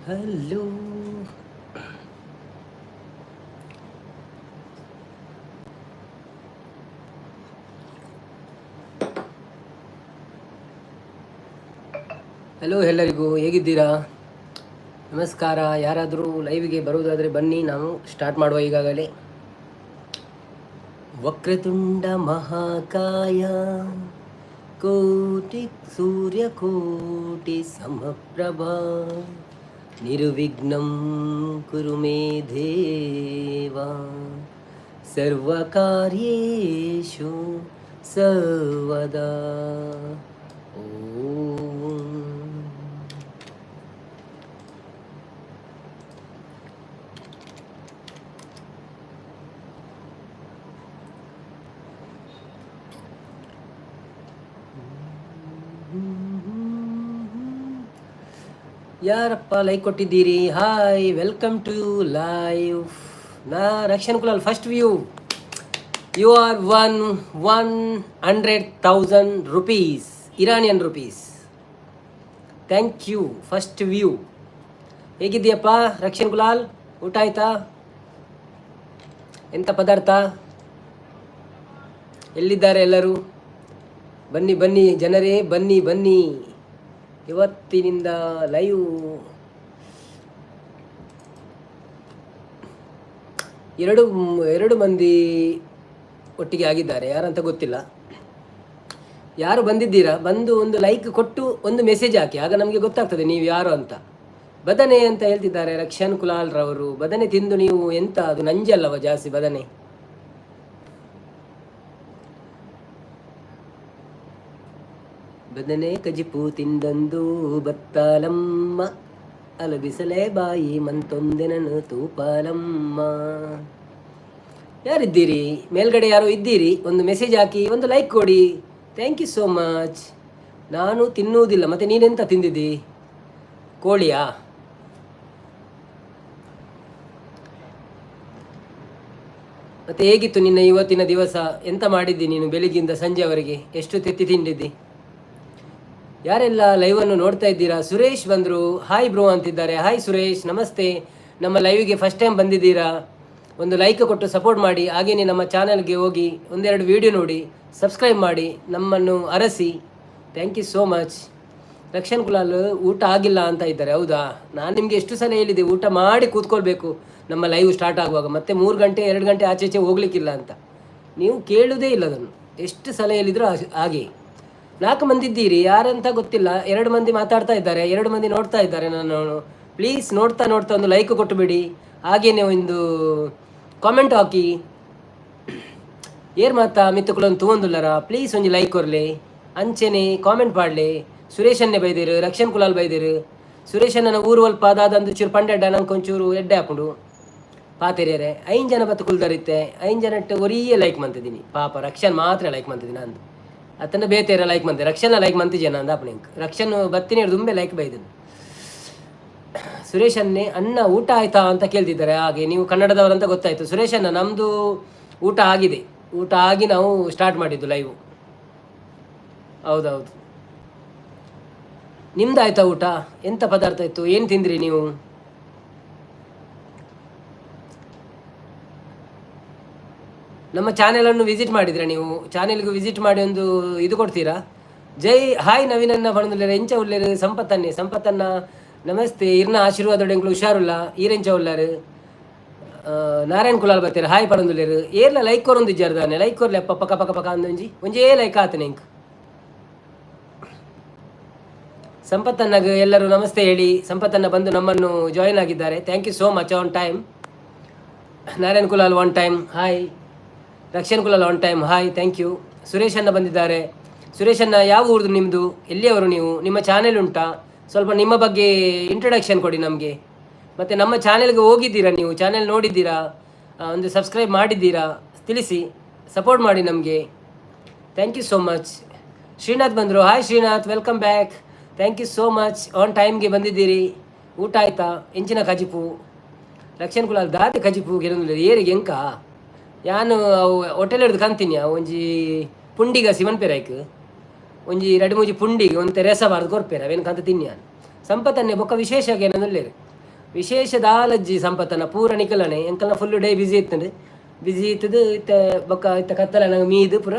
Hello hello ಎಲ್ಲರಿಗೂ, ಹೇಗಿದ್ದೀರಾ? ನಮಸ್ಕಾರ. ಯಾರಾದರೂ ಲೈವ್ಗೆ ಬರುವುದಾದರೆ ಬನ್ನಿ, ನಾವು ಸ್ಟಾರ್ಟ್ ಮಾಡುವ ಈಗಾಗಲೇ. ವಕ್ರತುಂಡ ಮಹಾಕಾಯ ಕೋಟಿ ಸೂರ್ಯಕೋಟಿ ಸಮಪ್ರಭಾ ನಿರ್ವಿಘ್ನಂ ಕುರು ಮೇ ದೇವ ಸರ್ವಕಾರ್ಯೇಷು ಸರ್ವದಾ. ಓಂ. ಯಾರಪ್ಪ ಲೈಕ್ ಕೊಟ್ಟಿದ್ದೀರಿ? Hi, welcome to live. ನಾ Rakshan Kulal. First view, you are won 100,000 rupees, Iranian rupees. Thank you, first view. ಹೇಗಿದ್ದೀಯಪ್ಪ Rakshan Kulal? ಊಟ ಆಯ್ತಾ? ಎಂಥ ಪದಾರ್ಥ? ಎಲ್ಲಿದ್ದಾರೆ ಎಲ್ಲರೂ? ಬನ್ನಿ ಬನ್ನಿ ಜನರೇ, ಬನ್ನಿ ಬನ್ನಿ. ಇವತ್ತಿನಿಂದ ಲೈವ್ ಎರಡು ಎರಡು ಮಂದಿ ಒಟ್ಟಿಗೆ ಆಗಿದ್ದಾರೆ, ಯಾರಂತ ಗೊತ್ತಿಲ್ಲ. ಯಾರು ಬಂದಿದ್ದೀರಾ, ಬಂದು ಒಂದು ಲೈಕ್ ಕೊಟ್ಟು ಒಂದು ಮೆಸೇಜ್ ಹಾಕಿ. ಆಗ ನಮಗೆ ಗೊತ್ತಾಗ್ತದೆ ನೀವು ಯಾರು ಅಂತ. ಬದನೆ ಅಂತ ಹೇಳ್ತಿದ್ದಾರೆ ರಕ್ಷನ್ ಕುಲಾಲ್ ರವರು. ಬದನೆ ತಿಂದು ನೀವು ಎಂತ, ಅದು ನಂಜಲ್ಲವ ಜಾಸ್ತಿ ಬದನೆ? ಬದನೆ ಕಜಿಪು ತಿಂದಂದು ಬತ್ತಾಲಮ್ಮ, ಅಲಬಿಸಲೇ ಬಾಯಿ ಮಂತೊಂದೆನನು ತೂಪಾಲಮ್ಮ. ಯಾರಿದ್ದೀರಿ ಮೇಲ್ಗಡೆ? ಯಾರೋ ಇದ್ದೀರಿ, ಒಂದು ಮೆಸೇಜ್ ಹಾಕಿ, ಒಂದು ಲೈಕ್ ಕೊಡಿ. Thank you so much. ನಾನು ತಿನ್ನುವುದಿಲ್ಲ. ಮತ್ತೆ ನೀನೆಂತ ತಿಂದಿದ್ದಿ? ಕೋಳಿಯಾ? ಮತ್ತೆ ಹೇಗಿತ್ತು ನಿನ್ನ ಇವತ್ತಿನ ದಿವಸ? ಎಂತ ಮಾಡಿದ್ದಿ ನೀನು ಬೆಳಿಗ್ಗಿಂದ ಸಂಜೆವರೆಗೆ? ಎಷ್ಟು ತೆತ್ತಿ ತಿಂದಿದ್ದಿ? ಯಾರೆಲ್ಲ ಲೈವನ್ನು ನೋಡ್ತಾ ಇದ್ದೀರಾ? ಸುರೇಶ್ ಬಂದರು, ಹಾಯ್ ಬ್ರೋ ಅಂತಿದ್ದಾರೆ. ಹಾಯ್ ಸುರೇಶ್, ನಮಸ್ತೆ. ನಮ್ಮ ಲೈವ್ಗೆ ಫಸ್ಟ್ ಟೈಮ್ ಬಂದಿದ್ದೀರಾ? ಒಂದು ಲೈಕ್ ಕೊಟ್ಟು ಸಪೋರ್ಟ್ ಮಾಡಿ. ಹಾಗೆಯೇ ನಮ್ಮ ಚಾನಲ್ಗೆ ಹೋಗಿ ಒಂದೆರಡು ವಿಡಿಯೋ ನೋಡಿ, ಸಬ್ಸ್ಕ್ರೈಬ್ ಮಾಡಿ, ನಮ್ಮನ್ನು ಹರಸಿ. Thank you so much. Rakshan Kulal ಊಟ ಆಗಿಲ್ಲ ಅಂತ ಇದ್ದಾರೆ. ಹೌದಾ? ನಾನು ನಿಮಗೆ ಎಷ್ಟು ಸಲ ಹೇಳಿದೆ, ಊಟ ಮಾಡಿ ಕೂತ್ಕೊಳ್ಬೇಕು ನಮ್ಮ ಲೈವ್ ಸ್ಟಾರ್ಟ್ ಆಗುವಾಗ, ಮತ್ತೆ 3 ಗಂಟೆ 2 ಗಂಟೆ ಆಚೆ ಈಚೆ ಹೋಗ್ಲಿಕ್ಕಿಲ್ಲ ಅಂತ. ನೀವು ಕೇಳುವುದೇ ಇಲ್ಲ ಅದನ್ನು. ಎಷ್ಟು ಸಲ ಹೇಳಿದ್ರು ಹಾಗೆ. ನಾಲ್ಕು ಮಂದಿ ಇದ್ದೀರಿ, ಯಾರಂತ ಗೊತ್ತಿಲ್ಲ. ಎರಡು ಮಂದಿ ಮಾತಾಡ್ತಾ ಇದ್ದಾರೆ, ಎರಡು ಮಂದಿ ನೋಡ್ತಾ ಇದ್ದಾರೆ. ನಾನು ಪ್ಲೀಸ್ ನೋಡ್ತಾ ನೋಡ್ತಾ ಒಂದು ಲೈಕ್ ಕೊಟ್ಟು ಬಿಡಿ, ಹಾಗೇನೆ ಒಂದು ಕಾಮೆಂಟ್ ಹಾಕಿ. ಏರ್ ಮಾತಾ ಮಿತ್ತುಕುಲೊಂದು ತೂವೊಂದುಲ್ಲರ, ಪ್ಲೀಸ್ ಒಂಜಿ ಲೈಕ್ ಕೊರ್ಲೆ, ಅಂಚೆನೆ ಕಾಮೆಂಟ್ ಪಾಡ್ಲೆ. ಸುರೇಶನ್ನೇ ಬೈದಿರು, ರಕ್ಷನ್ ಕುಲಾಲ್ ಬೈದಿರು. ಸುರೇಶಣ್ಣನ ಊರು ಒಲ್ಪ ಅದಾದಂದು ಚೂರು ಪಂಡೆಡ್ಡ ನಂಗೆ ಒಂಚೂರು ಎಡ್ಡೆ ಹಾಕೊಂಡು ಪಾತೆರಿಯರೆ. ಐದು ಜನ ಬತ್ತು ಕುಲ್ದರಿತ್ತೆ. ಐದು ಜನಟ್ಟು ಒರಿಯೇ ಲೈಕ್ ಮಂತಿದ್ದೀನಿ. ಪಾಪ ರಕ್ಷನ್ ಮಾತ್ರ ಲೈಕ್ ಮಂತಿದ್ದೀನಿ ಅಂದು. ಅತ್ತನ ಬೇತೇರ ಲೈಕ್ ಮಂತೆ, ರಕ್ಷಣ ಲೈಕ್ ಮಂತಿಜೆ ನಂದು ಅಪ್ಪಣೆ. ರಕ್ಷನ್ ಬತ್ತಿನ ದುಂಬೆ ಲೈಕ್ ಬೈದನು. ಸುರೇಶನ್ನೇ ಅಣ್ಣ ಊಟ ಆಯ್ತಾ ಅಂತ ಕೇಳ್ತಿದ್ದಾರೆ. ಹಾಗೆ ನೀವು ಕನ್ನಡದವರಂತ ಗೊತ್ತಾಯ್ತು. ಸುರೇಶಣ್ಣ, ನಮ್ಮದು ಊಟ ಆಗಿದೆ. ಊಟ ಆಗಿ ನಾವು ಸ್ಟಾರ್ಟ್ ಮಾಡಿದ್ದು ಲೈವ್. ಹೌದೌದು. ನಿಮ್ದು ಆಯ್ತಾ ಊಟ? ಎಂತ ಪದಾರ್ಥ ಇತ್ತು? ಏನು ತಿಂದ್ರಿ ನೀವು? ನಮ್ಮ ಚಾನೆಲನ್ನು ವಿಸಿಟ್ ಮಾಡಿದ್ರೆ ನೀವು ಚಾನೆಲ್ಗೆ ವಿಸಿಟ್ ಮಾಡಿ ಒಂದು ಇದು ಕೊಡ್ತೀರಾ? ಜೈ ಹಾಯ್ ನವೀನನ್ನ ಪಣದುಲ್ಲೆರ್, ಎಂಚ ಉಲ್ಲೆರ್? ಸಂಪತ್ತನ್ನೇ, ಸಂಪತ್ತನ್ನ ನಮಸ್ತೆ. ಇರ್ನ ಆಶೀರ್ವಾದ ಎಂಕ್ಲು ಹುಷಾರುಲ್ಲ. ಈರೆಂಚ ಉಲ್ಲಾರು? ನಾರಾಯಣ್ ಕುಲಾಲ್ ಬತ್ತೀರ, ಹಾಯ್ ಪಣದುಲ್ಲೆರ್. ಏರ್ಲ ಲೈಕ್ ಕೊರೊಂದು ಇಜ್ಜಾರ್ ದಾನೆ? ಲೈಕ್ ಕೊರ್ಲೆ ಅಪ್ಪ, ಪಕ ಪಕ ಪಕ ಅಂದೊಂಜಿ ಒಂಜೇ ಲೈಕ್ ಆತನೆ ಇಂಕ್. ಸಂಪತ್ತನ್ನಗ ಎಲ್ಲರೂ ನಮಸ್ತೆ ಹೇಳಿ. ಸಂಪತ್ತನ್ನ ಬಂದು ನಮ್ಮನ್ನು ಜಾಯಿನ್ ಆಗಿದ್ದಾರೆ. Thank you so much on time. Narayan Kulal one time hi. Rakshan Kulal one time hi, thank you. ಸುರೇಶಣ್ಣ ಬಂದಿದ್ದಾರೆ. ಸುರೇಶಣ್ಣ, ಯಾವ ಊರ್ದು ನಿಮ್ಮದು? ಎಲ್ಲಿಯವರು ನೀವು? ನಿಮ್ಮ ಚಾನೆಲ್ ಉಂಟಾ? ಸ್ವಲ್ಪ ನಿಮ್ಮ ಬಗ್ಗೆ ಇಂಟ್ರಡಕ್ಷನ್ ಕೊಡಿ ನಮಗೆ. ಮತ್ತು ನಮ್ಮ ಚಾನೆಲ್ಗೆ ಹೋಗಿದ್ದೀರಾ ನೀವು? ಚಾನೆಲ್ ನೋಡಿದ್ದೀರಾ? ಒಂದು ಸಬ್ಸ್ಕ್ರೈಬ್ ಮಾಡಿದ್ದೀರಾ? ತಿಳಿಸಿ, ಸಪೋರ್ಟ್ ಮಾಡಿ ನಮಗೆ. Thank you so much. Srinath ಬಂದರು. Hi Srinath, welcome back. Thank you so much, on ಟೈಮ್ಗೆ ಬಂದಿದ್ದೀರಿ. ಊಟ ಆಯ್ತಾ? ಎಂಚಿನ ಕಜಿಪು? ರಕ್ಷನ್ ಕುಲಾಲ್ ದಾದೆ ಕಜಿಪು ಗೆಲೊಂದು ಏರಿಗೆ ಎಂಕ ಯಾನು ಅವು ಹೋಟೆಲ್ ಹಿಡ್ದು ಕಂತೀನಿ. ಅವು ಒಂಜಿ ಪುಂಡಿಗ ಸಿವನ್ ಪೇರಾಯ್ಕ್ ಒಂಜಿ ರಡ್ಡ್ ಮೂಜಿ ಪುಂಡಿಗೆ ಒಂತೆ ರೇಸ ಬಾರ್ದು ಕೊರ್ಪೇರು, ಅವೇನು ಕಂತ ತಿನ್ನಿ. ಸಂಪತ್ತನ್ನೇ ಬೊಕ್ಕ ವಿಶೇಷ ಏನಂದುಲ್ಲೇರು. ವಿಶೇಷ ದಾಲಜ್ಜಿ ಸಂಪತ್ತನ ಪೂರ ನಿಕಲನೆ ಎಂಕಲ್ನ ಫುಲ್ ಡೇ ಬಿಸಿ ಇತ್ತಂಡು. ಬಿಸಿ ಇತ್ತದು ಇತ್ತ ಬೊಕ್ಕ ಇತ್ತ ಕತ್ತಲ ನಂಗೆ ಮೀದು ಪೂರ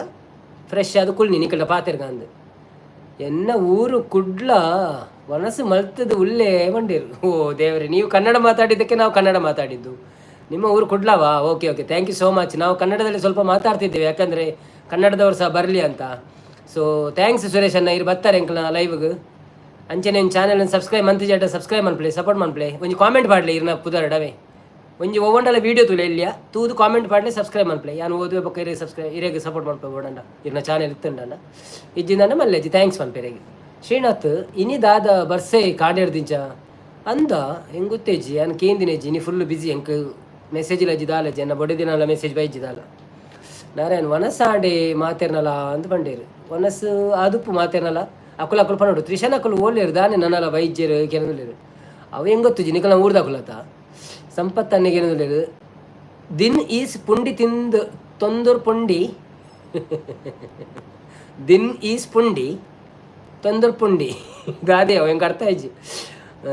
ಫ್ರೆಶ್ ಆದ್ ಕುಲ್ನಿ ನಿಕಲ್ಡ ಪಾತೆರ್ಗಂದು. ಎನ್ನ ಊರು ಕುಡ್ಲ ವನಸು ಮಲ್ತದ ಉಲ್ಲೇ ಬಂಡೇರು. ಓ ದೇವರೇ, ನೀವು ಕನ್ನಡ ಮಾತಾಡಿದ್ದಕ್ಕೆ ನಾವು ಕನ್ನಡ ಮಾತಾಡಿದ್ದು. ನಿಮ್ಮ ಊರು ಕುಡ್ಲವಾ? Okay okay, thank you so much. ನಾವು ಕನ್ನಡದಲ್ಲಿ ಸ್ವಲ್ಪ ಮಾತಾಡ್ತಿದ್ದೇವೆ, ಯಾಕಂದರೆ ಕನ್ನಡದವರು ಸಹ ಬರಲಿ ಅಂತ. ಸೊ thanks Suresh ಅಣ್ಣ, ಇರು ಬರ್ತಾರೆ ಎಂಕಲ್ನ ಲೈವ್ಗೆ. ಅಂಚನೆ ಚಾನೆಲ್ ಸಬ್ಸ್ಕ್ರೈಬ್ ಮಂತಿಜಾಟ ಸಬ್ಸ್ಕ್ರೈಬ್ ಮನ್ಪ್ಲೆ, ಸಪೋರ್ಟ್ ಮನ್ಪ್ಲೆ. ಒಂಜಿ ಕಾಮೆಂಟ್ ಪಾಡ್ಲೆ ಇರ್ನ ಪುದರ್ಡವೆ. ಒಂಜಿ ಒವ್ವಂಡಲ ವೀಡಿಯೋ ತೂಲೆ ಇಲ್ಲಿಯ ತೂದು ಕಾಮೆಂಟ್ ಪಾಡ್ಲೆ, ಸಬ್ಸ್ಕ್ರೈಬ್ ಮನ್ಪ್ಲೆ. ಯಾನ್ ಓದುವೆ ಬೊಕ್ಕ ಇರೆಗ್ ಸಬ್ಸ್ಕ್ರೈಬ್, ಇರೆಗ್ ಸಪೋರ್ಟ್ ಮನ್ಪೆ. ಬೋಡಂಡ ಇರ್ನ ಚಾನೆಲ್ ಇತ್ತುಂಡಂಡ ಇಜ್ಜಿಂದಂಡ ಮಲ್ಲೆಜ್ಜಿ, thanks ಮನ್ಪೆರೆಗ್. ಶ್ರೀನಾಥ್, ಇನಿ ದಾದ ಬರ್ಸೆ ಕಾಡೇರ್ದಿಂಚ ಅಂದ ಹೆಂಗ್ ಗೊತ್ತೇಜಿ, ಯಾನ್ ಕೇಂದಿನೇಜಿ. ಇನಿ ಫುಲ್ ಬಿಸಿ, ಎಂಕ್ ಮೆಸೇಜ್ ಲಜ್ಜಿ ದಾಲಜ್ಜಿ, ಎನ್ನ ಬೊಡೆ ದಿನಲ ಮೆಸೇಜ್ ಬೈಜಿ ದಾಲ. ನಾರಾಯಣ್ ವನಸಾಂಡೆ ಮಾತೆರ್ನಲ ಅಂದ್ ಪಂಡೇರು. ವನಸು ಆದುಪ್ಪು ಮಾತೆರ್ನಲ ಅಕುಲು ಅಕುಲು ಪನೋಡು. ತ್ರಿಶನ್ ಅಕುಲು ಓಲೇರು ದಾನೆ ನನಲ ವೈದ್ಯರು ಕೆನದುಲ್ಲೇರು. ಅವು ಹೆಂಗ್ ಗೊತ್ತುಜಿ, ನಿಕಲ್ನ ಊರ್ದಕುಲತ. ಸಂಪತ್ ಅನ್ನಗೆ ಏನದುಲ್ಲೇರು? ದಿನ್ is ಪುಂಡಿ ತಿಂದು ತೊಂದೂರ್ ಪುಂಡಿ, ದಿನ್ is ಪುಂಡಿ ತೊಂದೂರ್ ಪುಂಡಿ ದಾದೆ ಅವು ಹೆಂಗೆ ಅರ್ಥ ಆಯ್ಜಿ.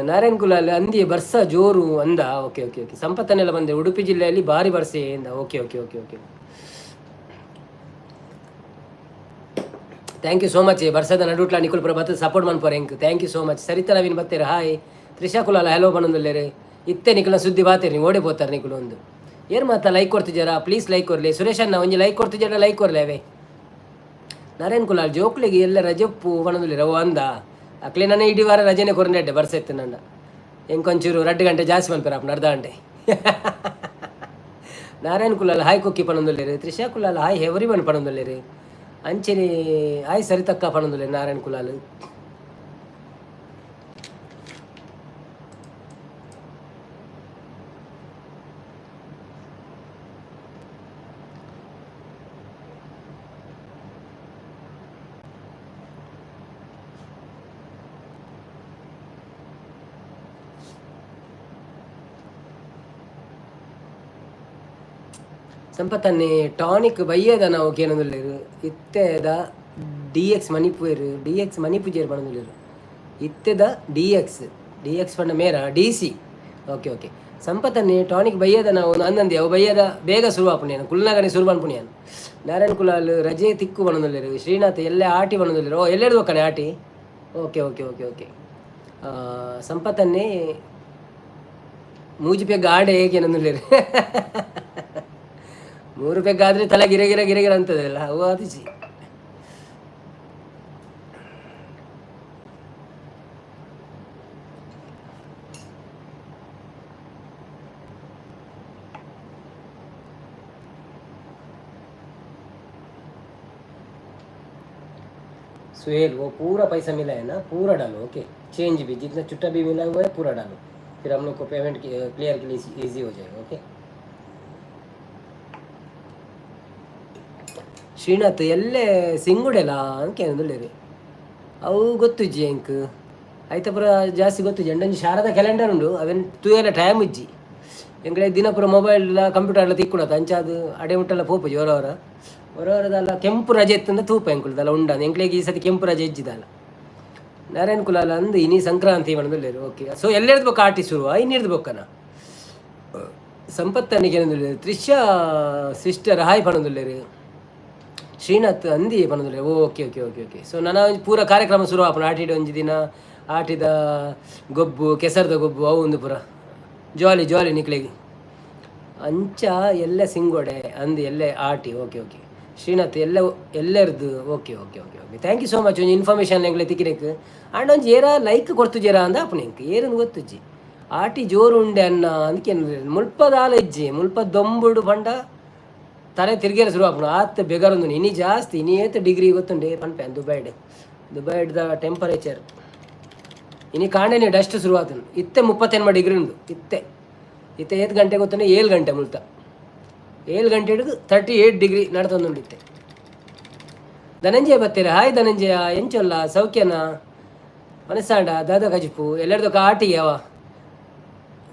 ನಾರಾಯಣ್ ಕುಲಾಲ್ ಅಂದಿ ಬರ್ಸ ಜೋರು ಅಂದ. ಓಕೆ ಓಕೆ ಓಕೆ, ಸಂಪತ್ತನ್ನೆಲ್ಲ ಬಂದೆ. ಉಡುಪಿ ಜಿಲ್ಲೆಯಲ್ಲಿ ಭಾರಿ ಬರ್ಸೆ ಅಂದ. Okay okay okay okay, thank you so much. ಬರ್ಸದ ನಡುಟ್ಲ ನಿಕುಲ್ ಪುರ ಬತ್ತ ಸಪೋರ್ಟ್ ಮನ್ಪುವರ್ ಎಂಕ್, thank you so much. Saritha Naveen ಬತ್ತೀರ, hi. Trisha Kulal hello ಪನೊಂದುಲ್ಲೆರ್. ಇತ್ತೆ ನಿಕುಲ್ನ ಸುದ್ದಿ ಬಾತೇರಿ, ನೀವು ಓಡೆ ಪೋತಾರೆ ನಿಕುಲು ಒಂದು. ಏರ್ ಮಾತ ಲೈಕ್ ಕೊಡ್ತಿದ್ದಾರಾ? ಪ್ಲೀಸ್ ಲೈಕ್ ಕೊರ್ಲಿ. ಸುರೇಶ್ ಅಣ್ಣ, ಒಂಜಿ ಲೈಕ್ ಕೊಡ್ತಿದ್ದಾರ? ಲೈಕ್ ಕೊರ್ಲಿ ಅವೇ. ನಾರಾಯಣ್ ಕುಲಾಲ್ ಜೋಕ್ಲಿಗೆ ಎಲ್ಲ ರಜೆಪ್ಪು ಪನೊಂದುಲ್ಲೆರ್. ಅವು ಅಂದ ಅಕ್ಲೆ ನನ್ನ ಇಡೀ ವಾರ ರಜೆನೆ ಕೊರಂಡೆಡ್ಡೆ ಬರ್ಸೆತ್ತು ನನ್ನ. ಎಂಕೊಂಚೂರು 2 ಗಂಟೆ ಜಾಸ್ತಿ ಮನ್ಪೆರ್ ಅಪ್ಪ, ಅರ್ಧ ಗಂಟೆ. ನಾರಾಯಣ್ ಕುಲಾಲ್ ಹಾಯ್ ಕೊಕ್ಕಿ ಪನೊಂದುಲ್ಲೆರ್. Trisha Kulal hi everyone ಪನೊಂದುಲ್ಲೆರ್. ಅಂಚನೆ ಹಾಯ್ ಸರಿತಕ್ಕ ಪನೊಂದುಲ್ಲೆರ್ ನಾರಾಯಣ್ ಕುಲಾಲ್. ಸಂಪತ್ತನ್ನೇ ಟಾನಿಕ್ ಬಯ್ಯದ ನಾವು ಕೇನೊಂದುಲ್ಲೆರ್. ಇತ್ತೆದ D X Manipur, D X ಮಣಿಪುಜೇರ್ ಪನೊಂದುಲ್ಲೆರ್. ಇತ್ತೆದ ಡಿ ಎಕ್ಸ್, ಡಿ ಎಕ್ಸ್ ಪಂಡ ಮೇರ ಡಿ ಸಿ. ಓಕೆ ಓಕೆ, ಸಂಪತ್ತನ್ನೇ ಟಾನಿಕ್ ಬಯ್ಯದ ನಾವು ಅಂದಂದೆ. ಅವು ಬಯ್ಯದ ಬೇಗ ಶುರು ಆಪುಂಡು, ಕುಲ್ನಗನೆ ಶುರು ಪನ್ಪುಣಿ. ನಾರಾಯಣ್ ಕುಲಾಲ್ ರಜೆ ತಿಕ್ಕು ಪನೊಂದುಲ್ಲೆರ್. ಶ್ರೀನಾಥ್ ಎಲ್ಲೆ ಆಟಿ ಪನೊಂದುಲ್ಲೆರ್. ಓ ಎಲ್ಲೆರ್ದು ಬೊಕ್ಕನೆ ಆಟಿ. ಓಕೆ ಓಕೆ ಓಕೆ ಓಕೆ, ಸಂಪತ್ತನ್ನೇ ಮೂಜಿ ಪೆಗ್ ಆಡೆ ಕೇನೊಂದುಲ್ಲೆರ್. 3 ಪೆಗ್ ಆದ್ರೆ ತಲೆ ಗಿರ ಗಿರ ಗಿರ ಗಿರ ಅಂತದಲ್ಲ, ಅವು ಆತಿಜಿ. सुहेल, वो पूरा पैसा मिला है ना, पूरा डालो। ओके, चेंज भी जितना छुट्टा भी मिला हुआ है पूरा डालो, फिर हम लोग को पेमेंट क्लियर के लिए इजी हो जाएगा। ओके ಶ್ರೀನಾಥ್ ಎಲ್ಲೆ ಸಿಂಗುಡೆಲ ಅಂತ ಕೇಂದುಲ್ಲೆರ್. ಅವು ಗೊತ್ತುಜ್ಜಿ ಎಂಕ್, ಐತ ಪೂರ ಜಾಸ್ತಿ ಗೊತ್ತುಜ್ಜಿ. ಅಂಡ ಶಾರದಾ ಕ್ಯಾಲೆಂಡರ್ ಉಂಡು, ಅವೆನ್ ತೂಯೆಲ ಟೈಮ್ ಇಜ್ಜಿ ಎಂಕ್ಲೆ. ದಿನ ಪೂರ ಮೊಬೈಲ್ ಕಂಪ್ಯೂಟರ್ಲ ತಿಕ್ಕುಣತ, ಅಂಚಾದ್ ಅಡೆ ಮುಟ್ಟಲ ಪೋಪುಜಿ. ಹೊರವರ ಹೊರವರದಲ್ಲ ಕೆಂಪು ರಜೆ ಇತ್ತಂದ ತೂಪ ಎಂಕುಲ್ದಲ್ಲ ಉಂಡಾದ. ಎಂಕ್ಲೆಗ್ ಈ ಸತಿ ಕೆಂಪು ರಜೆ ಇಜ್ಜಿದಲ್ಲ. ನಾರಾಯಣ್ ಕುಲಾಲ ಅಂದು ಇನಿ ಸಂಕ್ರಾಂತಿ ಪಂಡುಲ್ಲೆರ್. ಓಕೆ, ಸೊ ಎಲ್ಲೆರ್ದು ಬೊಕ್ಕ ಆಟಿ ಶುರುವ ಇನ್ನಿರ್ದು ಬೊಕ್ಕನ? ಸಂಪತ್ತನಿಗೆ ಏನಂದುಲ್ಲೆರ್? ತ್ರಿಷಾ ಸಿಸ್ಟರ್ ಹಾಯ್ ಪಂಡುಲ್ಲೆರ್. ಶ್ರೀನಾಥ್ ಅಂದಿ ಪನೊಂದುಲ್ಲೆರ್. Okay okay okay okay, so ನನ ಒಂಜಿ ಪೂರ ಕಾರ್ಯಕ್ರಮ ಶುರು ಆಪುಂಡು ಆಟಿಡ್. ಒಂಜಿ ದಿನ ಆಟಿದ ಗೊಬ್ಬು, ಕೆಸರ್ದ ಗೊಬ್ಬು, ಅವು ಒಂದು ಪೂರ ಜಾಲಿ ಜಾಲಿ ನಿಕ್ಲೆಗ್. ಅಂಚ ಎಲ್ಲ ಸಿಂಗೋಡೆ ಅಂದು ಎಲ್ಲೆ ಆಟಿ. ಓಕೆ ಓಕೆ ಶ್ರೀನಾಥ್ ಎಲ್ಲ ಎಲ್ಲೆರ್ದು. Okay okay okay okay, thank you so much ಒಂಜಿ ಇನ್ಫಾರ್ಮೇಷನ್ ಎಂಕ್ಲೆ ತಿಕ್ಕಿನೆಕ್. ಆಂಡ ಒಂಜಿ ಏರ ಲೈಕ್ ಕೊರ್ತುಜೇರಾ ಅಂದ ಆಪುನ ಎಂಕ್ ಏರನ್ ಗೊತ್ತುಜ್ಜಿ. ಆಟಿ ಜೋರು ಉಂಡೆ ಅನ್ನ ಅಂದ್ಕೆ ಮುಲ್ಪದಾಲ ಇಜ್ಜಿ. ಮುಲ್ಪ ದೊಂಬುಡು ಪಂಡ ತಲೆ ತಿರ್ಗೇರೆ ಶುರು ಆಪುಂಡು, ಆತ್ ಬೆಗರೊಂದು. ಇನಿ ಜಾಸ್ತಿ, ಇನಿ ಏತ್ ಡಿಗ್ರಿ ಗೊತ್ತುಂಡೆ ಪನ್ಪೆ ದುಬೈಡ್. ದುಬೈಡ್ದ ಟೆಂಪರೇಚರ್ ಇನಿ ಕಾಂಡೆನೆ ಡಸ್ಟ್ ಶುರು ಆತುಂಡು. ಇತ್ತೆ 38 ಡಿಗ್ರಿ ಉಂಡು ಇತ್ತೆ. ಇತ್ತೆ ಏತ್ ಗಂಟೆ ಗೊತ್ತುಂಡೆ? 7 ಗಂಟೆ ಮುಲ್ತ. 7 ಗಂಟೆಡ್ 38 ಡಿಗ್ರಿ ನಡ್ತೊಂದುಂಡು ಇತ್ತೆ. ಧನಂಜಯ ಬತ್ತೀರ, ಹಾಯ್ ಧನಂಜಯ, ಎಂಚೊಲ್ಲ ಸೌಖ್ಯನ? ಮನಸ್ಸಾಂಡ ದಾದ ಕಜಿಪು ಎಲ್ಲರದೊಕ್ಕ ಆಟಿ ಯಾವ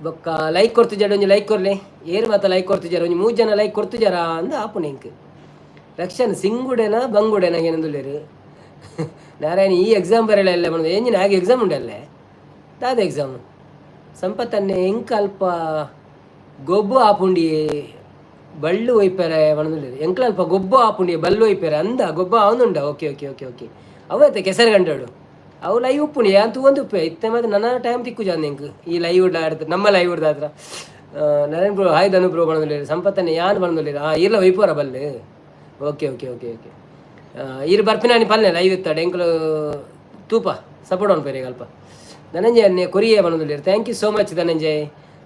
ಬೊಕ್ಕ ಲೈಕ್ ಕೊಡ್ತಿಜಾರ? ಒಂಜಿ ಲೈಕ್ ಕೊರ್ಲೆ. ಏರ್ ಮಾತ ಲೈಕ್ ಕೊಡ್ತಿಜಾರ? ಒಂಜಿ ಮೂರು ಜನ ಲೈಕ್ ಕೊಡ್ತಿಜಾರ ಅಂದ ಆಪುಂಡು ಎಂಕ್. ರಕ್ಷನ್ ಸಿಂಗುಡೆನ ಬಂಗುಡೆನ ಏನಂದುಲ್ಲೆರ್. ನಾರಾಯಣ ಈ ಎಕ್ಸಾಮ್ ಬರಲ್ಲ ಎಲ್ಲ ಬಂದು ಎಂಜಿನ ಆಗ ಎಕ್ಸಾಮ್ ಉಂಡಲ್ಲೇ ದಾದ ಎಕ್ಸಾಮ್? ಸಂಪತ್ತನ್ನೆ ಎಂಕಲ್ಪ ಗೊಬ್ಬು ಆಪುಂಡಿ ಬಳ್ಳು ಒಯ್ಪೆರೆ ಪನೊಂದುಲ್ಲೆರ್. ಎಂಕ್ಲಲ್ಪ ಗೊಬ್ಬು ಆಪುಂಡಿ ಬಲ್ಲು ಒಯ್ಪೆರೆ ಅಂದ ಗೊಬ್ಬು ಆವೊಂದುಂಡ. ಓಕೆ ಓಕೆ ಓಕೆ ಓಕೆ, ಅವತ್ತೆ ಕೆಸರು ಗಂಟಡು ಅವು ಲೈವ್ ಉಪ್ಪುಂಡು, ಯಾನ್ ತೂವೊಂದು ಉಪ್ಪೆ ಇತ್ತೆ. ಮತ್ತೆ ನನ್ನ ಟೈಮ್ ತಿಕ್ಕುಜಾಂದ್ ಎಂಕ್ ಈ ಲೈವ್ ಆಡ್ತ ನಮ್ಮ ಲೈವ್ ಆತ್ರ. ನರೇನ್ ಬ್ರೋ ಹಾಯ್, ಧನು ಬ್ರೋ ಪನೊಂದುಲ್ಲೆರ್. ಸಂಪತ್ತನ್ನೆ ಯಾನ್ ಪನೊಂದುಲ್ಲೆರ್. ಆ ಈರ್ಲ ಒಯ್ಪುವರ Ballu? Okay okay okay okay, ಈರ್ ಬರ್ಪಿನಾನಿ ಪಲ್ಲೆ ಲೈವ್ ಇತ್ತಾಡ. ಎಂಕುಲು ತೂಪ, ಸಪೋರ್ಟ್ ಮನ್ಪೆರ್ ಅಲ್ಪ. ಧನಂಜಯ ಅನ್ನೆ ಕೊರಿಯೇ ಪನೊಂದುಲ್ಲೆರ್. Thank you so much Dhananjay.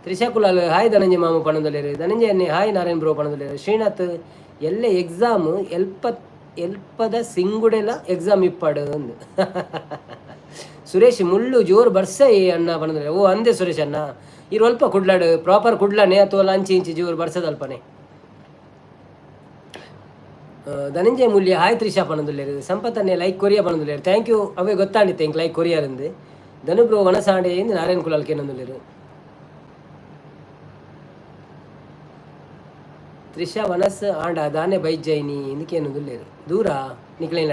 Trisha Kulal hi Dhananjaya ಮಾಮು ಪನೊಂದುಲ್ಲೆರ್. ಧನಂಜಯ ಅನ್ನೆ ಹಾಯ್ ನಾರಾಯಣ್ ಬ್ರೋ ಪನೊಂದುಲ್ಲೆರ್. ಶ್ರೀನಾಥ್ ಎಲ್ಲೆ ಎಕ್ಸಾಮ್ ಎಲ್ಪ ಎಲ್ಪದ ಸಿಂಗುಡೆಲ ಎಕ್ಸಾಮ್ ಇಪ್ಪಾಡು ಅಂದ್. ಸುರೇಶ್ ಮುಳ್ಳು ಜೋರು ಬರ್ಸ ಅಣ್ಣ ಪನೊಂದುಲ್ಲೆರ್. ಓ ಅಂದೆ ಸುರೇಶ್ ಅಣ್ಣ, ಈರ್ ಒಲ್ಪ ಕುಡ್ಲಾಡ್? ಪ್ರಾಪರ್ ಕುಡ್ಲಾನೆ ಅಥವಾ ಅಂಚಿ ಇಂಚಿ ಜೋರು ಬರ್ಸದಲ್ಪನೆ? ಧನಂಜಯ ಮೂಲ್ಯ ಹಾಯ್ ತ್ರಿಷಾ ಪನೊಂದುಲ್ಲೆರ್. ಸಂಪತ್ತನ್ನೆ ಲೈಕ್ ಕೊರಿಯಾ ಪನೊಂದುಲ್ಲೆರ್. Thank you, ಅವೇ ಗೊತ್ತಾಂಡಿತ್ತೆ ಎಂಕ್ ಲೈಕ್ ಕೊರಿಯರ್. ಧನು ಬ್ರೋ ವನಸಾಂಡೆ ಇಂದು ನಾರಾಯಣ್ ಕುಲಾಲ್ ಕೇನೊಂದುಲ್ಲೆರ್. ತ್ರಿಷಾ ವನಸ್ ಆಂಡ ದಾನೆ ಬೈಜೈನಿ ಇಂದು ಕೇನೊಂದುಲ್ಲೆರ್. ದೂರ ನಿಕ್ಲೇನ್?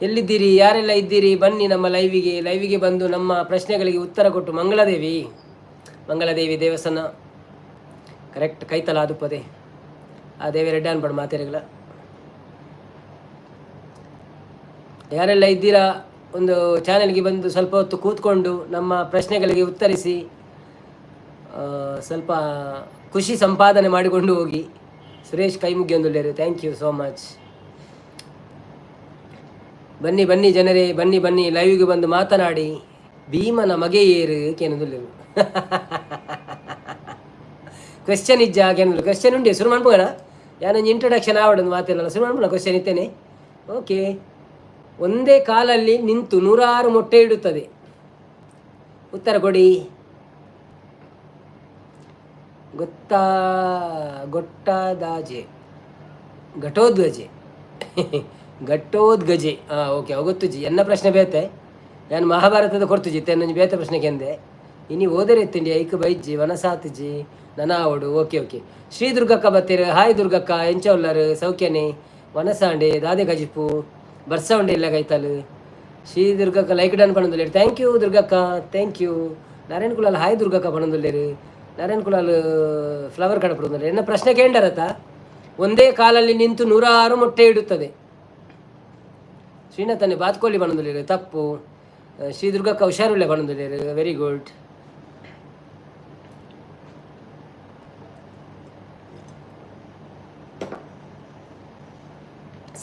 ಎಲ್ಲಿದ್ದೀರಿ? ಯಾರೆಲ್ಲ ಇದ್ದೀರಿ? ಬನ್ನಿ ನಮ್ಮ ಲೈವಿಗೆ. ಲೈವಿಗೆ ಬಂದು ನಮ್ಮ ಪ್ರಶ್ನೆಗಳಿಗೆ ಉತ್ತರ ಕೊಟ್ಟು. ಮಂಗಳದೇವಿ, ಮಂಗಳದೇವಿ ದೇವಸ್ಥಾನ ಕರೆಕ್ಟ್ ಕೈತಲ ಆದುಪ್ಪದೆ. ಆ ದೇವಿ ರೆಡ್ಡ ಅನ್ಪಡು ಮಾತೆರೆಗಳ. ಯಾರೆಲ್ಲ ಇದ್ದೀರಾ, ಒಂದು ಚಾನೆಲ್ಗೆ ಬಂದು ಸ್ವಲ್ಪ ಹೊತ್ತು ಕೂತ್ಕೊಂಡು ನಮ್ಮ ಪ್ರಶ್ನೆಗಳಿಗೆ ಉತ್ತರಿಸಿ, ಸ್ವಲ್ಪ ಖುಷಿ ಸಂಪಾದನೆ ಮಾಡಿಕೊಂಡು ಹೋಗಿ. ಸುರೇಶ್ ಕೈ ಮುಗಿಯೊಂದುಲ್ಲೇರು. Thank you so much. ಬನ್ನಿ ಬನ್ನಿ ಜನರೇ, ಬನ್ನಿ ಬನ್ನಿ, ಲೈವ್ಗೆ ಬಂದು ಮಾತನಾಡಿ. ಭೀಮನ ಮಗೆ ಏರು ಕೇನೊಂದುಲ್ಲೆರು. ಕ್ವೆಶ್ಚನ್ ಇಜ್ಜಾ ಕೇನೊಂದು. ಕ್ವೆಶ್ಚನ್ ಉಂಡೆ, ಶುರು ಮನ್ಪುಗಣ. ಯಾನೊಂಜಿ ಇಂಟ್ರೊಡಕ್ಷನ್ ಆವಡೊಂದು ಮಾತೆಲ್ಲ ಶುರು ಮನ್ಪುನ. ಕ್ವೆಶ್ಚನ್ ಇತ್ತೇನೆ. ಓಕೆ, ಒಂದೇ ಕಾಲಲ್ಲಿ ನಿಂತು ನೂರಾರು ಮೊಟ್ಟೆ ಇಡುತ್ತದೆ, ಉತ್ತರ ಕೊಡಿ. ಗೊತ್ತಾ? ಗೊಟ್ಟದಾಜೆ, ಘಟೋದ್ಗಜೆ, ಘಟ್ಟೋದ್ಗಜೆ. ಹಾಂ ಓಕೆ, ಅವು ಗೊತ್ತುಜಿ. ಎನ್ನ ಪ್ರಶ್ನೆ ಬೇತೆ, ನಾನು ಮಹಾಭಾರತದ ಕೊರ್ತುಜಿ ಇತ್ತೆ ಬೇತೆ ಪ್ರಶ್ನೆ ಕೆಂದೆ. ಇನಿ ಓದರೆ ತಿಂಡಿ ಐಕ್ ಬೈಜ್ಜಿ ವನಸಾತಿಜಿ ನನ ಆವಡು. ಓಕೆ ಓಕೆ, ಶ್ರೀ ದುರ್ಗಕ್ಕ ಬತ್ತೀರು. ಹಾಯ್ ದುರ್ಗಕ್ಕ, ಎಂಚ ಉಲ್ಲರು? ಸೌಖ್ಯನೆ? ವನಸಾಂಡೆ ದಾದೆ ಕಜಿಪು ಬರ್ಸ ಉಂಡೆ ಇಲ್ಲ ಕೈತಲು. ಶ್ರೀ ದುರ್ಗಕ್ಕ ಲೈಕ್ ಡನ್ ಪಣೊಂದುಲ್ಲೆರ್. Thank you ದುರ್ಗಕ್ಕ, thank you. Narayan Kulal hi ದುರ್ಗಕ್ಕ ಪಣೊಂದುಲ್ಲೆರ್. ನಾರಾಯಣ್ ಕುಲಾಲ್ ಫ್ಲವರ್ ಕಡಪಡುಂದುಲ್ಲೆರ್. ಎನ್ನ ಪ್ರಶ್ನೆ ಕೇಂಡರತ? ಒಂದೇ ಕಾಲಲ್ಲಿ ನಿಂತು ನೂರಾರು ಮೊಟ್ಟೆ ಇಡುತ್ತದೆ. ಶ್ರೀನಾಥನೆ ಬಾತ್ಕೋಲಿ ಪಣೊಂದುಲ್ಲೆರ್, ತಪ್ಪು. ಶ್ರೀ ದುರ್ಗಕ್ಕ ಹುಷಾರುಳ್ಳೆ ಪಣೊಂದುಲ್ಲೆರ್, ವೆರಿ ಗುಡ್.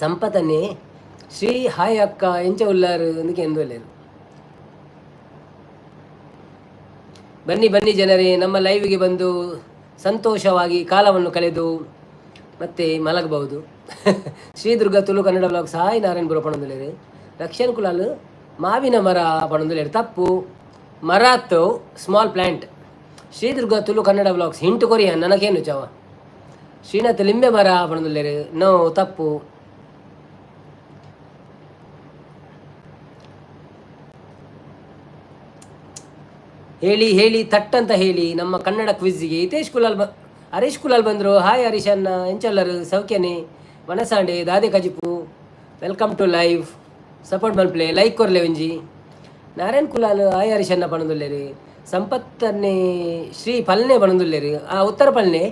ಸಂಪತನೆ ಶ್ರೀ ಹಾಯ್ ಅಕ್ಕ ಎಂಚ ಉಲ್ಲಾರು ಅಂದಕ್ಕೆ ಎಂದೊಲ್ಲೇರು. ಬನ್ನಿ ಬನ್ನಿ ಜನರೇ, ನಮ್ಮ ಲೈವ್ಗೆ ಬಂದು ಸಂತೋಷವಾಗಿ ಕಾಲವನ್ನು ಕಳೆದು ಮತ್ತೆ ಮಲಗಬಹುದು. ಶ್ರೀ ದುರ್ಗಾ ತುಳು ಕನ್ನಡ ಬ್ಲಾಗ್ಸ್ ಹಾಯ್ ನಾರಾಯಣ್ ಬುರ ಪಣೊಂದುಲ್ಲೆರ್. ರಕ್ಷನ್ ಕುಲಾಲ್ ಮಾವಿನ ಮರ ಪಣೊಂದುಲ್ಲೆರ್, ತಪ್ಪು. ಮರಾತು small plant. Shri Durga Tulu Kannada blogs hint ಕೊರಿಯ ನನಗೇನು ಚವ. ಶ್ರೀನಾಥ್ ಲಿಂಬೆ ಮರ ಪಣೊಂದುಲ್ಲೆರ್, ನೋ, ತಪ್ಪು. ಹೇಳಿ ಹೇಳಿ, ತಟ್ಟಂತ ಹೇಳಿ ನಮ್ಮ ಕನ್ನಡ ಕ್ವಿಜ್ಗೆ. ಹಿತೇಶ್ ಕುಲಾಲ್ ಬ ಹರೀಶ್ ಕುಲಾಲ್ ಬಂದರು. ಹಾಯ್ ಹರೀಶ್ ಅನ್ನ, ಎಂಚಲ್ಲರು? ಸೌಖ್ಯನೆ? ವನಸಾಂಡೆ ದಾದೆ ಕಜಿಪು? Welcome to live. Support ಮಲ್ಪ್ಲೆ, like ಕೊರ್ಲೆ ಒಂಜಿ. ನಾರಾಯಣ್ ಕುಲಾಲ್ ಹಾಯ್ ಹರೀಶ್ ಅನ್ನ ಪಣೊಂದುಲ್ಲೆರ್. ಸಂಪತ್ತನ್ನೇ ಶ್ರೀ ಪಲ್ನೆ ಪಣೊಂದುಲ್ಲೆರ್. ಆ ಉತ್ತರ ಪಲ್ನೆ.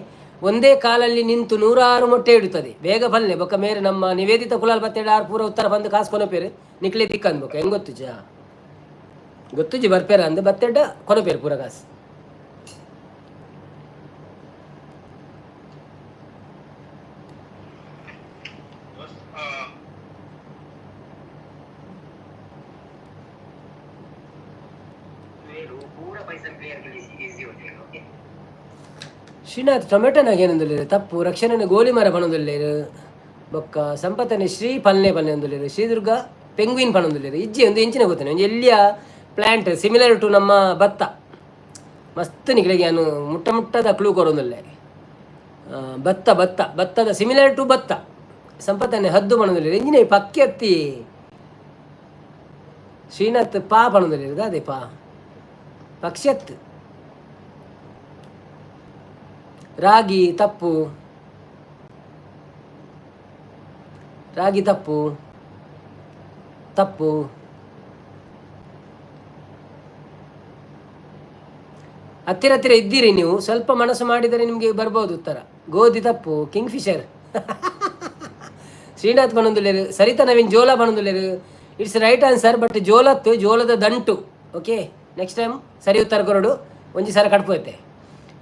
ಒಂದೇ ಕಾಲಲ್ಲಿ ನಿಂತು ನೂರಾರು ಮೊಟ್ಟೆ ಇಡುತ್ತದೆ. ಬೇಗ ಪಲ್ನೆ ಬೊಕ್ಕ ಮೇರೆ ನಮ್ಮ ನಿವೇದಿತ ಕುಲಾಲ್ ಬತ್ತೇಡ. ಆರು ಪೂರ ಉತ್ತರ ಬಂದು ಕಾಸು ಕೊನಪೇರು, ನಿಕ್ಲೆ ತಿಕ್ಕಂದ್ ಬೊಕ್ಕ. ಹೆಂಗ್ ಗೊತ್ತುಜ? ಗೊತ್ತುಜಿ ಬರ್ಪೇರ ಅಂದ್ ಬತ್ತೆಡ್ಡ ಕೊನಪೇರು ಪೂರ ಕಾಸು. ಶ್ರೀನಾಥ್ ಟೊಮೆಟೊನಾಗ ಏನಂದುಲ್ಲೇರು, ತಪ್ಪು. ರಕ್ಷಣೆ ಗೋಲಿ ಮರ ಪಣೊಂದುಲ್ಲೇರು. ಬೊಕ್ಕ ಸಂಪತ್ತನೆ ಶ್ರೀ ಪಲ್ನೆ ಪಲ್ನೆ ಅಂದುಲ್ಲೇರು. ಶ್ರೀದುರ್ಗ ಪೆಂಗ್ವಿನ್ ಪಣೊಂದುಲ್ಲೇರು. ಇಜ್ಜಿ ಒಂದು ಇಂಚಿನ ಗೊತ್ತೇನೆ. ಒಂಜಿ ಎಲ್ಲಿಯ ಪ್ಲಾಂಟ್ ಸಿಮಿಲರ್ ಟು ನಮ್ಮ ಭತ್ತ. ಮಸ್ತ್ ನಿಕ್ಲೆಗೆ ಯಾನು ಮುಟ್ಟ ಮುಟ್ಟದ ಕ್ಲೂ ಕೊರೊಂದುಲ್ಲೆ. ಭತ್ತ ಭತ್ತ ಭತ್ತದ ಸಿಮಿಲರ್ ಟು ಭತ್ತ. ಸಂಪತ್ತನೆ ಹದ್ದು ಪಣೊಂದುಲ್ಲೇರು. ಇಂಜಿನ ಪಕ್ಕಿ ಅತ್ತಿ. ಶ್ರೀನಾಥ್ ಪಾ ಪಣೊಂದುಲ್ಲೇರು. ಅದೇ ಪಾ ಪಕ್ಷಿ ಅತ್ತು. ರಾಗಿ ತಪ್ಪು, ರಾಗಿ ತಪ್ಪು. ತಪ್ಪು. ಹತ್ತಿರ ಹತ್ತಿರ ಇದ್ದೀರಿ ನೀವು, ಸ್ವಲ್ಪ ಮನಸ್ಸು ಮಾಡಿದರೆ ನಿಮಗೆ ಬರ್ಬೋದು ಉತ್ತರ. ಗೋಧಿ ತಪ್ಪು, ಕಿಂಗ್ಫಿಶರ್. ಶ್ರೀನಾಥ್ ಬನೊಂದುಲ್ಲೇರು, ಸರಿತಾ ನವೀನ್ ಜೋಲ ಬನೊಂದುಲ್ಲೇರು. It's right answer, but ಜೋಲತ್ತು ಜೋಲದ ದಂಟು. Okay, next time ಸರಿ ಉತ್ತರ ಕೊರಡು, ಒಂಜಿ ಸರ ಕಡ್ಪೋತೆ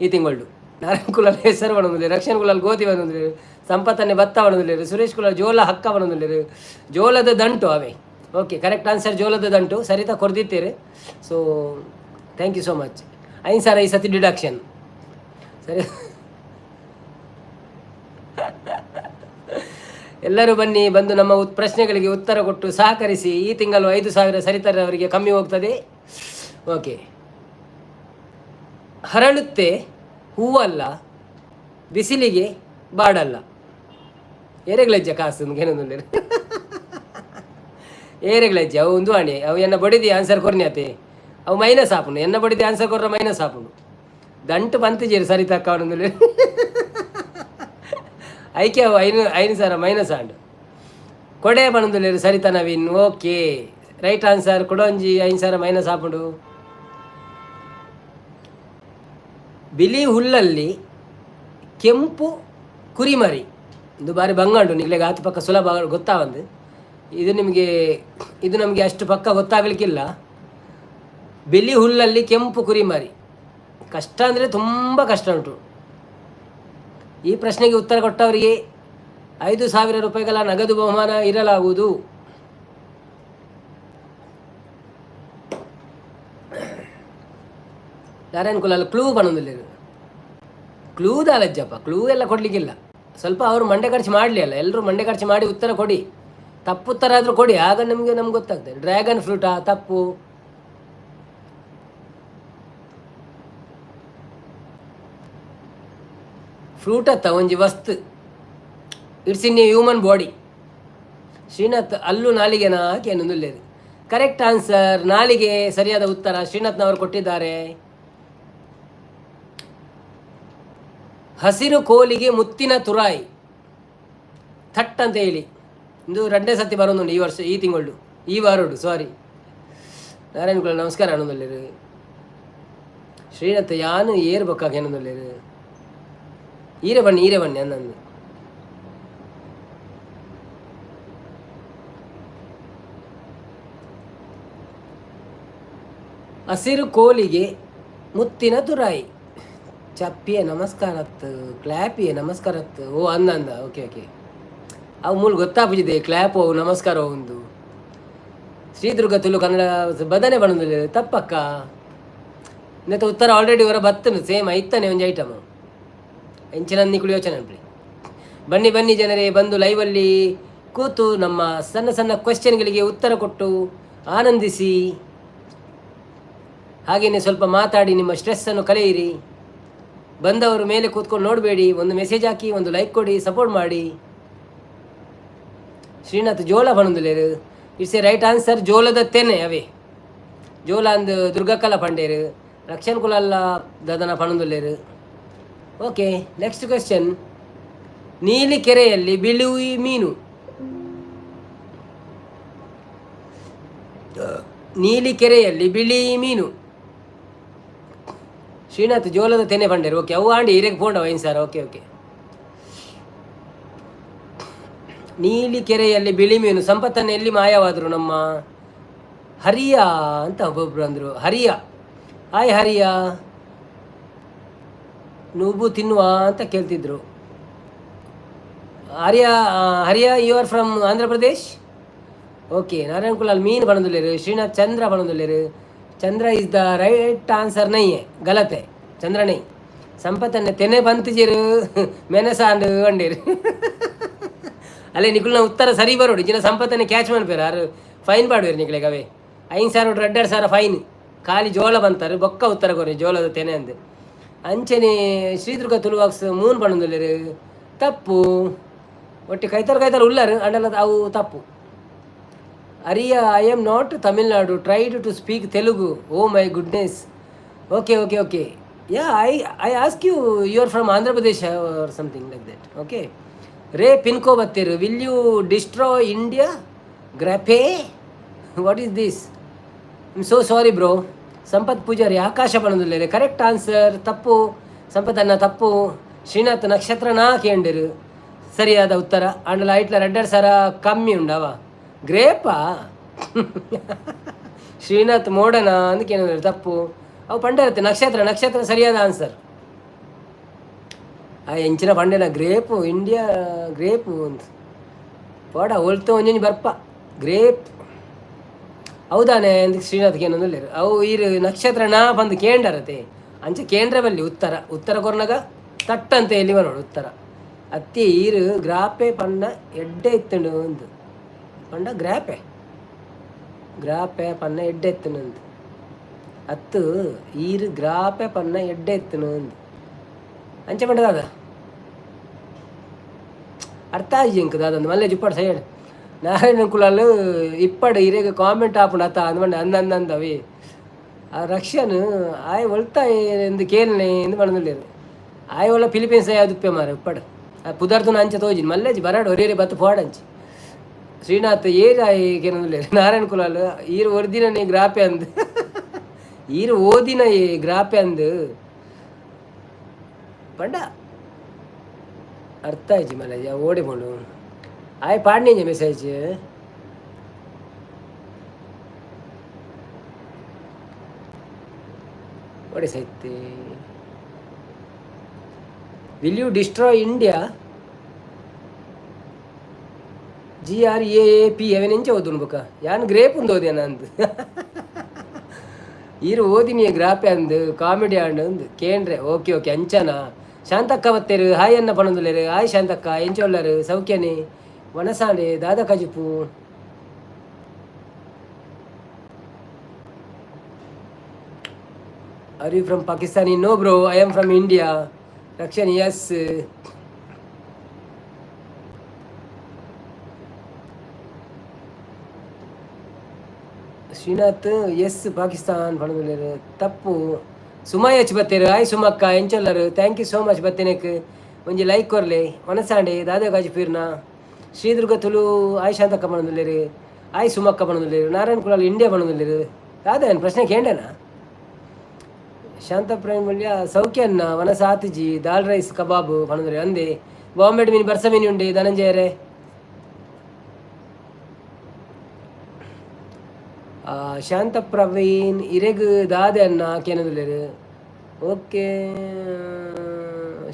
ಈ ತಿಂಗಳು. ನಾರಾಯಣ ಕುಲಾಲ್ ಹೆಸರು ಬನೊಂದುಲ್ಲೇರು, ರಕ್ಷಣ್ ಕುಲಾಲ್ ಗೋಧಿ ಬನೊಂದುಲ್ಲೇರು, ಸಂಪತ್ತನ್ನೇ ಭತ್ತ ಬನೊಂದುಲ್ಲೇರು, ಸುರೇಶ್ ಕುಲಾಲ್ ಜೋಲ ಹಕ್ಕ ಬನೊಂದುಲ್ಲೇರು, ಜೋಲದ ದಂಟು ಅವೇ. Okay, correct answer ಜೋಲದ ದಂಟು. Sarita ಕೊರ್ದಿತ್ತೀರಿ, so thank you so much. ಐದು ಸರ ಈ ಸತಿ ಡಿಡಕ್ಷನ್ ಸರಿ. ಎಲ್ಲರೂ ಬನ್ನಿ, ಬಂದು ನಮ್ಮ ಪ್ರಶ್ನೆಗಳಿಗೆ ಉತ್ತರ ಕೊಟ್ಟು ಸಹಕರಿಸಿ. ಈ ತಿಂಗಳು 5,000 ಸರಿತರವರಿಗೆ ಕಮ್ಮಿ ಹೋಗ್ತದೆ. ಓಕೆ, ಹರಳುತ್ತೆ ಹೂವಲ್ಲ, ಬಿಸಿಲಿಗೆ ಬಾಡಲ್ಲ. ಏರೆಗ್ಲಜ್ಜ ಕಾಸು ಏನೊಂದು ಏರೆಗ್ಲಜ್ಜೆ ಅವು ಒಂದು ಅಣೆ ಅವು ಎನ್ನ ಬಡಿದಿ ಆನ್ಸರ್ ಕೊರ್ನ್ಯಾತೆ ಅವು ಮೈನಸ್ ಆಪುಂಡು. ಎನ್ನ ಬಡಿದಿ ಆನ್ಸರ್ ಕೊರ್ರ ಮೈನಸ್ ಆಪುಂಡು. ದಂಟು ಪಂತಿಜೇರು ಸರಿ ತಕ್ಕ ಅವನೊಂದು ಐಕೆ ಅವು 5,000 ಮೈನಸ್ ಆಂಡು. ಕೊಡೆ ಪಣೊಂದುಲ್ಲೆರ್ Saritha Naveen. Okay, right answer. ಕುಡೊಂಜಿ 5,000 minus ಆಪುಂಡು. ಬಿಳಿ ಹುಲ್ಲಲ್ಲಿ ಕೆಂಪು ಕುರಿಮರಿ. ಇದು ಬಾರಿ ಬಂಗಾಂಡು ನಿಗ್ಲೆಗ್ ಆತು ಪಕ್ಕ ಸುಲಭ ಗೊತ್ತಾವಂದು. ಇದು ನಿಮಗೆ, ಇದು ನಮಗೆ ಅಷ್ಟು ಪಕ್ಕ ಗೊತ್ತಾಗಲಿಕ್ಕಿಲ್ಲ. ಬಿಳಿ ಹುಲ್ಲಲ್ಲಿ ಕೆಂಪು ಕುರಿಮರಿ, ಕಷ್ಟ ಅಂದರೆ ತುಂಬ ಕಷ್ಟ ಉಂಟು. ಈ ಪ್ರಶ್ನೆಗೆ ಉತ್ತರ ಕೊಟ್ಟವರಿಗೆ 5,000 ರೂಪಾಯಿಗಳ ನಗದು ಬಹುಮಾನ ಇರಲಾಗುವುದು. ನಾರಾಯಣ್ ಕುಲಾಲ್ ಕ್ಲೂ ಬನ್ನೊಂದಿಲ್ಲ. ಕ್ಲೂ ದಾಲಜ್ಜಪ್ಪ, ಕ್ಲೂ ಎಲ್ಲ ಕೊಡಲಿಕ್ಕಿಲ್ಲ. ಸ್ವಲ್ಪ ಅವರು ಮಂಡೆ ಖರ್ಚು ಮಾಡಲಿ ಅಲ್ಲ, ಎಲ್ಲರೂ ಮಂಡೆ ಖರ್ಚು ಮಾಡಿ ಉತ್ತರ ಕೊಡಿ. ತಪ್ಪು ಉತ್ತರ ಆದರೂ ಕೊಡಿ, ಆಗ ನಿಮಗೆ ನಮ್ಗೆ ಗೊತ್ತಾಗ್ತದೆ. ಡ್ರ್ಯಾಗನ್ ಫ್ರೂಟಾ? ತಪ್ಪು. ಫ್ರೂಟ್ ಅತ್ತ ಒಂಜಿ ವಸ್ತು, it's in a human body. Srinath ಅಲ್ಲು ನಾಲಿಗೆನಾ ಕೇನೊಂದುಲ್ಲೇದು. ಕರೆಕ್ಟ್ ಆನ್ಸರ್ ನಾಲಿಗೆ ಸರಿಯಾದ ಉತ್ತರ ಶ್ರೀನಾಥ್ನವರು ಕೊಟ್ಟಿದ್ದಾರೆ. ಹಸಿರು ಕೋಲಿಗೆ ಮುತ್ತಿನ ತುರಾಯಿ, ಥಟ್ ಅಂತ ಹೇಳಿ. ಇಂದು ಎರಡನೇ ಸತಿ ಬರೋದುಂಟು ಈ ವರ್ಷ, ಈ ತಿಂಗಳು, ಈ ವಾರೋಡು, ಸಾರಿ. ನಾರಾಯಣ ಕುಲ ನಮಸ್ಕಾರ ಅನ್ನೊಂದುಲ್ಲೇರು. ಶ್ರೀನಾಥ್ ಯಾನು ಏರ್ ಬೊಕ್ಕಾಗ ಏನೊಂದುಲ್ಲೇರು. ಈರೆ ಬನ್ನಿ, ಈರೆ ಬನ್ನಿ ಅನ್ನಂದು. ಹಸಿರು ಕೋಲಿಗೆ ಮುತ್ತಿನ ತುರಾಯಿ. ಚಪ್ಪಿಯೇ ನಮಸ್ಕಾರತ್ತು, ಕ್ಲ್ಯಾಪಿಯೇ ನಮಸ್ಕಾರತ್ತು. ಓ ಅಂದ ಅಂದ, ಓಕೆ ಓಕೆ. ಅವು ಮೂಲ ಗೊತ್ತಾಪಿದೆ ಕ್ಲ್ಯಾಪ್ ಅವು ನಮಸ್ಕಾರ ಒಂದು. ಶ್ರೀದುರ್ಗ ತುಳು ಕನ್ನಡ ಬದನೆ ಬಣ್ಣದಲ್ಲಿ ತಪ್ಪಕ್ಕ. ಇನ್ನತ್ತ ಉತ್ತರ ಆಲ್ರೆಡಿ ಹೊರ ಬತ್ತನು ಸೇಮ್ ಐತಾನೆ ಒಂಜಿ ಐಟಮ್. ಎಂಚಿನ ನಿಕುಲು ಯೋಚನೆ ಅನ್ಪಿ. ಬನ್ನಿ ಬನ್ನಿ ಜನರೇ, ಬಂದು ಲೈವಲ್ಲಿ ಕೂತು ನಮ್ಮ ಸಣ್ಣ ಸಣ್ಣ ಕ್ವೆಶ್ಚನ್ಗಳಿಗೆ ಉತ್ತರ ಕೊಟ್ಟು ಆನಂದಿಸಿ. ಹಾಗೆಯೇ ಸ್ವಲ್ಪ ಮಾತಾಡಿ ನಿಮ್ಮ ಸ್ಟ್ರೆಸ್ಸನ್ನು ಕಳೆಯಿರಿ. ಬಂದವರು ಮೇಲೆ ಕೂತ್ಕೊಂಡು ನೋಡಬೇಡಿ, ಒಂದು ಮೆಸೇಜ್ ಹಾಕಿ, ಒಂದು ಲೈಕ್ ಕೊಡಿ, ಸಪೋರ್ಟ್ ಮಾಡಿ. ಶ್ರೀನಾಥ್ ಜೋಳ ಬಣಂದುಲೇರು. It's A right answer. ಜೋಳದ ತೆನೆ ಅವೇ ಜೋಳ ಅಂದು ದುರ್ಗಕ್ಕಲ ಪಂಡೇರು, ರಕ್ಷನ್ ಕುಲಲ್ಲ ದದನ ಪಣಂದುಲ್ಲೇರು. Okay, next question. ನೀಲಿ ಕೆರೆಯಲ್ಲಿ ಬಿಳಿ ಮೀನು. ನೀಲಿ ಕೆರೆಯಲ್ಲಿ ಬಿಳಿ ಮೀನು. ಶ್ರೀನಾಥ್ ಜೋಳದ ತೆನೆ ಪಂಡೇರು. ಓಕೆ, ಅವು ಆಂಡಿ ಹಿರೇಗೆ ಪೋಂಡವ ಐನ್ sir. Okay okay. ನೀಲಿ ಕೆರೆಯಲ್ಲಿ ಬಿಳಿ ಮೀನು. ಸಂಪತ್ತನ್ನು ಎಲ್ಲಿ ಮಾಯವಾದರು ನಮ್ಮ ಹರಿಯ ಅಂತ ಒಬ್ಬೊಬ್ರು ಅಂದರು. ಹರಿಯ, ಹಾಯ್ ಹರಿಯ, ನುಬು ತಿನ್ನುವ ಅಂತ ಕೇಳ್ತಿದ್ರು. Hariya Hariya, you are from Andhra Pradesh? Okay. Narayana Kulal ಮೀನು ಬಣದುಲ್ಲೇರು. ಶ್ರೀನಾಥ್ ಚಂದ್ರ ಬಣದುಲ್ಲೇರು. Chandra is the right answer. ನೈ ಗಲತೆ ಚಂದ್ರ ನೈ. ಸಂಪತ್ತನ್ನೇ ತೆನೆ ಬಂತಿಜೇರು ಮೆನಸಾಂಡ್ ಅಂಡೇರು. ಅಲ್ಲೇ ನಿಕುಲ್ನ ಉತ್ತರ ಸರಿ ಬರೋಡು ಜಿನ ಸಂಪತ್ತನ್ನೇ ಕ್ಯಾಚ್ ಮಾಡ್ಬೇರು. ಆರು ಫೈನ್ ಪಾಡುವೇರು ನಿಕ್ಲೆಗ್ ಅವೇ 5,000 2,500 ಫೈನ್. ಖಾಲಿ ಜೋಳ ಬಂತಾರೆ ಬೊಕ್ಕ ಉತ್ತರ ಕೊರಿ ಜೋಳದ ತೆನೆ ಅಂದು. ಅಂಚನೆ ಶ್ರೀದುರ್ಗ ತುಳುವಾಕ್ಸ್ ಮೂನ್ ಪಣೊಂದುಲ್ಲೆರ್ ತಪ್ಪು. ಒಟ್ಟಿ ಕೈತಲ್ ಕೈತಲ್ ಉಲ್ಲರ್ ಅಂಡಲ ಅವು ತಪ್ಪು. Ariya, I am not Tamil Nadu, tried to speak Telugu. Oh my goodness. Okay okay okay. Yeah, I ask you, you are from Andhra Pradesh or something like that. Okay. ರೇ ಪಿನ್ಕೋ ಬತ್ತೀರು. Will you destroy India ಗ್ರಪೇ? What is this? I'm so sorry bro. Sampath Poojary Akash ಪಣದುಲ್ಲೇರೆ. Correct answer. ತಪ್ಪು ಸಂಪತ್ ಅನ್ನ, ತಪ್ಪು. ಶ್ರೀನಾಥ್ ನಕ್ಷತ್ರನಾ ಕೇಂಡಿರು, ಸರಿಯಾದ ಉತ್ತರ. ಆಂಡಲ ಐಟ್ಲ rudder ಸರ ಕಮ್ಮಿ ಉಂಡವ. ಗ್ರೇಪಾ ಶ್ರೀನಾಥ್? ಮೋಡನ ಅಂದಕ್ಕೆ ತಪ್ಪು. ಅವು ಪಂಡೆ ನಕ್ಷತ್ರ, ನಕ್ಷತ್ರ ಸರಿಯಾದ ಆನ್ಸರ್. ಆ ಎಂಚಿನ ಪಂಡೆನ grape, India grape ಅಂತ ಪೋಡ ಒಲ್ತು ಒಂಜೊಂಜಿ ಬರ್ಪ ಗ್ರೇಪ್ ಹೌದಾನೆ ಅಂದ್ ಶ್ರೀನಾಥ್ ಏನೊಂದಿಲ್ಲ. ಅವು ಈರು ನಕ್ಷತ್ರ ನಾ ಬಂದು ಕೇಂಡರತೆ ಅಂಚ ಕೇಂದ್ರ ಬಲ್ಲಿ ಉತ್ತರ ಉತ್ತರ ಕೊರ್ನಗ ತಟ್ಟಂತೆ ಎಲ್ಲಿ ಬರೋಡು ಉತ್ತರ. ಅತ್ತಿ ಈರು ಗ್ರಾಪೆ ಪಂಡ ಎಡ್ಡೆ ಇತ್ತುಂಡು ಅಂದು ಪಂಡ, ಗ್ರಾಪೆ ಗ್ರಾಪೆ ಪನ್ನ ಎಡ್ಡೆ ಇತ್ತುಂಡು ಅಂದು. ಅತ್ತು ಈರು ಗ್ರಾಪೆ ಪನ್ನ ಎಡ್ಡೆ ಇತ್ತುಂಡು ಅಂದು ಅಂಚೆ ಪಂಡ ದಾದ ಅರ್ಥ ಆಜಿ ಎಂಕ್ ದಾದಂದು ಮಲ್ಲೆ ಜುಪ್ಪಾಡು ಸೈಡ್. ನಾರಾಯಣ ಕುಲಾಲ್ ಇಪ್ಪಡು ಇರೆಗ್ ಕಾಮೆಂಟ್ ಆಪುಂಡು ಅತ್ತ ಅಂದ್ ಪಂಡ. ಅಂದ ಅಂದ ಅಂದವಿ ಆ ರಕ್ಷನ್ ಆಯ್ ಒಲ್ತ ಎಂದು ಕೇಳನೆ ಎಂದು ಪಂಡೊಂದುಲ್ಲೆರ್. ಆಯ್ ಒಲ್ಲ ಫಿಲಿಪೀನ್ಸ್ ಆದುಪ್ಪೆ ಮಾರೆ. ಉಪ್ಪಡು ಆ ಪುದರ್ತುನ ಅಂಚ ತೋಜಿನ್ ಮಲ್ಲೆಜಿ ಬರಾಡ್ ಒರಿಯರಿ ಬತ್ತು ಪೋಡಂಚಿ. ಶ್ರೀನಾಥ್ ಏರ್ ಆಯ್ ಕೇನೊಂದುಲ್ಲೆರ್. ನಾರಾಯಣ ಕುಲಾಲ್ ಈರ್ ಒರ್ದಿನನೆ ಗ್ರಾಪೆ ಅಂದ್, ಈರ್ ಓದಿನ ಈ ಗ್ರಾಪೆ ಅಂದ್ ಪಂಡ. ಅರ್ಥ ಆಯ್ತು ಮಲ್ಲೆಜಿ. ಓಡಿ ಪೋಂಡು ಆಯ್ ಪಾಡ್ನಿಂಜೆ ಮೆಸೇಜ್. ಓಡಿ Smriti. Will you destroy India? GRAAP ಅವೆನ್ ಎಂಚ ಓದುನು ಬೊಕ? ಯಾನ್ ಗ್ರೇಪ್ ಉಂದು ಓದಿಯನ ಅಂದ್. ಈರ್ ಓದಿನಿ ಗ್ರಾಪೆ ಅಂದ್, ಕಾಮಿಡಿ ಆಂಡ್ ಅಂದ್ ಕೇಂಡ್ರೆ. ಓಕೆ ಓಕೆ, ಅಂಚನಾ? ಶಾಂತಕ್ಕ ಬತ್ತೇರು, ಹಾಯ್ ಅನ್ನ ಪಣೊಂದುಲ್ಲೆರ್. ಹಾಯ್ ಶಾಂತಕ್ಕ, ಎಂಚ ಉಲ್ಲರ್? ಸೌಖ್ಯನೆ? ವನಸಾಂಡೆ ದಾದ ಕಜಿಪು? Are you from Pakistani? No bro, I am from India. Rakshan yes. Srinath yes Pakistan ಪಣೊಂದುಲ್ಲೆರ್, ತಪ್ಪು. ಸುಮಯಚ್ ಬತ್ತೇರು, ಹಾಯ್ ಸುಮಕ್ಕ, ಎಂಚೊಲ್ಲರು? Thank you so much ಬತ್ತಿನೆಕ್. ಒಂಜಿ ಲೈಕ್ ಕೊರ್ಲೆ. ವನಸಾಂಡೆ ದಾದ ಕಾಜಿಪೀರ್ನ? ಶ್ರೀದುರ್ಗ ತುಳು ಆಯ್ ಶಾಂತಕ್ಕ ಪಣೊಂದುಲ್ಲೆರ್, ಆಯ್ ಸುಮಕ್ಕ ಪಣೊಂದುಲ್ಲೆರ್. ನಾರಾಯಣ ಕುಲಾಲ್ ಇಂಡಿಯಾ ಪಣೊಂದುಲ್ಲೆರ್. ದಾದ ಏನ್ ಪ್ರಶ್ನೆ ಕೇಂಡನಾ? ಶಾಂತ ಪ್ರೇಮ್ ಮಲ್ಯ ಸೌಖ್ಯನ್ನ ವನಸ ಆತಿಜಿ, ದಾಲ್ ರೈಸ್ ಕಬಾಬ್ ಪಣೊಂದುಲ್ಲೆರ್. ಅಂದೆ ಬಾಂಬೆ ಮೀನು ಬರ್ಸ ಮೀನು ಉಂಡೆ ಧನಂಜಯರೇ. ಶಾಂತ ಪ್ರವೀಣ್ ಇರೆಗ್ ದಾದೆ ಅನ್ನ ಕೇನೊಂದುಲ್ಲೆರ್. Okay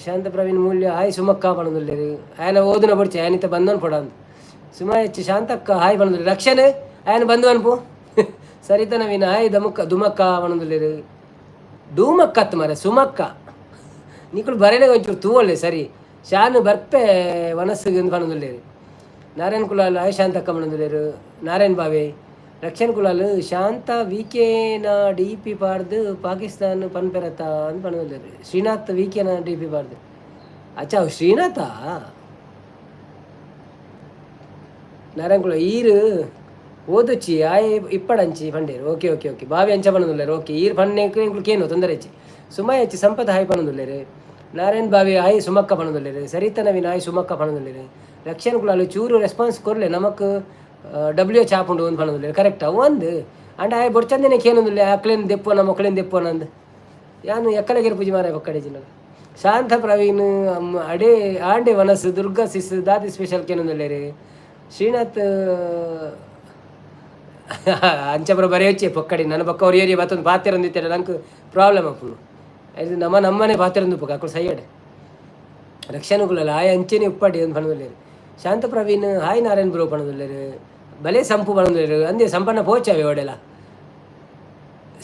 Shanta Praveen Moolya hi ಸುಮಕ್ಕ ಪಣೊಂದುಲ್ಲೆರ್. ಆಯನ ಓದುನ ಬೊಡ್ಚಿ, ಆಯನಿತ ಬಂದವನ್ ಪೊಡಂದ್. ಸುಮ ಹೆಚ್ಚು ಶಾಂತಕ್ಕ ಹಾಯ್ ಪಣೊಂದುಲ್ಲೆರ್. ರಕ್ಷಣೆ ಆಯನ ಬಂದು ಅನ್ಪು. ಸರಿತ ನವೀನ ಹಾಯ್. ದಮುಕ್ಕ ದುಮಕ್ಕ ಪಣೊಂದುಲ್ಲೆರ್. ಡೂಮಕ್ಕ ಅತ್ತು ಮಾರೆ, ಸುಮಕ್ಕ. ನಿಕುಲು ಬರೇನೆ ಒಂಚೂರು ತೂವೊಲ್ಲೆ ಸರಿ. ಶಾನ್ ಬರ್ಪೆ ವನಸ್ಸುಗ್ ಪಣೊಂದುಲ್ಲೆರ್. ನಾರಾಯಣ್ ಕುಲಾಲ್ ಹಾಯ್ ಶಾಂತಕ್ಕ ಪಣೊಂದುಲ್ಲೆರ್. ನಾರಾಯಣ್ ಬಾವೆ ರಕ್ಷಣ್ ಕುಲಾಲ್ ಶಾಂತ ವಿಕೆನ ಡಿ ಪಿ ಪಾಡ್ದು ಪಾಕಿಸ್ತಾನ ಪನ್ಪೆರತ ಅಂದ್ ಪಣೊಂದುಲ್ಲೆರ್. ಶ್ರೀನಾಥ್ ವಿಕೆನ ಡಿ ಪಿ ಪಾಡ್ದು. ಅಚ್ಚಾ, ಅವು ಶ್ರೀನಾಥ. ನಾರಾಯಣ್ ಕುಲಾಲ್ ಈರ್ ಓದೊಚ್ಚಿ ಆಯೆ ಇಪ್ಪಡಂಚಿ ಪಂಡೇರು. Okay okay okay, ಬಾವಿ ಅಂಚ ಪಣೊಂದುಲ್ಲೆರ್. ಓಕೆ, ಈರ್ ಪನ್ನೆಕ್ ಎಂಕುಲು ಕೇನು ತೊಂದರೆ ಇಜ್ಜಿ. ಸುಮಯ ಹೆಚ್ಚಿ ಸಂಪತ್ ಹಾಯ್ ಪಣೊಂದುಲ್ಲೆರ್. ನಾರಾಯಣ್ ಬಾವಿ ಹಾಯ್ ಸುಮಕ್ಕ ಪಣೊಂದುಲ್ಲೆರ್. ಸರಿತ ನವೀನ್ ಹಾಯ್ ಸುಮಕ್ಕ ಪಣೊಂದುಲ್ಲೆರ್. ರಕ್ಷಣ್ ಕುಲಾಲ್ ಚೂರು ರೆಸ್ಪಾನ್ಸ್ ಕೊರ್ಲೆ ನಮಕ್ ಡಬ್ಲ್ಯೂ ಎಚ್ ಆಪುಂಡು ಅಂದ್ ಪಣೊಂದುಲ್ಲೆರ್. ಕರೆಕ್ಟ್ ಅವು ಅಂದ್. ಅಂಡ ಆಯೆ ಬೊಡ್ಚಂದಿನ ಕೇನೊಂದುಲ್ಲೆ, ಅಕ್ಲೆನ್ ದೆಪ್ಪುವನ ಮೊಕ್ಲೆನ್ ದೆಪ್ಪುವನ ಅಂದ್. ಯಾನ್ ಎಕ್ಕಲೆಗೆರ್ ಪೂಜೆ ಮಾರಾಯ ಪೊಕ್ಕಡೆ ಜಿನ. ಶಾಂತ ಪ್ರವೀಣ್ ಅಡೇ ಆಂಡೆ ವನಸ್ ದುರ್ಗಾ ಸಿಸ್ ದಾದಿ ಸ್ಪೆಷಲ್ ಕೇನೊಂದುಲ್ಲೆರ್. ಶ್ರೀನಾಥ್ ಅಂಚಪುರ ಬರೆಯೊಚ್ಚೆ ಪೊಕ್ಕಡಿ. ನನ್ನ ಪಕ್ಕ ಒರಿಯರಿ ಬತ್ತೊಂದು ಪಾತೆರೊಂದಿತ್ತೆಡ ನಂಕ್ ಪ್ರಾಬ್ಲಮ್ ಆಪುಂಡು. ಐದು ನಮ್ಮ ನಮ್ಮನೆ ಪಾತೆರೊಂದು ಉಪ್ಪುಗ ಅಕುಲು ಸೈಯಡ್. ರಕ್ಷಣೆಗುಲಲ್ಲ ಆಯ್ ಅಂಚೆನೆ ಉಪ್ಪಾಡಿ ಅಂದ್ ಪಣೊಂದುಲ್ಲೆರ್. ಶಾಂತ ಪ್ರವೀಣ್ ಹಾಯ್ ನಾರಾಯಣ್ ಬ್ರೋ ಪಣೊಂದುಲ್ಲೆರ್. ಬಲೆ ಸಂಪು ಪಣೊಂದುಲ್ಲೆರ್. ಅಂದೆ ಸಂಪನ್ನ ಪೋಚಾವೆ ಓಡೆಲ.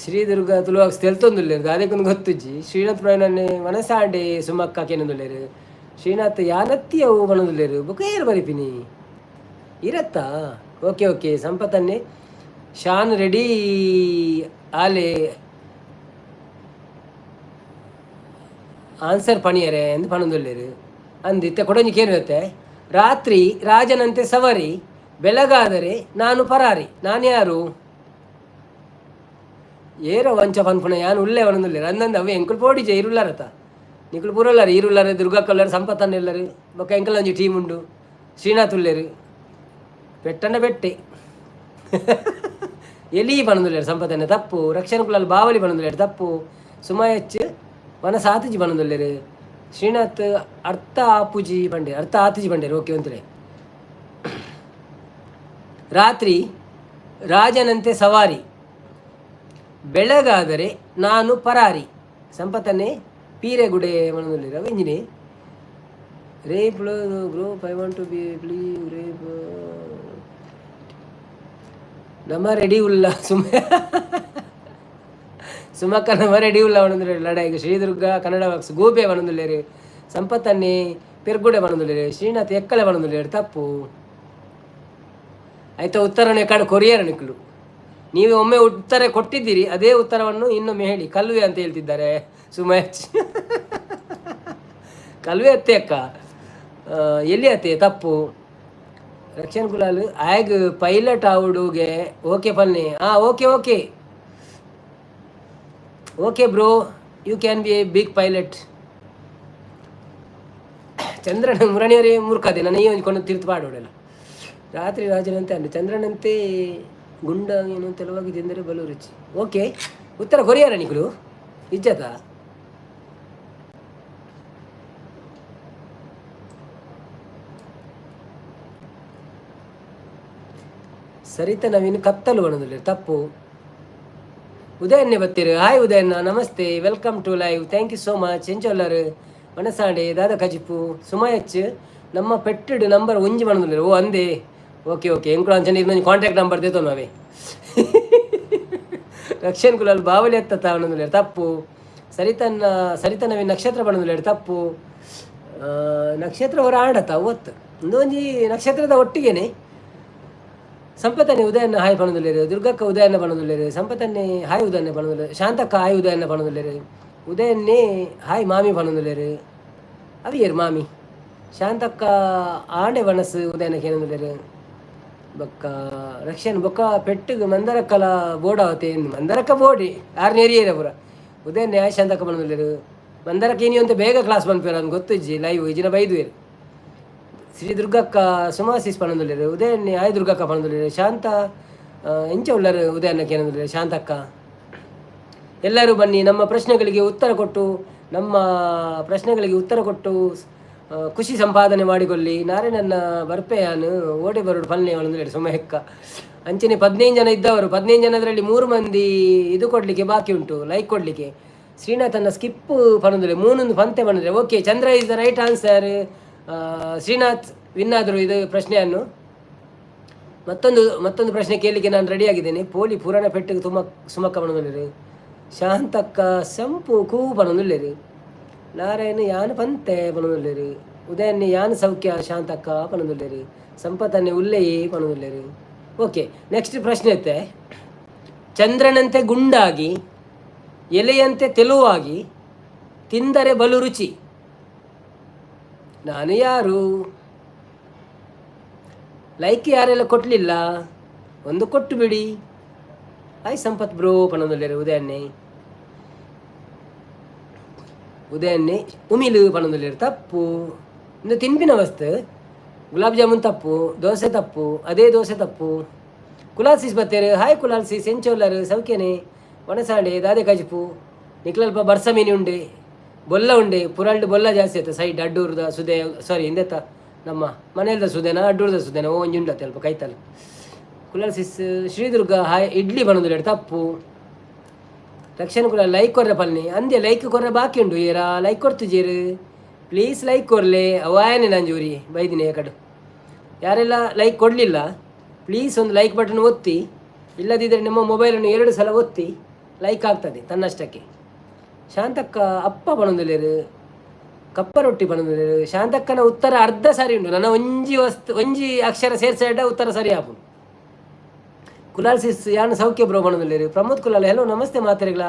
ಶ್ರೀದುರ್ಗ ತುಳುವಾಗ್ ತೆಲ್ತೊಂದುಲ್ಲೆರ್, ದಾದೆಕೊಂದು ಗೊತ್ತುಜ್ಜಿ. ಶ್ರೀನಾಥ್ ಪ್ರವೀಣ್ ಮನಸಾಂಡೆ ಸುಮಕ್ಕ ಕೇನೊಂದುಲ್ಲೆರ್. ಶ್ರೀನಾಥ್ ಯಾನತ್ತಿ ಅವು ಪಣೊಂದುಲ್ಲೆರ್. ಬೊಕ ಏರ್ ಬರಿಪಿನಿ ಇರತ್ತಾ? ಓಕೆ ಓಕೆ, ಸಂಪತನ್ನೇ ಶಾನ್ ರೆಡಿ ಆಲೆ ಆನ್ಸರ್ ಪಣಿಯರೆ ಅಂದ್ ಪಣೊಂದುಲ್ಲೆರ್. ಅಂದ್ ಇತ್ತೆ ಕೊಡೊಂಜಿ ಕೇನುವತ್ತೆ. ರಾತ್ರಿ ರಾಜನಂತೆ ಸವರಿ, ಬೆಳಗಾದರೆ ನಾನು ಪರಾರಿ, ನಾನು ಯಾರು? ಏರೋ ವಂಚ ಪನ್ಪುನ ಯಾನ್ ಉಲ್ಲೆ ಪನೊಂದುಲ್ಲೆರ್. ಅಂದಂದ ಅವು ಎಂಕುಲು ಪೋಡಿಜೆ. ಇರುಲ್ಲರತ ನಿಕುಲು ಪೂರಲ್ಲಾರ ಈರುಲ್ಲಾರ, ದುರ್ಗಕ್ಕಲ್ಲಾರ, ಸಂಪತ್ತನ್ನ ಎಲ್ಲರು. ಬೊಕ್ಕ ಎಂಕಲ್ ಒಂಜಿ ಟೀಮ್ ಉಂಡು. ಶ್ರೀನಾಥ್ ಉಲ್ಲೆರ್. ಪೆಟ್ಟಂಡ ಪೆಟ್ಟೆ. ಎಲಿ ಪನೊಂದುಲ್ಲೆರ್ ಸಂಪತನೆ ತಪ್ಪು. ರಕ್ಷಣ್ ಕುಲಾಲ್ ಬಾವಲಿ ಪನೊಂದುಲ್ಲೆರ್ ತಪ್ಪು. ಸುಮಯಚ್ ವನಸಾತುಜಿ ಪನೊಂದುಲ್ಲೆರ್. ಶ್ರೀನಾಥ್ ಅರ್ಥ ಆಪುಜಿ ಪಂಡೆ, ಅರ್ಥ ಆತುಜಿ ಪಂಡೆರ್. ಓಕೆ, ಒಂತಲೆ. ರಾತ್ರಿ ರಾಜನಂತೆ ಸವಾರಿ, ಬೆಳಗಾದರೆ ನಾನು ಪರಾರಿ. ಸಂಪತನೆ ಪೀರೆಗುಡೆ ಪನೊಂದುಲ್ಲೆರ್. ಅವು ಇಂಜಿನಿ rape group I want to be please rape. ನಮ್ಮ ರೆಡಿ ಉಲ್ಲ ಸುಮ ಸುಮಕ್ಕ, ನಮ್ಮ ರೆಡಿ ಉಲ್ಲ ಪನೊಂದುಲ್ಲೆರ್ ಲಡಾಯಿಗ್. ಶ್ರೀದುರ್ಗ ಕನ್ನಡ ಬಾಕ್ಸ್ ಗೂಬೆ ಪನೊಂದುಲ್ಲೆರ್. ಸಂಪತ್ತನ್ನೇ ಪೆರ್ಗುಡೆ ಪನೊಂದುಲ್ಲೆರ್. ಶ್ರೀನಾಥ್ ಎಕ್ಕಲೆ ಪನೊಂದುಲ್ಲೆರ್, ತಪ್ಪು. ಆಯ್ತಾ, ಉತ್ತರನೇ ಕಡೆ ಕೊರಿಯರ್ ನಿಕ್ಲು. ನೀವು ಒಮ್ಮೆ ಉತ್ತರ ಕೊಟ್ಟಿದ್ದೀರಿ, ಅದೇ ಉತ್ತರವನ್ನು ಇನ್ನೊಮ್ಮೆ ಹೇಳಿ. ಕಲ್ವೆ ಅಂತ ಹೇಳ್ತಿದ್ದಾರೆ ಸುಮಯಚ್. ಕಲ್ವೆ ಅತ್ತೆ ಅಕ್ಕ, ಎಲ್ಲಿ ಅತ್ತೆ? ತಪ್ಪು. ರಕ್ಷಣ್ ಕುಲಾಲ್ ಆಗ್ ಪೈಲಟ್ ಆವುಡುಗೆ. ಓಕೆ ಪಲ್ನಿ. ಹಾಂ, okay okay okay bro, you can be a big pilot. ಚಂದ್ರನ ಮುರಣಿಯರೇ ಮೂರ್ಖದೆ ನನ್ನ ಈ ಒಂದು ಕೊಂಡು ತೀರ್ತು ಪಾಡೋಡೆಲ್ಲ. ರಾತ್ರಿ ರಾಜನಂತೆ ಅಂದು ಚಂದ್ರನಂತೆ ಗುಂಡ ಏನು ತೆಲುವಾಗಿ ತಿಂದರೆ ಬಲು ರುಚಿ. ಓಕೆ, ಉತ್ತರ ಕೊರಿಯಾರ ನಿಕುಲು ಇಜ್ಜತ? ಸರಿತ ನವೀನ್ ಕತ್ತಲು ಬಣ್ಣದಲ್ಲಿ, ತಪ್ಪು. ಉದಯನ್ನೇ ಬತ್ತೀರು. ಹಾಯ್ ಉದಯಣ್ಣ, ನಮಸ್ತೆ, welcome to live, thank you so much. ಎಂಚೊಲ್ಲರು ಮನಸಾಂಡೆ ದಾದ ಕಜಿಪು? ಸುಮಯಚ್ ನಮ್ಮ ಪೆಟ್ಟೆಡ್ ನಂಬರ್ ಒಂಜಿ ಬಣ್ಣದಲ್ಲಿ. ಓ ಅಂದೆ, ಓಕೆ ಓಕೆ. ಎಂಕುಲು ಅಂಚನೆ ಇನ್ನೊಂದು ಕಾಂಟ್ಯಾಕ್ಟ್ ನಂಬರ್ ದೇತೋ ನಾವೇ. ರಕ್ಷಣ್ ಕುಲಾಲ್ ಬಾವಲಿ ಎತ್ತ ಬಣ್ಣದಲ್ಲಿ, ತಪ್ಪು. ಸರಿತನ್ನ ಸರಿತನವಿ ನಕ್ಷತ್ರ ಬಣ್ಣದಲ್ಲಿ, ತಪ್ಪು. ನಕ್ಷತ್ರ ಹೊರ ಆಡತ ಒತ್ತು ಒಂದೊಂಜಿ ನಕ್ಷತ್ರದ ಒಟ್ಟಿಗೆನೆ. ಸಂಪತನ್ನೇ ಉದಯನ್ನ hi ಪಣದುಲ್ಲೇರು. ದುರ್ಗಕ್ಕ ಉದಯನ್ನ ಪಣದುಲ್ಲೇರು. ಸಂಪತನ್ನೇ hi ಉದಯನ್ನ ಪಣದುಲ್ಲೇರು. Shantakka hi ಉದಯನ್ನ ಪಣದುಲ್ಲೇರು. ಉದಯನ್ನೇ hi ಮಾಮಿ ಪಣದುಲ್ಲೇರು. ಅವಿಯರ್ ಮಾಮಿ. ಶಾಂತಕ್ಕ ಆಂಡೆ ಬಣಸ್ ಉದಯನ ಕೇನದುಲ್ಲೇರು. ಬೊಕ್ಕ ರಕ್ಷಣ್ ಬೊಕ್ಕ ಪೆಟ್ಟುಗು ಮಂದರಕ್ಕಲ ಬೋಡಾವತೆ. ಮಂದರಕ್ಕ ಬೋಡಿ ಆರು ನೇರಿಯೇರ ಪೂರ. ಉದಯನ್ನೇ ಹಾಯ್ ಶಾಂತಕ್ಕ ಪಣದುಲ್ಲೇರು. ಮಂದರಕ್ಕ ಏನಿ ಅಂತ ಬೇಗ ಕ್ಲಾಸ್ ಪನ್ಪೇರು ಅವ್ನು ಗೊತ್ತಿಜ್ಜಿ ಲೈವ್ ಇಜಿನ ಬೈದುವೇರು. ಶ್ರೀ ದುರ್ಗಕ್ಕ ಸುಮಾಸಿಸ್ ಪಣದುಲ್ಲೇರು. ಉದಯನ್ನೇ ಆಯ್ ದುರ್ಗಕ್ಕ ಪಣದುಲ್ಲೇರು. ಶಾಂತ ಎಂಚ ಉಳ್ಳರು ಉದಯನ್ನಕ್ಕೆ ಏನಂದ್ರೆ. ಶಾಂತಕ್ಕ, ಎಲ್ಲರೂ ಬನ್ನಿ, ನಮ್ಮ ಪ್ರಶ್ನೆಗಳಿಗೆ ಉತ್ತರ ಕೊಟ್ಟು, ನಮ್ಮ ಪ್ರಶ್ನೆಗಳಿಗೆ ಉತ್ತರ ಕೊಟ್ಟು ಖುಷಿ ಸಂಪಾದನೆ ಮಾಡಿಕೊಳ್ಳಿ. ನಾರೇ ನನ್ನ ಬರ್ಪೆಯಾನು ಓಡೆ ಬರೋಡು ಫಲ್ನೆ ಒಂದು ಸುಮ್ಮ ಹೆಕ್ಕ. ಅಂಚನೆ 15 ಜನ ಇದ್ದವರು, 15 ಜನದರಲ್ಲಿ 3 ಮಂದಿ ಇದು ಕೊಡಲಿಕ್ಕೆ ಬಾಕಿ ಉಂಟು, ಲೈಕ್ ಕೊಡಲಿಕ್ಕೆ. ಶ್ರೀನಾಥನ್ನ skip ಪಣಂದ್ರೆ ಮೂನೊಂದು ಪಂತೆ ಪಣಂದ್ರೆ. Okay, Chandra is the right answer. Srinath win ಆದರು ಇದು ಪ್ರಶ್ನೆಯನ್ನು. ಮತ್ತೊಂದು ಮತ್ತೊಂದು ಪ್ರಶ್ನೆ ಕೇಳಲಿಕ್ಕೆ ನಾನು ರೆಡಿಯಾಗಿದ್ದೇನೆ. ಪೋಲಿ ಪುರಾಣ ಪೆಟ್ಟಿಗೆ ತುಮ ಸುಮಕ್ಕ ಪಣಂದುಲ್ಲೆರ್. ಶಾಂತಕ್ಕ ಸಂಪು ಕೂ ಪಣಂದುಲ್ಲೆರ್. ನಾರಾಯಣ ಯಾನ್ ಪಂತೆ ಪಣಂದುಲ್ಲೆರ್. ಉದಯನ್ನೇ ಯಾನ್ ಸೌಖ್ಯ ಶಾಂತಕ್ಕ ಪಣಂದುಲ್ಲೆರ್. ಸಂಪತನ್ನೇ ಉಲ್ಲೆಯೇ ಪಣಂದುಲ್ಲೆರ್. ಓಕೆ, ನೆಕ್ಸ್ಟ್ ಪ್ರಶ್ನೆ ಇತ್ತೆ. ಚಂದ್ರನಂತೆ ಗುಂಡಾಗಿ, ಎಲೆಯಂತೆ ತೆಲುವಾಗಿ, ತಿಂದರೆ ಬಲು ರುಚಿ, ನಾನು ಯಾರು? ಲೈಕ್ ಯಾರೆಲ್ಲ ಕೊಟ್ಟಲಿಲ್ಲ ಒಂದು ಕೊಟ್ಟು ಬಿಡಿ. ಹಾಯ್ ಸಂಪತ್ ಬ್ರೋ ಪಣಂದುಲ್ಲೆರ್. ಉದಯನ್ನೇ ಉದಯನ್ನೇ ಉಮಿಲು ಪಣಂದುಲ್ಲೆರ್, ತಪ್ಪು. ಇನ್ನು ತಿನ್ಪಿನ ವಸ್ತು. ಗುಲಾಬ್ ಜಾಮೂನ್ ತಪ್ಪು, ದೋಸೆ ತಪ್ಪು, ಅದೇ ದೋಸೆ ತಪ್ಪು. ಕುಲಾಲ್ ಸೀಸ್ ಬತ್ತೇರು. ಹಾಯ್ ಕುಲಾಲ್ ಸೀಸ್, ಎಂಚೊಲ್ಲರು ಸೌಖ್ಯನೆ? ಒಣಸಾಂಡೆ ದಾದೆ ಕಜಿಪು? ನಿಕ್ಲಲ್ಪ ಬರ್ಸ ಮೀನಿ ಉಂಡೆ, ಬೊಲ್ಲ ಉಂಡೆ. ಪುರಲ್ಡ್ ಬೊಲ್ಲ ಜಾಸ್ತಿ ಆಯ್ತು ಸೈಡ್ ಅಡ್ಡೂರ್ದ ಸುದೆ, ಸಾರಿ ಹಿಂದೆತ್ತ ನಮ್ಮ ಮನೆಯಲ್ದ ಸುದೆನ ಅಡ್ಡೂರ್ದ ಸುದೆನ ಓ ಒಂಜಿ ಉಂಡತ್ತೆ ಅಲ್ಪ ಕೈತಲ್. ಕುಲಾಲ್ ಸಿಸ್ ಶ್ರೀದುರ್ಗ ಹಾಯ್. ಇಡ್ಲಿ ಬನೊಂದುಲ್ಲೆರ್, ತಪ್ಪು. ರಕ್ಷಣ್ ಕುಲಾಲ್ ಲೈಕ್ ಕೊರ್ರೆ ಪಲ್ನಿ ಅಂದೆ. ಲೈಕ್ ಕೊರ್ರೆ ಬಾಕಿ ಉಂಡು. ಏರಾ ಲೈಕ್ ಕೊಡ್ತಿಜೇರು? ಪ್ಲೀಸ್ ಲೈಕ್ ಕೊರ್ಲೆ. ಅವು ಆಯನೆ ನಂಜೂರಿ ಬೈದಿನಿ ಕಡು. ಯಾರೆಲ್ಲ ಲೈಕ್ ಕೊಡಲಿಲ್ಲ, ಪ್ಲೀಸ್ ಒಂದು ಲೈಕ್ ಬಟನ್ ಒತ್ತಿ. ಇಲ್ಲದಿದ್ದರೆ ನಿಮ್ಮ ಮೊಬೈಲನ್ನು 2 ಸಲ ಒತ್ತಿ, ಲೈಕ್ ಆಗ್ತದೆ ತನ್ನಷ್ಟಕ್ಕೆ. ಶಾಂತಕ್ಕ ಅಪ್ಪ ಪಣೊಂದುಲ್ಲೆರ್. ಕಪ್ಪ ರೊಟ್ಟಿ ಪಣೊಂದುಲ್ಲೆರ್. ಶಾಂತಕ್ಕನ ಉತ್ತರ ಅರ್ಧ ಸರಿ ಉಂಟು. ನನ್ನ ಒಂಜಿ ವಸ್ತು ಒಂಜಿ ಅಕ್ಷರ ಸೇರ್ಸೆಡ ಉತ್ತರ ಸರಿ ಆಪುಂಡು. ಕುಲಾಲ್ ಸಿಸ್ ಯಾನ್ ಸೌಖ್ಯ ಬ್ರೋ ಪಣೊಂದುಲ್ಲೆರ್. ಪ್ರಮೋದ್ ಕುಲಾಲ್ ಹೆಲೋ ನಮಸ್ತೆ ಮಾತೆರೆಗ್ಲ.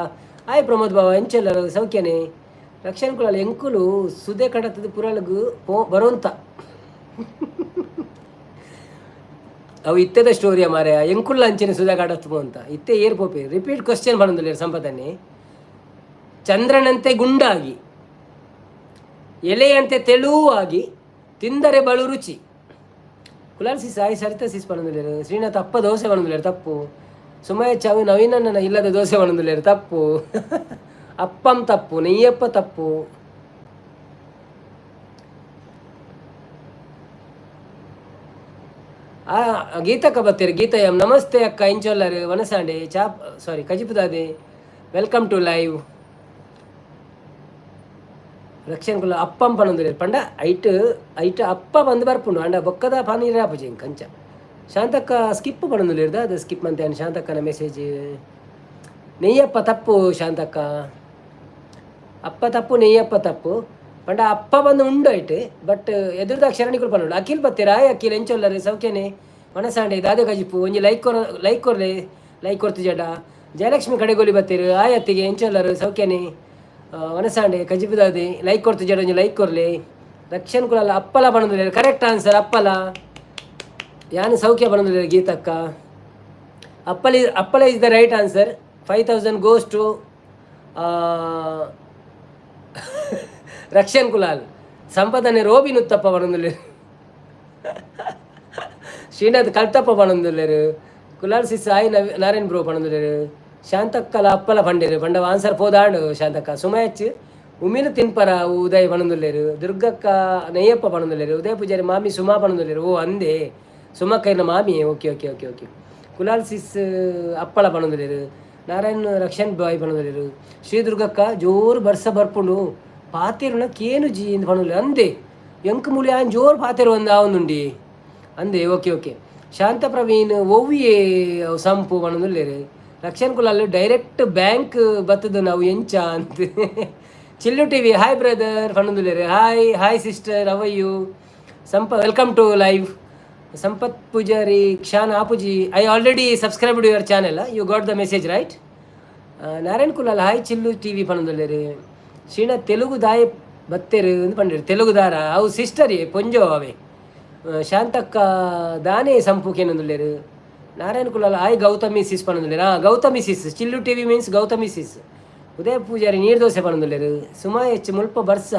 ಆಯ್ ಪ್ರಮೋದ್ ಬಾವ, ಎಂಚೆಲ್ಲರು ಸೌಖ್ಯನೇ? ರಕ್ಷಣ್ ಕುಲಾಲ್ ಎಂಕುಲು ಸುದೆ ಕಡತದ ಪುರಲ್ಗು ಪೋ ಬರೋಂತ. ಅವು ಇತ್ತೆದ ಸ್ಟೋರಿಯ ಮಾರೆ. ಎಂಕುಲ್ಲ ಅಂಚನೆ ಸುದೆ ಕಡತ್ತು ಅಂತ ಇತ್ತೆ ಏರ್ ಪೋಪೆ. Repeat question ಪಣೊಂದುಲ್ಲೆರ್ ಸಂಪತನ್ನೇ. ಚಂದ್ರನಂತೆ ಗುಂಡಾಗಿ, ಎಲೆಯಂತೆ ತೆಳುವಾಗಿ, ತಿಂದರೆ ಬಲು ರುಚಿ. ಕುಲಾಲ್ ಸಿಸ್ ಆಯ್ ಸರಿತ ಸಿಸ್ ಪಣೊಂದುಲ್ಲೆರ್. ಶ್ರೀನಾಥ್ ಅಪ್ಪ ದೋಸೆ ಪಣೊಂದುಲ್ಲೆರ್, ತಪ್ಪು. ಸುಮಯ ಚಾವು ನವೀನನ್ನ ಇಲ್ಲದ ದೋಸೆ ಪನೊಂದುಲ್ಲೆರ್ ತಪ್ಪು. ಅಪ್ಪಂ ತಪ್ಪು, ನೆಯ್ಯಪ್ಪ ತಪ್ಪು. ಆ ಗೀತಕ್ಕ ಬತ್ತೀರಿ. ಗೀತಾ ಎಂ, ನಮಸ್ತೆ ಅಕ್ಕ, ಇಂಚೊಲ್ಲರು? ವನಸಾಂಡೆ ಚಾಪ್, ಸಾರಿ, ಕಜಿಪುದಾದೆ. Welcome to live. Rakshan Kulal appam ಪನೊಂದುಲ್ಲೆರ್ ಪಂಡ ಐಟ್ ಐಟ್ ಅಪ್ಪ ಬಂದು ಬರ್ಪುಂಡು ಅಂಡ ಬೊಕ್ಕದ ಪನೀರ್ ಆಪುಜಿ ಕಂಚ. ಶಾಂತಕ್ಕ ಸ್ಕಿಪ್ ಪನೊಂದುಲ್ಲೆರ್, ಅದು ಸ್ಕಿಪ್ ಮಂತೆ ಶಾಂತಕ್ಕನ ಮೆಸೇಜ್. ನೆಯ್ಯಪ್ಪ ತಪ್ಪು ಶಾಂತಕ್ಕ. ಅಪ್ಪ ತಪ್ಪು, ನೆಯ್ಯಪ್ಪ ತಪ್ಪು. ಪಂಡ ಅಪ್ಪ ಬಂದು ಉಂಡು ಐಟ್, ಬಟ್ ಎದುರುದ ಅಕ್ಷರ ಪನ್ನೋಡು. ಅಖಿಲ್ ಬತ್ತೀರಾ? ಆಯ್ ಅಖಿಲ್, ಎಂಚೊಲ್ಲರು? ಸೌಖ್ಯನೆ? ಮನಸಾಂಡೆ ದಾದೆ ಕಜಿಪು? ಒಂಜಿ ಲೈಕ್ ಕೊರ, ಲೈಕ್ ಕೊರ್ಲೆ. ಲೈಕ್ ಕೊರ್ತು ಜಡ. ಜಯಲಕ್ಷ್ಮಿ ಕಡೆಗೋಲಿ ಬತ್ತೀರು. ಆಯ್ ಅತ್ತಿಗೆ, ಎಂಚೊಲ್ಲರು? ಸೌಖ್ಯನೆ? ವನಸಾಂಡೆ ಕಜಿಪು ದಾದೆ? ಲೈಕ್ ಕೊರ್ತು ಜಡ, ಒಂಜಿ ಲೈಕ್ ಕೊರ್ಲೆ. ರಕ್ಷನ್ ಕುಲಾಲ್ ಅಪ್ಪಲ ಪನೊಂದುಲ್ಲೆರ್, ಕರೆಕ್ಟ್ ಆನ್ಸರ್ ಅಪ್ಪಲ. ಯಾನ್ ಸೌಖ್ಯ ಪನೊಂದುಲ್ಲೆರ್ ಗೀತಕ್ಕ. ಅಪ್ಪಲಿ, ಅಪ್ಪಲ is the right answer. 5,000 goes to Rakshan Kulal. ಸಂಪದನೆ robin uttappa ಪನೊಂದುಲ್ಲೆರ್. ಶ್ರೀನಾಥ್ ಕಲ್ತಪ್ಪ ಪನೊಂದುಲ್ಲೆರ್. ಕುಲಾಲ್ ಸಿಸ್ ಆಯ್ ನವಿ ನಾರಾಯಣ್ ಬ್ರೋ ಪನೊಂದುಲ್ಲೆರ್. ಶಾಂತಕ್ಕಲ ಅಪ್ಪಲ ಪಂಡೆರ್, ಪಂಡ ಆನ್ಸರ್ ಪೋದಾಂಡು ಶಾಂತಕ್ಕ. ಸುಮಯಚ್ ಉಮಿನ ತಿನ್ಪರ ಉದಯ್ ಪನೊಂದುಲ್ಲೆರ್. ದುರ್ಗಕ್ಕ ನೆಯ್ಯಪ್ಪ ಪನೊಂದುಲ್ಲೆರ್. ಉದಯ ಪೂಜಾರಿ ಮಾಮಿ ಸುಮಾ ಪನೊಂದುಲ್ಲೆರ್. ಓ ಅಂದೆ, ಸುಮಕ್ಕ ಇರ್ನ ಮಾಮಿ. Okay okay okay okay. Kulal sis ಅಪ್ಪಳ ಪನೊಂದುಲ್ಲೆರ್. ನಾರಾಯಣ್ ರಕ್ಷನ್ ಬಾಯ್ ಪನೊಂದುಲ್ಲೆರ್. ಶ್ರೀ ದುರ್ಗಕ್ಕ ಜೋರು ಬರ್ಸ ಬರ್ಪುಂಡು, ಪಾತೆರುನ ಕೇನು ಜಿ ಇಂದ್ ಪನೊಂದುಲ್ಲೆರ್. ಅಂದೆ, ಎಂಕ್ ಮೂಲಿ ಆನ್ ಜೋರು ಪಾತೆರು ಒಂದು ಆವೊಂದುಂಡಿ ಅಂದೆ. Okay okay. ಶಾಂತ ಪ್ರವೀಣ್ ಒವ್ವಿಯೇ ಸಂಪು ಪನೊಂದುಲ್ಲೆರ್. ರಕ್ಷನ್ ಕುಲಾಲ್ ಡೈರೆಕ್ಟ್ ಬ್ಯಾಂಕ್ ಬತ್ತದ ನಾವು ಎಂಚ ಅಂತ. ಚಿಲ್ಲು ಟಿವಿ ಹಾಯ್ ಬ್ರದರ್ ಪನೊಂದುಲ್ಲೆರ್. Hi hi sister, how are you? Sampa welcome to live. Sampath Poojary ಕ್ಷಾನ್ ಆಪುಜಿ. I already subscribed your channel. You got the message, right? Narayan Kulal hi Chillu TV ಪನೊಂದುಲ್ಲೆರ್. Srinath Telugu ದಾಯ ಬತ್ತೆರು ಅಂದ್ ಪಂಡೆರ್. ತೆಲುಗುದಾರ ಅವು sister ಪೊಂಜೋ ಅವೆ. ಶಾಂತಕ್ಕ ದಾನೆ ಸಂಪು ಕೇನೊಂದುಲ್ಲೆರ್. Narayana Kulal hi Gautami ಸಿಸ್ ಪನೊಂದುಲ್ಲೆರ್. ಹಾಂ, ಗೌತಮಿ ಸಿಸ್. ಚಿಲ್ಲು TV means Gautami ಸಿಸ್. ಉದಯ ಪೂಜಾರಿ ನೀರು dosa ಪನೊಂದುಲ್ಲೆರ್. Suma H ಮುಲ್ಪ ಬರ್ಸ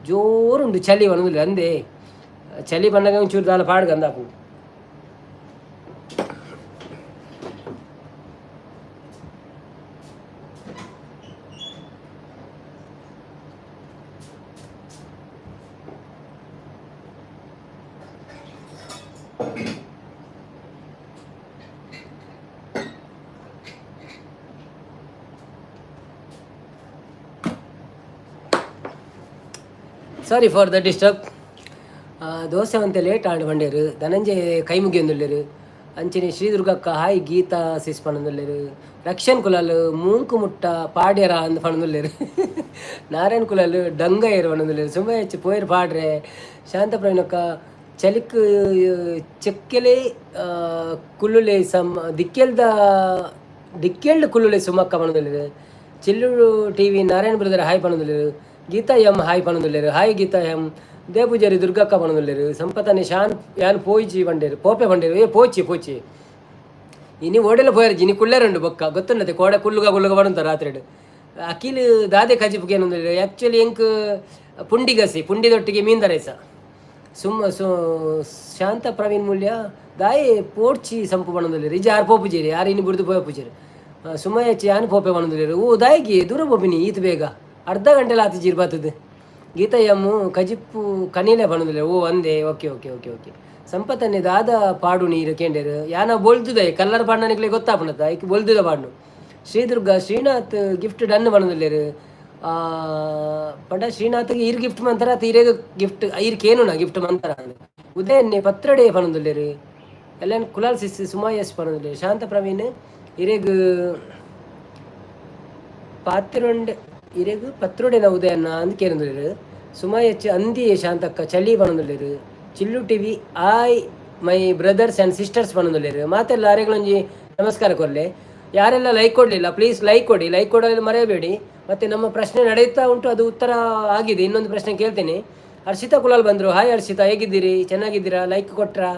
ಜೋರುಂಡು, ಚಳಿ ಪನೊಂದುಲ್ಲೆರ್. ಅಂದೆ, ಚಳಿ ಪನ್ನಗ ಒಂಚೂರು ದಾಲ ಪಾಡ್ಗ ಅಂದಾಪುಂಡು. Sorry for the disturb. Dosa ಒಂತೆ ಲೇಟ್ ಆಂಡ್ ಪಂಡೇರು. ಧನಂಜಯ ಕೈ ಮುಗಿಯೊಂದುಲ್ಲೆರ್. ಅಂಚನೆ ಶ್ರೀ ದುರ್ಗಕ್ಕ ಹಾಯ್ ಗೀತಾ ಸಿಸ್ ಪನೊಂದುಲ್ಲೆರ್. ರಕ್ಷನ್ ಕುಲಾಲ್ ಮೂಂಕು ಮುಟ್ಟ ಪಾಡ್ಯರ ಅಂದ್ ಪನೊಂದುಲ್ಲೆರ್. ನಾರಾಯಣ್ ಕುಲಾಲ್ ಡಂಗಯೆರ್ ಪನೊಂದುಲ್ಲೆರ್. ಸುಮ್ಮ ಹೆಚ್ಚು ಪೋಯೆರ್ ಪಾಡ್ರೆ. ಶಾಂತ ಪ್ರವೀಣಕ್ಕ ಚಲಿಕ್ ಚೆಕ್ಕೆಲೆ ಕುಲ್ಲುಲೆ ಸಮ್ ದಿಕ್ಕೆಲ್ದ ದಿಕ್ಕೆಲ್ಡ್ ಕುಲ್ಲುಲೆ ಸುಮಕ್ಕ ಪನೊಂದುಲ್ಲೆರ್. Chillu TV Narayana brother hi ಪನೊಂದುಲ್ಲೆರ್. ಗೀತಾ ಎಂ ಹಾಯ್ ಪನೊಂದುಲ್ಲೆರ್. Hi Geeta M. ದೇಪೂಜಾರಿ ದುರ್ಗಕ್ಕ ಪನೊಂದುಲ್ಲೆರ್. ಸಂಪತನೆ ಶಾನ್ ಯಾನ್ ಪೋಯಿಜಿ ಪಂಡೇರು, ಪೋಪೆ ಪಂಡೇರು. ಏ ಪೋಚಿ ಪೋಚಿ, ಇನಿ ಓಡೆಲ್ಲ ಪೋಯರ್ಜಿ, ಇನಿ ಕುಲ್ಲೆರುಂಡು. ಬೊಕ್ಕ ಗೊತ್ತುಂಡತೆ, ಕೋಡೆ ಕುಲ್ಲುಗ ಕುಲ್ಲುಗ ಬರುಂತ ರಾತ್ರಿಡ್. ಅಖಿಲ್ ದಾದೆ ಕಜಿಪುಗೆ ಏನೊಂದುಲ್ಲೆರ್. ಆ್ಯಕ್ಚುಲಿ ಎಂಕ್ ಪುಂಡಿ ಗಸಿ, ಪುಂಡಿದೊಟ್ಟಿಗೆ ಮೀನ್ದ ರೈಸ. ಸುಮ್ಮ ಸು ಶಾಂತ ಪ್ರವೀಣ್ ಮೂಲ್ಯ ದಾಯಿ ಪೋಡ್ಚಿ ಸಂಪು ಪನೊಂದುಲ್ಲೆರ್. ಇಜ್ಜಿ, ಆರ್ ಪೋಪುಜೆರ್, ಆರ್ ಇನಿ ಬುಡ್ದು ಪೋಪುಜೆರ್. ಸುಮಯಚ್ಚಿ ಯಾನ್ ಪೋಪೆ ಪನೊಂದುಲ್ಲೆರ್. ಓ ದಾಯಿಗೆ ದೂರ ಪೋಪಿನಿ ಈತ್ ಬೇಗ? ಅರ್ಧ ಗಂಟೆಲ ಆತಿಜಿ ಬತ್ತದು. ಗೀತಾ ಎಮ್ಮು ಕಜಿಪ್ಪು ಕನೀಲೆ ಪನೊಂದುಲ್ಲೆರ್. ಓ ಅಂದೆ, ಓಕೆ ಓಕೆ ಓಕೆ ಓಕೆ. ಸಂಪತ್ತನ್ನೇ ದಾದ ಪಾಡು ನೀರು ಕೇಂಡೇರು. ಯಾನ ಬೊಲ್ದುದ ಕಲ್ಲರ್ ಪಾಡ್ನನಿಕ್ಲೆ ಗೊತ್ತಾಪುನತ, ಐಕ್ ಬೊಲ್ದುದ ಪಾಡ್ನು. Sridurga Srinath gift done ಪನೊಂದುಲ್ಲೆರ್. ಪಂಡ ಶ್ರೀನಾಥ್ಗೆ ಈರ್ ಗಿಫ್ಟ್ ಮಂತರ, ಈರೆಗ್ ಗಿಫ್ಟ್, ಈರ್ ಕೇನುನ ಗಿಫ್ಟ್ ಮಂತರ. ಉದಯನ್ನೇ ಪತ್ರಡೆ ಪನೊಂದುಲ್ಲೆರ್. ಎಲ್ಲನ್ ಕುಲಾಲ್ ಸಿಸ್ ಸುಮಾ ಎಸ್ ಪನೊಂದುಲ್ಲೆರ್. ಶಾಂತ ಪ್ರವೀಣ್ ಇರೆಗ್ ಪಾತ್ರೊಂಡೆ, ಇರೆಗ್ ಪತ್ರೊಡೆನ ಉದಯನ್ನ ಅಂದ್ ಕೇನೊಂದುಲ್ಲೆರ್. ಸುಮಾ ಎಚ್ ಅಂದಿ ಶಾಂತಕ್ಕ ಚಳಿ ಪನೊಂದುಲ್ಲೆರ್. ಚಿಲ್ಲು TV hi my brothers and sisters ಪನೊಂದುಲ್ಲೆರ್. ಮಾತೆಲ್ಲ ಅರೆಗಳೊಂಜಿ ನಮಸ್ಕಾರ ಕೊರ್ಲೆ. ಯಾರೆಲ್ಲ ಲೈಕ್ ಕೊಡಲಿಲ್ಲ, ಪ್ಲೀಸ್ ಲೈಕ್ ಕೊಡಿ, ಲೈಕ್ ಕೊಡಲು ಮರೆಯಬೇಡಿ. ಮತ್ತು ನಮ್ಮ ಪ್ರಶ್ನೆ ನಡೆಯುತ್ತಾ ಉಂಟು, ಅದು ಉತ್ತರ ಆಗಿದೆ. ಇನ್ನೊಂದು ಪ್ರಶ್ನೆ ಕೇಳ್ತೇನೆ. ಹರ್ಷಿತಾ ಕುಲಾಲ್ ಬಂದರು. ಹಾಯ್ ಹರ್ಷಿತಾ, ಹೇಗಿದ್ದೀರಿ? ಚೆನ್ನಾಗಿದ್ದೀರಾ? ಲೈಕ್ ಕೊಟ್ರಾ?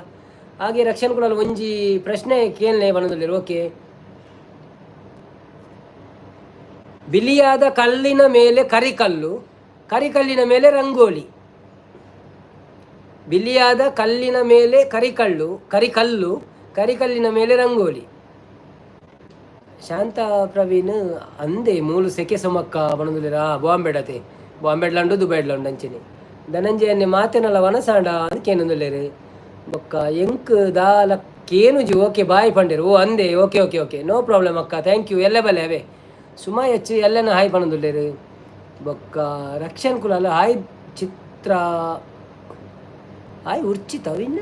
ಹಾಗೆ ರಕ್ಷಣ್ ಕುಲಾಲ್ ಒಂಜಿ ಪ್ರಶ್ನೆ ಕೇಳನೆ ಪನೊಂದುಲ್ಲೆರ್. ಓಕೆ. ಬಿಳಿಯಾದ ಕಲ್ಲಿನ ಮೇಲೆ ಕರಿಕಲ್ಲು, ಕರಿಕಲ್ಲಿನ ಮೇಲೆ ರಂಗೋಲಿ. ಬಿಳಿಯಾದ ಕಲ್ಲಿನ ಮೇಲೆ ಕರಿಕಲ್ಲು, ಕರಿಕಲ್ಲು, ಕರಿಕಲ್ಲಿನ ಮೇಲೆ ರಂಗೋಲಿ. ಶಾಂತ ಪ್ರವೀಣ್ ಅಂದೆ ಮೂಲು ಸೆಕೆ ಸೊಮಕ್ಕ ಪನೊಂದುಲ್ಲೆರ್. ಬಾಂಬೆಡತೆ, ಬಾಂಬೆಡ್ಲಂಡು ದುಬೈಡ್ಲಂಡು ಅಂಚನೆ. ಧನಂಜಯನ್ನೆ ಮಾತೆನಲ ವನಸಾಂಡ ಅಂದ್. ಬೊಕ್ಕ ಎಂಕ್ ದಾಲ ಕೇನುಜಿ. ಓಕೆ, ಬಾಯ್ ಪಂಡೆರ್. ಓ ಅಂದೆ, okay okay okay, no problem ಅಕ್ಕ, thank you. ಎಲ್ಲ ಬಲೆ ಅವೇ. ಸುಮಾ ಹೆಚ್ಚು ಎಲ್ಲನ ಹಾಯ್ ಪನೊಂದುಲ್ಲೆರ್. ಬೊಕ್ಕ ರಕ್ಷಣ್ ಕುಲಾಲ್ ಹಾಯ್. ಚಿತ್ರ ಹಾಯ್. ಉರ್ಚಿತ ಅವಿನ್ನ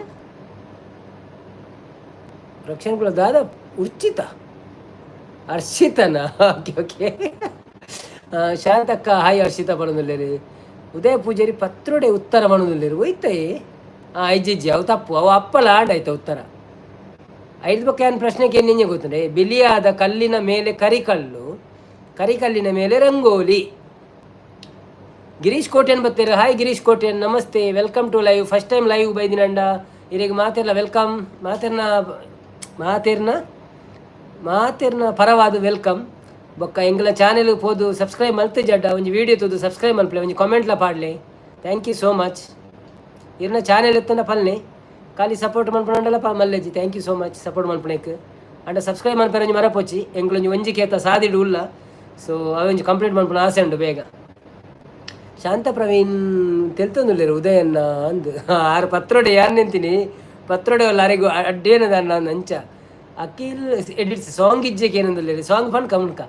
ರಕ್ಷಣ್ ಕುಲ ದಾದ ಉರ್ಚಿತ ಹರ್ಷಿತನ. ಓಕೆ ಓಕೆ, ಶಾಂತಕ್ಕ ಹಾಯ್. ಹರ್ಷಿತ ಪನೊಂದುಲ್ಲೆರ್. ಉದಯ ಪೂಜಾರಿ ಪತ್ರೊಡೆ ಉತ್ತರ ಪನೊಂದುಲ್ಲೆರ್. ಒಯ್ತಯೇ? ಹಾಂ, ಇಜ್ಜಿ, ಅವು ತಪ್ಪು. ಅವು ಅಪ್ಪಲ ಆಂಡಾಯ್ತ ಉತ್ತರ. ಐದು ಬೊಕ್ಕ ಏನು ಪ್ರಶ್ನೆ ಕೇಂದ್ರ ಗೊತ್ತುಂಡೆ? ಬಿಳಿಯಾದ ಕಲ್ಲಿನ ಮೇಲೆ ಕರಿಕಲ್ಲು, ಕರಿಕಲ್ಲಿನ ಮೇಲೆ ರಂಗೋಲಿ. ಗಿರೀಶ್ ಕೋಟ್ಯನ್ ಬತ್ತೀರ. ಹಾಯ್ ಗಿರೀಶ್ ಕೋಟ್ಯನ್, ನಮಸ್ತೆ, welcome to live. First time live ಬೈದಿನಂಡ ಇರೆಗ್ ಮಾತೆರ್ಲ welcome. ಮಾತೆರ್ನ ಮಾತೆರ್ನ ಮಾತೆರ್ನ ಪರವಾದ welcome. ಬೊಕ್ಕ ಎಂಗ್ಲ ಚಾನೆಲ್ ಪೋದು ಸಬ್ಸ್ಕ್ರೈಬ್ ಮಲ್ತ್ ಜಡ್ಡ ಒಂಜಿ ವೀಡಿಯೋ ತೂದು ಸಬ್ಸ್ಕ್ರೈಬ್ ಮಲ್ಪಲೆ, ಒಂಜಿ ಕಾಮೆಂಟ್ಲ ಪಾಡ್ಲೆ. Thank you so much. ಇರ್ನ ಚಾನೆಲ್ ಎತ್ತನ ಪಲ್ನೆ ಖಾಲಿ ಸಪೋರ್ಟ್ ಮಲ್ಪುನಂಡಲ ಪಾ ಮಲ್ಲೆಜಿ. Thank you so much support ಮಲ್ಪುನೆಕ್. And subscribe ಮಲ್ಪರೆ ಒಂಜಿ ಮರಪೊಚ್ಚಿ. ಎಂಕ್ಲೊಂಜಿ ಒಂಜಿ ಕೇತ ಸಾದಿಡು ಉಲ್ಲ, ಸೊ ಅವಂಜಿ ಕಂಪ್ಲೀಟ್ ಮಲ್ಪುನ ಆಸೆ ಉಂಡು ಬೇಗ. ಶಾಂತ ಪ್ರವೀಣ್ ತೆಲ್ತೊಂದುಲ್ಲೆರ್ ಉದಯನ್ನ ಅಂದ್. ಆರು ಪತ್ರೊಡೆ ಯಾರು ನಿಂತೀನಿ, ಪತ್ರೊಡೆ ಅಲ್ಲ ಅರೆಗು ಅಡ್ಡೇನದ ನಾನು ಅಂಚ. ಅಖಿಲ್ ಎಡಿಟ್ಸ್ ಸಾಂಗ್ ಇಜ್ಜೆಗೆ ಏನಂದುಲ್ಲೆರ್. ಸಾಂಗ್ ಪನ್ಕ ಮುನ್ಕ.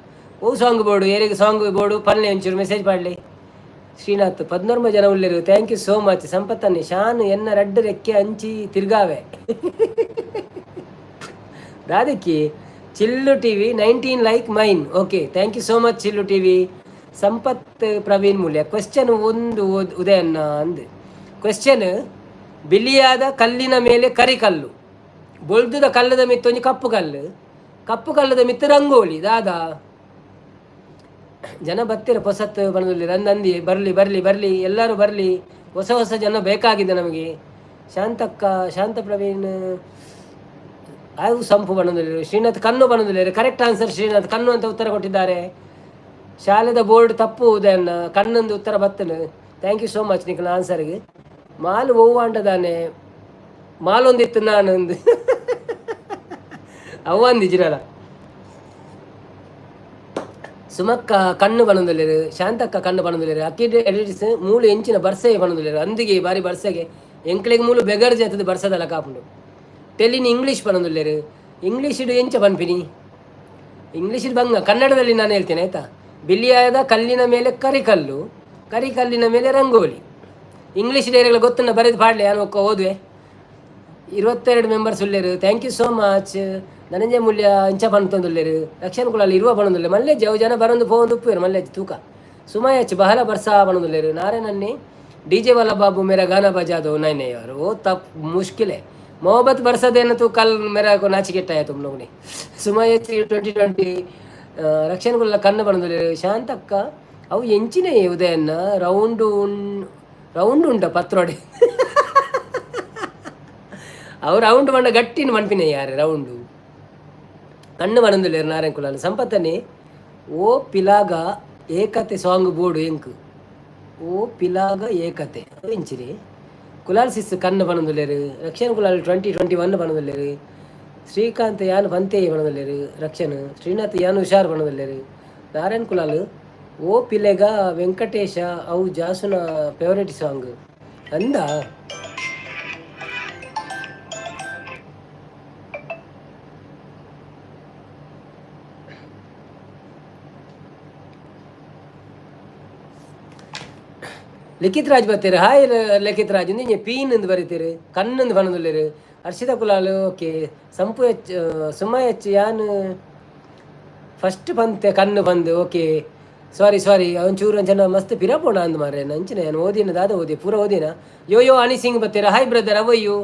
ಓ ಸಾಂಗ್ ಬೋಡು ಏರಿಗೆ ಸಾಂಗ್ ಬೋಡು ಪನ್ಲೆ, ಒಂಚೂರು ಮೆಸೇಜ್ ಪಾಡ್ಲೆ. ಶ್ರೀನಾಥ್ 11 ಜನ ಉಲ್ಲೆರು, thank you so much. ಸಂಪತ್ತನ್ನಿ ಶಾನ್ ಎನ್ನ ರಡ್ಡು ರೆಕ್ಕೆ ಅಂಚಿ ತಿರ್ಗಾವೆ ದಾದಕ್ಕಿ. ಚಿಲ್ಲು TV 19 like mine. Okay, thank you so much ಚಿಲ್ಲು TV. Sampath Praveen Moolya question ಒಂದು ಉದಯನ್ನ ಅಂದ್. ಕ್ವೆಶ್ಚನ್ ಬಿಳಿಯಾದ ಕಲ್ಲಿನ ಮೇಲೆ ಕರಿಕಲ್ಲು, ಬೊಲ್ದುದ ಕಲ್ಲದ ಮಿತ್ತು ಒಂಜಿ ಕಪ್ಪು ಕಲ್ಲು, ಕಪ್ಪು ಕಲ್ಲದ ಮಿತ್ತು ರಂಗೋಲಿ ದಾದಾ? ಜನ ಬತ್ತಿರ ಪೊಸತ್ ಬನದಲ್ಲಿ ರಂದಂದಿ. ಬರಲಿ ಬರಲಿ ಬರಲಿ, ಎಲ್ಲರೂ ಬರಲಿ. ಹೊಸ ಹೊಸ ಜನ ಬೇಕಾಗಿದೆ ನಮಗೆ. ಶಾಂತಕ್ಕ, ಶಾಂತ ಪ್ರವೀಣ್ ಅವು ಸಂಪು ಬಣ್ಣದಲ್ಲಿ. ಶ್ರೀನಾಥ್ ಕಣ್ಣು ಬಣ್ಣದಲ್ಲಿ. ಕರೆಕ್ಟ್ ಆನ್ಸರ್ ಶ್ರೀನಾಥ್, ಕಣ್ಣು ಅಂತ ಉತ್ತರ ಕೊಟ್ಟಿದ್ದಾರೆ. ಶಾಲೆದ ಬೋರ್ಡ್ ತಪ್ಪು ಉದಯನ್ನ, ಕಣ್ಣೊಂದು ಉತ್ತರ ಬತ್ತನು. Thank you so much ನಿಖಲ ಆನ್ಸರ್ಗೆ. Mall ಒವ್ವಾಂಡದಾನೆ ಮಾಲೊಂದಿತ್ತು ನಾನೊಂದು ಅವ್ವಂದಿಜಿರಲ್ಲ. ಸುಮಕ್ಕ ಕಣ್ಣು ಬಣ್ಣದಲ್ಲಿರು, ಶಾಂತಕ್ಕ ಕಣ್ಣು ಬಣ್ಣದಲ್ಲಿರು. ಅಕ್ಕಿ ಎಡಿಟ್ಸ್ ಮೂಲು ಎಂಚಿನ ಬರ್ಸೆ ಬಣ್ಣದಲ್ಲಿರು. ಅಂದಿಗೆ ಬಾರಿ ಬರ್ಸೆಗೆ ಎಂಕ್ಲೆಗ್ ಮೂಲು ಬೆಗರ್ ಜಾತದ ಬರ್ಸದಲ್ಲ ಕಾಪುಂಡು. ಟೆಲಿನ್ ಇಂಗ್ಲೀಷ್ ಪನೊಂದುಲ್ಲೆರ್. ಇಂಗ್ಲೀಷ್ ಎಂಚ ಪನ್ಪಿನಿ? ಇಂಗ್ಲೀಷ್ ಬಂಗ ಕನ್ನಡದಲ್ಲಿ ನಾನು ಹೇಳ್ತೇನೆ, ಆಯ್ತಾ? ಬಿಳಿಯಾದ ಕಲ್ಲಿನ ಮೇಲೆ ಕರಿಕಲ್ಲು, ಕರಿಕಲ್ಲಿನ ಮೇಲೆ ರಂಗೋಲಿ. ಇಂಗ್ಲೀಷ್ ಡೈರೆಗಳ ಗೊತ್ತನ್ನ ಬರೆದು ಪಾಡ್ಲೆ, ನಾನು ಒಕ್ಕ ಓದುವೆ. 22 members ಉಲ್ಲೇರು, thank you so much. Dhananjaya Mulya ಇಂಚ ಪಂತೊಂದುಲ್ಲೇರು. ರಕ್ಷಣ್ ಕುಲಾಲ್ ಇರುವ ಪಣೊಂದುಲ್ಲೆ. ಮಲ್ಲೆಜ್ಜಿ ಅವು ಜನ ಬರೊಂದು ಪೋವೊಂದು ಉಪ್ಪುವೆರ್. ಮಲ್ಲೆಜ್ಜಿ ತೂಕ. ಸುಮಾಯಚ್ ಬಹಳ ಬರ್ಸಾ ಪಣೊಂದುಲ್ಲೇರು. ನಾರಾಯಣನ್ನೇ डीजे वाला बाबू मेरा गाना बजा दो। नहीं नहीं यार, वो तब मुश्किल है। मोहब्बत बरसा देना तो कल मेरा को नाच के है तुम लोग ने। ಸುಮಾಯಚ್ 2020. ರಕ್ಷಣ್ ಕುಲ್ಲ ಕಣ್ಣು ಬಣ್ಣದಲ್ಲಿ. ಶಾಂತಕ್ಕ ಅವು ಎಂಚಿನ ಉದಯನ್ನ ರೌಂಡು ರೌಂಡ್ ಉಂಡ ಪತ್ರೊಡೆ. ಅವು ರೌಂಡ್ ಬಣ್ಣ ಗಟ್ಟಿನ ಮನ್ಪಿನ ಯಾರು ರೌಂಡು ಕಣ್ಣು ಬಣ್ಣದಲ್ಲಿ. ನಾರಾಯಣ ಕುಲಾಲ್ ಸಂಪತ್ತನೆ ಓ ಪಿಲಾಗ ಏಕತೆ ಸಾಂಗ್ ಬೋರ್ಡು ಎಂಕ್. ಓ ಪಿಲಾಗ ಏಕತೆ ಎಂಚಿರಿ? ಕುಲಾಲ್ ಸಿಸ್ ಕಣ್ಣು ಬಣ್ಣದುಲ್ಲೇರು. ರಕ್ಷಣ್ ಕುಲಾಲ್ 2021 ಬಣ್ಣದುಲ್ಲೇರು. ಶ್ರೀಕಾಂತ್ ಯಾನ್ ಪಂತೆ ಬಣ್ಣದುಲ್ಲೇರು. ರಕ್ಷಣ್ ಶ್ರೀನಾಥ್ ಯಾನ್ ಹುಷಾರ್ ಬಣ್ಣದುಲ್ಲೇರು. ನಾರಾಯಣ್ ಕುಲಾಲ್ ಓ ಪಿಲೆಗ ವೆಂಕಟೇಶ ಅವು ಜಾಸುನ ಫೇವರೇಟ್ ಸಾಂಗ್ ಅಂದ. ಲಿಖಿತ್ ರಾಜ್ ಬರ್ತೀರಿ. ಹಾಯ್ ಲಿಖಿತ್ ರಾಜ್. ಇಂದು ಪೀನ್ ಎಂದು ಬರೀತೀರಿ, ಕಣ್ಣಂದು ಬಣ್ಣದುಲ್ಲೇರು. ಹರ್ಷಿತಾ ಕುಲಾಲ್ ಓಕೆ. ಸಂಪು ಎಚ್, ಸುಮ ಎಚ್ ಯಾನ್ ಫಸ್ಟ್ ಬಂತೆ ಕಣ್ಣು ಬಂದು. ಓಕೆ, ಸಾರಿ ಸಾರಿ, ಒಂಚೂರು ಅಂಚನ ಮಸ್ತ್ ಪಿರ ಪೋಣ ಅಂದ್ ಮಾರ್ರೆ. ಅಂಚಿನ ಯಾನ್ ಓದಿನ ದಾದ ಓದಿ ಪೂರ ಓದಿನ. ಯೋ ಯೋ ಅನಿ Singh ಬತ್ತೀರ. Hi brother, how you?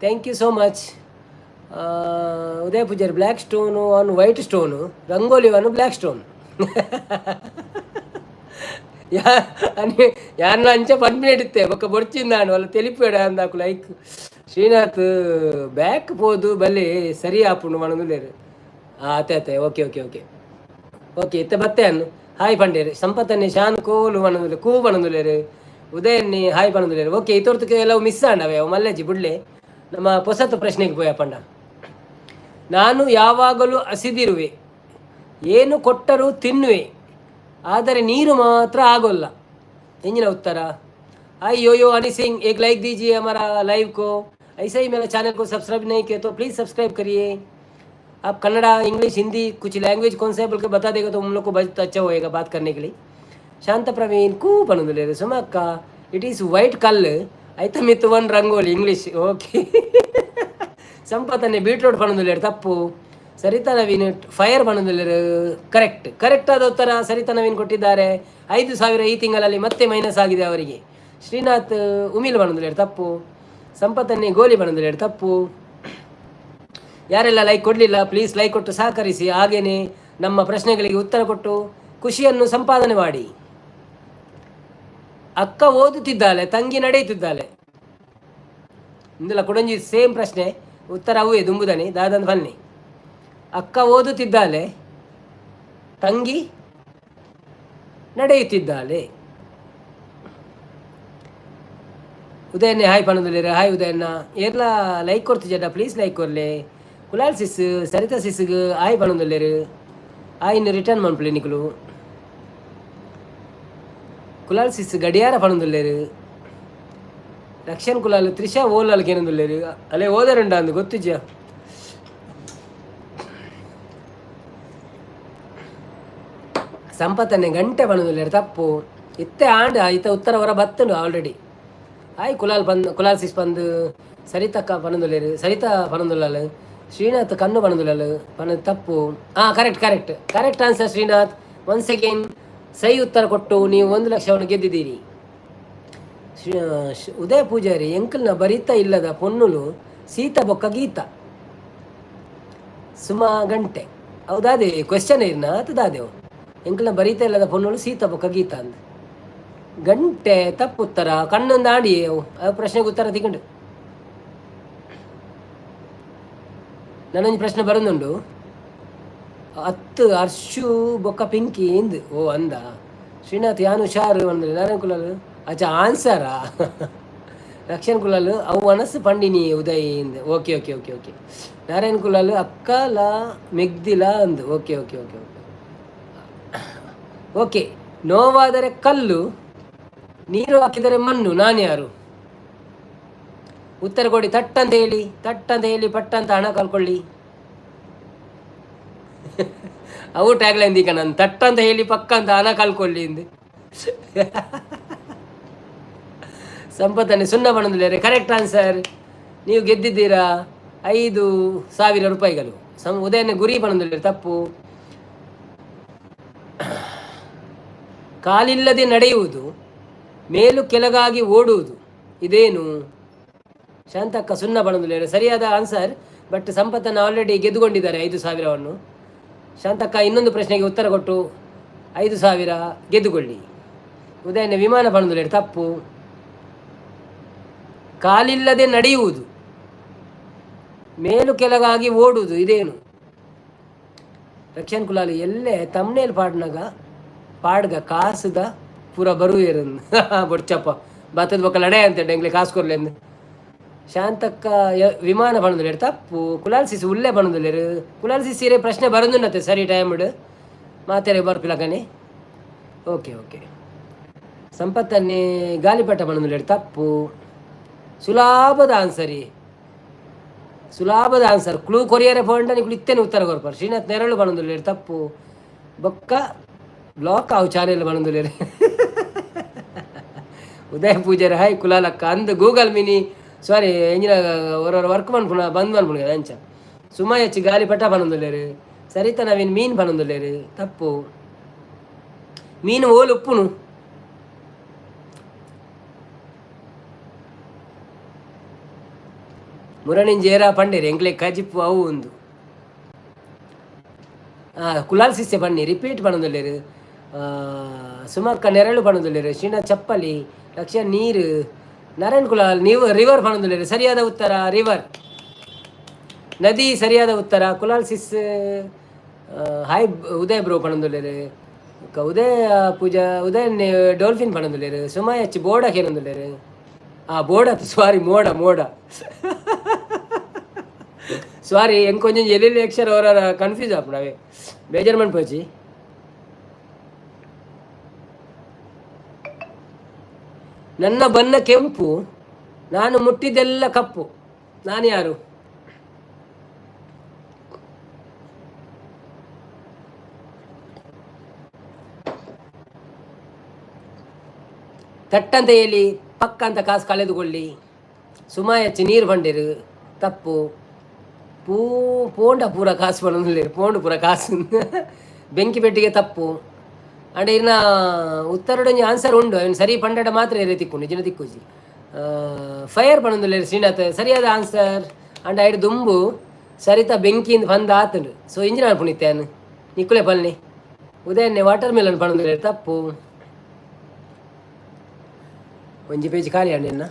Thank you so much. Udaya Pujari black stone on white stone, rangoli on black stone. ಯಾ అని ಯಾರನ್ನ ಅಂಚ ಪನ್ಪಿನ ಬೊಕ್ಕ ಬೊಡ್ಚಿಂದಾಂಡ್ ವಲ್ಲ ತೆಲಿಪೇಡ ಅಂದಾಕು. ಲೈಕ್ ಶ್ರೀನಾಥ್ ಬ್ಯಾಕ್ ಪೋದು ಬಲ್ಲಿ ಸರಿ ಆಪುಂಡು ಪನೊಂದುಲ್ಲೆರ್. ಆತೆ ಆತೆ, okay okay okay okay. ಇತ್ತೆ ಬತ್ತೆ ಅನ್ನು ಹಾಯ್ ಪಂಡೇರು. ಸಂಪತ್ತನ್ನೇ ಶಾನ್ ಕೋಲು ಪನೊಂದುಲ್ಲೆ, ಕೂ ಪನೊಂದುಲ್ಲೆರ್. ಉದಯನ್ನಿ ಹಾಯ್ ಪನೊಂದುಲ್ಲೆರ್. ಓಕೆ, ಇತೊರ್ತಕ್ಕೆ ಕೆಲವು ಮಿಸ್ ಆಂಡವೆ, ಅವು ಮಲ್ಲೆಜ್ಜಿ ಬುಡ್ಲೆ. ನಮ್ಮ ಪೊಸತ್ ಪ್ರಶ್ನೆಗೆ ಪೋಯ ಪಂಡ. ನಾನು ಯಾವಾಗಲೂ ಹಸಿದಿರುವೆ. ಏನು ಕೊಟ್ಟರೂ ತಿನ್ನುವೆ, ಆದರೆ ನೀರು ಮಾತ್ರ ಆಗೋಲ್ಲ. ಎಂಜಿನ ಉತ್ತರ? हाय यो यो हनी सिंह, एक लाइक दीजिए हमारा लाइव को। ऐसे ही मेरा चैनल को सब्सक्राइब नहीं किया तो प्लीज़ सब्सक्राइब करिए। आप कन्नड़ा, इंग्लिश, हिंदी कुछ लैंग्वेज कौन सा है बोल के बता देगा तो हम लोग को बहुत अच्छा होएगा बात करने के लिए। ಶಾಂತ ಪ್ರವೀಣ್ ಕೂ ಪನೊಂದುಲ್ಲೆರ್. ಸುಮಕ್ಕ, it is white ಕಲ್ಲು ಐತ ಮಿತ್ತು one rangoli English. Okay. ಸಂಪತ್ತನ್ನೇ beetroot ಪನೊಂದುಲ್ಲೆರ್, ತಪ್ಪು. ಸರಿತಾ ನವೀನ್ ಫೈರ್ ಪನೊಂದುಲ್ಲೆರ್, ಕರೆಕ್ಟ್. ಕರೆಕ್ಟ್ ಆದ ಉತ್ತರ ಸರಿತಾ ನವೀನ್ ಕೊಟ್ಟಿದ್ದಾರೆ. 5,000 ಈ ತಿಂಗಳಲ್ಲಿ ಮತ್ತೆ ಮೈನಸ್ ಆಗಿದೆ ಅವರಿಗೆ. ಶ್ರೀನಾಥ್ ಉಮಿಲ್ ಪನೊಂದುಲ್ಲೆರ್, ತಪ್ಪು. ಸಂಪತ್ತನ್ನೇ ಗೋಲಿ ಪನೊಂದುಲ್ಲೆರ್, ತಪ್ಪು. ಯಾರೆಲ್ಲ ಲೈಕ್ ಕೊಡಲಿಲ್ಲ, ಪ್ಲೀಸ್ ಲೈಕ್ ಕೊಟ್ಟು ಸಹಕರಿಸಿ. ಹಾಗೇನೆ ನಮ್ಮ ಪ್ರಶ್ನೆಗಳಿಗೆ ಉತ್ತರ ಕೊಟ್ಟು ಖುಷಿಯನ್ನು ಸಂಪಾದನೆ ಮಾಡಿ. ಅಕ್ಕ ಓದುತ್ತಿದ್ದಾಳೆ, ತಂಗಿ ನಡೆಯುತ್ತಿದ್ದಾಳೆ. ಇಂದಲ ಕುಡೊಂಜಿ ಸೇಮ್ ಪ್ರಶ್ನೆ, ಉತ್ತರ ಅವೇ ದುಂಬುದನಿ ದಾದಂದ್ ಬನ್ನಿ. ಅಕ್ಕ ಓದುತ್ತಿದ್ದಾಳೆ, ತಂಗಿ ನಡೆಯುತ್ತಿದ್ದಾಳೆ. ಉದಯನ್ನೇ ಹಾಯ್ ಪನೊಂದುಲ್ಲೆರ್. ಹಾಯ್ ಉದಯಣ್ಣ. ಏರ್ಲ ಲೈಕ್ ಕೊಡ್ತಿಜಡ, ಪ್ಲೀಸ್ ಲೈಕ್ ಕೊರ್ಲೆ. ಕುಲಾಲ್ ಸಿಸ್, ಸರಿತಾ ಸಿಸ್ಗ್ ಹಾಯ್ ಪನೊಂದುಲ್ಲೆರ್. ಹಾಯ್ನ್ ರಿಟರ್ನ್ ಮನ್ಪುಲೆ ನಿಕುಲು. ಕುಲಾಲ್ ಸಿಸ್ ಗಡಿಯಾರ ಪನೊಂದುಲ್ಲೆರ್. ರಕ್ಷನ್ ಕುಲಾಲ್ ತ್ರಿಷಾ ಓಲಾಲ್ ಕೇನೊಂದುಲ್ಲೆರ್. ಅಲ್ಲೇ ಓದರುಂಡ ಅಂದ್ ಗೊತ್ತಿಜ್ಜ. ಸಂಪತ್ತನ್ನೇ ಗಂಟೆ ಪನೊಂದುಲ್ಲೆರ್, ತಪ್ಪು. ಇತ್ತೆ ಆಂಡ್ ಇತ್ತ ಉತ್ತರ ಹೊರ ಬತ್ತುಂಡು ಆಲ್ರೆಡಿ. ಆಯ್ ಕುಲಾಲ್ ಪಂದ್, ಕುಲಾಲ್ ಸಿಸ್ ಪಂದ್, ಸರಿತಕ್ಕ ಪನೊಂದುಲ್ಲೆರ್, ಸರಿತಾ ಪನೊಂದುಲ್ಲಲ್. ಶ್ರೀನಾಥ್ ಕಣ್ಣು ಪನೊಂದುಲ್ಲಲ್ ಪನ, ತಪ್ಪು. ಹಾಂ, correct correct correct answer Srinath. Once again ಸಹಿ ಉತ್ತರ ಕೊಟ್ಟು ನೀವು 1 ಲಕ್ಷವನ್ನು ಗೆದ್ದಿದ್ದೀರಿ. ಉದಯ ಪೂಜಾರಿ, ಎಂಕಲ್ನ ಬರಿತ ಇಲ್ಲದ ಪೊನ್ನುಲು ಸೀತಾ ಬೊಕ್ಕ ಗೀತಾ. ಸುಮಾ ಗಂಟೆ ಹೌದಾದೆ ಕ್ವೆಶನ್ ಇರ್ನ ದಾದೆವು. ಎಂಕಲ್ನ ಬರಿತ ಇಲ್ಲದ ಪೊನ್ನುಲು ಸೀತಾ ಬೊಕ್ಕ ಗೀತಾ ಅಂದ್. ಗಂಟೆ ತಪ್ಪು ಉತ್ತರ. ಕಣ್ಣೊಂದು ಆಡಿ ಅವು ಆ ಪ್ರಶ್ನೆಗೆ ಉತ್ತರ ತಿಕೊಂಡು. ನಾನೊಂದು ಪ್ರಶ್ನೆ ಬರೋದುಂಡು. ಹತ್ತು ಅರ್ಶು ಬೊಕ್ಕ ಪಿಂಕಿ ಇಂದ್ ಓ ಅಂದ. ಶ್ರೀನಾಥ್ ಯಾನ್ ಹುಷಾರು ಅಂದ್ರೆ ನಾರಾಯಣ ಕುಲಾಲ್ ಅಚ್ಚ ಆನ್ಸರಾ. ರಕ್ಷಣ್ ಕುಲಾಲ್ ಅವು ಮನಸ್ಸು ಪಂಡಿನಿ ಉದಯ್ ಇಂದ್. Okay okay okay okay. Narayan Kulal ಅಕ್ಕಲ ಮೆಗ್ದಿಲ ಅಂದ್. Okay okay okay okay okay. ನೋವಾದರೆ ಕಲ್ಲು, ನೀರು ಹಾಕಿದರೆ ಮಣ್ಣು, ನಾನು ಯಾರು? ಉತ್ತರ ಕೊಡಿ. ತಟ್ಟಂತ ಹೇಳಿ, ತಟ್ಟಂತ ಹೇಳಿ, ಪಟ್ಟಂತ ಹಣ ಕಳ್ಕೊಳ್ಳಿ. ಅವು ಟ್ಯಾಗ್ಲೈನ್ ದೀಕ ನಾನು ತಟ್ಟಂತ ಹೇಳಿ ಪಕ್ಕ ಅಂತ ಹಣ ಕಳ್ಕೊಳ್ಳಿ ಇಂದು. ಸಂಪತ್ತನ್ನೇ ಸುಣ್ಣ ಬಣ್ಣದಲ್ಲಿ, ಕರೆಕ್ಟ್ ಆನ್ಸರ್. ನೀವು ಗೆದ್ದಿದ್ದೀರಾ 5,000 ರೂಪಾಯಿಗಳು. ಸಂ ಉದಯನ ಗುರಿ ಬಣ್ಣದಲ್ಲಿ, ತಪ್ಪು. ಕಾಲಿಲ್ಲದೆ ನಡೆಯುವುದು, ಮೇಲು ಕೆಳಗಾಗಿ ಓಡುವುದು, ಇದೇನು? ಶಾಂತಕ್ಕ ಸುಣ್ಣ ಬಣ್ಣದಲ್ಲಿ, ಸರಿಯಾದ ಆನ್ಸರ್. ಬಟ್ ಸಂಪತ್ತನ್ನು ಆಲ್ರೆಡಿ ಗೆದ್ದುಕೊಂಡಿದ್ದಾರೆ 5,000ವನ್ನು. ಶಾಂತಕ್ಕ ಇನ್ನೊಂದು ಪ್ರಶ್ನೆಗೆ ಉತ್ತರ ಕೊಟ್ಟು 5,000 ಗೆದ್ದುಕೊಳ್ಳಿ. ಉದಯನ ವಿಮಾನ ಬಣ್ಣದಲ್ಲಿ, ತಪ್ಪು. ಕಾಲಿಲ್ಲದೆ ನಡೆಯುವುದು, ಮೇಲು ಕೆಳಗಾಗಿ ಓಡುವುದು, ಇದೇನು? ರಕ್ಷನ್ ಕುಲಾಲಿ ಎಲ್ಲೇ ತಮ್ನೇಲ್ ಪಾಡ್ನಾಗ ಪಾಡ್ಗ ಕಾಸುದ ಪೂರ ಬರುವೇರು ಬೊಡ್ಚಪ್ಪ ಬತ್ತದ ಬೊಕ್ಕ ಲಡೆ ಅಂತ ಎಂಗ್ಲೆ ಕಾಸು ಕೊರ್ಲೆಂದು. ಶಾಂತಕ್ಕ ವಿಮಾನ ಬಣ್ಣದುಲ್ಲೆರ್, ತಪ್ಪು. ಕುಲಾಲ್ ಸಿಸಿ ಉಲ್ಲೆ ಬಣ್ಣದುಲ್ಲೆರ್. ಕುಲಾಲ್ ಸಿಸಿರೆ ಪ್ರಶ್ನೆ ಬರೋದುನ್ನತ್ತೆ ಸರಿ ಟೈಮ್ಡ್ ಮಾತೆರೆ ಬರ್ಪಿಲಕನೆ. Okay okay. ಸಂಪತ್ತನ್ನೇ ಗಾಲಿಪಟ ಬಣ್ಣದುಲ್ಲೆರ್, ತಪ್ಪು. ಸುಲಭದ ಆನ್ಸರಿ, ಸುಲಭದ ಆನ್ಸರ್. ಕ್ಲೂ ಕೊರಿಯರೆ ಪೋಂಡ ನಿಕುಲು ಇತ್ತೇನೆ ಉತ್ತರ ಕೊರ್ಪಾರ್. ಶ್ರೀನಾಥ್ ನೆರಳು ಬಣ್ಣದುಲ್ಲೆರ್, ತಪ್ಪು. ಬೊಕ್ಕ ಬ್ಲಾಕ್ ಅವು ಚಾನೆಲ್ ಬಣ್ಣದುಲ್ಲೆರ್. ಉದಯ ಪೂಜಾರಿ ಹಾಯ್ ಕುಲಾಲಕ್ಕ ಅಂದ್. ಗೂಗಲ್ ಮಿನಿ ಸಾರಿ ಎಂಜಿನ ಹೊರ ವರ್ಕ್ ಮನ್ಪುನ ಬಂದ್ ಮನ್ಪುನ ಅಂಚ. ಸುಮ ಹೆಚ್ಚು ಗಾಲಿಪಟ ಪನೊಂದುಲ್ಲೆರ್. ಸರಿತಾ ನವೀನ್ ಮೀನ್ ಪನೊಂದುಲ್ಲೆರ್, ತಪ್ಪು. ಮೀನು ಓಲು ಉಪ್ಪುನು. ಮುರಣಿಂಜೇರ ಪಂಡೇರು ಎಂಕ್ಲೆ ಕಜಿಪ್ಪು ಅವು ಉಂದು. ಕುಲಾಲ್ ಸಿಸ್ಸೆ ಬನ್ನಿ ರಿಪೀಟ್ ಪನೊಂದುಲ್ಲೆರ್. ಸುಮಕ್ಕ ನೆರಳು ಪನೊಂದುಲ್ಲೆರ್. ಶ್ರೀನಾಥ್ ಚಪ್ಪಲಿ. ಲಕ್ಷ ನೀರು. ನಾರಾಯಣ್ ಕುಲಾಲ್ ನೀವು ರಿವರ್ ಪನೊಂದುಲ್ಲೆರ್, ಸರಿಯಾದ ಉತ್ತರ ರಿವರ್, ನದಿ ಸರಿಯಾದ ಉತ್ತರ. Kulal sis hi Uday bro ಪನೊಂದುಲ್ಲೆರ್. ಉದಯ ಪೂಜಾ ಉದಯ್ ಡಾಲ್ಫಿನ್ ಪನೊಂದುಲ್ಲೆರ್. ಸುಮಾ ಎಚ್ ಬೋರ್ಡ್ ಕೇನೊಂದುಲ್ಲೆರ್. ಆ ಬೋರ್ಡ್ ಅತ್ತು ಸಾರಿ ಮೋಡ ಮೋಡ ಸಾರಿ. ಎಂಕೊಂಜಿ ಎಲ್ಲೆಲ್ಲಿ ಅಕ್ಷರ ಅವರ ಕನ್ಫ್ಯೂಸ್ ಆಪುಂಡು ಅವೇ. ಬೇಜಾರು ಮನ್ಪೊಚಿ. ನನ್ನ ಬಣ್ಣ ಕೆಂಪು, ನಾನು ಮುಟ್ಟಿದ್ದೆಲ್ಲ ಕಪ್ಪು, ನಾನು ಯಾರು? ತಟ್ಟಂತ ಹೇಳಿ ಪಕ್ಕ ಅಂತ ಕಾಸು ಕಳೆದುಕೊಳ್ಳಿ. ಸುಮಾಯಚ್ಚಿ ನೀರು ಬಂಡಿರು ತಪ್ಪು. ಪೂ ಪೋಂಡ ಪೂರ ಕಾಸು ಪಡೊಂದುಲ್ಲೆರ್, ಪೋಂಡು ಪೂರ ಕಾಸು. ಬೆಂಕಿ ಪೆಟ್ಟಿಗೆ ತಪ್ಪು. ಅಂಡ ಇರ್ನ ಉತ್ತರಡೊಂಜಿ ಆನ್ಸರ್ ಉಂಡು, ಅವೆನ್ ಸರಿ ಪಂಡಡ ಮಾತ್ರ ಎರೆ ತಿಕ್ಕುಂಡು, ಇಜಿನ ತಿಕ್ಕುಜಿ. ಫೈರ್ ಪಣೊಂದುಲ್ಲೆರ್ ಶ್ರೀನಾಥ್, ಸರಿಯಾದ ಆನ್ಸರ್. ಅಂಡ ಐಡ್ ದುಂಬು ಸರಿತ ಬೆಂಕಿಯಿಂದ ಬಂದ ಆತುಂಡು. ಸೊ ಇಂಜಿನ ಪುಣಿತ್ತೆ ಯಾನ್ ನಿಕ್ಕುಲೆ ಪಲ್ನಿ. ಉದಯನ್ನೆ ವಾಟರ್ ಮೆಲನ್ ಪಣೊಂದುಲ್ಲೆರ್, ತಪ್ಪು. ಒಂಜಿ ಪೇಜ್ ಖಾಲಿ ಆಂಡ್.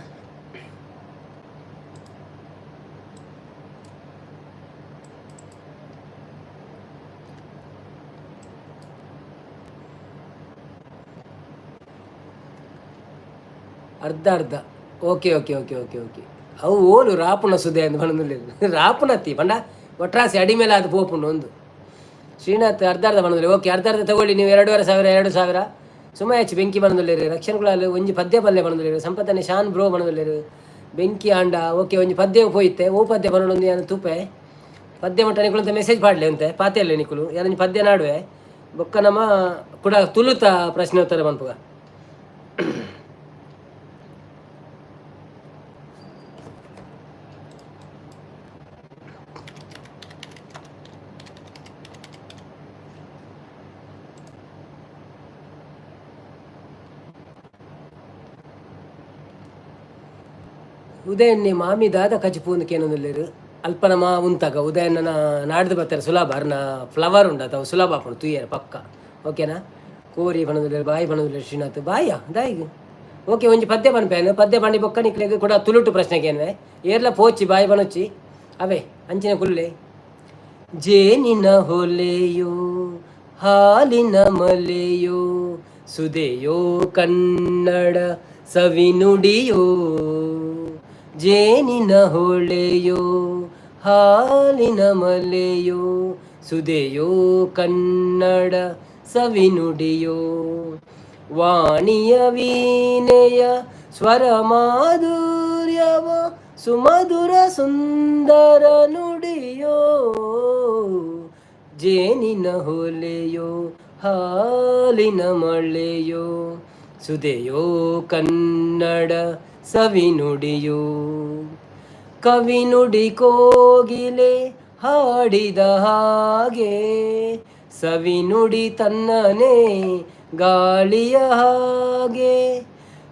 ಅರ್ಧ ಅರ್ಧ. Okay okay okay okay okay. ಅವು ಓಲು ರಾಪುನ ಸುದೆ ಅಂದ್ ಪನೊಂದುಲ್ಲೆರ್. ರಾಪುನತ್ತಿ ಪಂಡ ಒಟ್ರಾಸಿ ಅಡಿಮೇಲೆ ಅದು ಪೋಪುಂಡು ಒಂದು. ಶ್ರೀನಾಥ್ ಅರ್ಧ ಅರ್ಧ ಪನೊಂದುಲ್ಲೆ. ಓಕೆ, ಅರ್ಧ ಅರ್ಧ ತಗೊಳ್ಳಿ ನೀವು. 2500, 2000. ಸುಮ ಹೆಚ್ಚು ಬೆಂಕಿ ಪನೊಂದುಲ್ಲೆರ್. ರಕ್ಷಣ್ ಕುಲಾಲ್ ಒಂಜಿ ಪದ್ಯ ಪಲ್ಲೆ ಪನೊಂದುಲ್ಲೆರ್. ಸಂಪತ್ತನೆ ಶಾನ್ ಬ್ರೋ ಪನೊಂದುಲ್ಲೆರ್ ಬೆಂಕಿ ಆಂಡ. ಓಕೆ, ಒಂಜಿ ಪದ್ಯ ಪೋಯಿತ್ತೆ. ಓ ಪದ್ಯ ಪನೊಂದು ಯಾನ್ ತೂಪೆ. ಪದ್ಯ ಮಟ್ಟ ನಿಕುಲು ಮೆಸೇಜ್ ಪಾಡ್ಲೆ ಅಂತೆ ಪಾತೆರ್ಲೆ ನಿಕುಲು. ಯಾನೊಂಜಿ ಪದ್ಯ ನಾಡುವೆ, ಬೊಕ್ಕ ನಮ್ಮ ಕುಡ ತುಳುತ ಪ್ರಶ್ನೆ ಉತ್ತರ ಮನ್ಪುಗ. ಉದಯನ್ನೇ ಮಾಮಿ ದಾದ ಕಜಿಪು ಕೇನೊಂದುಲ್ಲೆರ್. ಅಲ್ಪ ನಮ ಉಂತಾಗ ಉದಯಣ್ಣನ ನಾಡ್ದು ಬರ್ತಾರೆ. ಸುಲಭ ಅರ್ನ ಫ್ಲವರ್ ಉಂಡು ಅವು ಸುಲಭ ಆಪುಂಡು ತೂಯೆರೆ ಪಕ್ಕ. ಓಕೆನಾ? ಕೋರಿ ಪನೊಂದುಲ್ಲೆರ್, ಬಾಯಿ ಪನೊಂದುಲ್ಲೆರ್ ಶ್ರೀನಾಥ್. ಬಾಯ ದಾಯಿಗ್? ಓಕೆ, ಒಂಜಿ ಪದ್ಯ ಪನ್ಪೇನು. ಪದ್ಯ ಪಂಡಿ ಬೊಕ್ಕ ನಿಕ್ಲೆಗ್ ಕೂಡ ತುಳುಟು ಪ್ರಶ್ನೆ ಕೇನ್ವೆ. ಏರ್ಲ ಪೋಚಿ, ಬಾಯಿ ಪನೊಚ್ಚಿ, ಅವೇ ಅಂಚಿನ ಕುಲ್ಲೆ. ಜೇನಿನ ಹೊಲೆಯೋ ಹಾಲಿನ ಮಲೆಯೋ ಸುದೆಯೋ ಕನ್ನಡ ಸವಿನುಡಿಯೋ, ಜೇನಿನ ಹೊಳೆಯೋ ಹಾಲಿನ ಮಲೆಯೋ ಸುದೆಯೋ ಕನ್ನಡ ಸವಿನುಡಿಯೋ, ವಾಣಿಯ ವೀಣೆಯ ಸ್ವರ ಮಾಧುರ್ಯವ ಸುಮಧುರ ಸುಂದರ ನುಡಿಯೋ, ಜೇನಿನ ಹೊಲೆಯೋ ಹಾಲಿನ ಮಳೆಯೋ ಸುದೆಯೋ ಕನ್ನಡ ಸವಿನುಡಿಯೋ, ಕವಿನುಡಿ ಕೋಗಿಲೆ ಹಾಡಿದ ಹಾಗೆ ಸವಿನುಡಿ ತನ್ನನೆ ಗಾಳಿಯ ಹಾಗೆ,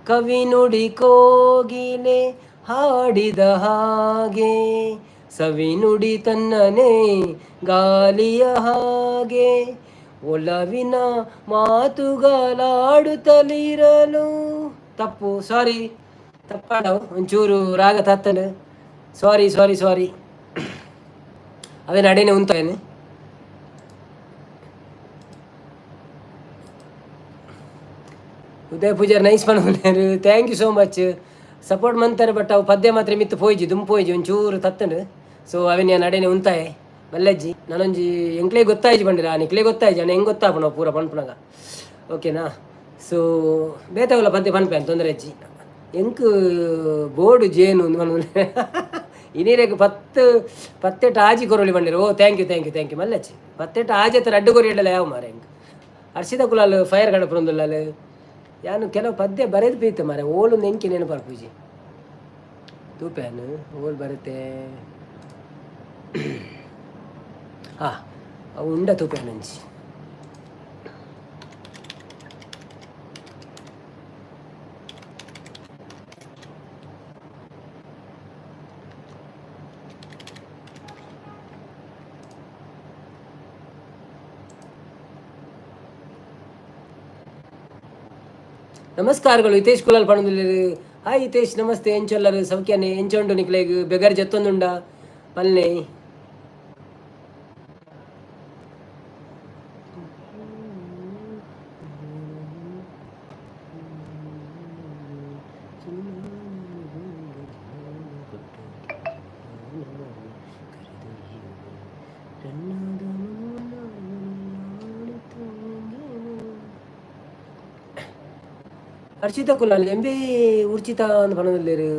ಕವಿನುಡಿ ಕೋಗಿಲೆ ಹಾಡಿದ ಹಾಗೆ ಸವಿನುಡಿ ತನ್ನನೆ ಗಾಳಿಯ ಹಾಗೆ, ಒಲವಿನ ಮಾತುಗಳಾಡುತ್ತಲಿರಲು. ತಪ್ಪು, ಸಾರಿ, ತಪ್ಪಾಡವು. ಒಂಚೂರು ರಾಗ ತತ್ತನು. ಸಾರಿ ಸಾರಿ ಸಾರಿ. ಅವೇನು ಅಡೇನೆ ಉಂತಾಯನೆ. ಉದಯ ಪೂಜಾರ್ ನೈಸ್ ಪನೊಂದುಲ್ಲೆರ್. Thank you so much. Support ಮಂತಾರೆ, but ಅವು ಪದ್ಯ ಮಾತ್ರ ಮಿತ್ತು ಪೋಯಿಜಿ, ದುಂಬು ಪೋಯಿಜಿ, ಒಂಚೂರು ತತ್ತಂಡು. ಸೊ ಅವೇನು ಯಾನ್ ಅಡೇನೆ ಉಂತಾಯೆ ಮಲ್ಲಜ್ಜಿ. ನಾನೊಂಜಿ ಎಂಕ್ಲೇ ಗೊತ್ತಾಯ್ಜಿ ಪಂಡಿರ, ನಿಕ್ಲೇ ಗೊತ್ತಾಯ್ಜಿ ಅಣ್ಣ. ಹೆಂಗೆ ಗೊತ್ತಾಪುಂಡು ಪೂರ ಪನ್ಪುನಗ? ಓಕೆನಾ? ಸೊ ಬೇತವಲ್ಲ ಪದ್ಯ ಪನ್ಪೆ, ತೊಂದರೆ ಅಜ್ಜಿ. ಎಂಕ್ ಬೋರ್ಡು ಜೇನು ಇನೀರೆಗ್ ಪತ್ತು ಪತ್ತೆಟ್ ಆಜಿ ಕೊರೊಲಿ ಪಂಡಿರು. ಓ, thank you thank you thank you ಮಲ್ಲಚ್ಚಿ. ಪತ್ತೆಟ್ ಆಜಿ ಅತ್ತ ರಡ್ಡು ಕೊರಿ ಇಡಲ ಯಾವ ಮಾರೆ ಎಂಕ್. ಅರ್ಷಿತ ಕುಲಾಲ್ ಫೈರ್ ಕಡಪುರೊಂದುಲ್ಲಾಲ್. ಯಾನು ಕೆಲವು ಪದ್ಯ ಬರೆದು ಪೀತೆ ಮಾರೆ, ಓಲು ನೆಂಕಿ ನೆನಪಾರ್ಪುಜಿ. ತೂಪೇನು ಓಲ್ ಬರುತ್ತೆ. ಹಾಂ, ಅವು ಉಂಡ ತೂಪೇನು ಅಂಚಿ. ನಮಸ್ಕಾರಗಳು ಹಿತೇಶ್ ಕುಲಾಲ್ ಪಣೊಂದುಲ್ಲೆರ್. ಹಾಯ್ ಹಿತೇಶ್, ನಮಸ್ತೆ. ಎಂಚೊಲ್ಲರು? ಸೌಖ್ಯನೆ? ಎಂಚೊಂಡು ನಿಕ್ಲೆಗ್? ಬೆಗರ್ ಜತ್ತೊಂದುಂಡ ಪಲ್ನೆ. ಹರ್ಷಿತ ಕುಲಾಲ್ ಎಂಬೇ ಉರ್ಚಿತ ಅಂದ್ ಪನೊಂದುಲ್ಲೆರ್.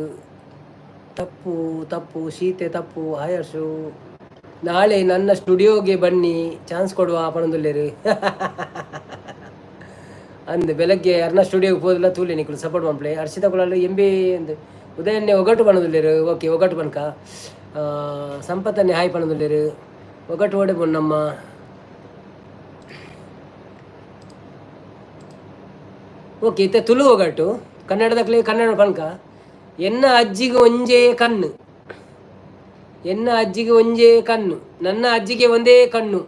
ತಪ್ಪು ತಪ್ಪು, ಸೀತೆ ತಪ್ಪು. ಹಾಯ್ ಹರ್ಷು, ನಾಳೆ ನನ್ನ ಸ್ಟುಡಿಯೋಗೆ ಬನ್ನಿ, ಚಾನ್ಸ್ ಕೊಡುವ ಪನೊಂದುಲ್ಲೆರ್. ಅಂದ್ ಬೆಳಗ್ಗೆ ಅರ್ನ ಸ್ಟುಡಿಯೋಗೆ ಪೋದಿಲ್ಲ ತೂಲೆ, ನಿಕುಲು ಸಪೋರ್ಟ್ ಮನ್ಪುಲೆ. ಹರ್ಷಿತ ಕುಲಾಲ್ ಎಂಬೇ ಅಂದ್. ಉದಯನ್ನೇ ಒಗಟು ಪನೊಂದುಲ್ಲೆರ್. ಓಕೆ, ಒಗಟು ಪನ್ಕ. ಸಂಪತ್ತನ್ನೇ ಹಾಯ್ ಪನೊಂದುಲ್ಲೆರ್. ಒಗಟು ಓಡೆ ನಮ್ಮ. ಓಕೆ, ಇತ್ತೆ ತುಳು ಒಗಟು, ಕನ್ನಡದಕ್ಲೆ ಕನ್ನಡ ಪನ್ಕ. ಎನ್ನ ಅಜ್ಜಿಗೆ ಒಂಜೇ ಕಣ್ಣು, ಎನ್ನ ಅಜ್ಜಿಗೆ ಒಂಜೇ ಕಣ್ಣು, ನನ್ನ ಅಜ್ಜಿಗೆ ಒಂದೇ ಕಣ್ಣು.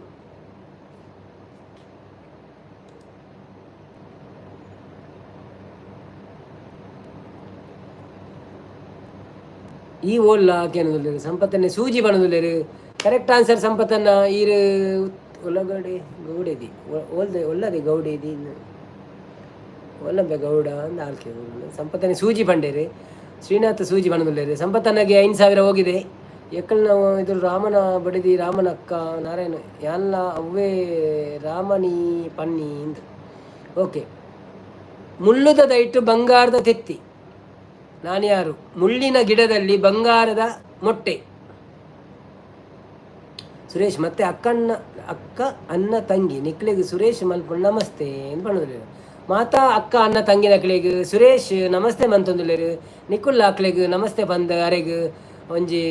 ಈ ಓಲ್ಲ ಕೇನೊಂದುಲ್ಲೆರ್. ಸಂಪತ್ತನ್ನೇ ಸೂಜಿ ಪನೊಂದುಲ್ಲೆರ್. ಕರೆಕ್ಟ್ ಆನ್ಸರ್ ಸಂಪತ್ತನ್ನ. ಈರ್ ಒಲಗಡೆ ಗೌಡೇದಿ ಓಲ್ದೆ ಒಲ್ಲದೆ ಗೌಡೇದಿ ಒಲ್ಲಂಬೆ ಗೌಡ ಅಂದ್ ಆಲ್ಕೆ. ಸಂಪತ್ತನೆ ಸೂಜಿ ಪಂಡೇರು. ಶ್ರೀನಾಥ್ ಸೂಜಿ ಪನೊಂದುಲ್ಲೆರ್. ಸಂಪತ್ತನ್ನಗೆ 5000 ಹೋಗಿದೆ. ಎಕ್ಕಲ್ನ ಇದು ರಾಮನ ಬಡಿದಿ ರಾಮನ ಅಕ್ಕ ನಾರಾಯಣ ಯಾನ್ಲ ಅವ್ವೇ ರಾಮನಿ ಪನ್ನಿ ಇಂದ್. ಓಕೆ. ಮುಳ್ಳುದ ದೈಟು ಬಂಗಾರದ ತೆತ್ತಿ, ನಾನ್ಯಾರು? ಮುಳ್ಳಿನ ಗಿಡದಲ್ಲಿ ಬಂಗಾರದ ಮೊಟ್ಟೆ. ಸುರೇಶ್ ಮತ್ತೆ ಅಕ್ಕಣ್ಣ ಅಕ್ಕ ಅನ್ನ ತಂಗಿ ನಿಕ್ಲೆಗ್ ಸುರೇಶ್ ಮಲ್ಪುಂಡು ನಮಸ್ತೆ ಅಂದ್ ಪನೊಂದುಲ್ಲೆರ್. ಮಾತಾ ಅಕ್ಕ ಅನ್ನ ತಂಗಿನಕ್ಲೆಗ್ ಸುರೇಶ್ ನಮಸ್ತೆ ಮಂತೊಂದುಲ್ಲೆರ್. ನಿಕುಲ್ಲ ಅಕ್ಲೆಗ್ ನಮಸ್ತೆ ಪಂದ್ ಅರೆಗ್ ಒಂಜಿ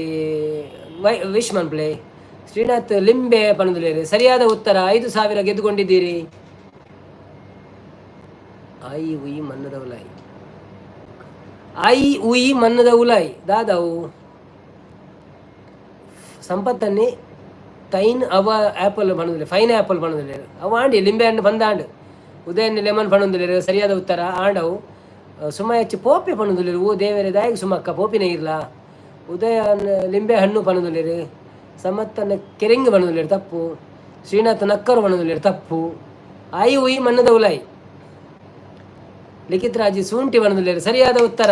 ವೈ ವಿಶ್ ಮನ್ಪುಲೆ. ಶ್ರೀನಾಥ್ ಲಿಂಬೆ ಪನೊಂದುಲ್ಲೆರ್. ಸರಿಯಾದ ಉತ್ತರ, 5000 ಗೆದ್ದುಕೊಂಡಿದ್ದೀರಿ. ಆಯಿ ಉಯಿ ಮನ್ನದ ಉಲಾಯಿ, ಆಯಿ ಉಯಿ ಮನ್ನದ ಉಲಾಯಿ ದಾದವು? ಸಂಪತ್ತನ್ನೇ ತೈನ್ ಅವ ಆ್ಯಪಲ್ ಪನೊಂದುಲ್ಲೆರ್, ಫೈನ್ ಆ್ಯಪಲ್ ಪನೊಂದುಲ್ಲೆರ್. ಅವು ಆಂಡಿ ಲಿಂಬೆ ಹಣ್ಣು ಪಂದಾಂಡ್. ಉದಯನ್ ಲೆಮನ್ ಪನೊಂದುಲ್ಲೆರ್. ಸರಿಯಾದ ಉತ್ತರ ಆಂಡವು. ಸುಮ ಹೆಚ್ಚು ಪೋಪೆ ಪನೊಂದುಲ್ಲೆರ್. ಓ ದೇವೆರೆ, ದಾಯೆಗ್ ಸುಮಕ್ಕ ಪೋಪಿನ ಇರ್ಲಾ? ಉದಯನ್ ಲಿಂಬೆ ಹಣ್ಣು ಪನೊಂದುಲ್ಲೆರ್. ಸಮತ್ತನ ಕೆರೆಂಗ್ ಪನೊಂದುಲ್ಲೆರ್, ತಪ್ಪು. ಶ್ರೀನಾಥ್ ನಕ್ಕರು ಪನೊಂದುಲ್ಲೆರ್, ತಪ್ಪು. ಆಯಿ ಉಯಿ ಮಣ್ಣದ ಉಲಾಯಿ. ಲಿಖಿತ್ ರಾಜ್ ಸೂಂಟಿ ಪನೊಂದುಲ್ಲೆರ್. ಸರಿಯಾದ ಉತ್ತರ.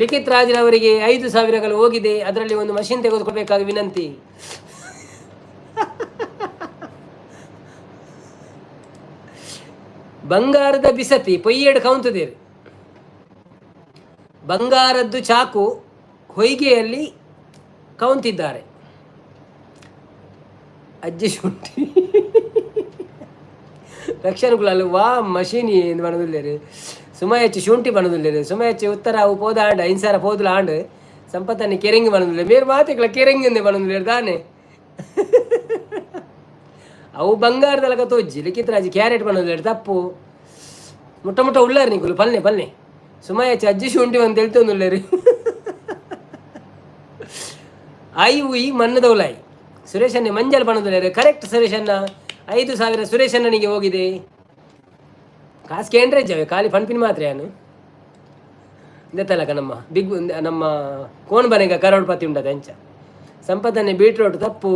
ಲಿಖಿತ್ ರಾಜ್ರವರಿಗೆ 5000ಗಳು ಹೋಗಿದೆ. ಅದರಲ್ಲಿ ಒಂದು ಮಷಿನ್ ತೆಗೆದುಕೊಳ್ಬೇಕಾಗಿ ವಿನಂತಿ. ಬಂಗಾರದ ಬಿಸತಿ ಪೊಯ್ಯೆಡ್ ಕೌಂತುದೇರು, ಬಂಗಾರದ್ದು ಚಾಕು ಹೊಯ್ಗೆಯಲ್ಲಿ ಕೌಂತಿದ್ದಾರೆ. ಅಜ್ಜಿ ಶುಂಠಿ. ರಕ್ಷಣ್ ಕುಲಾಲ್ ವಾ ಮಷೀನಿ ಎಂದು ಪನೊಂದುಲ್ಲೆರ್. ಸುಮ ಹೆಚ್ಚು ಶುಂಠಿ ಪನೊಂದುಲ್ಲೆರ್. ಸುಮ ಹೆಚ್ಚು ಉತ್ತರ ಅವು ಪೋದ ಆಂಡ್, 5000 ಪೋದುಲ ಆಂಡ್. ಸಂಪತ್ತನಿ ಕೆರೆಂಗ್ ಪನೊಂದುಲ್ಲೆರ್. ಮೇರ್ ಮಾತೆಕ್ಲ ಕೆರೆಂಗ್ ಅಂದೆ ಪನೊಂದುಲ್ಲೆರ್ ದಾನೆ? ಅವು ಬಂಗಾರದಲಕ ತೋಜ್ಜಿ. ಲಿಖಿತ್ ರಾಜ್ ಕ್ಯಾರೆಟ್ ಪನೊಂದುಲ್ಲೆರ್, ತಪ್ಪು. ಮುಟ್ಟ ಮುಟ್ಟ ಉಳ್ಳಾರ್ ನಿಕುಲು, ಪಲ್ನೆ ಪಲ್ನೆ. ಸುಮಯ ಅಜ್ಜಿ ಶುಂಠಿ ಒಂದು ತೆಲ್ತೊಂದುಲ್ಲೆರ್. ಆಯಿ ಉಯಿ ಮನ್ನದ ಉಲಾಯಿ. ಸುರೇಶನ್ನೇ ಮಂಜಲ್ ಪನೊಂದುಲ್ಲೆರ್. ಕರೆಕ್ಟ್ ಸುರೇಶನ್ನ. 5000 ಸುರೇಶಣ್ಣನಿಗೆ ಹೋಗಿದೆ. ಕಾಸು ಕೇಂದ್ರ ಇಜ್ಜವೆ, ಖಾಲಿ ಪನ್ಪಿನ ಮಾತ್ರ. ಯಾನು ಇಂದೆತ್ತಲಕ ನಮ್ಮ ಬಿಗ್ ನಮ್ಮ ಕೋನ್ ಬನೆಗ ಕರೋಡ್ಪತಿ ಉಂಡದ ಅಂಚ. ಸಂಪತ್ತನ್ನೇ ಬೀಟ್ರೋಟ್, ತಪ್ಪು.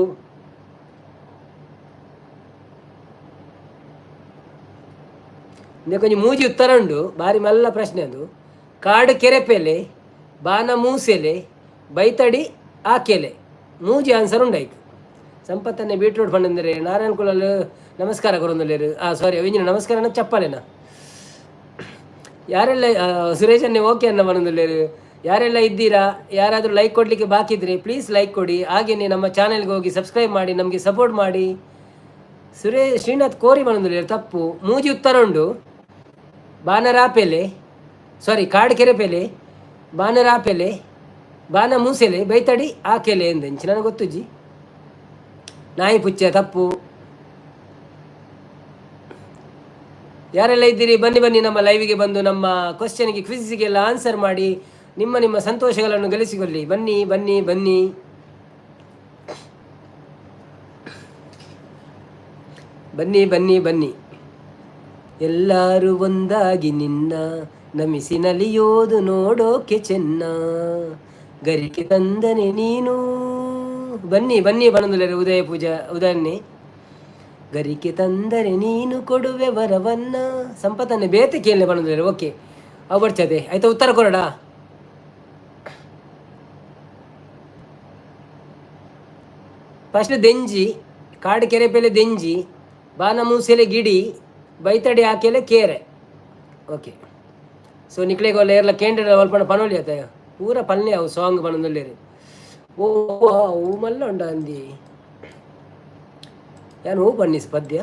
ಇಂದೆ ಕೊಂಚ ಮೂಜಿ ಉತ್ತರ ಉಂಡು, ಬಾರಿ ಮಲ್ಲ ಪ್ರಶ್ನೆ ಅದು. ಕಾಡು ಕೆರೆಪೆಲೆ, ಬಾನ ಮೂಸೆಲೆ, ಬೈತಡಿ ಆಕೆಲೆ, ಮೂಜಿ ಆನ್ಸರ್ ಉಂಡಾಯ್ತು. ಸಂಪತ್ತನ್ನೇ ಬೀಟ್ರೋಟ್ ಪಂಡಂದರೆ. ನಾರಾಯಣ ಕುಲಲ್ ನಮಸ್ಕಾರ ಕೊರೊಂದುಲ್ಲೆರ್. ಆ ಸಾರಿ, ಅವಿಂಜಿನ ನಮಸ್ಕಾರನ ಚಪ್ಪಾಲೆನ. ಯಾರೆಲ್ಲ ಸುರೇಶನ್ನೇ ಓಕೆ ಅನ್ನ ಪನೊಂದುಲ್ಲೆರ್. ಯಾರೆಲ್ಲ ಇದ್ದೀರಾ, ಯಾರಾದರೂ ಲೈಕ್ ಕೊಡಲಿಕ್ಕೆ ಬಾಕಿ ಇದ್ರೆ ಪ್ಲೀಸ್ ಲೈಕ್ ಕೊಡಿ. ಹಾಗೆಯೇ ನಮ್ಮ ಚಾನೆಲ್ಗೆ ಹೋಗಿ ಸಬ್ಸ್ಕ್ರೈಬ್ ಮಾಡಿ, ನಮಗೆ ಸಪೋರ್ಟ್ ಮಾಡಿ. ಶ್ರೀನಾಥ್ ಕೋರಿ ಪನೊಂದುಲ್ಲೆರ್, ತಪ್ಪು. ಮೂಜಿ ಉತ್ತರ ಉಂಡು. ಬಾನರಾಪೆಲೆ, ಸಾರಿ, ಕಾಡು ಕೆರೆಪೆಲೆ, ಬಾನರಾಪೆಲೆ, ಬಾನ ಮೂಸೆಲೆ, ಬೈತಡಿ ಆಕೆಲೆ ಎಂದಂಚಿ ನನಗೆ ಗೊತ್ತುಜ್ಜಿ. ನಾಯಿ ಪುಚ್ಚ, ತಪ್ಪು. ಯಾರೆಲ್ಲ ಇದ್ದೀರಿ, ಬನ್ನಿ ಬನ್ನಿ, ನಮ್ಮ ಲೈವಿಗೆ ಬಂದು ನಮ್ಮ ಕ್ವಶನ್ಗೆ ಕ್ವಿಜ್ಗೆಲ್ಲ ಆನ್ಸರ್ ಮಾಡಿ ನಿಮ್ಮ ನಿಮ್ಮ ಸಂತೋಷಗಳನ್ನು ಗಳಿಸಿಕೊಳ್ಳಿ. ಬನ್ನಿ ಬನ್ನಿ ಬನ್ನಿ. ಬನ್ನಿ ಬನ್ನಿ ಬನ್ನಿ. ಎಲ್ಲರೂ ಒಂದಾಗಿ ನಿನ್ನ ನಮಿಸಿ ನಲಿಯೋದು ನೋಡೋಕೆ ಚೆನ್ನ, ಗರಿಕೆ ತಂದನೆ ನೀನು. ಬನ್ನಿ ಬನ್ನಿ ಬನಂದುಲರೆ. ಉದಯ ಪೂಜಾ ಉದಯನ್ನೇ ಗರಿಕೆ ತಂದರೆ ನೀನು ಕೊಡುವೆ ವರವನ್ನ. ಸಂಪತ್ತನ್ನೇ ಬೇತೆ ಕೇಳನೆ ಬನಂದುಲರೆ. ಓಕೆ, ಅವು ಬರ್ಚದೆ ಆಯ್ತಾ? ಉತ್ತರ ಕೊರಡಾ? ಫಸ್ಟ್ ದೆಂಜಿ, ಕಾಡು ಕೆರೆ ಪೆಲೆ ದೆಂಜಿ, ಬಾನ ಮೂಸೆಲೆ ಗಿಡಿ, ಬೈತಡಿ ಆಕೆಲೆ ಕೇರೆ. ಓಕೆ. So ನಿಕ್ಲೆಗ್ ಏರ್ಲ ಕೇಂದ್ರ ಅಲ್ಪ ಪನೊಲಿ ಆತ ಪೂರ ಪಲ್ನೆ ಅವು ಸಾಂಗ್ ಪನೊಂದುಲ್ಲೆರ್. ಓ ಅವು ಮಲ್ಲ ಉಂಡ ಅಂದಿ ಯಾನ್ ಹೂ ಪನ್ನಿಸ್ ಪದ್ಯ.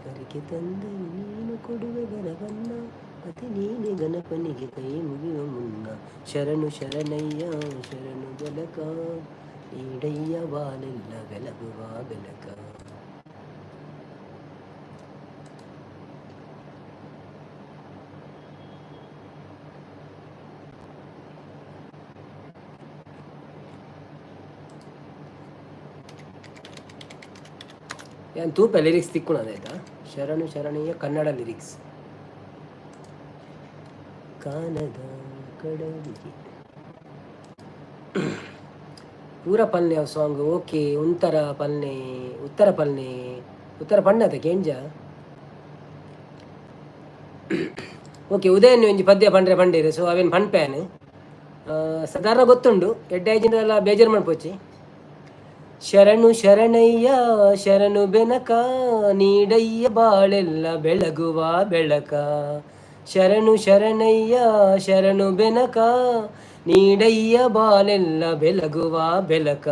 ಕರಿಕೆ ತಂದೆ ನೀನು ಕೊಡುವೆ ವರವನ್ನ, ಅತಿ ನೀನೆ ಗಣಪನಿಗೆ ಕೈ ಮುಗಿಯುವ ಮುನ್ನ, ಶರಣು ಶರಣಯ್ಯ ಶರಣು ಬೆಲಕ, ನೀಡಯ್ಯ ಬಾಲೆಲ್ಲ ಬೆಲಗುವ ಬೆಲಕ. ಯಾನ್ ತೂಪೆ ಲಿರಿಕ್ಸ್ ತಿಕ್ಕುಣ ಆಯ್ತಾ. ಶರಣು ಶರಣಯ್ಯ ಕನ್ನಡ ಲಿರಿಕ್ಸ್. ಕಾನದ ಕಡಲಿಗೆ ಪೂರ ಪಲ್ನೆ ಅವು ಸಾಂಗ್. ಓಕೆ, ಉತ್ತರ ಪಲ್ನೆ, ಉತ್ತರ ಪಲ್ನೆ, ಉತ್ತರ ಪಣ್ಣದ ಕೇಂಜ. ಓಕೆ, ಉದಯನ್ ಒಂಜಿ ಪದ್ಯ ಪಂಡ್ರೆ ಪಂಡೇರು. ಸೊ ಅವೇನು ಪನ್ಪ್ಯಾನ್ ಸಾಧಾರಣ ಗೊತ್ತುಂಡು, ಎಡ್ಡೆ ಬೇಜಾರು ಮನ್ಪೊಚ್ಚಿ. ಶರಣು ಶರಣಯ್ಯ ಶರಣು ಬೆನಕ, ನೀಡಯ್ಯ ಬಾಳೆಲ್ಲ ಬೆಳಗುವ ಬೆಳಕ. ಶರಣು ಶರಣಯ್ಯ ಶರಣು ಬೆನಕ, ನೀಡಯ್ಯ ಬಾಲೆಲ್ಲ ಬೆಳಗುವ ಬೆಳಕ.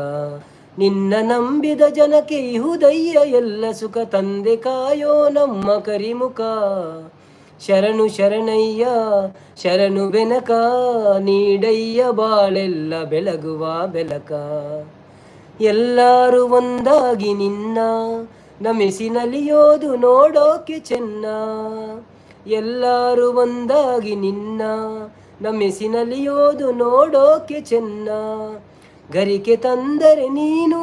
ನಿನ್ನ ನಂಬಿದ ಜನಕ್ಕೆ ಇಹುದಯ್ಯ ಎಲ್ಲ ಸುಖ, ತಂದೆ ಕಾಯೋ ನಮ್ಮ ಕರಿಮುಖ. ಶರಣು ಶರಣಯ್ಯ ಶರಣು ಬೆನಕ, ನೀಡಯ್ಯ ಬಾಳೆಲ್ಲ ಬೆಳಗುವ ಬೆಳಕ. ಎಲ್ಲರೂ ಒಂದಾಗಿ ನಿನ್ನ ನಮಿಸಿ ನಲಿಯೋದು ನೋಡೋಕೆ ಚೆನ್ನ. ಎಲ್ಲರೂ ಒಂದಾಗಿ ನಿನ್ನ ನಮಿಸಿ ನಲಿಯೋದು ನೋಡೋಕೆ ಚೆನ್ನ. ಗರಿಕೆ ತಂದರೆ ನೀನು,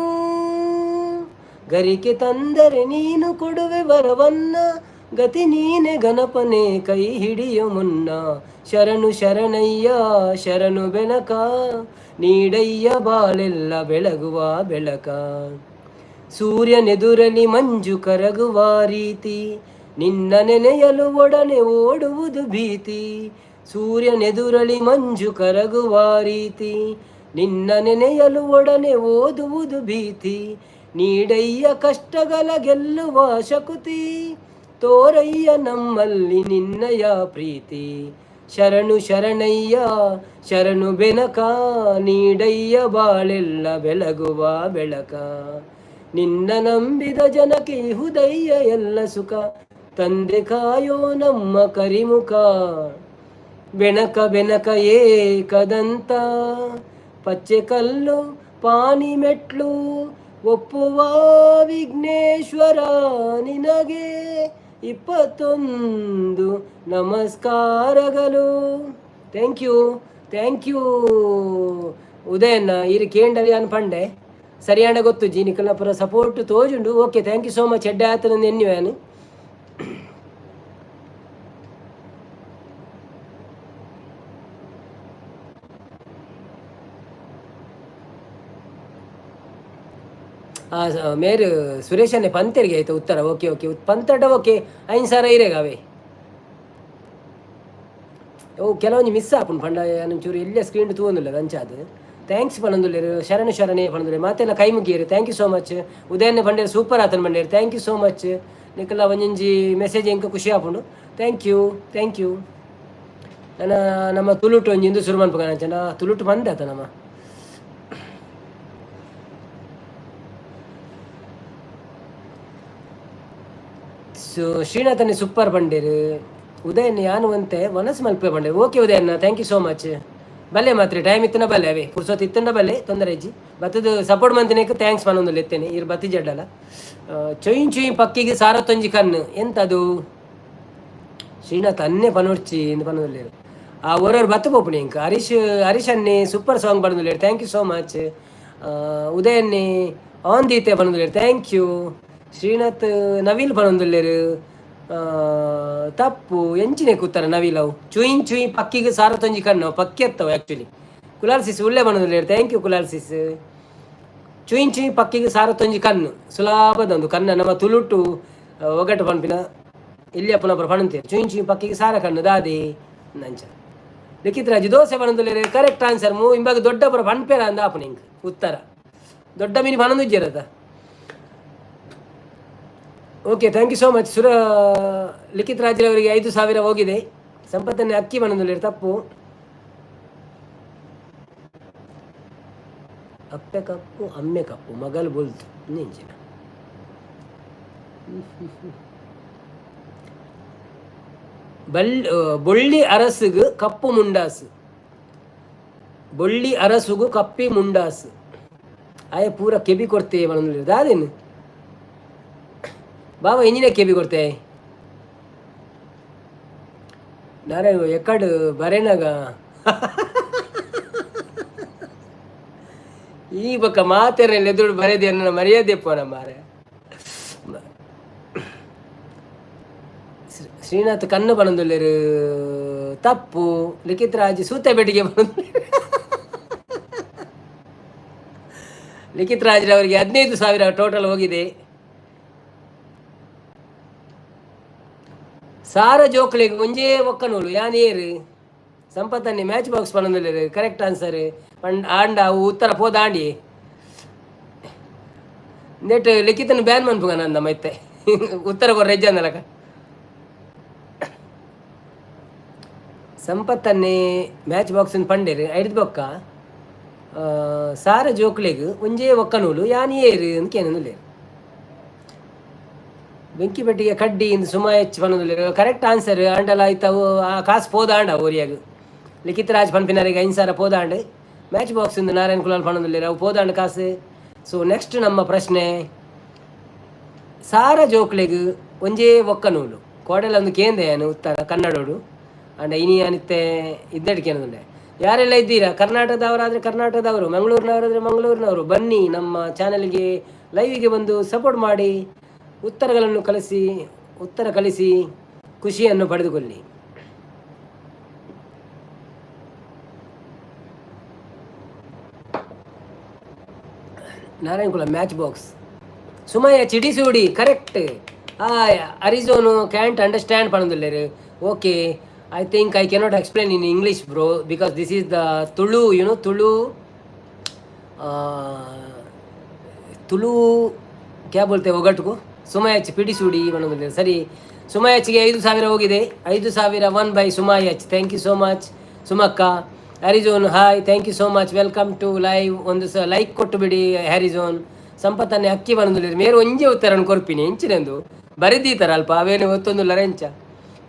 ಗರಿಕೆ ತಂದರೆ ನೀನು ಕೊಡುವೆ ವರವನ್ನ, ಗತಿ ನೀನೆ ಗಣಪನೆ ಕೈ ಹಿಡಿಯು ಮುನ್ನ. ಶರಣು ಶರಣಯ್ಯ ಶರಣು ಬೆನಕ, ನೀಡಯ್ಯ ಬಾಳೆಲ್ಲ ಬೆಳಗುವ ಬೆಳಕ. ಸೂರ್ಯನೆದುರಲಿ ಮಂಜು ಕರಗುವ ರೀತಿ, ನಿನ್ನ ನೆನೆಯಲು ಒಡನೆ ಓಡುವುದು ಭೀತಿ. ಸೂರ್ಯನೆದುರಲಿ ಮಂಜು ಕರಗುವ ರೀತಿ, ನಿನ್ನ ನೆನೆಯಲು ಒಡನೆ ಓದುವುದು ಭೀತಿ. ನೀಡಯ್ಯ ಕಷ್ಟಗಳ ಗೆಲ್ಲುವ ಶಕುತಿ, ತೋರಯ್ಯ ನಮ್ಮಲ್ಲಿ ನಿನ್ನಯ ಪ್ರೀತಿ. ಶರಣು ಶರಣಯ್ಯ ಶರಣು ಬೆನಕ, ನೀಡಯ್ಯ ಬಾಳೆಲ್ಲ ಬೆಳಗುವ ಬೆಳಕ. ನಿನ್ನ ನಂಬಿದ ಜನಕ್ಕೆ ಹುದಯ್ಯ ಎಲ್ಲ ಸುಖ, ತಂದೆ ಕಾಯೋ ನಮ್ಮ ಕರಿಮುಖ. ಬೆನಕ ಬೆನಕ ಏಕದಂತ, ಪಚ್ಚೆ ಕಲ್ಲು ಪಾನಿ ಮೆಟ್ಲು, ಒಪ್ಪುವ ವಿಘ್ನೇಶ್ವರ ನಿನಗೆ 21 ನಮಸ್ಕಾರಗಳು. Thank you, thank you ಉದಯಣ್ಣ. ಇರು ಕೇಂಡಲಿ ಅನ್ ಪಂಡೆ ಸರಿಯಾಣ ಗೊತ್ತು ಜಿ, ನಿಕಲ್ನ ಸಪೋರ್ಟ್ ತೋಜುಂಡು. Okay, thank you so much. ಎಡ್ಡೆ ಆತನ ಎನ್ನುವೇನು. ಮೇರು ಸುರೇಶನ್ನೇ ಪಂತೆರಿಗೆ ಆಯ್ತು ಉತ್ತರ. ಓಕೆ ಓಕೆ, ಪಂತಡ ಓಕೆ, 5,000 ಇರೇಗ ಅವೇ. ಓ ಕೆಲವೊಂಜಿ ಮಿಸ್ ಆಪುಂಡು ಪಂಡ ಒಂಚೂರು ಎಲ್ಲೇ ಸ್ಕ್ರೀನ್ ತೂವೊಂದುಲ್ಲ ಅಂಚಾದ್. Thanks ಪನೊಂದುಲ್ಲೆರ್, ಶರಣು ಶರಣೇ ಪನೊಂದುಲ್ಲೆರ್, ಮಾತೆಲ್ಲ ಕೈ ಮುಗಿಯರು. Thank you so much. ಉದಯನ್ನೇ ಪಂಡೇರ್ super ಆತನ ಪಂಡೇರ್. Thank you so much. ನಿಕಲ್ಲ ಒಂಜೊಂಜಿ message ಎಂಕ್ ಖುಷಿ ಆಪುಂಡು. Thank you, thank you. ನನ್ನ ನಮ್ಮ ತುಳುಟು ಒಂಜಿ ಇಂದು ಶುರು ಮನ್ಪುಗ ಅಂಚನ ತುಳುಟು ಬಂದೆ ಆತ ನಮ್ಮ. ಸೊ ಶ್ರೀನಾಥನೇ ಸೂಪರ್ ಬಂಡೇರು. ಉದಯನ್ ಯಾನು ಅಂತೆ ಮನಸ್ಸು ಮಲ್ಪೆ ಬಂಡೇರು. ಓಕೆ ಉದಯಣ್ಣ, thank you so much. ಬಲ್ಲೆ ಮಾತ್ರ ಟೈಮ್ ಇತ್ತನ ಬಲ್ಲೆ, ಅವೇ ಪುರ್ಸೊತ್ತು ಇತ್ತಂಡ ಬಲ್ಲೆ, ತೊಂದರೆ ಇಜ್ಜಿ. ಬತ್ತದ ಸಪೋರ್ಟ್ ಮಂತಿನೇಕ್ thanks ಪನೊಂದುಲ್ಲೆ ಎತ್ತೇನೆ ಇರು ಬತ್ತಿ ಜಡ್ಡಲ್ಲ. ಚೊಯಿನ್ ಚೊಯಿನ್ ಪಕ್ಕಿಗೆ ಸಾರತ್ತೊಂಜಿ ಕಣ್ಣು ಎಂತದು ಶ್ರೀನಾಥ್ ಅನ್ನೇ ಪನೊಡ್ಚಿ ಇಂದು ಪನೊಂದುಲ್ಲೆರ್. ಆ ಓರೋರು ಬತ್ತು ಪೋಪುಣಿ ಇಂಕ್. ಹರೀಶ್ ಹರೀಶ್ ಅನ್ನೇ ಸೂಪರ್ ಸಾಂಗ್ ಪನೊಂದುಲ್ಲೆರ್. Thank you so much. ಉದಯನ್ನೇ on ದೀತೆ ಪನೊಂದುಲ್ಲೆರ್. Thank you. Srinath Naveen ಪನೊಂದುಲ್ಲೆರ್. ತಪ್ಪು ಎಂಚಿನೆ ಕೂತಾರ ನವೀಲ್ ಅವು. ಚುಯಿನ್ ಚುಯಿ ಪಕ್ಕಿಗೆ ಸಾರತ್ತೊಂಜಿ ಕಣ್ಣು ಪಕ್ಕಿ ಎತ್ತವು ಆ್ಯಕ್ಚುಲಿ. ಕುಲಾಲ್ ಸಿಸ್ ಉಳ್ಳೆ ಪನೊಂದುಲ್ಲೆರ್. Thank you Kulal sis. ಚುಯಿನ್ ಚುಯಿ ಪಕ್ಕಿಗೆ ಸಾರತ್ತೊಂಜಿ ಕಣ್ಣು ಸುಲಾಭದೊಂದು ಕಣ್ಣ ನಮ್ಮ ತುಳುಟು ಒಗಟು ಪನ್ಪಿನ ಇಲ್ಲಿ ಅಪ್ಪನೊಬ್ಬರು ಪಣಂತೀರು. ಚುಯಿನ್ ಚುಯಿ ಪಕ್ಕಿಗೆ ಸಾರ ಕಣ್ಣು ದಾದಿ ನಂಚ. ಲಿಖಿತ್ ರಾಜು ದೋಸೆ ಪನೊಂದುಲ್ಲೆರ್. Correct answer. ಮೂ ಇಂಬಾಗ ದೊಡ್ಡ ಪುರ ಪನ್ಪೇರ ಅಂದ ಆಪುನ ಇಂಕ್ ಉತ್ತರ. ದೊಡ್ಡ ಮೀನು ಪನೊಂದುಜ್ಜೆರತ. Okay, thank you so much. ಸುರ ಲಿಖಿತ್ ರಾಜ್ರವರಿಗೆ 5000 ಹೋಗಿದೆ. ಸಂಪತ್ತನ್ನೇ ಅಕ್ಕಿ ಬಣ್ಣದಲ್ಲಿ ತಪ್ಪು. ಅಪ್ಪೆ ಕಪ್ಪು, ಅಮ್ಮೆ ಕಪ್ಪು, ಮಗಲ್ ಬೊಲ್ತು ನೆಂಚಿನ. ಬಲ್ ಬೊಳ್ಳಿ ಅರಸುಗು ಕಪ್ಪು ಮುಂಡಾಸು, ಬೊಳ್ಳಿ ಅರಸುಗು ಕಪ್ಪಿ ಮುಂಡಾಸು. ಆಯ ಪೂರ ಕೆಬಿ ಕೊಡ್ತೆ ಬಣ್ಣದಲ್ಲಿ ದಾದೇನು ಬಾಬಾ ಎಂಜಿನ ಕೆಬಿ ಕೊಡ್ತೆ. ನಾರಾಯಣ ಎಕ್ಕಡು ಬರೇನಾಗ ಈ ಬೊಕ್ಕ ಮಾತೆರೆಲ್ಲ ಎದುರು ಬರೆದಿ ಅನ್ನ ಮರ್ಯಾದೆ ಪೋನ ಮಾರೆ. ಶ್ರೀನಾಥ್ ಕಣ್ಣು ಬಣಂದುಲ್ಲೇರು ತಪ್ಪು. ಲಿಖಿತ್ ರಾಜ್ ಸೂತೆ ಬೆಟ್ಟಿಗೆ ಬಂದು ಲಿಖಿತ್ ರಾಜ್ರವರಿಗೆ 15,000 ಟೋಟಲ್ ಹೋಗಿದೆ. ಸಾರ ಜೋಕ್ಲೆಗ್ ಒಂಜೇ ಒಕ್ಕನೂಲು ಯಾನೇರು ಸಂಪತ್ತನ್ನಿ ಮ್ಯಾಚ್ ಬಾಕ್ಸ್ ಪನೊಂದುಲ್ಲೆರ್ ಕರೆಕ್ಟ್ ಆನ್ಸರ್ ಪಂಡ್ ಆಂಡ ಅವು ಉತ್ತರ ಪೋದಾಂಡಿ ನೆಟ್ ಲಿಖಿತನ್ ಬ್ಯಾನ್ ಮನ್ಪುಗ ನಂದ ಮೈತೆ ಉತ್ತರ ಕೊರ್ರೆ ಹೆಜ್ಜಂದಲಕ. ಸಂಪತ್ತನ್ನೇ ಮ್ಯಾಚ್ ಬಾಕ್ಸ್ ಪಂಡೇರು ಐಡ್ದ್ ಬೊಕ್ಕ ಸಾರ ಜೋಕ್ಲೆಗ್ ಒಂಜೇ ಒಕ್ಕನೂಲು ಯಾನ್ ಏರು ಅಂದ್ ಕೇನೊಂದುಲ್ಲೆರ್. ಬೆಂಕಿ ಪೆಟ್ಟಿಗೆ ಕಡ್ಡಿ ಇಂದು ಸುಮಾ ಹೆಚ್ಚು ಪನೊಂದುಲ್ಲೆರ್ ಕರೆಕ್ಟ್ ಆನ್ಸರ್. ಆಂಡಲ ಐತವು ಆ ಕಾಸು ಪೋದಾಂಡ ಓರಿಯಾಗ. ಲಿಖಿತ್ ರಾಜ್ ಪನ್ಪಿನರಿಗೆ 5,000 ಪೋದಾಂಡ್. ಮ್ಯಾಚ್ ಬಾಕ್ಸ್ ಇಂದು ನಾರಾಯಣ್ ಕುಲಾಲ್ ಪನೊಂದುಲ್ಲೆರ್ ಅವು ಪೋದಾಂಡ್ ಕಾಸು. ಸೊ ನೆಕ್ಸ್ಟ್ ನಮ್ಮ ಪ್ರಶ್ನೆ, ಸಾರ ಜೋಕ್ಲೆಗ್ ಒಂಜೇ ಒಕ್ಕನೂಲು ಕೋಡೆಲ ಒಂದು ಕೇಂದ್ರ ಏನು ಉತ್ತರ ಕನ್ನಡೋಡು ಅಂಡ ಇನಿ ಅನಿತ್ತೆ ಇದ್ದಡಿ ಕೇನದುಂಡೆ. ಯಾರೆಲ್ಲ ಇದ್ದೀರಾ? ಕರ್ನಾಟಕದವರಾದರೆ ಕರ್ನಾಟಕದವರು, ಮಂಗಳೂರಿನವರಾದರೆ ಮಂಗಳೂರಿನವರು, ಬನ್ನಿ ನಮ್ಮ ಚಾನಲ್ಗೆ ಲೈವಿಗೆ ಬಂದು ಸಪೋರ್ಟ್ ಮಾಡಿ, ಉತ್ತರಗಳನ್ನು ಕಲಿಸಿ, ಉತ್ತರ ಕಲಿಸಿ ಖುಷಿಯನ್ನು ಪಡೆದುಕೊಳ್ಳಿ. ನಾರಾಯಣಕುಲ ಮ್ಯಾಚ್ ಬಾಕ್ಸ್ ಸುಮಯ್ಯ ಚಿಡಿಸೂಡಿ ಕರೆಕ್ಟ್. ಅರಿಜೋನು ಕ್ಯಾಂಟ್ ಅಂಡರ್ಸ್ಟ್ಯಾಂಡ್ ಪಣಂದುಲ್ಲೇರು. Okay, I think I cannot explain in English bro, because this is the Tulu, you know Tulu, Tulu ಕ್ಯಾ ಬೋಲ್ತೆ ಒಗಟ್ಕು. ಸುಮಯಚ್ ಪಿಡಿಸೂಡಿ ಪಣಂದುಲ್ಲೇರು ಸರಿ. ಸುಮಯಚ್ಗೆ 5,000 ಹೋಗಿದೆ. 5,000 One by ಸುಮಾಯಚ್. Thank you so much ಸುಮಕ್ಕ. ಹ್ಯಾರಿಜೋನ್ hi, thank you so much, welcome to live. ಒಂದು ಸ like ಕೊಟ್ಟು ಬಿಡಿ ಹ್ಯಾರಿಜೋನ್. ಸಂಪತ್ತನ್ನೇ ಅಕ್ಕಿ ಬರಂದುಲ್ಲೇರು ಮೇರು ಒಂಜೇ ಉತ್ತರನ್ನು ಕೊರ್ಪಿನಿ ಎಂಚಿನೆಂದು ಬರೆದೀತರ ಅಲ್ಪ ಅವೇನು ಒತ್ತೊಂದು ಲರೆಂಚ.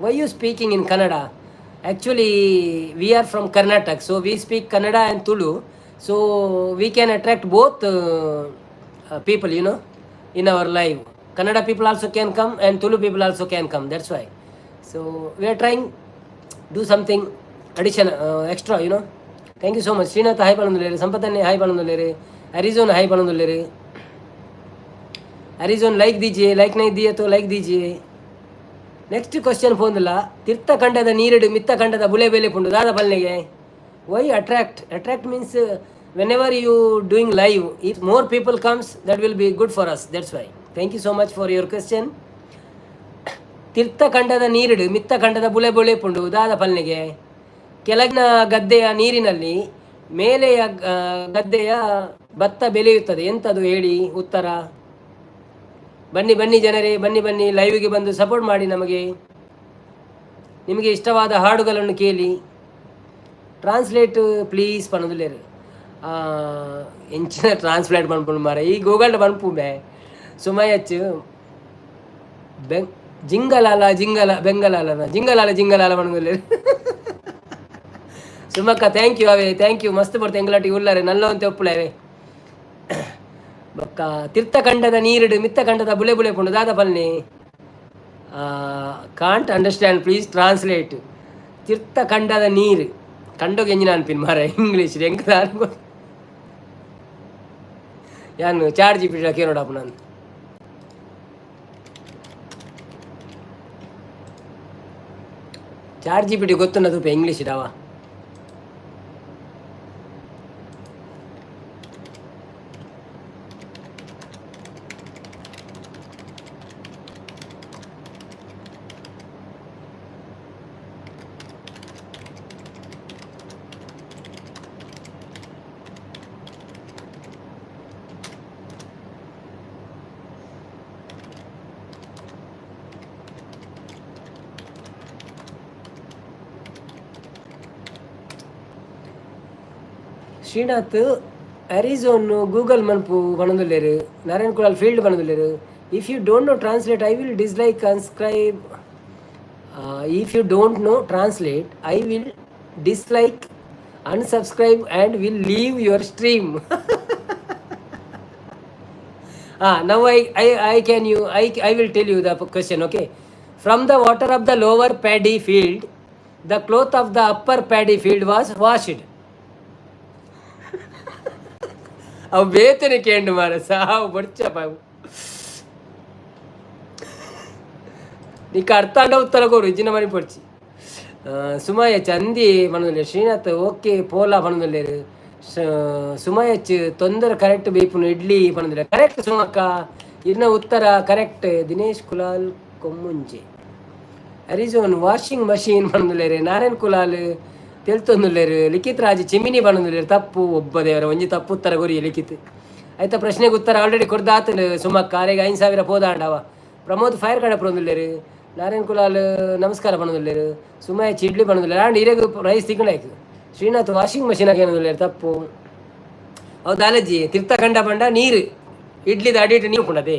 Why you speaking in Kannada? Actually we are from Karnataka, so we speak Kannada and Tulu, so we can attract both people in our live. Kannada people also can come and Tulu people also can come, that's why. So we are trying do something addition extra. Thank you so much. Srinath hi ಪಣಂದುಲ್ಲೇರು, ಸಂಪತ್ತನ್ನೇ hi ಪಣಂದುಲ್ಲೇರು, ಅರಿಜೋನ್ hi ಪಣಂದುಲ್ಲೇರು. ಅರಿಜೋನ್ like दीजिए, like नहीं दिए तो like दीजिए. Next question ಪೋಂದಿಲ್ಲ. ತಿರ್ತ ಖಂಡದ ನೀರಿಡು ಮಿತ್ತ ಖಂಡದ ಬುಲೆ ಬೆಲೆ ಪುಂಡು ದಾದ ಪಲ್ನೆಗೆ. Why attract? Attract means whenever you doing live, if more people comes, that will be good for us, that's why. Thank you so much for your question. ತಿರ್ತ ಖಂಡದ ನೀರಿಡು ಮಿತ್ತ ಖಂಡದ ಬುಲೆ ಬುಳೆ ಪುಂಡು ದಾದ ಪಲ್ನೆಗೆ. ಕೆಳಗಿನ ಗದ್ದೆಯ ನೀರಿನಲ್ಲಿ ಮೇಲೆಯ ಗದ್ದೆಯ ಭತ್ತ ಬೆಳೆಯುತ್ತದೆ, ಎಂಥದು ಹೇಳಿ ಉತ್ತರ. ಬನ್ನಿ ಬನ್ನಿ ಜನರೇ, ಬನ್ನಿ ಬನ್ನಿ, ಲೈವ್ಗೆ ಬಂದು ಸಪೋರ್ಟ್ ಮಾಡಿ ನಮಗೆ. ನಿಮಗೆ ಇಷ್ಟವಾದ ಹಾಡುಗಳನ್ನು ಕೇಳಿ. ಟ್ರಾನ್ಸ್ಲೇಟ್ ಪ್ಲೀಸ್ ಪನೊಂದುಲ್ಲೆರ್. ಎಂಚಿನ ಟ್ರಾನ್ಸ್ಲೇಟ್ ಪನ್ಪುಂಡು ಮಾರೆ ಈ ಗೂಗಲ್ ಪನ್ಪುಂಬೆ. ಸುಮಯಚ್ ಬೆಂಗ್ ಜಿಂಗಲಾಲ ಜಿಂಗಲ ಬೆಂಗಲಾಲ ಜಿಂಗಲಾಲ ಜಿಂಗಲಾಲ ಪನೊಂದುಲ್ಲೆರ್. ಸುಮಕ್ಕ thank you away, thank you. ಮಸ್ತ್ ಬರ್ತೆ ಎಂಗ್ಲಾಟಿ ಉಳ್ಳಾರೆ ನಲ್ಲ ಅಂತ ಒಪ್ಪುಲೆ. ಬೊಕ್ಕ ತಿರ್ತ ಖಂಡದ ನೀರಿಡು ಮಿತ್ತ ಖಂಡದ ಬುಲೆ ಬುಲೆ ಪುಂಡು ದಾದ ಪಲ್ನಿ. Can't understand, please translate. ತಿರ್ತ ಖಂಡದ ನೀರು ಕಂಡೋಗ ಎಂಜಿನ ಅನ್ಪಿನ್ ಮಾರ ಇಂಗ್ಲೀಷ್ ಎಂಕ್ ದಾನ ಯಾನ್ ಚಾಟ್ ಜಿಪಿಟಿ ಕೇನೋಡಪ್ಪ ನಾನು. ಚಾಟ್ ಜಿಪಿಟಿ ಗೊತ್ತುನ್ನದು ಇಂಗ್ಲೀಷ್ ಡಾವ. Srinath ಅರಿಝೋನ್ Google ಮನ್ಪು ಪನೊಂದುಲ್ಲೆರ್ ನಾರಾಯಣ್ ಕುಲಾಲ್ field ಪನೊಂದುಲ್ಲೆರ್. If you don't know translate, I will dislike, unsubscribe. If you don't know translate, I will dislike, unsubscribe and will leave your stream. Now I can you I will tell you the question, okay? From the water of the lower paddy field, the cloth of the upper paddy field was washed. ಅವು ಬೇತನೆ ಕೇಂಡು ಮಾರ ಸಾವು ಬಡ್ಚಪ್ಪ. ನಿಕ್ಕ ಅರ್ಥ ಅಂಡ ಉತ್ತರ ಕೊರು ಇಜ್ಜಿನ ಮನಿ ಪೊಡ್ಚಿ. Sumaiya ಚಂದಿ ಪನೊಂದುಲ್ಲೆರ್. Srinath okay ಪೋಲಾ ಪನೊಂದುಲ್ಲೆರ್. ಸುಮಯಚ್ ತೊಂದರೆ correct ಬೇಪುನು ಇಡ್ಲಿ ಪನೊಂದುಲ್ಲೆರ್. ಕರೆಕ್ಟ್ ಸುಮಕ್ಕ, ಇರ್ನ ಉತ್ತರ correct. Dinesh Kulal Kommunje Arizona washing machine ಪನೊಂದುಲ್ಲೆರ್. ನಾರಾಯಣ್ ಕುಲಾಲ್ ತೆಲ್ತೊಂದುಲ್ಲೆರ್. ಲಿಖಿತ್ ರಾಜ್ ಚಿಮಿನಿ ಪನೊಂದುಲ್ಲೆರ್. ತಪ್ಪು. ಒಬ್ಬ ದೇವರ ಒಂಜಿ ತಪ್ಪು ಉತ್ತರ ಕೊರಿ ಲಿಖಿತ್. ಆಯ್ತಾ, ಪ್ರಶ್ನೆಗೆ ಉತ್ತರ ಆಲ್ರೆಡಿ ಕೊರ್ದಾತಂಡು ಸುಮಕ್ಕ. ಆರೆಗ್ 5000 ಪೋದಾಂಡವ. ಪ್ರಮೋದ್ ಫೈರ್ ಕಡಪುರೊಂದುಲ್ಲೆರ್. ನಾರಾಯಣ್ ಕುಲಾಲ್ ನಮಸ್ಕಾರ ಪನೊಂದುಲ್ಲೆರ್. ಸುಮಯ ಇಡ್ಲಿ ಪನೊಂದುಲ್ಲೆರ್. ಆಂಡ್ ಇರೆಗ್ ರೈಸ್ ತಿಕ್ಕುಂಡಾಯ್ತು. ಶ್ರೀನಾಥ್ ವಾಷಿಂಗ್ ಮಷಿನ್ ಏನೊಂದುಲ್ಲೆರ್. ತಪ್ಪು. ಅವು ದಾಲಜ್ಜಿ ತಿರ್ತ ಕಂಡ ಪಂಡ ನೀರು ಇಡ್ಲಿದ ಅಡಿಟ್ ನೀರು ಪುಂಡದೆ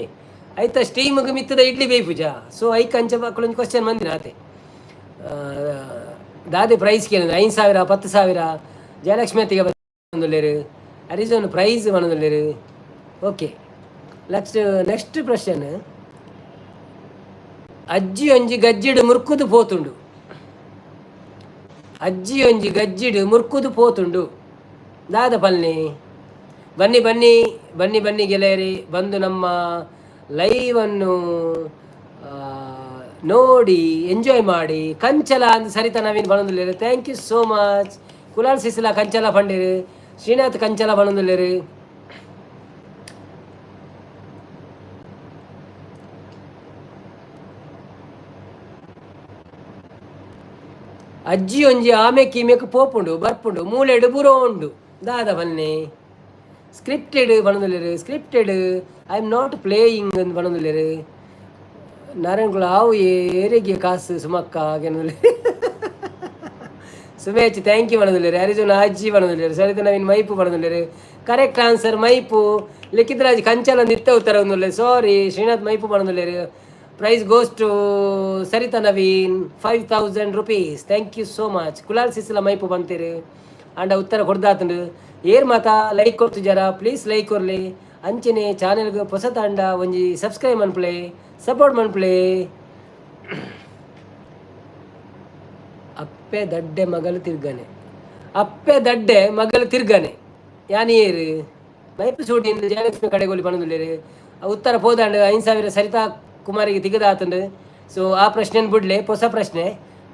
ಐತ ಸ್ಟೀಮ್ಗೆ ಮಿತ್ತದ ಇಡ್ಲಿ ಬೇಯ್ಪುಜ. ಸೊ ಐಕ್ ಅಂಚ ಒಂಜಿ ಕ್ವಶನ್ ಮಂದಿನ ಆತೆ. ದಾದೆ ಪ್ರೈಸ್ ಕೇಳಿದ್ರೆ 5000 10,000 ಜಯಲಕ್ಷ್ಮಿ ಅತ್ತಿಗೆ ಬಂದುಲ್ಲೇರು. ಅರಿಜೋನ್ ಪ್ರೈಸ್ ಬಂದುಲ್ಲೇರು. Okay, next next ಪ್ರಶ್ನೆ. ಅಜ್ಜಿ ಒಂಜಿ ಗಜ್ಜಿಡು ಮುರ್ಕುದು ಪೋತುಂಡು. ಅಜ್ಜಿ ಒಂಜಿ ಗಜ್ಜಿಡು ಮುರ್ಕುದು ಪೋತುಂಡು. ದಾದ ಪಲ್ನಿ? ಬನ್ನಿ ಬನ್ನಿ ಬನ್ನಿ ಬನ್ನಿ ಗೆಳೆಯರಿ, ಬಂದು ನಮ್ಮ ಲೈವನ್ನು ನೋಡಿ ಎಂಜಾಯ್ ಮಾಡಿ. ಕಂಚಲ ಅಂದ್ Sarita Naveen ಪನೊಂದುಲ್ಲೆರ್. Thank you so much. Kulal Sisila ಕಂಚಲ ಪಂಡಿರು. Srinath ಕಂಚಲ ಪನೊಂದುಲ್ಲೆರ್. ಅಜ್ಜಿ ಒಂಜಿ ಆಮೆ ಕೀಮೆಕ್ ಪೋಪುಂಡು ಬರ್ಪುಂಡು ಮೂಲೆಡು ಬುರೋ ಉಂಡು. ದಾದ ಬನ್ನಿ? Scripted ಪನೊಂದುಲ್ಲೆರ್. Scripted, I am not playing ಅಂದ್ ಪನೊಂದುಲ್ಲೆರ್. ನಾರಾಯಣ್ ಆವು ಏರೆಗೆ ಕಾಸು ಸುಮಕ್ಕ ಕೇನೊಂದುಲ್ಲೆರ್. ಸುಮೇಚ್ thank you ಪನೊಂದುಲ್ಲೆರ್. ಅರಿಜುನ ಅಜ್ಜಿ ಪನೊಂದುಲ್ಲೆರ್. ಸರಿತ ನವೀನ್ ಮೈಪು ಪನೊಂದುಲ್ಲೆರ್. ಕರೆಕ್ಟ್ ಆನ್ಸರ್ ಮೈಪು. ಲಿಖಿತ್ ರಾಜ್ ಕಂಚಲ ನಿತ್ತ ಉತ್ತರ ಒಂದುಲ್ಲೆರ್. ಸಾರಿ. Srinath ಮೈಪು ಪನೊಂದುಲ್ಲೆರ್. Prize goes to Saritha Naveen, ₹5000. Thank you so much. Kulal Sisila Maipu ಪಂತೇರು. And ಉತ್ತರ ಕೊಡ್ದಾತುಂಡು. ಏರ್ ಮಾತ ಲೈಕ್ ಕೊಡ್ತು ಜರ ಪ್ಲೀಸ್ ಲೈಕ್ ಕೊರ್ಲಿ. ಅಂಚನೆ ಚಾನೆಲ್ಗ್ ಪೊಸ ತಾಂಡ ಒಂಜಿ ಸಬ್ಸ್ಕ್ರೈಬ್ ಮನ್ಪುಲೆ, ಸಪೋರ್ಟ್ ಮನ್ಪುಲೆ. ಅಪ್ಪೆ ದಡ್ಡೆ ಮಗಲು ತಿರ್ಗನೆ. ಅಪ್ಪೆ ದಡ್ಡೆ ಮಗಲು ತಿರ್ಗನೆ ಯಾನಿ ಏರು ಮೈಪು ಸೂಟಿಂದ ಜಯಲಕ್ಷ್ಮಿ ಕಡೆಗೋಲಿ ಪನೊಂದುಲ್ಲೆರ್. ಉತ್ತರ ಪೋದಾಂಡ್. 5000 ಸರಿತಾ ಕುಮಾರಿಗೆ ತಿಗದಾತುಂಡು. ಸೊ ಆ ಪ್ರಶ್ನೆನ್ ಬುಡ್ಲೆ, ಹೊಸ ಪ್ರಶ್ನೆ.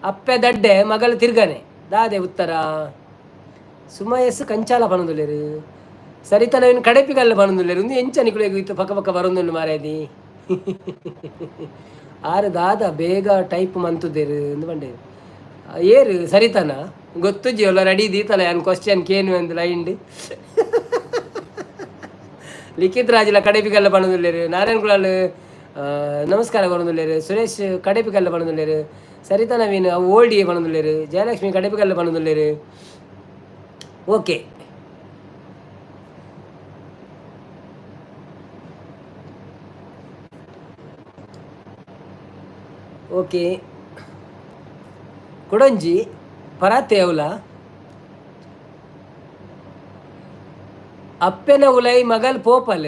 ಅಪ್ಪೆ ದಡ್ಡೆ ಮಗಲು ತಿರ್ಗನೆ ದಾದೆ ಉತ್ತರ? ಸುಮಯಸ್ ಕಂಚಾಲ ಪನೊಂದುಲ್ಲೆರ್. ಸರಿತಾ ನವೀನ್ ಕಡೆಪಿಗಲ್ಲ ಪನೊಂದುಲ್ಲೆರ್. ಉಂದು ಎಂಚ ನಿಕುಲೆಗ್ ಇತ್ತೆ ಪಕ್ಕ ಪಕ್ಕ ಬರೊಂದುಂಡು ಮಾರಾಯದಿ. ಆರು ದಾದ ಬೇಗ ಟೈಪ್ ಮಂತುದೆರ್ ಅಂದ್ ಪಂಡೆರ್. ಏರು ಸರಿತಾನ ಗೊತ್ತುಜ್ಜಿ. ಒಲ್ಲ ರೆಡಿ ದೀತಲ ಯಾನ್ ಕ್ವಶನ್ ಕೇನು ಅಂದ್ ಲೈನ್ಡ್. ಲಿಖಿತ್ ರಾಜಿಲ ಕಡೆಪಿಗಲ್ಲ ಪನೊಂದುಲ್ಲೆರ್. ನಾರಾಯಣ್ ಕುಲಾಲ್ ನಮಸ್ಕಾರ ಪನೊಂದುಲ್ಲೆರ್. ಸುರೇಶ್ ಕಡೆಪಿಗಲ್ಲ ಪನೊಂದುಲ್ಲೆರ್. ಸರಿತಾ ನವೀನ್ ಅವು ಓಲ್ಡ್ ಎ ಪನೊಂದುಲ್ಲೆರ್. ಜಯಲಕ್ಷ್ಮಿ ಕಡೆಪಿಗಲ್ಲ ಪನೊಂದುಲ್ಲೆರ್. ಓಕೆ ಓಕೆ, ಕುಡೊಂಜಿ ಪರಾತೆ ಅವಲ. ಅಪ್ಪೆನ ಉಲೈ ಮಗಲ್ ಪೋಪಲ್,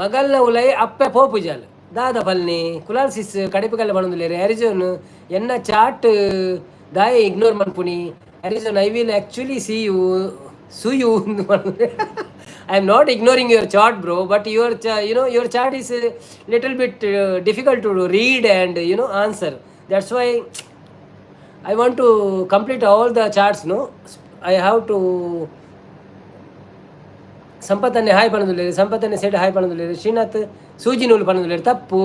ಮಗಲ್ನ ಉಲೈ ಅಪ್ಪೆ ಪೋಪುಜಲ್. ದಾದ ಪಲ್ನಿ? ಕುಲಾಲ್ ಸಿಸ್ ಕಡಿಪುಗಲ್ಲ ಪನೊಂದುಲ್ಲೆರ್. ಅರಿಜೋನ್ ಎನ್ನ ಚಾಟ್ ದಾಯೆ ignore ಮನ್ಪುನಿ? Arizona, I will actually see you sue you. I am not ignoring your chat, bro, but your your chat is little bit difficult to read and answer. That's why I want to complete all the chats, no? I have to. ಸಂಪತ್ತನ್ನೇ hi ಪನೊಂದುಲ್ಲೆರ್. ಸಂಪತ್ತನ್ನೇ side hi ಪನೊಂದುಲ್ಲೆರ್. ಶ್ರೀನಾಥ್ ಸೂಜಿ ನೂಲು ಪನೊಂದುಲ್ಲೆರ್. ತಪ್ಪು.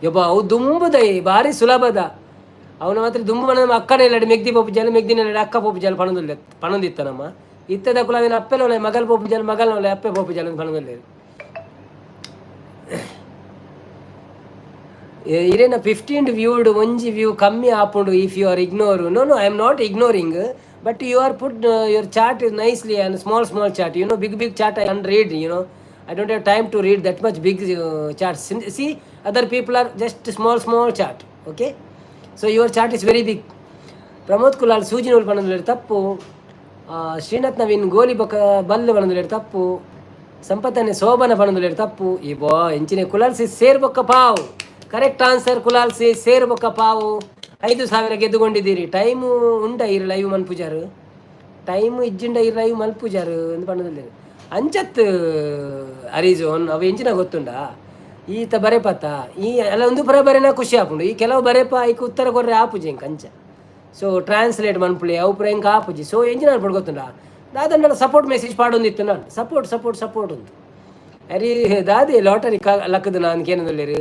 ಯಬ್ಬ, ಅವು ದುಂಬುದೈ ಭಾರಿ ಸುಲಭದ. ಅವನ ಮಾತ್ರ ದುಂಬು ನಮ್ಮ ಅಕ್ಕನ ಎಲ್ಲಡೆ ಮೆಗ್ದಿ ಪೋಪು ಜಲ, ಮೆಗ್ದಿನ ಅಕ್ಕ ಪೋಪು ಜಲ ಪನೊಂದುಲ್ಲೆ ಪನೊಂದಿತ್ತ ನಮ್ಮ. ಇತ್ತದ ಕುಲವಿನ ಅಪ್ಪೆನ ಮಗಲ್ ಪೋಪು ಜಲ, ಮಗಲ್ನ ಅಪ್ಪೆ ಪೋಪು ಜಲ ಪನೊಂದುಲ್ಲೆರ್. ಇರೇನ 15 ವ್ಯೂಡ್ ಒಂಜಿ ವ್ಯೂ ಕಮ್ಮಿ ಆಪುಂಡು if you are ignore. No, no, I am not ignoring. But you are put your chat is nicely and small small chat, you know. Big big chat I can read, you know. I don't have time to read that much big chats. See, other people are just small small chat. Okay, so your chat is very big. Pramod Kulal ಸೂಜಿ ನೂಲು ಪಣಂದುಲ್ಲೆರ್ ತಪ್ಪು. ಶ್ರೀನಾಥ್ ನವೀನ್ ಗೋಲಿ ಬೊಕ ಬಲ್ಲ್ ಪಣಂದುಲ್ಲೆರ್ ತಪ್ಪು. ಸಂಪತ್ತನೆ ಶೋಭನ ಪಣಂದುಲ್ಲೆರ್ ತಪ್ಪು. ಈ ಬೋ ಎಂಚಿನ ಕುಲಾಲ್ ಸಿ ಸೇರ್ ಬೊಕ್ಕ ಪಾವು. ಕರೆಕ್ಟ್ ಆನ್ಸರ್ ಕುಲಾಲ್ ಸಿ, ಸೇರ್ ಬೊಕ್ಕ ಪಾವು. 5000 ಗೆದ್ದುಕೊಂಡಿದ್ದೀರಿ. ಟೈಮು ಉಂಡ ಇರು ಲೈವ್ ಮನ್ಪುಜಾರು? ಟೈಮ್ ಇಜ್ಜಿಂಡ ಇರು ಲೈವ್ ಮನ್ಪುಜಾರು ಅಂದ್ ಪಂಡೊಂದುಲ್ಲೆರ್. ಅಂಚತ್ ಅರಿಜೋನ್, ಅವು ಎಂಚಿನ ಗೊತ್ತುಂಡ? ಈತ ಬರೆಪತ್ತ ಈ ಅಲ್ಲ ಒಂದು ಪುರ ಬರೆನ ಖುಷಿ ಆಪುಂಡು. ಈ ಕೆಲವು ಬರೆಪ, ಐಕ್ ಉತ್ತರ ಕೊರ್ರೆ ಆಪುಜಿ ಎಂಕ್ ಅಂಚ. ಸೊ ಟ್ರಾನ್ಸ್ಲೇಟ್ ಮನ್ಪುಲೆ, ಅವು ಪುರ ಎಂಕ್ ಆಪುಜಿ. ಸೊ ಎಂಚಿನ ಮನ್ಪೊಡು ಗೊತ್ತುಂಡ? ದಾದಂಡಲ ಸಪೋರ್ಟ್ ಮೆಸೇಜ್ ಪಾಡೊಂದಿತ್ತು ನಾನು. Support support support ಉಂಟು. ಅರಿ ದಾದೆ ಲಾಟರಿ ಲಕ್ಕದು ನಾನು ಕೇನೊಂದುಲ್ಲೆರ್.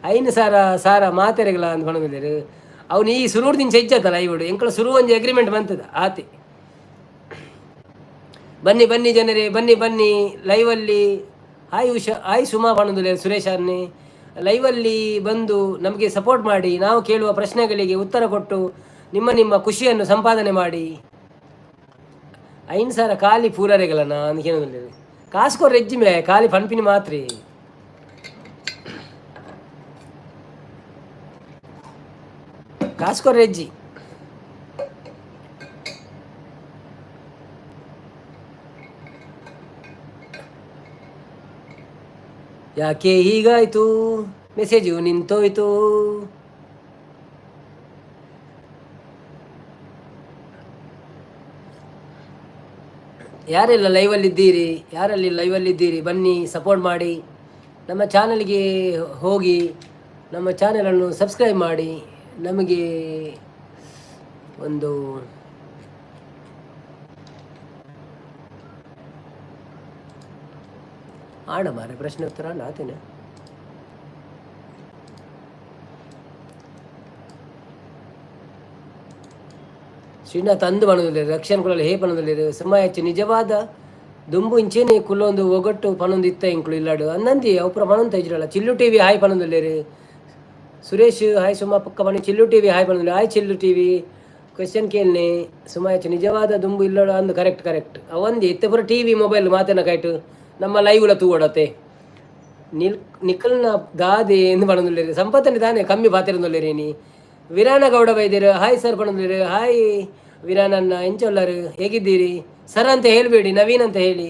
5000 ಸಾರ ಮಾತೆರೆಗ್ಲ ಅಂದ್ ಪನೊಂದುಲ್ಲೆರ್. ಅವ್ನು ಈ ಸುರೂರ್ದಿಂಚ ಇಜ್ಜತ್ತಲ್ಲ ಇವುಡು ಎಂಕಲ ಸುರು ಒಂಜಿ ಅಗ್ರಿಮೆಂಟ್ ಮಂತದ ಆತೆ. ಬನ್ನಿ ಬನ್ನಿ ಜನರೇ, ಬನ್ನಿ ಬನ್ನಿ ಲೈವಲ್ಲಿ. ಹಾಯ್ ಉಷಾ, ಹಾಯ್ ಸುಮಾ ಪನೊಂದುಲ್ಲೆರ್. ಸುರೇಶ್ ಅನ್ನೆ, ಲೈವಲ್ಲಿ ಬಂದು ನಮಗೆ ಸಪೋರ್ಟ್ ಮಾಡಿ. ನಾವು ಕೇಳುವ ಪ್ರಶ್ನೆಗಳಿಗೆ ಉತ್ತರ ಕೊಟ್ಟು ನಿಮ್ಮ ನಿಮ್ಮ ಖುಷಿಯನ್ನು ಸಂಪಾದನೆ ಮಾಡಿ. 5000 ಖಾಲಿ ಪೂರರೆಗಲನ ಅಂದ್ ಕಾಸು ಕೊರ್ರೆ ಎಜ್ಜಿಮೆ ಖಾಲಿ ಪನ್ಪಿನಿ ಮಾತ್ರಿ. ಕಾಸು ಕೊರ್ರೆ ಎಜ್ಜಿ. ಯಾಕೆ ಹೀಗಾಯ್ತು? ಮೆಸೇಜು ನಿಂತೋಯ್ತು. ಯಾರೆಲ್ಲ ಲೈವಲ್ಲಿದ್ದೀರಿ? ಯಾರಲ್ಲಿ ಲೈವಲ್ಲಿದ್ದೀರಿ? ಬನ್ನಿ, ಸಪೋರ್ಟ್ ಮಾಡಿ. ನಮ್ಮ ಚಾನಲ್ಗೆ ಹೋಗಿ ನಮ್ಮ ಚಾನಲನ್ನು ಸಬ್ಸ್ಕ್ರೈಬ್ ಮಾಡಿ. ನಮಗೆ ಒಂದು ಆಡ ಮಾರೆ ಪ್ರಶ್ನೆ ಉತ್ತರ ಆತೇನೆ. ಶ್ರೀನಾಥ್ ಅಂದು ಪನೊಂದುಲ್ಲೆರ್. ರಕ್ಷಣ್ ಕುಲಾಲ್ ಹೇ ಪನೊಂದುಲ್ಲೆರ್. ಸುಮಾಯಚ್ಚು ನಿಜವಾದ ದುಂಬು ಇಂಚೆನೆ ಕುಲ್ಲೊಂದು ಒಗಟ್ಟು ಪನೊಂದು ಇತ್ತ ಇಂಕ್ಲು ಇಲ್ಲಾಡು ಅಂದಂದಿ ಅವು ಪೂರ ಪನೊಂತ ಇಜ್ರಲ್ಲ. ಚಿಲ್ಲು ಟಿವಿ ಹಾಯ್ ಪನೊಂದುಲ್ಲೆರ್. ಸುರೇಶ್ ಹಾಯ್ ಸುಮಾ ಪಕ್ಕ ಪನಿ. ಚಿಲ್ಲು ಟಿವಿ ಹಾಯ್ ಪನೊಂದುಲ್ಲೆರ್. Hi Chillu TV. ಕ್ವೆಶನ್ ಕೇಳ್ನೆ. ಸುಮಾಯಚ್ಚು ನಿಜವಾದ ದುಂಬು ಇಲ್ಲಡು ಅಂದು. ಕರೆಕ್ಟ್ ಕರೆಕ್ಟ್ ಅವಂದಿ. ಇತ್ತೆ ಪೂರ ಟಿವಿ ಮೊಬೈಲ್ ಮಾತೇನ ಕೈಟು ನಮ್ಮ ಲೈವ್ಲ ತೂವಡತೆ. ನಿಲ್ ನಿಖಲ್ನ ದಾದೆ ಎಂದು ಪನೊಂದುಲ್ಲೆರ್. ಸಂಪತ್ತನೆ ದಾನೆ ಕಮ್ಮಿ ಪಾತೆರೊಂದುಲ್ಲೆರ್ ನೀ. ವೀರಾನಗೌಡ ಬೈದೆರ್. ಹಾಯ್ ಸರ್ ಪನೊಂದುಲ್ಲೆರ್. ಹಾಯ್ ವೀರಾನನ್ನ, ಎಂಚ ಉಲ್ಲರ್? ಹೇಗಿದ್ದೀರಿ? ಸರ್ ಅಂತ ಹೇಳಬೇಡಿ, ನವೀನ್ ಅಂತ ಹೇಳಿ.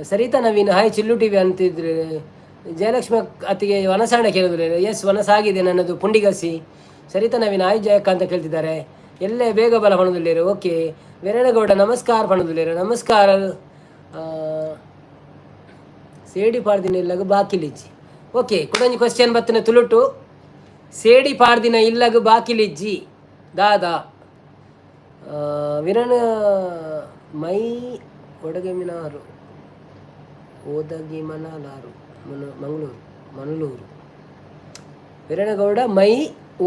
ಸರಿತಾ ನವೀನ್ ಹಾಯ್ ಚಿಲ್ಲು ಟಿವಿ ಅಂತಿದ್ರು. ಜಯಲಕ್ಷ್ಮಿ ಅತ್ತಿಗೆ ವನಸಾಣ ಕೇಳಿದ್ರು. ಎಸ್, ವನಸಾಗಿದೆ ನನ್ನದು ಪುಂಡಿಗಸಿ. ಸರಿತಾ ನವೀನ್ ಹಾಯ್ ಜಯಕ್ಕ ಅಂತ ಕೇಳ್ತಿದ್ದಾರೆ. ಎಲ್ಲೇ ಬೇಗ ಬಲ ಪಣದುಲ್ಲೇರು. ಓಕೆ. ವೀರೇನಗೌಡ ನಮಸ್ಕಾರ ಪಣದುಲ್ಲೇರು. ನಮಸ್ಕಾರ. ಸೇಡಿ ಪಾಡ್ದಿನ ಇಲ್ಲಗ ಬಾಕಿಲಿಜ್ಜಿ. ಓಕೆ, ಕುಡೊಂಜಿ ಕ್ವಶನ್ ಬತ್ತಿನ ತುಳುಟು. ಸೇಡಿ ಪಾಡ್ದಿನ ಇಲ್ಲಗ ಬಾಕಿಲಿಜ್ಜಿ ದಾದಾ? ವಿರಣ ಮೈ ಒಡಗೆಮಿನಾರು ಓದಗಿಮನಲಾರು ಮನ ಮಂಗಳೂರು ಮನಲೂರು. ವೀರಣಗೌಡ ಮೈ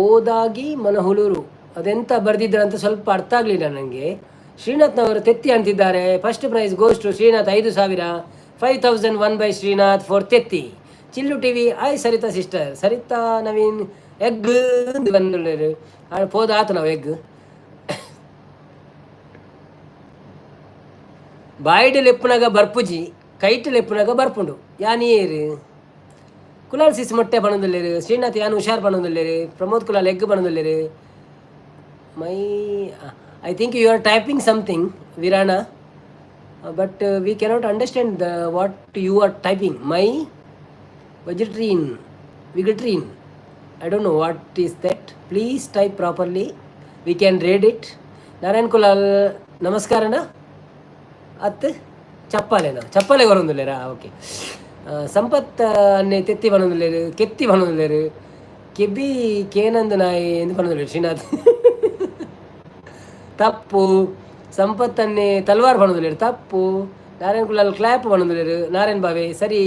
ಓದಾಗಿ ಮನಹುಲೂರು. ಅದೆಂತ ಬರೆದಿದ್ದರಂತ ಸ್ವಲ್ಪ ಅರ್ಥ ಆಗಲಿಲ್ಲ ನನಗೆ. ಶ್ರೀನಾಥ್ನವರು ತೆತ್ತಿ ಅಂತಿದ್ದಾರೆ. First prize goes to Srinath, 5000. 5000 won by Srinath for ತೆತ್ತಿ. ಚಿಲ್ಲು TV hi Saritha sister. Saritha Naveen egg ಬಂದುಳ್ಳೇರು ಪೋದ ಆತು ನಾವು ಎಗ್. ಬಾಯಿಡ್ ಲೆಪ್ಪುನಗ ಬರ್ಪುಜಿ, ಕೈಟ್ ಲೆಪ್ಪುನಗ ಬರ್ಪುಂಡು. ಯಾನಿಯೇರು? ಕುಲಾಲ್ ಸಿಸ್ ಮೊಟ್ಟೆ ಪಣೊಂದುಲ್ಲೆರ್. ಶ್ರೀನಾಥ್ ಯಾನ್ ಹುಷಾರ್ ಪಣೊಂದುಲ್ಲೆರ್. ಪ್ರಮೋದ್ ಕುಲಾಲ್ ಎಗ್ ಪಣೊಂದುಲ್ಲೆರ್. My I think you are typing something Veeranna, but we cannot understand the what you are typing. My vegetarian vegetarian, I don't know what is that. Please type properly, we can read it. Narayan Kulal ನಮಸ್ಕಾರನ ಅತ್ ಚಪ್ಪಾಲೆನಾ? ಚಪ್ಪಾಲೆ ಬರೋದಿಲ್ಲೇರಾ? Okay. Sampath ಅನ್ನೆ ತೆತ್ತಿ ಪನೊಂದುಲ್ಲೆರ್. ಕೆತ್ತಿ ಪನೊಂದುಲ್ಲೆರ್. ಕೆಬಿ ಕೇನಂದು ನಾಯಿ ಎಂದು ಪನೊಂದುಲ್ಲೆರ್ ಶ್ರೀನಾಥ್. ತಪ್ಪು. ಸಂಪತ್ತನ್ನೇ ತಲ್ವಾರ್ ಪನೊಂದುಲ್ಲೆರ್. ತಪ್ಪು. Narayan Kulal clap ಪನೊಂದುಲ್ಲೆರ್. Narayan ಬಾವೆ ಸರಿ,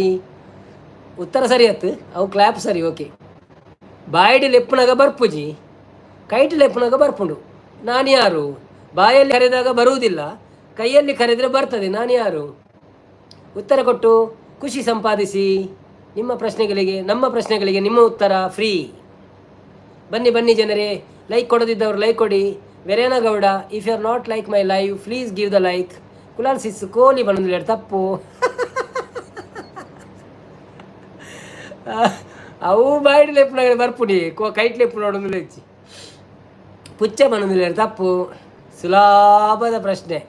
ಉತ್ತರ ಸರಿ ಅತ್ತು. ಅವು ಕ್ಲಾಪ್ ಸರಿ. ಓಕೆ. ಬಾಯಿಡ್ ಲೆಪ್ಪುನಗ ಬರ್ಪುಜಿ, ಕೈಟ್ ಲೆಪ್ಪುನಗ ಬರ್ಪುಂಡು. ನಾನು ಯಾರು? ಬಾಯಲ್ಲಿ ಕರೆದಾಗ ಬರುವುದಿಲ್ಲ, ಕೈಯಲ್ಲಿ ಕರೆದರೆ ಬರ್ತದೆ. ನಾನು ಯಾರು? ಉತ್ತರ ಕೊಟ್ಟು ಖುಷಿ ಸಂಪಾದಿಸಿ. ನಿಮ್ಮ ಪ್ರಶ್ನೆಗಳಿಗೆ, ನಮ್ಮ ಪ್ರಶ್ನೆಗಳಿಗೆ ನಿಮ್ಮ ಉತ್ತರ ಫ್ರೀ. ಬನ್ನಿ ಬನ್ನಿ ಜನರೇ. Like ಕೊಡದಿದ್ದವರು like ಕೊಡಿ. Veerenagowda, if you are not like my live please give the like. Kulal sis ಕೋಲಿ ಬಂದಿಲ್ಲ, ತಪ್ಪು. ಅವು ಬಾಯಿಡ್ ಲೆಪ್ಪುನ ಬರ್ಪುನಿ ಕೈಟ್ ಲೆಪ್ಪು ನೋಡೊಂದು ಹೆಚ್ಚಿ ಪುಚ್ಚ ಬನ್ನೊಂದುಲ್ಲೆರ್ ತಪ್ಪು. ಸುಲಭದ ಪ್ರಶ್ನೆ.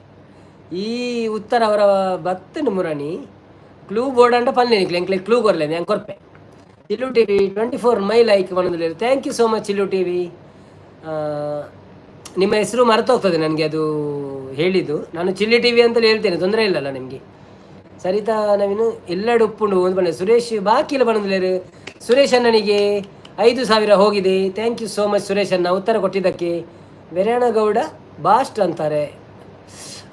ಈ ಉತ್ತರ ಅವರ ಬತ್ತನ ಮುರಣಿ ಕ್ಲೂ ಬೋರ್ಡ್ ಅಂಡ ಪನ್ಲೆ ನಿಕ್ಲೆ ಎಂಕ್ಲೆ ಕ್ಲೂ ಕೊರ್ಲೆ ಎಂಕ್ ಕೊರ್ಪೆ. ಚಿಲ್ಲು ಟಿವಿ 24 my like ಪನೊಂದುಲ್ಲೆರ್. Thank you so much Chillu TV. ನಿಮ್ಮ ಹೆಸರು ಮರೆತೋಗ್ತದೆ ನನಗೆ ಅದು ಹೇಳಿದ್ದು. ನಾನು ಚಿಲ್ಲಿ ಟಿವಿ ಅಂತಲೇ ಹೇಳ್ತೇನೆ, ತೊಂದರೆ ಇಲ್ಲಲ್ಲ ನಿಮಗೆ. ಸರಿತಾ ನವೀನು ಎಲ್ಲೆಡೆ ಉಪ್ಪುಂಡು ಒಂದು ಬಣ್ಣ. ಸುರೇಶ್ ಬಾಕಿಲ ಬನ್ನೊಂದುಲ್ಲೆರ್. ಸುರೇಶ್ ಅಣ್ಣನಿಗೆ 5000 ಹೋಗಿದೆ. Thank you so much Suresh ಅಣ್ಣ ಉತ್ತರ ಕೊಟ್ಟಿದ್ದಕ್ಕೆ. ವೀರೇನಗೌಡ ಬಾಸ್ಟ್ ಅಂತಾರೆ.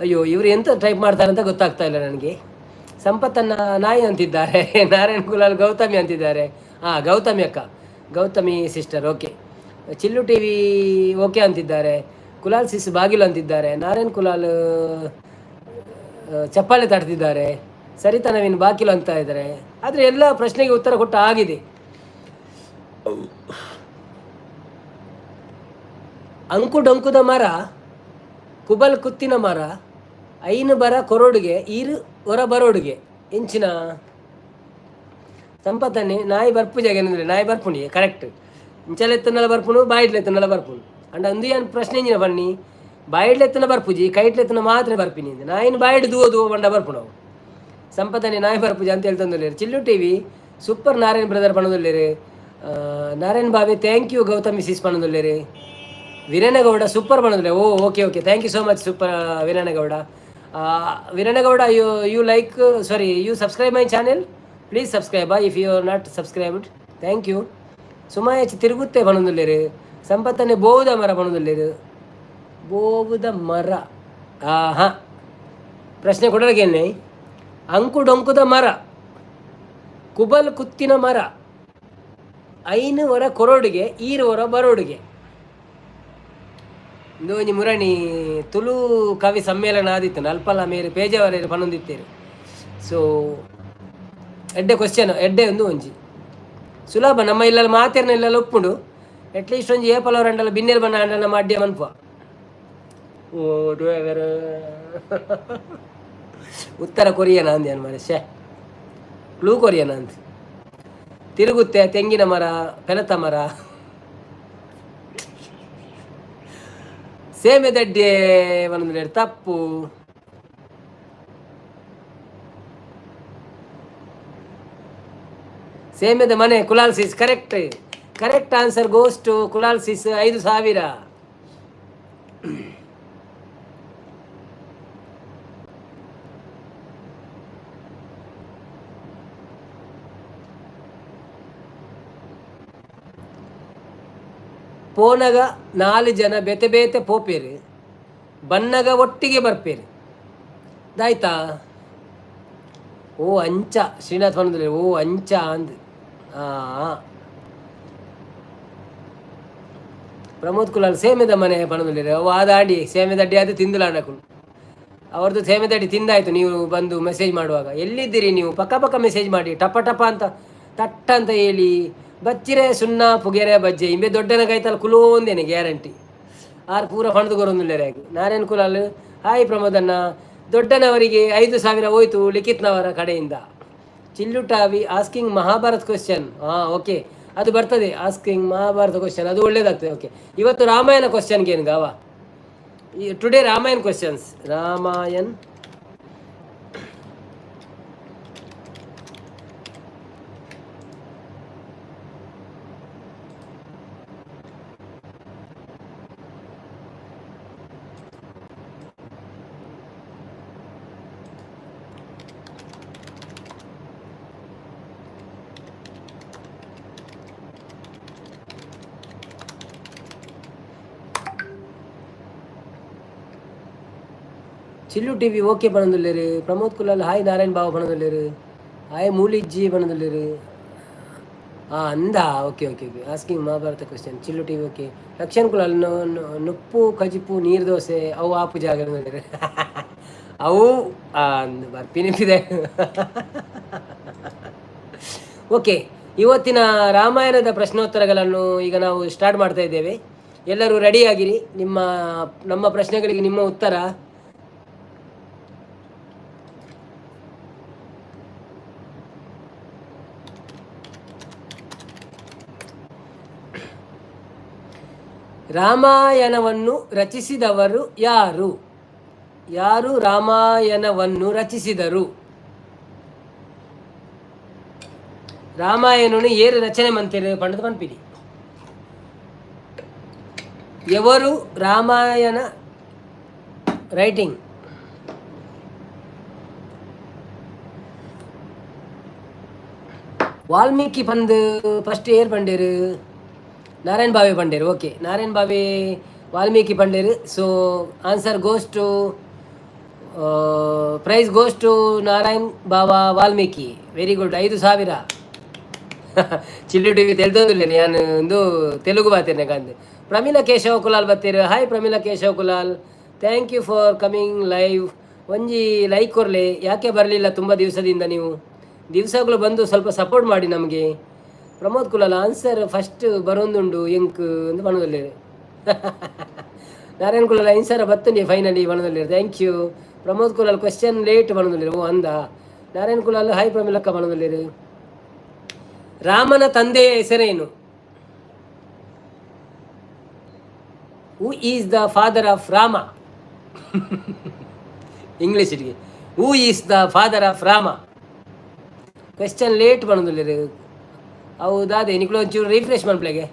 ಅಯ್ಯೋ, ಇವರು ಎಂತ ಟೈಪ್ ಮಾಡ್ತಾರೆ ಅಂತ ಗೊತ್ತಾಗ್ತಾ ಇಲ್ಲ ನನಗೆ. ಸಂಪತ್ತನ್ನ ನಾಯಿ ಅಂತಿದ್ದಾರೆ. ನಾರಾಯಣ್ ಕುಲಾಲ್ ಗೌತಮಿ ಅಂತಿದ್ದಾರೆ. ಹಾಂ, ಗೌತಮಿ ಅಕ್ಕ, Gautami sister okay. Chillu TV okay ಅಂತಿದ್ದಾರೆ. ಕುಲಾಲ್ ಸಿಸ್ ಬಾಗಿಲು ಅಂತಿದ್ದಾರೆ. ನಾರಾಯಣ್ ಕುಲಾಲ್ ಚಪ್ಪಾಳೆ ತಡ್ತಿದ್ದಾರೆ. ಸರಿತಾ ನವೀನ್ ಬಾಗಿಲು ಅಂತ ಇದ್ದಾರೆ. ಆದರೆ ಎಲ್ಲ ಪ್ರಶ್ನೆಗೆ ಉತ್ತರ ಕೊಟ್ಟ ಆಗಿದೆ. ಅಂಕು ಡೊಂಕುದ ಮರ, ಕುಬಲ್ ಕುತ್ತಿನ ಮರ, ಐನು ಬರ ಕೊರೋಡುಗೆ, ಈರು ಹೊರ ಬರೋಡುಗೆ ಎಂಚಿನ ಸಂಪತ್ತನ್ನೇ ನಾಯಿ ಬರ್ಪು ಜಾಗ ನಾಯಿ ಬರ್ಪುಣಿ ಕರೆಕ್ಟ್. ಇಂಚಲೆತ್ತನಲ ಬರ್ಪುನು, ಬಾಯಿಡ್ಲೆತ್ತನಲ ಬರ್ಪುನು. ಅಂಡ ಅಂದು ಏನು ಪ್ರಶ್ನೆ ಇಂಜಿನ ಬನ್ನಿ, ಬಾಯಿಡ್ಲೆತ್ತನ ಬರ್ಪುಜಿ, ಕೈಟ್ಲೆತ್ತನ ಮಾತ್ರ ಬರ್ಪಿನಿ. ನಾಯಿನ ಬಾಯಿಡ್ ದೂವ ದೂವ ಬಂಡ ಬರ್ಪುಣವು. ಸಂಪತ್ತನೆ ನಾಯಿ ಬರ್ಪುಜಿ ಅಂತ ಹೇಳ್ತಂದುಲ್ಲೇರು. Chillu TV super Narayan brother ಪಣದುಲ್ಲೇರು. Narayan ಬಾಬೆ thank you Gautami sis ಪಣದುಲ್ಲೇರು. Veerannagowda super ಪಣದುಲ್ಲೆ. Oh okay okay, thank you so much super Veerannagowda. Veerannagowda, you you like, sorry, you subscribe my channel, please subscribe if you are not subscribed. Thank you. ಸುಮಾಯಚ್ ತಿರುಗುತ್ತೆ ಪಣದುಲ್ಲೇರು. ಸಂಪತ್ತನೆ ಬೋವುದ ಮರ ಪಣದುಲ್ಲೇರು. ಬೋವುದ ಮರ, ಹಾಂ ಪ್ರಶ್ನೆ ಕೊಡೋರಿಗೇನೆ. ಅಂಕು ಡೊಂಕುದ ಮರ, ಕುಬಲ್ ಕುತ್ತಿನ ಮರ, ಐನು ವರ ಕೊರೋಡುಗೆ, ಈರು ವರ ಬರೋಡುಗೆ. ಇಂದು ಮುರಣಿ ತುಳು ಕವಿ ಸಮ್ಮೇಳನ ಆದಿತ್ತು ಅಲ್ಪಲ ಮೇರು ಪೇಜಾವರೇರು ಪನೊಂದಿತ್ತೇರು. ಸೊ ಎಡ್ಡೆ ಕ್ವಶನ್, ಎಡ್ಡೆ ಒಂದು ಒಂಜಿ ಸುಲಭ. ನಮ್ಮ ಇಲ್ಲಲ್ಲಿ ಮಾತೇರ್ನ ಇಲ್ಲಲ್ಲಿ ಒಪ್ಪುಂಡು. ಅಟ್ಲೀಸ್ಟ್ ಒಂಜಿ ಏಪಲ ರಂಡಲ ಬಿನ್ನೆಲ್ ಬಣ್ಣ ಅಂಡಲ ಮಾಡ್ಯ ಮನ್ಪ. ಓ ಉತ್ತರ ಕೊರಿಯನ ಅಂದ್ಯಾನ ಮನುಷ್ಯ, ಕ್ಲೂ ಕೊರಿಯನ ಅಂತ. ತಿರುಗುತ್ತೆ ತೆಂಗಿನ ಮರ, ಪೆಲತ ಮರ, ಸೇಮೆದಡ್ಡೆ ಒಂದೊಂದು ತಪ್ಪು. ಸೇಮೆದ ಮನೆ Kulal sis correct. Correct answer goes to Kulal sis 5000. ಪೋನಗ 4 ಜನ ಬೇತೆ ಬೇತೆ ಪೋಪೇರು, ಬನ್ನಗ ಒಟ್ಟಿಗೆ ಬರ್ಪೇರು. ದಾಯ್ತಾ? ಓ ಅಂಚ ಶ್ರೀನಾಥ್ ಬಂದ್ರೆ ಓ ಅಂಚ ಅಂದ್. ಪ್ರಮೋದ್ ಕುಲಾಲ್ ಸೇಮೆದ ಮನೆ ಪಣದುಲ್ಲೇರು. ಅವು ಆದಾಡಿ ಸೇಮೆದಡ್ಡಿ ಅದು ತಿಂದುಲಾಡಕು ಅವ್ರದ್ದು ಸೇಮೆದಡ್ಡಿ ತಿಂದಾಯ್ತು. ನೀವು ಬಂದು ಮೆಸೇಜ್ ಮಾಡುವಾಗ ಎಲ್ಲಿದ್ದೀರಿ ನೀವು? ಪಕ್ಕ ಪಕ್ಕ ಮೆಸೇಜ್ ಮಾಡಿ, ಟಪ ಟಪ ಅಂತ ತಟ್ಟ ಅಂತ ಹೇಳಿ. ಬಚ್ಚಿರೆ ಸುಣ್ಣ ಪುಗೆರೆ ಬಜ್ಜೆ ಇಂಬೆ ದೊಡ್ಡನ ಕೈತಲ್ ಕುಲೋಂದೇನೆ ಗ್ಯಾರಂಟಿ. ಆರು ಪೂರ ಫಣದು ಕೊರೊಂದುಲ್ಲೇರೆ. ನಾರಾಯಣ್ ಕುಲಾಲ್ ಹಾಯ್ ಪ್ರಮೋದಣ್ಣ. ದೊಡ್ಡನವರಿಗೆ 5000 ಹೋಯ್ತು ಲಿಖಿತ್ನವರ ಕಡೆಯಿಂದ. ಚಿಲ್ಲುಟಾವಿ ಆಸ್ಕಿಂಗ್ ಮಹಾಭಾರತ್ ಕ್ವಶನ್. ಹಾಂ ಓಕೆ, ಅದು ಬರ್ತದೆ ಆಸ್ಕಿಂಗ್ ಮಹಾಭಾರತ ಕ್ವಶನ್, ಅದು ಒಳ್ಳೇದಾಗ್ತದೆ. ಓಕೆ, ಇವತ್ತು ರಾಮಾಯಣ ಕ್ವಶನ್ಗೆ ಏನು ಗಾವ? Today Ramayana questions. Ramayana Chillu TV okay ಪಣದುಲ್ಲೇರು. ಪ್ರಮೋದ್ ಕುಲಾಲ್ hi Narayan ಬಾಬು ಪಣದುಲ್ಲೇರು. ಹಾಯ್ ಮೂಲಿಜ್ಜಿ ಪಣದುಲ್ಲೇರು. ಹಾಂ ಅಂದ okay okay okay. Asking Mahabharata question Chillu TV okay. Lakshan Kulal ನುಪ್ಪು ಕಜಿಪು ನೀರು ದೋಸೆ ಅವು ಆಪು ಜಾಗ ಅವು ಬರ್ಪಿನಿದೆ. ಓಕೆ, ಇವತ್ತಿನ ರಾಮಾಯಣದ ಪ್ರಶ್ನೋತ್ತರಗಳನ್ನು ಈಗ ನಾವು ಸ್ಟಾರ್ಟ್ ಮಾಡ್ತಾ ಇದ್ದೇವೆ. ಎಲ್ಲರೂ ರೆಡಿಯಾಗಿರಿ. ನಮ್ಮ ಪ್ರಶ್ನೆಗಳಿಗೆ ನಿಮ್ಮ ಉತ್ತರ. ರಾಮಾಯಣವನ್ನು ರಚಿಸಿದವರು ಯಾರು? ಯಾರು ರಾಮಾಯಣವನ್ನು ರಚಿಸಿದರು? ರಾಮಾಯಣನು ಏರು ರಚನೆ ಮಂತಿರು ಪಂಡದ ಪನ್ಪಿನಿ. ಎವರು ರಾಮಾಯಣ ರೈಟಿಂಗ್? ವಾಲ್ಮೀಕಿ ಪಂದ್ ಫಸ್ಟ್ ಏರ್ ಪಂಡೇರು? ನಾರಾಯಣ್ ಬಾವೆ ಪಂಡೇರು. ಓಕೆ, ನಾರಾಯಣ್ ಬಾವೆ ವಾಲ್ಮೀಕಿ ಪಂಡೇರು. So answer goes to, prize goes to Narayan Bava Valmiki. Very good. 5000. Chillu TV ತೆಲ್ದೊಂದಿಲ್ಲ ನಾನು ಒಂದು ತೆಲುಗು ಬಾತೇನೆ ಕಂದು. ಪ್ರಮೀಲಾ ಕೇಶವ ಕುಲಾಲ್ ಬತ್ತೀರು. Hi Pramila Keshav Kulal, thank you for coming live. ಒಂಜಿ ಲೈಕ್ ಕೊರ್ಲೆ. ಯಾಕೆ ಬರಲಿಲ್ಲ ತುಂಬ ದಿವಸದಿಂದ ನೀವು? ದಿವಸಗಳು ಬಂದು ಸ್ವಲ್ಪ ಸಪೋರ್ಟ್ ಮಾಡಿ ನಮಗೆ. ಪ್ರಮೋದ್ ಕುಲಾಲ್ ಆನ್ಸರ್ ಫಸ್ಟ್ ಬರೋಂದುಂಡು ಎಂಕ್ ಅಂತ ಪಣದಲ್ಲೇರು. ನಾರಾಯಣ್ ಕುಲಾಲ್ 5000 ಬತ್ತುಂಡಿ ಫೈನಲಿ ಪಣದಲ್ಲೇರು. Thank you Pramod Kulal. Question late ಪಣದಲ್ಲೇರು. ಓ ಅಂದ. ನಾರಾಯಣ್ ಕುಲಾಲ್ ಹಾಯ್ ಪ್ರಮೀಲಕ್ಕ ಪಣದಲ್ಲೇರು. ರಾಮನ ತಂದೆಯ ಹೆಸರೇನು? Who is the father of Rama? English ಇಟ್ಗೆ, who is the father of Rama? Question late ಪಣದಲ್ಲೇರು. ಹೌದಾ? ಅದೇ ನಿಕ್ಲು ಒಂಚೂರು refresh ಮನ್ಪ್ಲೆಗೆ.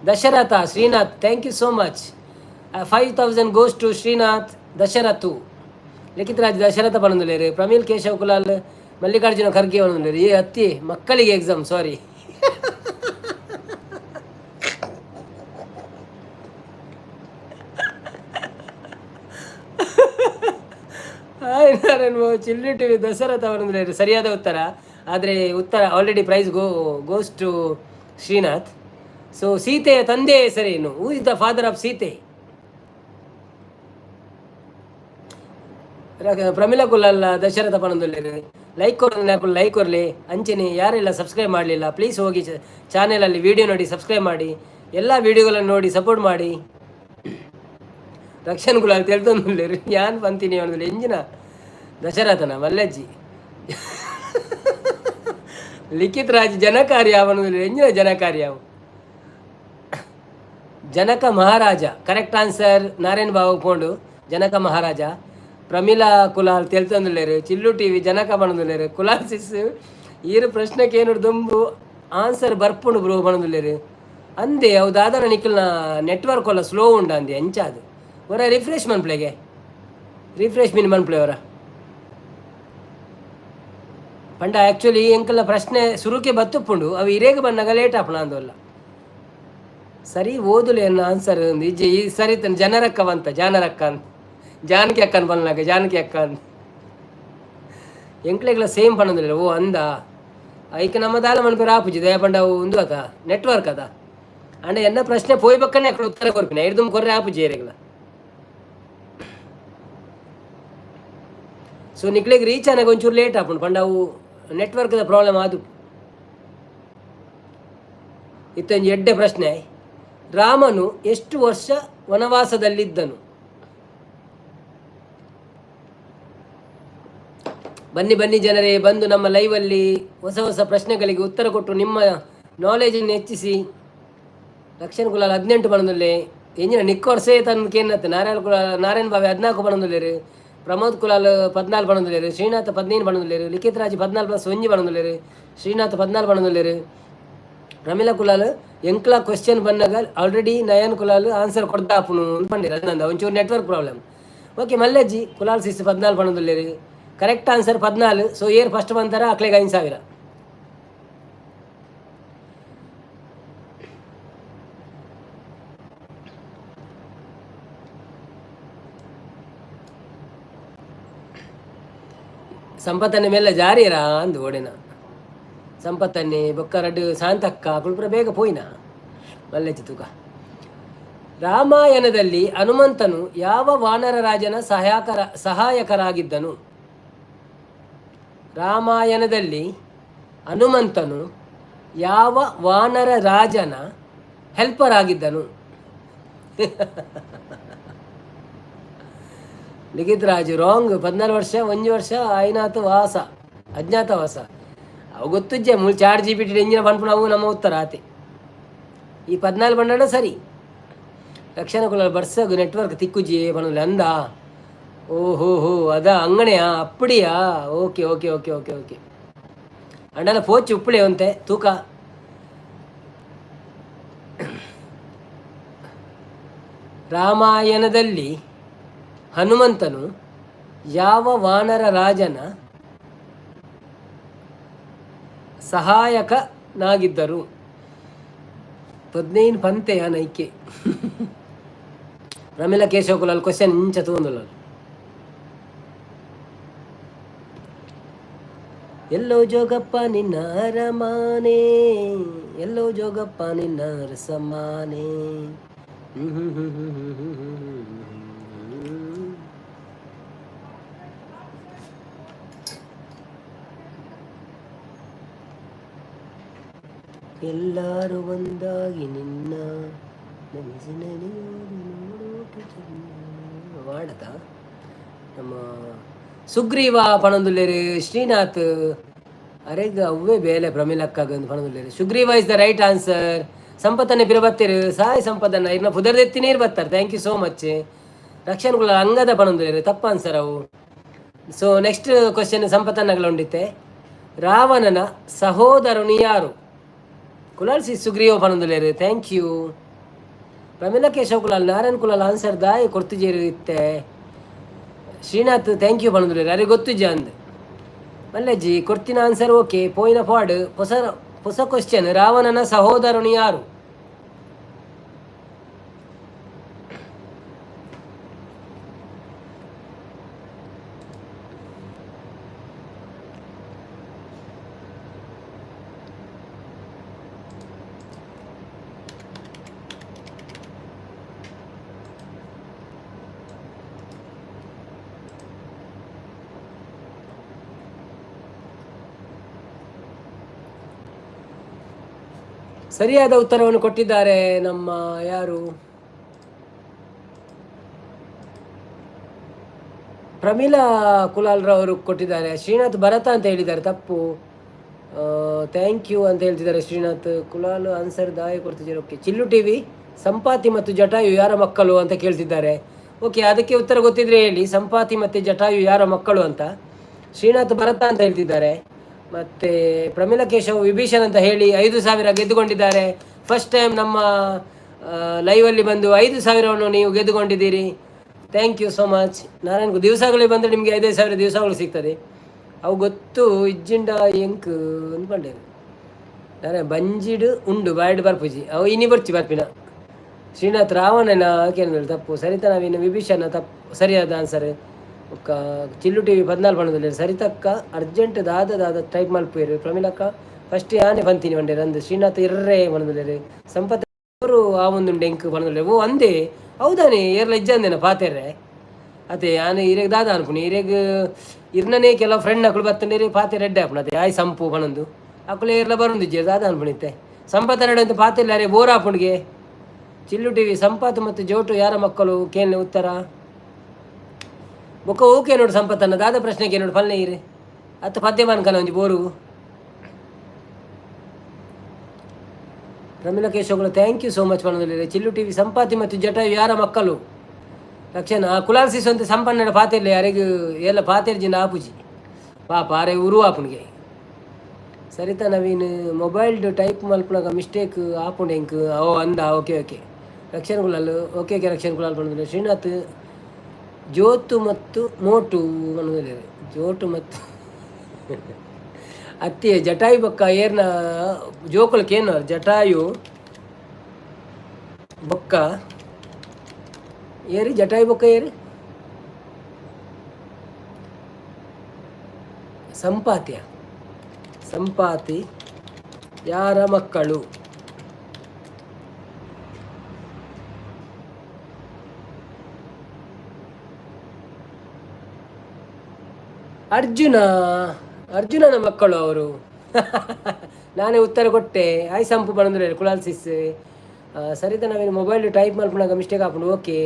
Dasharatha Srinath, thank you so much. 5000 goes to Srinath Dasharathu. Likhith Raj Dasharatha ಪಣಂದುಲ್ಲೇರು. ಪ್ರಮೀಲ್ ಕೇಶವ್ ಕುಲಾಲ್ ಮಲ್ಲಿಕಾರ್ಜುನ ಖರ್ಗೆ ಪಣಂದುಲ್ಲೇರು. ಏ ಅತ್ತಿ ಮಕ್ಕಳಿಗೆ exam, sorry. Hi Narayan Chillu TV. Dasharatha ಪಣಂದುಲ್ಲೇರು ಸರಿಯಾದ ಉತ್ತರ. ಆದರೆ ಉತ್ತರ already prize goes to Srinath. So ಸೀತೆಯ ತಂದೆ ಹೆಸರೇನು? Who is the father of Sita? Pramila Kulal Dasharatha ಪಣಂದುಲ್ಲೇರು. Like ಕೊರಲು, like ಕೊರಲಿ. ಅಂಚನೆ ಯಾರೆಲ್ಲ ಸಬ್ಸ್ಕ್ರೈಬ್ ಮಾಡಲಿಲ್ಲ, ಪ್ಲೀಸ್ ಹೋಗಿ ಚಾನೆಲಲ್ಲಿ ವಿಡಿಯೋ ನೋಡಿ, ಸಬ್ಸ್ಕ್ರೈಬ್ ಮಾಡಿ. ಎಲ್ಲ ವಿಡಿಯೋಗಳನ್ನು ನೋಡಿ ಸಪೋರ್ಟ್ ಮಾಡಿ. ರಕ್ಷಣ್ ಕುಲಾಲ್ ತೆಲ್ತೊಂದುಲ್ಲೇರು. ಯಾನ್ ಪಂತೀನಿ ಅವನದಲ್ಲಿ ಎಂಜಿನ ದಶರಥನ ಮಲ್ಲಜ್ಜಿ. ಲಿಖಿತ್ ರಾಜ್ ಜನಕಾರ್ಯ ಅವನದಲ್ಲಿ ಎಂಜಿನ ಜನಕಾರ್ಯ ಅವು? ಜನಕ ಮಹಾರಾಜ ಕರೆಕ್ಟ್ ಆನ್ಸರ್. ನಾರಾಯಣ್ ಬಾಬು ಪೋಂಡು ಜನಕ ಮಹಾರಾಜ. ಪ್ರಮೀಲಾ ಕುಲಾಲ್ ತೆಲ್ತೊಂದುಲ್ಲೇರು. ಚಿಲ್ಲು ಟಿವಿ ಜನಕ ಪಣಂದುಲ್ಲೇರು. ಕುಲಾಲ್ ಸಿಸ್ ಈರು ಪ್ರಶ್ನೆಗೆ ಏನು ದುಂಬು ಆನ್ಸರ್ ಬರ್ಪುಂಡು ಬ್ರೋ ಪಣಂದುಲ್ಲೇರು. ಅಂದೆ ಅವು ದಾದನ ನಿಖಲ್ನ ನೆಟ್ವರ್ಕ್ ಎಲ್ಲ ಸ್ಲೋ ಉಂಡು ಅಂದೆ. ಎಂಚಾದು ಹೊರ ರಿಫ್ರೆಶ್ ಮನ್ಪ್ಲೆಗೆ, ರಿಫ್ರೆಶ್ ಮೀನ್ ಮನ್ಪ್ಲೆ ಅವರ ಪಂಡ. ಆ್ಯಕ್ಚುಲಿ ಎಂಕಲ್ನ ಪ್ರಶ್ನೆ ಸುರುಕೆ ಬತ್ತುಪ್ಪುಂಡು, ಅವು ಇರೇಗ ಬಂದಾಗ ಲೇಟ್ ಆಪಣ ಅಂದಲ್ಲ. ಸರಿ ಓದುಲೆ ಅನ್ನ ಆನ್ಸರ್ ಇಜ್ಜೆ ಈ ಸರಿ ತನ್ನ ಜನರಕ್ಕ ಬಂತ ಜಾನರಕ್ಕ ಅಂತ ಜಾನಕಿ ಅಕ್ಕನ ಬಂದಾಗ ಜಾನಕಿ ಅಕ್ಕ ಅಂತ ಎಂಕ್ಲೆಗ್ಲ ಸೇಮ್ ಪಣಂದಿಲ್ಲ. ಓ ಅಂದ ಐಕ್ ನಮ್ಮ ದಾಲ ಮನ್ಪೇರು ಆಪುಜಿ ದಯ ಪಂಡ ಅವು ಉಂದು ಅತ ನೆಟ್ವರ್ಕ್ ಅದ ಅಂಡ ಎನ್ನ ಪ್ರಶ್ನೆ ಪೋಯ್ ಬಕ್ಕನೆ ಅక్కడ ಉತ್ತರ ಕೊರ್ಪಿನ ಐದು ಕೊರ್ರೆ ಆಪುಜಿ ಏರೆಗ್ಲ. ಸೊ ನಿಕ್ಲೆಗ್ ರೀಚ್ ಆನಾಗ ಒಂಚೂರು ಲೇಟ್ ಆಪುಂಡು ಪಂಡ ಅವು ನೆಟ್ವರ್ಕ್ದ ಪ್ರಾಬ್ಲಮ್ ಆದು. ಇತ್ತೊಂಜಿ ಎಡ್ಡೆ ಪ್ರಶ್ನೆ. ರಾಮನು ಎಷ್ಟು ವರ್ಷ ವನವಾಸದಲ್ಲಿದ್ದನು? ಬನ್ನಿ ಬನ್ನಿ ಜನರೇ, ಬಂದು ನಮ್ಮ ಲೈವಲ್ಲಿ ಹೊಸ ಹೊಸ ಪ್ರಶ್ನೆಗಳಿಗೆ ಉತ್ತರ ಕೊಟ್ಟು ನಿಮ್ಮ ನಾಲೆಜನ್ನು ಹೆಚ್ಚಿಸಿ. ಲಕ್ಷಣ ಕುಲಾಲ್ 18 ಪಣದುಲ್ಲೆ. ಎಂಜಿನ ನಿಕ್ಕೊರ್ಸೇ ತನ್ನ ಕೇನತ್. ನಾರಾಯಣ ಕುಲಾಲ್, ನಾರಾಯಣ ಬಾವೆ 14 ಪಣದುಲ್ಲೇರು. ಪ್ರಮೋದ್ ಕುಲಾಲ್ 14 ಪಣದುಲ್ಲೇರು. ಶ್ರೀನಾಥ್ 15 ಪಣದುಲ್ಲೇರು. ಲಿಖಿತ್ ರಾಜ್ 14 ಪ್ಲಸ್ 1 ಪಣದುಲ್ಲೇರು. ಶ್ರೀನಾಥ್ 14 ಪಣದುಲ್ಲೇರು. ಪ್ರಮೀಲಾ ಕುಲಾಲ್ ಎಂಕ್ಲಾ ಕ್ವಶನ್ ಬಂದಾಗ ಆಲ್ರೆಡಿ ನಯನ್ ಕುಲಾಲ್ ಆನ್ಸರ್ ಕೊಡ್ದಾಪುನು ಅಂತ ಪಂಡಿರ. ನಂದ ಒಂಚೂರು network problem. Okay ಮಲ್ಲಜ್ಜಿ ಕುಲಾಲ್ ಸಿಸ್ 14 ಪಣದುಲ್ಲೇರು. Correct answer 14. So ಏರ್ ಫಸ್ಟ್ ಬಂತಾರ ಅಕ್ಲೆಗೆ 5000. ಸಂಪತ್ತನ್ನೆ ಮೇಲೆ ಜಾರಿಯರಾ ಅಂದು ಓಡೆನ ಸಂಪತ್ತನ್ನೆ ಬೊಕ್ಕ ರಡ್ಡು ಶಾಂತಕ್ಕ ಕುಲ್ಪುರ ಬೇಗ ಪೋಯಿನ ಮಲ್ಲೆಜ್ಜಿ ತೂಕ. ರಾಮಾಯಣದಲ್ಲಿ ಹನುಮಂತನು ಯಾವ ವಾನರ ರಾಜನ ಸಹಾಯಕರಾಗಿದ್ದನು? ರಾಮಾಯಣದಲ್ಲಿ ಹನುಮಂತನು ಯಾವ ವಾನರ ರಾಜನ ಹೆಲ್ಪರ್ ಆಗಿದ್ದನು? Likhith Raj wrong. 14 ವರ್ಷ, ಒಂಜಿ ವರ್ಷ ಐನಾತ ವಾಸ, ಅಜ್ಞಾತವಾಸ. ಅವು ಗೊತ್ತುಜ್ಜೆ ಮೂಲು chat GPT engine ಪನ್ಪುನ ಅವು ನಮ್ಮ ಉತ್ತರ ಆತೆ. ಈ 14 ಪಂಡ ಸರಿ. ರಕ್ಷಣಾ ಕುಲ ಬರ್ಸಗು ನೆಟ್ವರ್ಕ್ ತಿಕ್ಕುಜಿ ಪನೊಂದು ಅಂದ. ಓಹೋ ಹೋ, ಅದ ಅಂಗಣೆಯಾ? ಅಪ್ಪಡಿಯಾ? Okay okay okay okay okay. ಅಂಡಲ ಪೋಚಿ ಉಪ್ಪುಳೆ ಒಂತೆ ತೂಕ. ರಾಮಾಯಣದಲ್ಲಿ ಹನುಮಂತನು ಯಾವ ವಾನರ ರಾಜನ ಸಹಾಯಕನಾಗಿದ್ದರು? 15 ಪಂತೆಯ ನೈಕೆ. ಪ್ರಮಿಲ ಕೇಶವ ಕುಲಾಲ್ ಕ್ವಶನ್ ಇಂಚ ತೂಂದುಲ್ಲ. ಎಲ್ಲೋ ಜೋಗಪ್ಪ ನಿನ್ನ ಅರಮಾನೆ, ಎಲ್ಲೋ ಜೋಗಪ್ಪ ನಿನ್ನ ಅರಸಮಾನೆ. ಎಲ್ಲರೂ ಒಂದಾಗಿ ನಿನ್ನ ನೆನೆಸಿ ನೆನೆಯೋದು ನೋಡೋಕೆ ಚೆನ್ನ. ವಾಡದ ನಮ್ಮ ಸುಗ್ರೀವ ಪಣಂದುಲ್ಲೇರು ಶ್ರೀನಾಥ್ ಅರೆಗ್ ಅವ್ವೇ ಬೇಲೆ ಪ್ರಮಿಲಕ್ಕಾಗ ಪಣಂದುಲ್ಲೇರು. Sugriva is the right answer. ಸಂಪತ್ತನ್ನೇ ಪಿರ ಬತ್ತೀರು ಸಾಯಿ ಸಂಪದನ್ನ ಇರ್ನ ಪುದರ್ದೆತ್ತಿ ನೀರು ಬರ್ತಾರೆ. Thank you so much. Rakshan ಅಂಗದ ಪಣಂದುಲ್ಲೇರು, ತಪ್ಪ ಆನ್ಸರ್ ಅವು. So next question ಸಂಪತ್ತನ್ನಗಳ ಉಂಡಿತ್ತೆ. ರಾವಣನ ಸಹೋದರನು ಯಾರು? ಕುಲಾಲ್ ಸಿ ಸುಗ್ರೀವ ಪಣಂದುಲ್ಲೇರು. Thank you Pramila Keshav Kulal. Narayan Kulal answer ದಾಯಿ ಕೊಡ್ತಿಜೇರು ಇತ್ತೆ. Srinath thank you ಪಣಂದುಲ್ಲೇರು. ಅರೆ ಗೊತ್ತುಜ ಅಂದ್ ಮಲ್ಲಜ್ಜಿ ಕೊಡ್ತಿನ ಆನ್ಸರ್. ಓಕೆ, ಪೋಯಿನ ಪಾಡ್. ಹೊಸ ಹೊಸ ಕ್ವಶನ್, ರಾವಣನ ಸಹೋದರನು ಯಾರು? ಸರಿಯಾದ ಉತ್ತರವನ್ನು ಕೊಟ್ಟಿದ್ದಾರೆ ನಮ್ಮ ಯಾರು, ಪ್ರಮೀಲಾ ಕುಲಾಲ್ರವರು ಕೊಟ್ಟಿದ್ದಾರೆ. ಶ್ರೀನಾಥ್ ಭರತ ಅಂತ ಹೇಳಿದ್ದಾರೆ, ತಪ್ಪು. Thank you ಅಂತ ಹೇಳ್ತಿದ್ದಾರೆ ಶ್ರೀನಾಥ್ ಕುಲಾಲ್. ಆನ್ಸರ್ ದಾಯ ಕೊಡ್ತಿದ್ದಾರೆ. ಓಕೆ, ಚಿಲ್ಲು ಟಿವಿ, ಸಂಪಾತಿ ಮತ್ತು ಜಟಾಯು ಯಾರ ಮಕ್ಕಳು ಅಂತ ಕೇಳ್ತಿದ್ದಾರೆ. ಓಕೆ, ಅದಕ್ಕೆ ಉತ್ತರ ಗೊತ್ತಿದ್ರೆ ಹೇಳಿ, ಸಂಪಾತಿ ಮತ್ತು ಜಟಾಯು ಯಾರ ಮಕ್ಕಳು ಅಂತ. ಶ್ರೀನಾಥ್ ಭರತ ಅಂತ ಹೇಳ್ತಿದ್ದಾರೆ. ಮತ್ತು ಪ್ರಮೀಲಾ ಕೇಶವ್ ವಿಭೀಷಣ್ ಅಂತ ಹೇಳಿ 5,000 ಗೆದ್ದುಕೊಂಡಿದ್ದಾರೆ. ಫಸ್ಟ್ ಟೈಮ್ ನಮ್ಮ ಲೈವಲ್ಲಿ ಬಂದು 5,000ವನ್ನು ನೀವು ಗೆದ್ದುಕೊಂಡಿದ್ದೀರಿ. Thank you so much. Narayan ದಿವಸಗಳಿಗೆ ಬಂದರೆ ನಿಮಗೆ 5,000 ದಿವಸಗಳು ಸಿಗ್ತದೆ. ಅವು ಗೊತ್ತು ಇಜ್ಜಿಂಡ ಎಂಕ್ ಅಂದ್ಕೊಂಡೇನು ನಾರಾಯಣ ಬಂಜಿಡು ಉಂಡು ಬಾಯ್ಡ್ ಬರ್ಪುಜಿ ಅವು ಇನಿ ಬರ್ಚಿ ಬರ್ಪಿನ. ಶ್ರೀನಾಥ್ ರಾವಣನ ಕೇಂದ್ರ ತಪ್ಪು. ಸರಿತಾ ನವೀನ ವಿಭೀಷಣ ತಪ್ಪು, ಸರಿಯಾದ ಆನ್ಸರ್. ಒಕ್ಕ ಚಿಲ್ಲು ಟಿವಿ 14 ಪಣದಲ್ಲಿ ಸರಿತಕ್ಕ ಅರ್ಜೆಂಟ್ ದಾದ ದಾದ ಟೈಪ್ ಮಲ್ಪುವೆರು. ಪ್ರಮಿಲಕ್ಕ ಫಸ್ಟ್ ಯಾನೆ ಬಂತೀನಿ ಬಂಡೇರು ಅಂದು. ಶ್ರೀನಾಥ್ ಇರ್ರೆ ಪಣದಲ್ಲೇರು. ಸಂಪತ್ ಅವರು ಆ ಒಂದು ಎಂಕ್ ಪಣದಲ್ಲೇರು. ಓ ಅಂದೆ ಹೌದಾನೆ ಏರ್ಲ ಇಜ್ಜಂದೇನ ಪಾತೆರ್ರೆ ಅದೇ ಯಾನ್ ಇರೆಗ್ ದಾದ ಅನ್ಪುನಿ ಇರೆಗ್ ಇರ್ನನೇ ಕೆಲವು ಫ್ರೆಂಡ್ ಅಕುಲು ಬತ್ತಂಡೇರಿ ಪಾತೆ ರೆಡ್ಡೆ ಆಪುಂಡು. ಅದೇ ಆಯ್ ಸಂಪು ಪಣೊಂದು ಅಕುಲು ಏರ್ಲ ಬರೋಂದಿಜ್ಜೆರ್ ದಾದ ಅನ್ಪುನಿತ್ತೆ. ಸಂಪತ್ ನಡೆ ಅಂತ ಪಾತೆಲ್ಲ ಅರೆ ಬೋರ್ ಆಪುಂಡ್ಗೆ. ಚಿಲ್ಲು ಟಿವಿ, ಸಂಪತ್ ಮತ್ತು ಜೋಟು ಯಾರ ಮಕ್ಕಳು ಕೇಳನೆ ಉತ್ತರ. ಬೊಕ್ಕ ಓಕೆ ನೋಡು ಸಂಪತ್ತನ್ನ ದಾದ ಪ್ರಶ್ನೆಗೆ ನೋಡು ಫಲ್ನೆ ಇರು ಅತ್ತ ಪದ್ಯ ಮಾನ್ಕನ ಒಂಜಿ ಬೋರು. ಪ್ರಮೀಲಾ ಕೇಶವಗಳು thank you so much ಪಣದಲ್ಲಿ. ಚಿಲ್ಲು ಟಿವಿ, ಸಂಪಾತಿ ಮತ್ತು ಜಟಾಯು ಯಾರ ಮಕ್ಕಳು? ಲಕ್ಷಣ ಕುಲಾಲ್ ಸಿಸು ಅಂತ ಸಂಪನ್ನ ಪಾತೆರ್ಲೆ ಅರೆಗ್ ಎಲ್ಲ ಪಾತೆರ್ಜಿನ ಆಪುಜಿ ಪಾಪ ಅರೆ ಉರು ಆಪುನಿಗೆ. ಸರಿತಾ ನವೀನ್ ಮೊಬೈಲ್ ಟೈಪ್ ಮಲ್ಪುನಗ ಮಿಸ್ಟೇಕ್ ಆಪುಂಡು ಎಂಕ್. ಓ ಅಂದ. Okay okay Rakshan Kulal. Okay okay Rakshan Kulal ಪಣದಲ್ಲಿ. Srinath ಜೋತು ಮತ್ತು ಮೋಟು ಪಣದಲ್ಲಿ. ಜೋಟು ಮತ್ತು ಅತ್ತಿ ಜಟಾಯು ಬೊಕ್ಕ ಏರ್ನ ಜೋಕುಲು ಕೇನು ಜಟಾಯು ಬೊಕ್ಕ ಏರಿ ಜಟಾಯು ಬೊಕ್ಕ ಏರಿ ಸಂಪಾತಿಯ ಸಂಪಾತಿ ಯಾರ ಮಕ್ಕಳು? ಅರ್ಜುನ, ಅರ್ಜುನನ ಮಕ್ಕಳು ಅವರು. ನಾನೇ ಉತ್ತರ ಕೊಟ್ಟೆ. ಆಯ್ ಸಂಪು ಬಂದ್ರೆ ಕುಲಾಲ್ ಸಿಸ್. ಸರಿತ ನಾವೇನು ಮೊಬೈಲ್ ಟೈಪ್ ಮಲ್ಪುನಾಗ ಮಿಸ್ಟೇಕ್ ಆಪುಂಡು. ಓಕೆ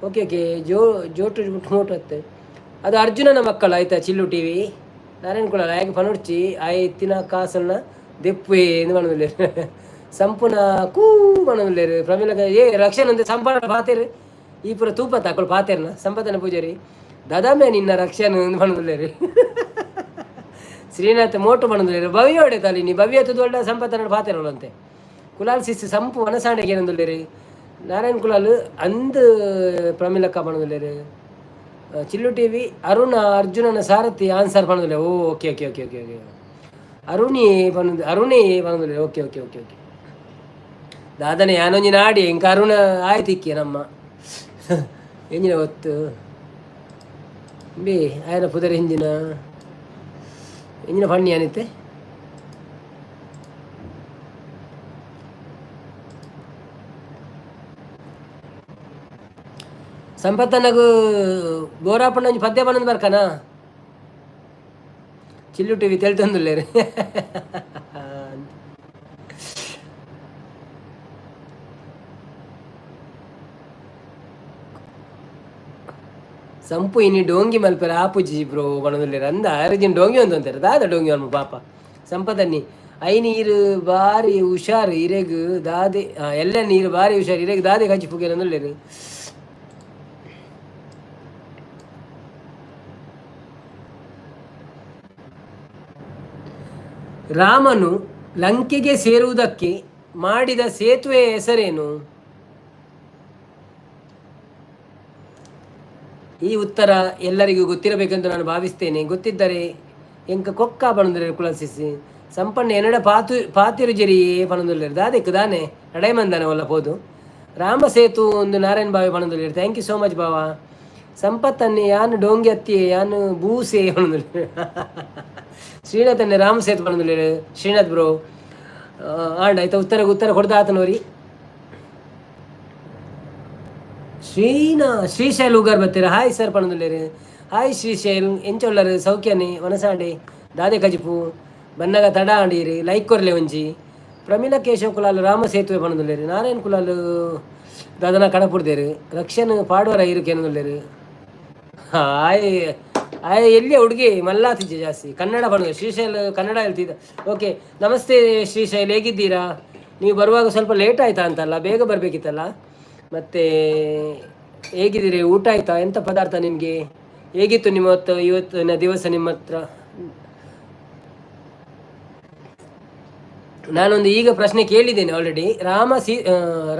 ಓಕೆ ಓಕೆ, ಜೋ ಜೋಟು ಮೋಟು ಅತ್ತೆ ಅದು ಅರ್ಜುನನ ಮಕ್ಕಳು ಆಯ್ತಾ. ಚಿಲ್ಲು ಟಿ ವಿ ನಾರಾಯಣ ಕುಲಾಲ್ ಆಯಗ್ ಪನೊಡ್ಚಿ ಆಯೆ ಇತ್ತಿನ ಕಾಸನ್ನ ದೆಪ್ಪುವೆ ಎಂದು ಪನೊಂದುಲ್ಲೆರ್. ಸಂಪುನ ಕೂ ಪನೊಂದುಲ್ಲೆರ್. ಪ್ರಮೀಳ ಏ ರಕ್ಷಣೆ ಅಂತೆ ಸಂಪಾಡ ಪಾತೆರ್ ಈ ಪೂರ ತೂಪತ್ತ ಅಕುಲು ಪಾತೆರ್ನ ಸಂಪತನ ಪೂಜಾರಿ ದಾದಾಮೆ ನಿನ್ನ ರಕ್ಷಣೆ ಅಂದ್ ಪನೊಂದುಲ್ಲೆರ್. ಶ್ರೀನಾಥ್ ಮೋಟು ಪನೊಂದುಲ್ಲೆರ್. ಭವ್ಯ ತಲಿ ನೀ ಭವ್ಯ ತುದೊಳ್ಳ ಸಂಪತನ ಪಾತೆರೋಳಂತೆ. ಕುಲಾಲ್ ಸಿಸ್ ಸಂಪು ವನಸಾಂಡೆಗೆ ಏನೊಂದುಲ್ಲೆರ್. ನಾರಾಯಣ್ ಕುಲಾಲ್ ಅಂದ್ ಪ್ರಮೀಳಕ್ಕ ಪನೊಂದುಲ್ಲೆರ್. ಚಿಲ್ಲು ಟಿ ವಿ ಅರುಣ ಅರ್ಜುನನ ಸಾರಥಿ ಆನ್ಸರ್ ಪನೊಂದುಲ್ಲೆ. ಓ okay okay okay okay okay, Aruni ಪನೊಂದು ಅರುಣಿ ಪನೊಂದುಲ್ಲೆ. ಓಕೆ ಓಕೆ ಓಕೆ ಓಕೆ, ದಾದನೆ ಯಾನೊಂಜಿ ನಾಡಿ ಎಂಕ ಅರುಣ ಆಯ್ತಿಕ್ಕೆ ನಮ್ಮ ಎಂಜಿನ ಒತ್ತು ಬಿ ಆಯನ ಪುದರ್ ಹಿಂಜಿನ ಎಂಜಿನ ಫಣ್ಣಿ ಏನಿತ್ತೆ. ಸಂಪತ್ತನಗು ಬೋರಾಪಣ್ಣ ಒಂಜಿ ಪದ್ಯ ಪನ್ನೊಂದು ಬರ್ಕನಾ. ಚಿಲ್ಲು ಟಿವಿ ತೆಲ್ತೊಂದುಲ್ಲೆರ್. ಸಂಪು ಇನಿ ಡೋಂಗಿ ಮಲ್ಪೆರ ಆಪುಜಿ ಬ್ರೋ ಪನೊಂದುಲ್ಲೆರ್. ಅಂದ ಅರ್ಜಿನ್ ಡೋಂಗಿ ಒಂದೊಂತೆರ್ ದಾದ ಡೋಂಗಿ ಮಲ್ಪ ಪಾಪ. ಸಂಪತನ್ನಿ I ನೀರು ಬಾರಿ ಹುಷಾರು ಇರೆಗ್ ದಾದೆ ಎಲ್ಲ ನೀರು ಬಾರಿ ಹುಷಾರು ಇರೆಗ್ ದಾದೆ ಕಜ್ಜಿ ಪುಗೆನೊಂದುಲ್ಲೆರ್. ರಾಮನು ಲಂಕೆಗೆ ಸೇರುವುದಕ್ಕೆ ಮಾಡಿದ ಸೇತುವೆಯ ಹೆಸರೇನು? ಈ ಉತ್ತರ ಎಲ್ಲರಿಗೂ ಗೊತ್ತಿರಬೇಕೆಂದು ನಾನು ಭಾವಿಸ್ತೇನೆ. ಗೊತ್ತಿದ್ದರೆ ಎಂಕ ಕೊಕ್ಕ ಪಣೊಂದುಲ್ಲೆರ್ ಕುಲಸಿಸಿ ಸಂಪಣ್ಣ ಎನ್ನಡ ಪಾತು ಪಾತಿರು ಜರಿ ಪಣೊಂದುಲ್ಲೆರ್. ದಾದೆಕ್ ದಾನೆ ನಡೈಮಂದಾನೆ ಒಲ್ಲ ಪೋದು ರಾಮ ಸೇತು ಒಂದು ನಾರಾಯಣ ಬಾವಿ ಪಣೊಂದುಲ್ಲೆರ್. Thank you so much ಬಾವ. ಸಂಪತ್ತನ್ನೇ ಯಾನ್ ಡೋಂಗಿ ಅತ್ತಿಯೆ ಯಾನ್ ಬೂಸೆ ಪಣೊಂದುಲ್ಲೆರ್. ಶ್ರೀನಾಥನ್ನೇ ರಾಮ ಸೇತು ಪಣೊಂದುಲ್ಲೆರ್. ಶ್ರೀನಾಥ್ ಬ್ರೋ ಆಂಡ ಆಯ್ತಾ ಉತ್ತರ ಉತ್ತರ ಕೊಡ್ದ ಆತನೋರಿ. ಶ್ರೀನಾ ಶ್ರೀಶೈಲ್ ಉಗಾರ್ ಬತ್ತೀರ ಹಾಯ್ ಸರ್ ಪಣೊಂದುಲ್ಲೆರ್. ಹಾಯ್ ಶ್ರೀಶೈಲ್ ಎಂಚೊಲ್ಲರು ಸೌಖ್ಯನೆ ವನಸಾಂಡೆ ದಾದೆ ಕಜಿಪು ಬನ್ನಗ ತಡ ಆಂಡೀರಿ ಲೈಕ್ ಕೊರ್ಲೆ ಒಂಜಿ. ಪ್ರಮೀಳಾ ಕೇಶವ ಕುಲಾಲ್ ರಾಮ ಸೇತುವೆ ಪಣೊಂದುಲ್ಲೆರ್. ನಾರಾಯಣ್ ಕುಲಾಲ್ ದಾದನ ಕಡಪುಡ್ದೇರು. ರಕ್ಷಣ್ ಪಾಡುವರ ಇರುಕೇನೊಂದುಲ್ಲೆರ್. ಆಯ್ ಆಯ್ ಎಲ್ಲಿಯ ಹುಡುಗಿ ಮಲ್ಲಾತಿಜ್ಜೆ ಜಾಸ್ತಿ ಕನ್ನಡ ಪಣೋದು. ಶ್ರೀಶೈಲ್ ಕನ್ನಡ ಹೇಳ್ತಿದ್ದ. ಓಕೆ ನಮಸ್ತೆ ಶ್ರೀಶೈಲ್, ಹೇಗಿದ್ದೀರಾ? ನೀವು ಬರುವಾಗ ಸ್ವಲ್ಪ ಲೇಟ್ ಆಯ್ತಾ ಅಂತಲ್ಲ, ಬೇಗ ಬರಬೇಕಿತ್ತಲ್ಲ. ಮತ್ತು ಹೇಗಿದ್ದೀರಿ? ಊಟ ಆಯ್ತಾ? ಎಂಥ ಪದಾರ್ಥ ನಿಮಗೆ? ಹೇಗಿತ್ತು ನಿಮ್ಮ ಹೊತ್ತು ಇವತ್ತಿನ ದಿವಸ ನಿಮ್ಮ ಹತ್ರ? ನಾನೊಂದು ಈಗ ಪ್ರಶ್ನೆ ಕೇಳಿದ್ದೇನೆ ಆಲ್ರೆಡಿ. ರಾಮ ಸೀ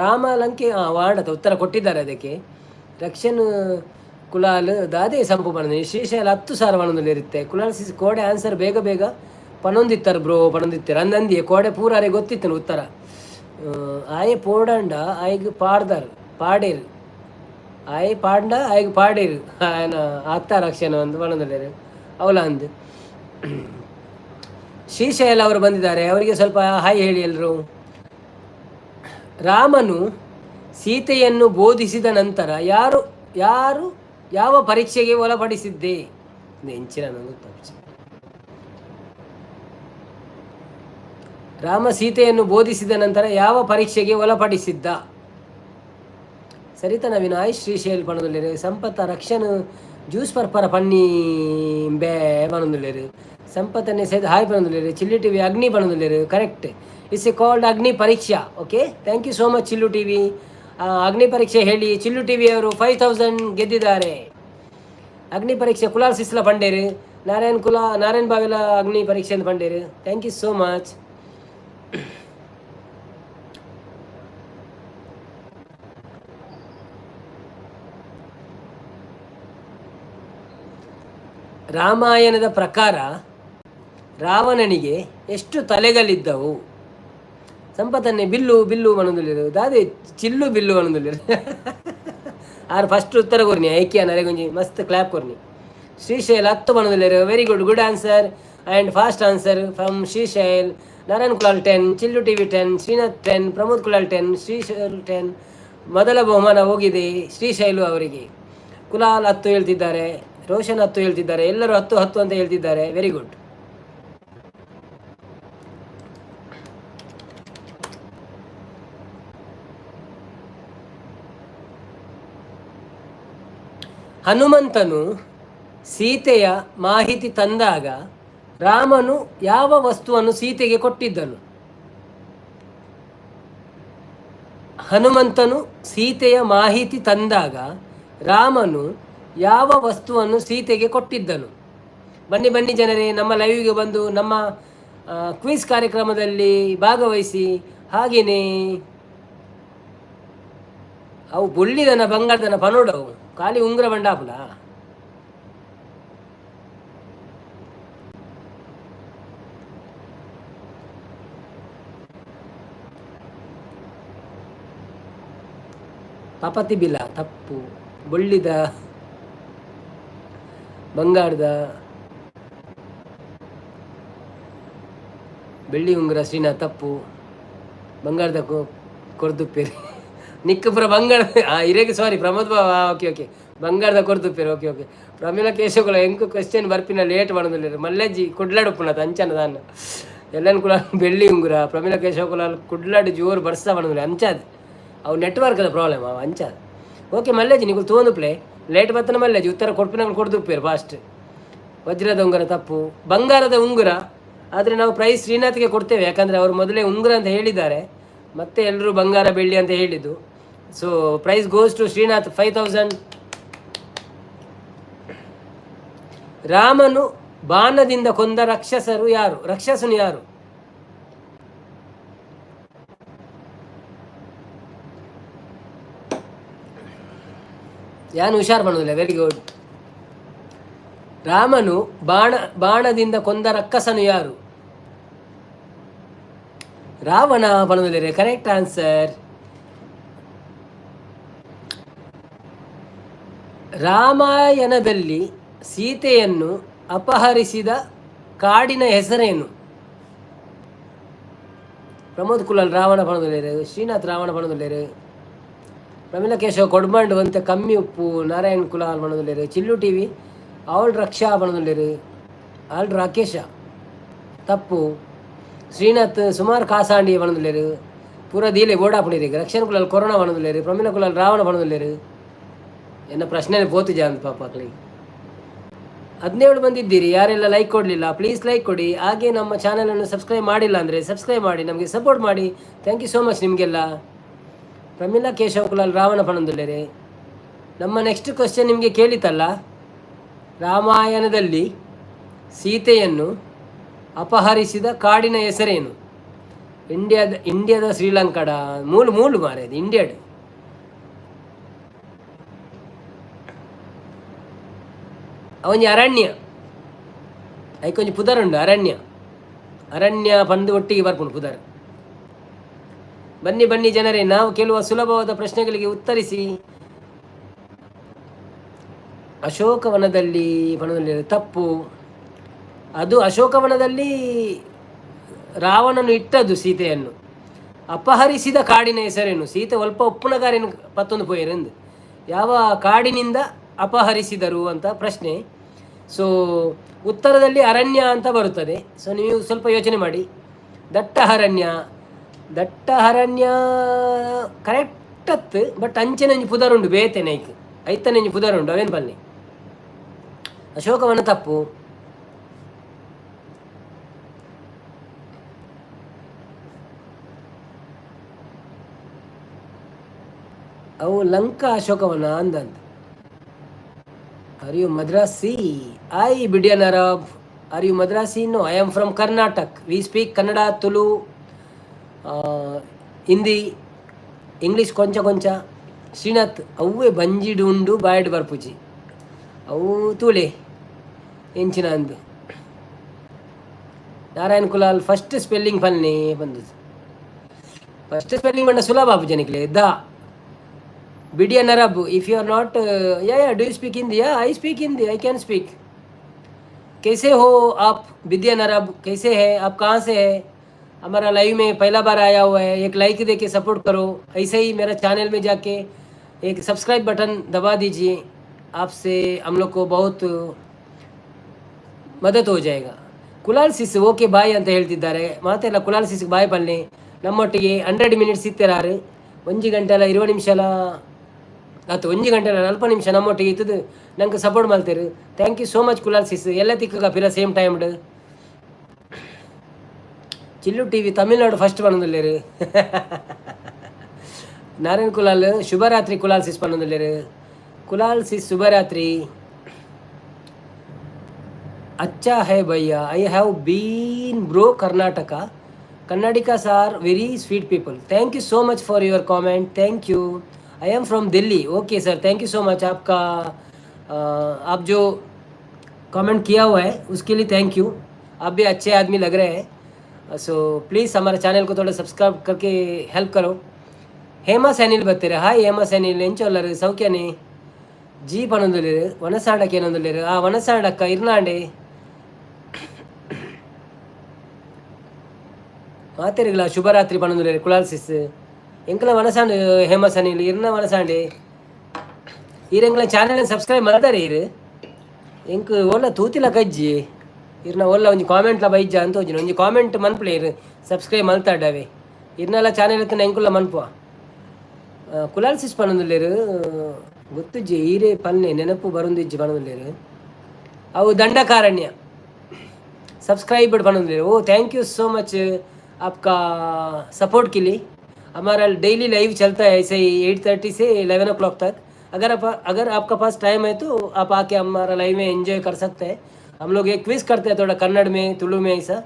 ರಾಮ ಲಂಕೆ ವಾರ್ಡ್ ಉತ್ತರ ಕೊಟ್ಟಿದ್ದಾರೆ ಅದಕ್ಕೆ. ರಕ್ಷನ್ ಕುಲಾಲ್ ದಾದೆ ಸಂಪು ಪಣಂದು ಶ್ರೀಶೈಲ 10,000 ಪಣೊಂದುಲ್ಲೆರ್ ಇರುತ್ತೆ. ಕುಲಾಲ್ ಸಿಸ್ ಕೋಡೆ ಆನ್ಸರ್ ಬೇಗ ಬೇಗ ಪನೊಂದಿತ್ತಾರೆ ಬ್ರೋ ಪಣೊಂದಿತ್ತಾರೆ ಅಂದಂದಿಯೇ ಕೋಡೆ ಪೂರ ಗೊತ್ತಿತ್ತು ಉತ್ತರ. ಆಯೆ ಪೋಡಂಡ ಆಯ್ಗ್ ಪಾಡ್ದಾರ್ ಪಾಡೇರು ಆಯೆ ಪಾಂಡ ಆಯ್ಗ್ ಪಾಡೇರು ಆಯನ ಅತ್ತ ರಕ್ಷಣ ಒಂದು ಪಣೊಂದುಲ್ಲೆರ್ ಅವಲ ಅಂದ್. ಶ್ರೀಶೈಲ ಅವರು ಬಂದಿದ್ದಾರೆ, ಅವರಿಗೆ ಸ್ವಲ್ಪ ಹಾಯ್ ಹೇಳಿ ಎಲ್ಲರೂ. ರಾಮನು ಸೀತೆಯನ್ನು ಬೋಧಿಸಿದ ನಂತರ ಯಾರು ಯಾರು ಯಾವ ಪರೀಕ್ಷೆಗೆ ಒಳಪಡಿಸಿದ್ದೆ? ಎಂಚಿನ ಗೊತ್ತಾಗ್ತದೆ. ರಾಮ ಸೀತೆಯನ್ನು ಬೋಧಿಸಿದ ನಂತರ ಯಾವ ಪರೀಕ್ಷೆಗೆ ಒಳಪಡಿಸಿದ್ದ? ಸರಿತ ನವೀನ ಆಯ್ ಶ್ರೀಶೈಲ್ ಪಣೊಂದುಲ್ಲೆರ್. ಸಂಪತ್ತ ರಕ್ಷಣ್ ಜ್ಯೂಸ್ ಪರ್ಪರ ಪನ್ನಿ ಬೇ ಪಣೊಂದುಲ್ಲೆರ್. ಸಂಪತ್ತನ್ನೇ ಸೈದ್ ಹಾಯ್ ಪಣೊಂದುಲ್ಲೆರ್. ಚಿಲ್ಲಿ ಟಿವಿ ಅಗ್ನಿ ಪಣೊಂದುಲ್ಲೆರ್. Correct, it's A called Agni Pariksha. Okay thank you so much Chillu TV. ಅಗ್ನಿ ಪರೀಕ್ಷೆ ಹೇಳಿ ಚಿಲ್ಲು ಟಿವಿ ಅವರು 5000 ಗೆದ್ದಿದ್ದಾರೆ. ಅಗ್ನಿ ಪರೀಕ್ಷೆ ಕುಲಾಲ್ ಸಿಸ್ಲ ಪಂಡೇರು. ನಾರಾಯಣ್ ಕುಲ ನಾರಾಯಣ್ ಬಾವಿಲ ಅಗ್ನಿ ಪರೀಕ್ಷೆ ಅಂತ ಪಂಡೇರು. Thank you so much. ರಾಮಾಯಣದ ಪ್ರಕಾರ ರಾವಣನಿಗೆ ಎಷ್ಟು ತಲೆಗಳಿದ್ದವು? ಸಂಪತನ್ನೇ ಬಿಲ್ಲು ಬಿಲ್ಲು ಪಣೊಂದುಲ್ಲೆರ್. ದಾದೆ ಚಿಲ್ಲು ಬಿಲ್ಲು ಪಣೊಂದುಲ್ಲೆರ್. ಆರ್ ಫಸ್ಟ್ ಉತ್ತರ ಕೊರ್ನಿ ಐಕ್ಯ ನರೆಗೊಂಜಿ ಮಸ್ತ್ ಕ್ಲಾಪ್ ಕೊರ್ನಿ. ಶ್ರೀಶೈಲ್ 10 ಪಣೊಂದುಲ್ಲೆರ್. Very good, good answer and fast answer from Srishail. Narayan Kulal 10, Chillu TV 10, Srinath 10, Pramod Kulal 10, Srishail 10. ಮೊದಲ ಬಹುಮಾನ ಹೋಗಿದೆ ಶ್ರೀಶೈಲು ಅವರಿಗೆ. ಕುಲಾಲ್ 10 ಹೇಳ್ತಿದ್ದಾರೆ, ರೋಷನ್ 10 ಹೇಳ್ತಿದ್ದಾರೆ, ಎಲ್ಲರೂ 10 10 ಅಂತ ಹೇಳ್ತಿದ್ದಾರೆ. Very good. ಹನುಮಂತನು ಸೀತೆಯ ಮಾಹಿತಿ ತಂದಾಗ ರಾಮನು ಯಾವ ವಸ್ತುವನ್ನು ಸೀತೆಗೆ ಕೊಟ್ಟಿದ್ದನು? ಹನುಮಂತನು ಸೀತೆಯ ಮಾಹಿತಿ ತಂದಾಗ ರಾಮನು ಯಾವ ವಸ್ತುವನ್ನು ಸೀತೆಗೆ ಕೊಟ್ಟಿದ್ದನು? ಬನ್ನಿ ಬನ್ನಿ ಜನರೇ, ನಮ್ಮ ಲೈವ್ಗೆ ಬಂದು ನಮ್ಮ ಕ್ವಿಜ್ ಕಾರ್ಯಕ್ರಮದಲ್ಲಿ ಭಾಗವಹಿಸಿ. ಹಾಗೆಯೇ ಅವು ಬೊಳ್ಳಿದನ ಬಂಗಾರದನ ಪನೋಡವು ಖಾಲಿ ಉಂಗುರ ಬಂಡಾಪುಲ. ಪಾಪತಿ ಬಿಲ ತಪ್ಪು. ಬೊಳ್ಳಿದ ಬಂಗಾರದ ಬೆಳ್ಳಿ ಉಂಗುರ ಶ್ರೀನಾ ತಪ್ಪು. ಬಂಗಾರದ ಕೊರ್ದುಪ್ಪೇರಿ ನಿಕ್ಕ ಪುರ ಬಂಗಾರ ಇರೇಗೆ ಸಾರಿ ಪ್ರಮೋದ್ ಬಾಬಾ. ಓಕೆ ಓಕೆ, ಬಂಗಾರದ ಕೊರ್ದುಪ್ಪೇರಿ. ಓಕೆ ಓಕೆ, ಪ್ರಮೀಳ ಕೇಶವಗಳ ಎಂಕು ಕ್ವಶನ್ ಬರ್ಪಿನ ಲೇಟ್ ಮಾಡೋದಿಲ್ಲ. ಮಲ್ಲಜ್ಜಿ ಕುಡ್ಲಾಡುಪ್ಪುನ ಅಂಚನ ದಾನ ಎಲ್ಲನ್ ಕೂಡ ಬೆಳ್ಳಿ ಉಂಗುರ. ಪ್ರಮೀಳ ಕೇಶವ ಕುಡ್ಲಾಡು ಜೋರು ಬರ್ಸ ಮಾಡೋದಿಲ್ಲ ಅಂಚಾದ್ ಅವು ನೆಟ್ವರ್ಕ್ದ ಪ್ರಾಬ್ಲಮ್ ಅವು ಅಂಚಾದ್. ಓಕೆ ಮಲ್ಲೇಜಿ, ನೀವು ತೋಂದು ಪ್ಲೇ ಲೇಟ್ ಬತ್ತನ ಮಲ್ಲೇಜಿ ಉತ್ತರ ಕೊಡ್ಪಿನಗಳು ಕೊಡ್ದುಪ್ಪೇರು ಫಾಸ್ಟ್. ವಜ್ರದ ಉಂಗುರ ತಪ್ಪು, ಬಂಗಾರದ ಉಂಗುರ. ಆದರೆ ನಾವು ಪ್ರೈಸ್ ಶ್ರೀನಾಥ್ಗೆ ಕೊಡ್ತೇವೆ, ಯಾಕಂದರೆ ಅವರು ಮೊದಲೇ ಉಂಗುರ ಅಂತ ಹೇಳಿದ್ದಾರೆ, ಮತ್ತೆ ಎಲ್ಲರೂ ಬಂಗಾರ ಬೆಳ್ಳಿ ಅಂತ ಹೇಳಿದ್ದು. So prize goes to Srinath 5000. ರಾಮನು ಬಾಣದಿಂದ ಕೊಂದ ರಾಕ್ಷಸರು ಯಾರು? ರಾಕ್ಷಸನು ಯಾರು? ಯಾನು ಹುಷಾರ್ ಮಾಡೋದಿಲ್ಲ. Very good. ರಾಮನು ಬಾಣದಿಂದ ಕೊಂದ ರಕ್ಕಸನು ಯಾರು? ರಾವಣ ಬಣದಿಲ್ಲ, ಕರೆಕ್ಟ್ ಆನ್ಸರ್. ರಾಮಾಯಣದಲ್ಲಿ ಸೀತೆಯನ್ನು ಅಪಹರಿಸಿದ ಕಾಡಿನ ಹೆಸರೇನು? ಪ್ರಮೋದ್ ಕುಲಾಲ್ ರಾವಣ ಬಣದಲ್ಲೇರು, ಶ್ರೀನಾಥ್ ರಾವಣ ಬಣದಲ್ಲೇರು, ಪ್ರಮೀಲ ಕೇಶವ ಕೊಡ್ಮಾಂಡು ಅಂತ ಕಮ್ಮಿ ಉಪ್ಪು, ನಾರಾಯಣ್ ಕುಲಾಲ್ ಬಣದಲ್ಲೇರು, ಚಿಲ್ಲು ಟಿವಿ ಆಲ್ ರಕ್ಷಾ ಬಣದಲ್ಲೇರು, ಆಲ್ ರಾಕೇಶ ತಪ್ಪು. ಶ್ರೀನಾಥ್ ಸುಮಾರು ಕಾಸಾಂಡಿ ಬಣದಲ್ಲೇರು, ಪೂರ ದೀಲೆ ಬೋಡಾಪುಣಿರಿ. ರಕ್ಷಣ್ ಕುಲಾಲ್ ಕೊರೋನಾ ಬಣದಲ್ಲೇರು, ಪ್ರಮೀಲ ಕುಲಾಲ್ ರಾವಣ ಬಣದಲ್ಲೇರು. ಎನ್ನ ಪ್ರಶ್ನೆ ಪೋತು ಜಾನ್ ಪಾಪ. 17 ಬಂದಿದ್ದೀರಿ, ಯಾರೆಲ್ಲ ಲೈಕ್ ಕೊಡಲಿಲ್ಲ ಪ್ಲೀಸ್ ಲೈಕ್ ಕೊಡಿ. ಹಾಗೆ ನಮ್ಮ ಚಾನಲನ್ನು ಸಬ್ಸ್ಕ್ರೈಬ್ ಮಾಡಿಲ್ಲ ಅಂದರೆ ಸಬ್ಸ್ಕ್ರೈಬ್ ಮಾಡಿ, ನಮಗೆ ಸಪೋರ್ಟ್ ಮಾಡಿ. Thank you so much ನಿಮಗೆಲ್ಲ. ಪ್ರಮೀಲಾ ಕೇಶವ ಕುಲಾಲ್ ರಾವಣ ಪಣಂದುಲ್ಲೇರೆ. ನಮ್ಮ ನೆಕ್ಸ್ಟ್ ಕ್ವಶನ್ ನಿಮಗೆ ಕೇಳಿತಲ್ಲ, ರಾಮಾಯಣದಲ್ಲಿ ಸೀತೆಯನ್ನು ಅಪಹರಿಸಿದ ಕಾಡಿನ ಹೆಸರೇನು? ಇಂಡಿಯಾದ ಶ್ರೀಲಂಕಾಡ ಮೂಲು ಮೂಲು ಮಾರೆ ಅದು ಇಂಡಿಯಾಡು. ಅವೊಂಜಿ ಅರಣ್ಯ, ಐಕೊಂಜಿ ಪುದರ್ ಉಂಡು ಅರಣ್ಯ. ಅರಣ್ಯ ಪಂದು ಒಟ್ಟಿಗೆ ಬರ್ಪುಂಡು ಪುದರ್. ಬನ್ನಿ ಬನ್ನಿ ಜನರೇ, ನಾವು ಕೇಳುವ ಸುಲಭವಾದ ಪ್ರಶ್ನೆಗಳಿಗೆ ಉತ್ತರಿಸಿ. ಅಶೋಕವನದಲ್ಲಿ ವನದಲ್ಲಿ ತಪ್ಪು. ಅದು ಅಶೋಕವನದಲ್ಲಿ ರಾವಣನು ಇಟ್ಟದ್ದು ಸೀತೆಯನ್ನು. ಅಪಹರಿಸಿದ ಕಾಡಿನ ಹೆಸರೇನು? ಸೀತೆ ಒಲ್ಪ ಉಪ್ಪುನಗಾರಿನ ಪತ್ತೊಂದು ಪೋಯರೆಂದು ಯಾವ ಕಾಡಿನಿಂದ ಅಪಹರಿಸಿದರು ಅಂತ ಪ್ರಶ್ನೆ. ಸೊ ಉತ್ತರದಲ್ಲಿ ಅರಣ್ಯ ಅಂತ ಬರುತ್ತದೆ. ಸೊ ನೀವು ಸ್ವಲ್ಪ ಯೋಚನೆ ಮಾಡಿ. ದಟ್ಟ ಅರಣ್ಯ, ದಟ್ಟ ಅರಣ್ಯ ಕರೆಕ್ಟ್ ಅತ್ತು, ಬಟ್ ಅಂಚನೆ ಒಂಜಿ ಪುದರುಂಡು ಬೇತೆ ನೈಕ್ ಐತನೆ ಒಂಜಿ ಪುದರುಂಡು ಅವೇನು ಬನ್ನಿ. ಅಶೋಕವನ ತಪ್ಪು. ಅವು Lanka Ashokavana ಅಂದಂತ. Are you Madrasi? I Bidian Arab. Are you Madrasi? No, I am from Karnataka. We speak Kannada, Tulu, Hindi, English ಕೊಂಚ ಕೊಂಚ. ಶ್ರೀನಾಥ್ ಅವ್ವೇ ಬಂಜಿಡು ಉಂಡು ಬಾಯ್ಡ್ ಬರ್ಪುಜಿ ಅವು ತೂಲೆ ಎಂಚಿನ ಅಂದು. ನಾರಾಯಣ್ ಕುಲಾಲ್ ಫಸ್ಟ್ ಸ್ಪೆಲ್ಲಿಂಗ್ ಪನ್ನೆ ಬಂದದ್ದು. ಫಸ್ಟ್ ಸ್ಪೆಲ್ಲಿಂಗ್ ಬಂಡ ಸುಲಭ ಆಪುಜನಿಕ್ಲೆ the Bidian Arab. If you are not, yeah yeah, do you speak Hindi? Yeah, I speak Hindi, I can speak. कैसे हो आप बिदियन अरब? कैसे है आप? कहाँ से है? हमारा लाइव में पहला बार आया हुआ है, एक लाइक दे के सपोर्ट करो। ऐसे ही मेरा चैनल में जाके एक सब्सक्राइब बटन दबा दीजिए, आपसे हम लोग को बहुत मदद हो जाएगा. ಕುಲಾಲ್ ಸಿಸ್ ಓಕೆ ಬಾಯ್ ಅಂತ ಹೇಳ್ತಿದ್ದಾರೆ. ಮಾತೆಲ್ಲ ಕುಲಾಲ್ ಸಿಸ್ ಬಾಯ್ ಪಲ್ಲೆ. ನಮ್ಮೊಟ್ಟಿಗೆ 100 ಮಿನಿಟ್ಸ್ ಇತ್ತೆರಾರು, ಒಂಜಿ ಗಂಟೆಲ 20 ನಿಮಿಷಲ ಆತು, 1 ಗಂಟೆಲ 40 ನಿಮಿಷ ನಮ್ಮೊಟ್ಟಿಗೆ ಇತ್ತದು. ನಂಗೆ ಸಪೋರ್ಟ್ ಮಾಡ್ತೀರಿ. Thank you so much Kulal sis. ಎಲ್ಲ ತಿಕ್ಕ ಪಿರ same time. Chillu TV Tamil Nadu first ಪನ್ನೊಂದುಲ್ಲೆರ್. Narayan Kulal ಶುಭರಾತ್ರಿ ಕುಲಾಲ್ ಸಿಸ್ ಪನ್ನೊಂದುಲ್ಲೆರ್. ಕುಲಾಲ್ ಸಿಸ್ ಶುಭರಾತ್ರಿ. अच्छा है भैया, I have been bro Karnataka. Kannadigas are very sweet people. Thank you so much for your comment. Thank you. I am from Delhi. Okay sir, thank you so much. आपका आप जो comment किया हुआ है उसके लिए thank you. आप भी अच्छे आदमी लग रहे हैं। सो प्लीज़ हमारे चैनल को थोड़ा सब्सक्राइब करके हेल्प करो. ಹೇಮಾ ಸ್ಯಾನಿಲ್ ಬರ್ತೀರ. ಹಾಯ್ ಹೇಮಾ ಸ್ಯಾನಿಲ್, ಎಂಚೊಲ್ಲರು ಸೌಖ್ಯನೇ? ಜಿ ಪನೊಂದುಲ್ಲೆರ್. ವನಸಾಂಡಕ್ಕೆ ಏನೊಂದುಲ್ಲೆರ್. ಆ ವನಸಾಂಡಕ್ಕ ಇರ್ನಾಂಡೆ ಮಾತೆರಿಗಳ ಶುಭರಾತ್ರಿ ಪನೊಂದುಲ್ಲೆರ್ ಕುಲಾಲ್ ಸಿಸ್. ಎಂಕಲ ವನಸಾಂಡ್ ಹೇಮಾ ಸನಿಲ್ ಇರ್ನ ವನಸಾಂಡೆ. ಈರೆಂಗ್ಲ ಚಾನೆಲ್ ಸಬ್ಸ್ಕ್ರೈಬ್ ಮಲ್ತಾರೆ ಇರು. ಎಂಕ್ ಓಲ್ಲ ತೂತಿಲ ಕಜ್ಜಿ ಇರ್ನ ಓಲ್ಲ ಒಂಜಿ ಕಾಮೆಂಟ್ಲ ಬೈಜ ಅಂತ ಒಂಜಿ ಒಂಜಿ ಕಾಮೆಂಟ್ ಮನ್ಪುಲೆ. ಇರು ಸಬ್ಸ್ಕ್ರೈಬ್ ಮಲ್ತಾಡವೆ ಇರ್ನಲ ಚಾನೆಲ್ ಎತ್ತನ ಎಂಕುಲ ಮನ್ಪುವ. ಕುಲಾಲ್ ಸಿಸ್ ಪನೊಂದುಲ್ಲೆರ್. ಗೊತ್ತುಜ್ಜಿ ಈರೇ ಪನ್ನೆ ನೆನಪು ಬರೊಂದಿಜ್ಜಿ ಪನೊಂದುಲ್ಲೆರ್. ಅವು ದಂಡಕಾರಣ್ಯ सब्सक्राइब पनोंदुल्लेर. Oh, thank you so much आपका सपोर्ट के लिए. हमारा डेली लाइव चलता है ऐसे ही 8:30 से 11 ओ क्लॉक तक. अगर आपका पास टाइम है तो आप आके हमारा लाइव में एंजॉय कर सकते हैं. हम लोग एक क्विज करते हैं, थोड़ा कन्नड़ में, तुलु में ऐसा,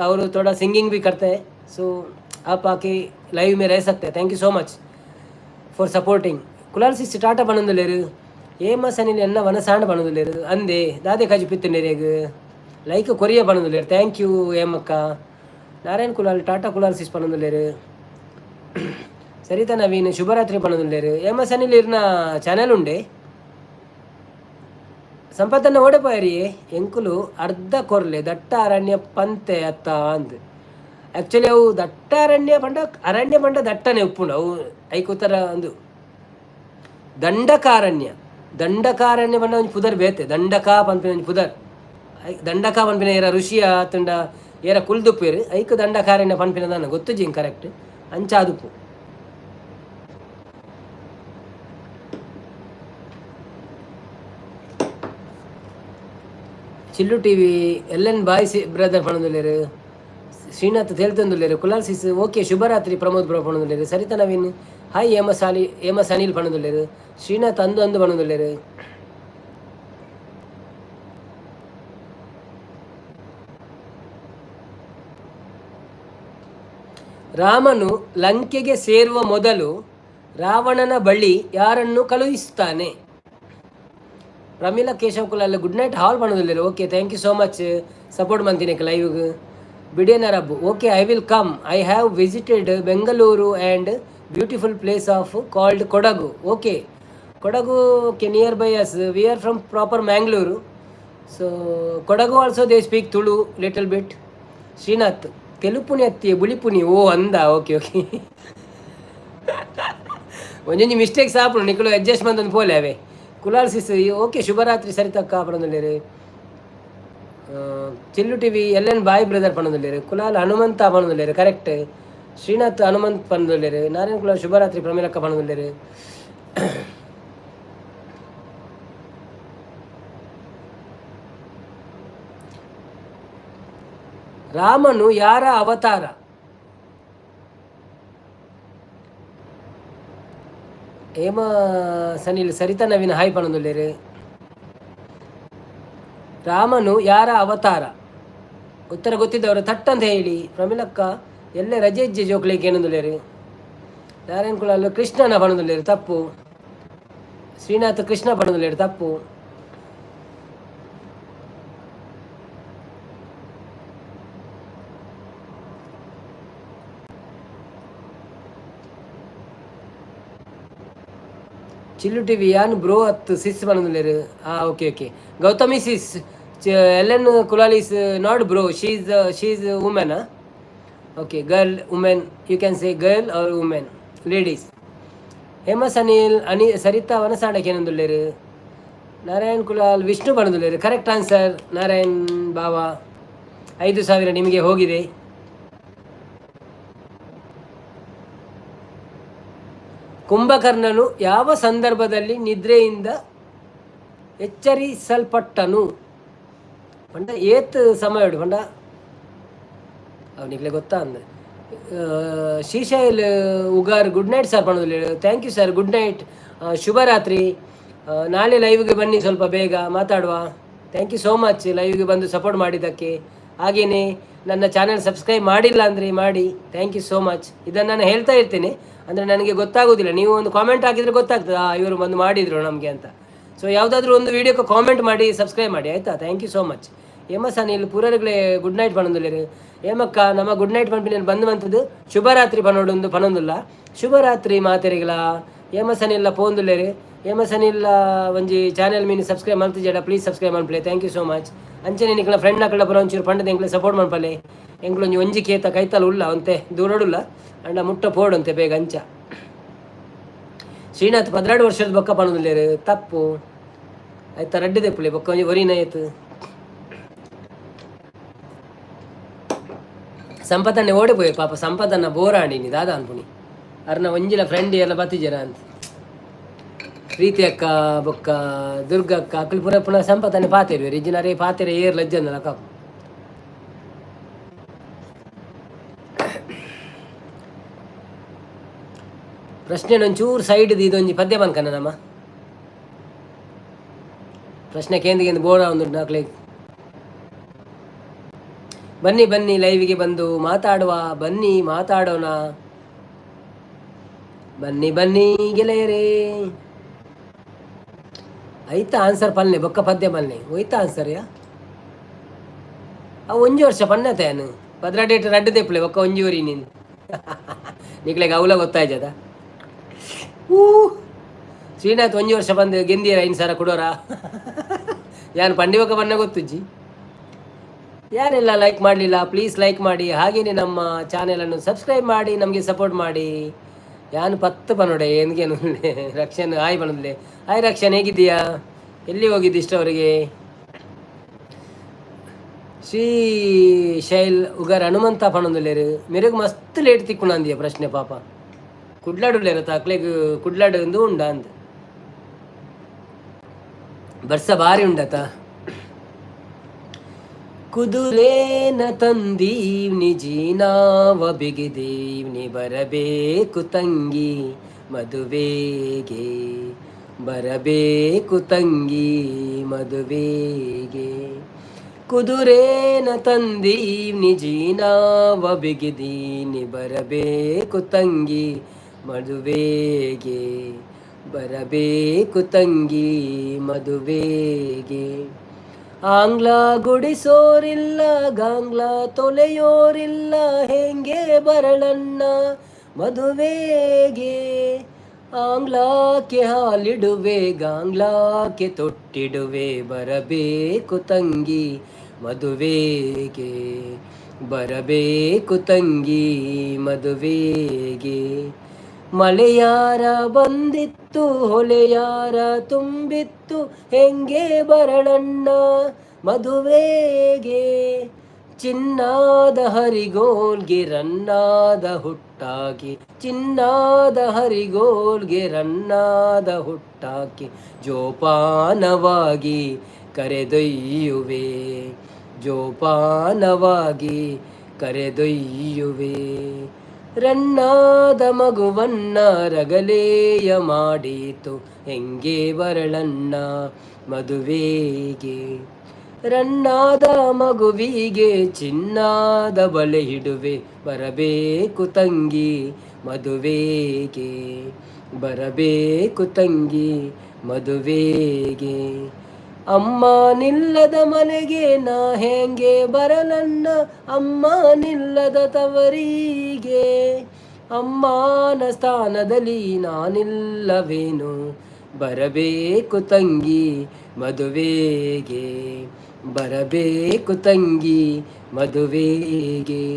और थोड़ा सिंगिंग भी करते हैं. सो आप आके लाइव में रह सकते हैं. Thank you so much for supporting. Kulal sis Tata ಪನೊಂದುಲ್ಲೆರ್. ಹೇಮ ಸನಿಲ್ ಎನ್ನ ವನಸಾಂಡ ಪನೊಂದುಲ್ಲೆರ್. ಅಂದೆ ದಾದೆ ಕಜಿ ಪಿತ್ತುಂಡೆರೆಗ್ ಲೈಕ್ ಕೊರಿಯ ಪನೊಂದುಲ್ಲೆರ್. Thank you ಹೇಮಕ್ಕ. ನಾರಾಯಣ್ ಕುಲಾಲ್ ಟಾಟಾ ಕುಲಾಲ್ ಸಿಸ್ ಪನೊಂದುಲ್ಲೆರ್. ಸರಿತಾ ನವೀನ್ ಶುಭರಾತ್ರಿ ಪನೊಂದುಲ್ಲೆರ್. ಹೇಮ ಸನಿಲ್ ಇರ್ನ ಚಾನೆಲ್ ಉಂಡೆ. ಸಂಪತ್ತನ್ನ ಓಡಪಾಯರಿ ಎಂಕುಲು ಅರ್ಧ ಕೊರ್ಲೆ ದಟ್ಟ ಅರಣ್ಯ ಪಂತೆ ಅತ್ತ ಅಂದ್. ಆ್ಯಕ್ಚುಲಿ ಅವು ದಟ್ಟ ಅರಣ್ಯ ಪಂಡ ಅರಣ್ಯ ಪಂಡ ದಟ್ಟನೆ ಉಪ್ಪುಂಡು. ಅವು ಐಕುತರ ಒಂದು ದಂಡಕಾರಣ್ಯ. ದಂಡಕಾರಣ್ಯ ಪಂಡ ಒಂಜಿ ಪುದರ್ ಬೇತೆ. ದಂಡಕ ಪನ್ಪಿನ ಒಂಜಿ ಪುದರ್. ದಂಡಕ ಪನ್ಪಿನ ಏರ ಋಷಿಯ ಆತುಂಡ ಏರ ಕುಲ್ದುಪ್ಪೇರು ಐಕ್ ದಂಡಕಾರಣ್ಯ ಪನ್ಪಿನ ದಾನ ಗೊತ್ತುಜಿ ಕರೆಕ್ಟ್ ಅಂಚಾದುಪ್ಪು. Chillu TV L N boy ಸಿ ಬ್ರದರ್ ಪಣೊಂದುಲ್ಲೆರ್. ಶ್ರೀನಾಥ್ ತೇಲ್ತೊಂದುಲ್ಲೆರ್. ಕುಲಾಲ್ ಸಿಸ್ ಓಕೆ ಶುಭರಾತ್ರಿ ಪ್ರಮೋದ್ ಬ್ರೋ ಪಣೊಂದುಲ್ಲೆರ್. ಸರಿತಾ ನವೀನ್ ಹಾಯ್. ಹೇಮ ಸಾಲಿ ಹೇಮ ಸನಿಲ್ ಪಣೊಂದುಲ್ಲೆರ್. ಶ್ರೀನಾಥ್ ಅಂದು ಅಂದು ಪಣೊಂದುಲ್ಲೆರ್. ರಾಮನು ಲಂಕೆಗೆ ಸೇರುವ ಮೊದಲು ರಾವಣನ ಬಳಿ ಯಾರನ್ನು ಕಳುಹಿಸುತ್ತಾನೆ? Pramila Keshav Kulal good night all ಪಣೊಂದುಲ್ಲೆರ್. Okay, thank you so much support ಮಂತಿನಕ್ಕೆ ಲೈವ್ಗ್. ಬಿಡೇನರ್ Abbu okay, I will come. I have visited Bengaluru and beautiful place of called Kodagu. Okay, Kodagu, okay, near by us. We are from proper Mangaluru, so Kodagu also they speak Tulu little bit. Srinath ತೆಲುಪುನಿ ಅತ್ತಿ ಬುಳಿಪುನಿ ಓ ಅಂದ. Okay okay, ಒಂಜೊಂಜಿ mistakes ಆಪುಂಡು, ನಿಕುಲು adjust ಮಂತೊಂದು ಪೋಲೆ ಅವೇ. Kulal sis okay ಶುಭರಾತ್ರಿ ಸರಿತಕ್ಕ ಪಣೊಂದುಲ್ಲೆರ್. Chillu TV L N boy brother ಪಣೊಂದುಲ್ಲೆರ್. ಕುಲಾಲ್ ಹನುಮಂತ ಪಣೊಂದುಲ್ಲೆರ್. ಕರೆಕ್ಟ್. ಶ್ರೀನಾಥ್ ಹನುಮಂತ್ ಪಣೊಂದುಲ್ಲೆರ್. ನಾರಾಯಣ ಕುಲಾಲ್ ಶುಭರಾತ್ರಿ ಪ್ರಮೀಲಕ್ಕ ಪಣೊಂದುಲ್ಲೆರ್. ರಾಮನು ಯಾರ ಅವತಾರ? ಹೇಮ ಸನಿಲ್ ಸರಿತಾ ನವೀನ್ ಹಾಯ್ ಪಣೊಂದುಲ್ಲೆರ್. ರಾಮನು ಯಾರ ಅವತಾರ? ಉತ್ತರ ಗೊತ್ತಿದ್ದವರು ತಟ್ಟಂತ ಹೇಳಿ. ಪ್ರಮಿಲಕ್ಕ ಎಲ್ಲೆ ರಜೆ ಇಜ್ಜೆ ಜೋಕ್ಲಿಗೆ ಏನೊಂದುಲ್ಲೆರ್. ನಾರಾಯಣ ಕುಲಾಲ್ ಕೃಷ್ಣನ ಪಣೊಂದುಲ್ಲೆರ್, ತಪ್ಪು. ಶ್ರೀನಾಥ್ ಕೃಷ್ಣ ಪಣೊಂದುಲ್ಲೆರ್, ತಪ್ಪು. ಚಿಲ್ಲು ಟಿವಿ ಯಾನ್ ಬ್ರೋ ಅತ್ ಸಿಸ್ ಪಣೊಂದುಲ್ಲೆರ್. ಆ okay okay Gautami sis, L N Kulal is not bro, she's women. Okay, girl, women, you can say girl or women, ladies. Hema Sanil Ani Saritha ವನಸಾಂಡಕ್ಕೆ ಏನೊಂದುಲ್ಲೆರ್. ನಾರಾಯಣ್ ಕುಲಾಲ್ ವಿಷ್ಣು ಪಣೊಂದುಲ್ಲೆರ್. ಕರೆಕ್ಟ್ ಆನ್ಸರ್ ನಾರಾಯಣ್ ಬಾವಾ. 5,000 ನಿಮಗೆ ಹೋಗಿದೆ. ಕುಂಭಕರ್ಣನು ಯಾವ ಸಂದರ್ಭದಲ್ಲಿ ನಿದ್ರೆಯಿಂದ ಎಚ್ಚರಿಸಲ್ಪಟ್ಟನು ಪಂಡ ಏತ್ ಸಮಯ ಪಂಡ ಅವನಿಗ್ಲೆ ಗೊತ್ತಾ ಅಂದ. Shrishail Ugar good night sir ಪಣೋದಿಲ್ಲ. Thank you sir, good night, ಶುಭರಾತ್ರಿ. ನಾಳೆ ಲೈವ್ಗೆ ಬನ್ನಿ, ಸ್ವಲ್ಪ ಬೇಗ ಮಾತಾಡುವ. Thank you so much ಲೈವ್ಗೆ ಬಂದು ಸಪೋರ್ಟ್ ಮಾಡಿದ್ದಕ್ಕೆ. ಹಾಗೆಯೇ ನನ್ನ ಚಾನೆಲ್ ಸಬ್ಸ್ಕ್ರೈಬ್ ಮಾಡಿಲ್ಲ ಅಂದರೆ ಮಾಡಿ. Thank you so much. ಇದನ್ನು ನಾನು ಹೇಳ್ತಾ ಇರ್ತೇನೆ, ಅಂದರೆ ನನಗೆ ಗೊತ್ತಾಗೋದಿಲ್ಲ. ನೀವು ಒಂದು ಕಾಮೆಂಟ್ ಹಾಕಿದರೆ ಗೊತ್ತಾಗ್ತದೆ, ಇವರು ಬಂದು ಮಾಡಿದರು ನಮಗೆ ಅಂತ. ಸೊ ಯಾವುದಾದ್ರೂ ಒಂದು ವೀಡಿಯೋಕ್ಕೆ ಕಾಮೆಂಟ್ ಮಾಡಿ, ಸಬ್ಸ್ಕ್ರೈಬ್ ಮಾಡಿ, ಆಯಿತಾ? Thank you so much. Hema Sanil ಪೂರರ್ಗಳೇ ಗುಡ್ ನೈಟ್ ಪಣೊಂದುಲ್ಲೆರ್. ಹೇಮಕ್ಕ, ನಮ್ಮ ಗುಡ್ ನೈಟ್ ಪನ್ಪಿನ ಬಂದು ಬಂತದ್ದು ಶುಭರಾತ್ರಿ ಪನೊಡೊಂದು ಪನೊಂದುಲ್ಲ. ಶುಭರಾತ್ರಿ ಮಾತೆರಿಗಳ. ಹೇಮ ಸನಿಲ್ಲ ಪೋಂದುಲ್ಲೆರ್. ಹೇಮ ಸನಿಲ್ಲ ಒಂಜಿ ಚಾನೆಲ್ ಮೀನು ಸಬ್ಸ್ಕ್ರೈಬ್ ಮಲ್ತಿಜಡ, ಪ್ಲೀಸ್ ಸಬ್ಸ್ಕ್ರೈಬ್ ಮನ್ಪುಲೆ. Thank you so much. ಅಂಚನೆ ನಿಕ್ಲ ಫ್ರೆಂಡ್ ಅಕಲ್ಡ ಪುರ ಒಂಚೂರು ಪಂಡದ ಎಂಕ್ಲೆ ಸಪೋರ್ಟ್ ಮನ್ಪಲೆ. ಎಂಕ್ಲು ಒಂಜಿ ಒಂಜಿ ಕೇತ ಕೈತಲ್ ಉಲ್ಲ ಅಂತೆ, ದೂರಡುಲ್ಲ ಅಂಡ ಮುಟ್ಟ ಪೋಡಂತೆ ಬೇಗ ಅಂಚ. ಶ್ರೀನಾಥ್ 12 ವರ್ಷದ ಬೊಕ್ಕ ಪನೊಂದುಲ್ಲೆರ್, ತಪ್ಪು ಆಯ್ತಾ? ರಡ್ಡ್ ದೆಪ್ಪುಲೆ, ಬೊಕ್ಕ ಒಂಜಿ ಒರಿನ ಆಯ್ತು. ಸಂಪತನ್ನೆ ಓಡಿ ಪೋಯೆ ಪಾಪ. ಸಂಪತನ್ನ ಬೋರಾಂಡಿನಿ ದಾದ ಅನ್ಪುಣಿ. ಅರ್ನ ಒಂಜಿಲ ಫ್ರೆಂಡ್ ಎಲ್ಲ ಬತ್ತಿಜರ ಅಂತ. ಪ್ರೀತಿ ಅಕ್ಕ ಬೊಕ್ಕ ದುರ್ಗಕ್ಕ ಅಕ್ಕಲು ಪುರ ಪುನಃ ಸಂಪತನ್ನೆ ಪಾತೆರುವೆ. ರಿಜಿನರೇ ಪಾತೆರೆ ಏರ್ ಲಜ್ಜಂದಲ ಕಾಪು. ಪ್ರಶ್ನೆ ಒಂಚೂರು ಸೈಡ್ ಇದೊಂಜಿ ಪದ್ಯ ಬನ್ಕನ ನಮ್ಮ ಪ್ರಶ್ನೆ ಕೇಂದ್ರ ಕೇಂದ್ರ ಬೋರ್ಡ್ ಒಂದು ನಾಲ್ಕು. ಬನ್ನಿ ಬನ್ನಿ, ಲೈವಿಗೆ ಬಂದು ಮಾತಾಡುವ ಬನ್ನಿ, ಮಾತಾಡೋಣ ಬನ್ನಿ ಬನ್ನಿ ಗೆಳೆಯರೇ. ಐತ ಆನ್ಸರ್ ಪಲ್ನೆ ಬೊಕ್ಕ ಪದ್ಯ ಪಲ್ನೆ ಹೋಯ್ತಾ ಆನ್ಸರ್ ಯಾ. ಅವು ಒಂಜಿ ವರ್ಷ ಪನ್ನತೆ ಪದ್ರ ಡೇಟ್ ರಡ್ಡು ದೆಪ್ಪಲೆ ಬೊಕ್ಕ ಒಂಜಿ ಊರಿ ನೀನು ನಿಕ್ಲೆಗ್ ಅವಲ ಗೊತ್ತಾಯ್ತದ. ಊ ಶ್ರೀನಾಥ್ ಒಂಜಿ ವರ್ಷ ಬಂದು ಗೆಂದಿಯರ 5,000 ಕೊಡೋರಾ ಯಾನು ಪಂಡಿವಕ ಬನ್ನ ಗೊತ್ತುಜ್ಜಿ. ಯಾರೆಲ್ಲ ಲೈಕ್ ಮಾಡಲಿಲ್ಲ ಪ್ಲೀಸ್ ಲೈಕ್ ಮಾಡಿ. ಹಾಗೆಯೇ ನಮ್ಮ ಚಾನೆಲನ್ನು ಸಬ್ಸ್ಕ್ರೈಬ್ ಮಾಡಿ, ನಮಗೆ ಸಪೋರ್ಟ್ ಮಾಡಿ. ಯಾನು ಪತ್ತು ಪನೋಡೆ ಏನ್ಗೇನು. ರಕ್ಷಣ್ ಹಾಯ್ ಬನೋದ್ಲೆ. ಹಾಯ್ ರಕ್ಷಣ್, ಹೇಗಿದ್ದೀಯಾ? ಎಲ್ಲಿ ಹೋಗಿದ್ದು ಇಷ್ಟವರೆಗೆ? ಶ್ರೀ ಶೈಲ್ ಉಗರ್ ಹನುಮಂತ ಪಣೊಂದುಲ್ಲೆರ್. ಮೆರೆಗ್ ಮಸ್ತ್ ಲೇಟ್ ತಿಕ್ಕುಣಂದಿಯ ಪ್ರಶ್ನೆ ಪಾಪ. ಕುಡ್ಲಾಡುಲ್ಲೇರ ತಾಕ್ಲೆಗ್ ಕುಡ್ಲಾಡು ಒಂದು ಉಂಡ ಅಂದ್. ಬರ್ಸ ಬಾರಿ ಉಂಡತ. ಕುದುರೇನ ತಂದೀವ್ನಿ ಜೀನಾವ ಬಿಗಿದೀವ್ನಿ ಬರಬೇಕು ತಂಗಿ ಮದುವೆಗೆ, ಬರಬೇಕು ತಂಗಿ ಮದುವೆಗೆ. ಕುದುರೇನ ತಂದೀವ್ನಿ ಜೀನಾವ ಬಿಗಿದೀನಿ ಬರಬೇಕು ತಂಗಿ ಮದುವೆಗೆ, ಬರಬೇಕು ತಂಗಿ ಮದುವೆಗೆ. ಆಂಗ್ಲ ಗುಡಿಸೋರಿಲ್ಲ ಗಾಂಗ್ಲ ತೊಲೆಯೋರಿಲ್ಲ ಹೆಂಗೆ ಬರಳಣ್ಣ ಮದುವೆಗೆ. ಆಂಗ್ಲಾಕೆ ಹಾಲಿಡುವೆ ಗಾಂಗ್ಲಾಕೆ ತೊಟ್ಟಿಡುವೆ ಬರಬೇಕು ತಂಗಿ ಮದುವೆಗೆ, ಬರಬೇಕು ತಂಗಿ ಮದುವೆಗೆ. ಮಳೆಯಾರ ಬಂದಿತ್ತು ಹೊಲೆಯಾರ ತುಂಬಿತ್ತು ಹೆಂಗೆ ಬರಳಣ್ಣ ಮದುವೆಗೆ. ಚಿನ್ನಾದ ಹರಿಗೋಲ್ಗೆ ರನ್ನಾದ ಹುಟ್ಟಾಕಿ, ಚಿನ್ನಾದ ಹರಿಗೋಲ್ಗೆ ರನ್ನಾದ ಹುಟ್ಟಾಕಿ ಜೋಪಾನವಾಗಿ ಕರೆದೊಯ್ಯುವೆ, ಜೋಪಾನವಾಗಿ ಕರೆದೊಯ್ಯುವೆ. ರನ್ನಾದ ಮಗುವನ್ನ ರಗಲೇಯ ಮಾಡೀತು ಹೆಂಗೆ ಬರಳಣ್ಣ ಮದುವೆಗೆ. ರನ್ನಾದ ಮಗುವಿಗೆ ಚಿನ್ನಾದ ಬಲೆ ಇಡುವೆ ಬರಬೇಕು ತಂಗಿ ಮದುವೆಗೆ, ಬರಬೇಕು ತಂಗಿ ಮದುವೆಗೆ. ಅಮ್ಮ ನಿಲ್ಲದ ಮನೆಗೆ ನಾ ಹೆಂಗೆ ಬರಲನ್ನ, ಅಮ್ಮ ನಿಲ್ಲದ ತವರಿಗೆ. ಅಮ್ಮನ ಸ್ಥಾನದಲ್ಲಿ ನಾನಿಲ್ಲವೇನು, ಬರಬೇಕು ತಂಗಿ ಮದುವೆಗೆ, ಬರಬೇಕು ತಂಗಿ ಮದುವೆಗೆ.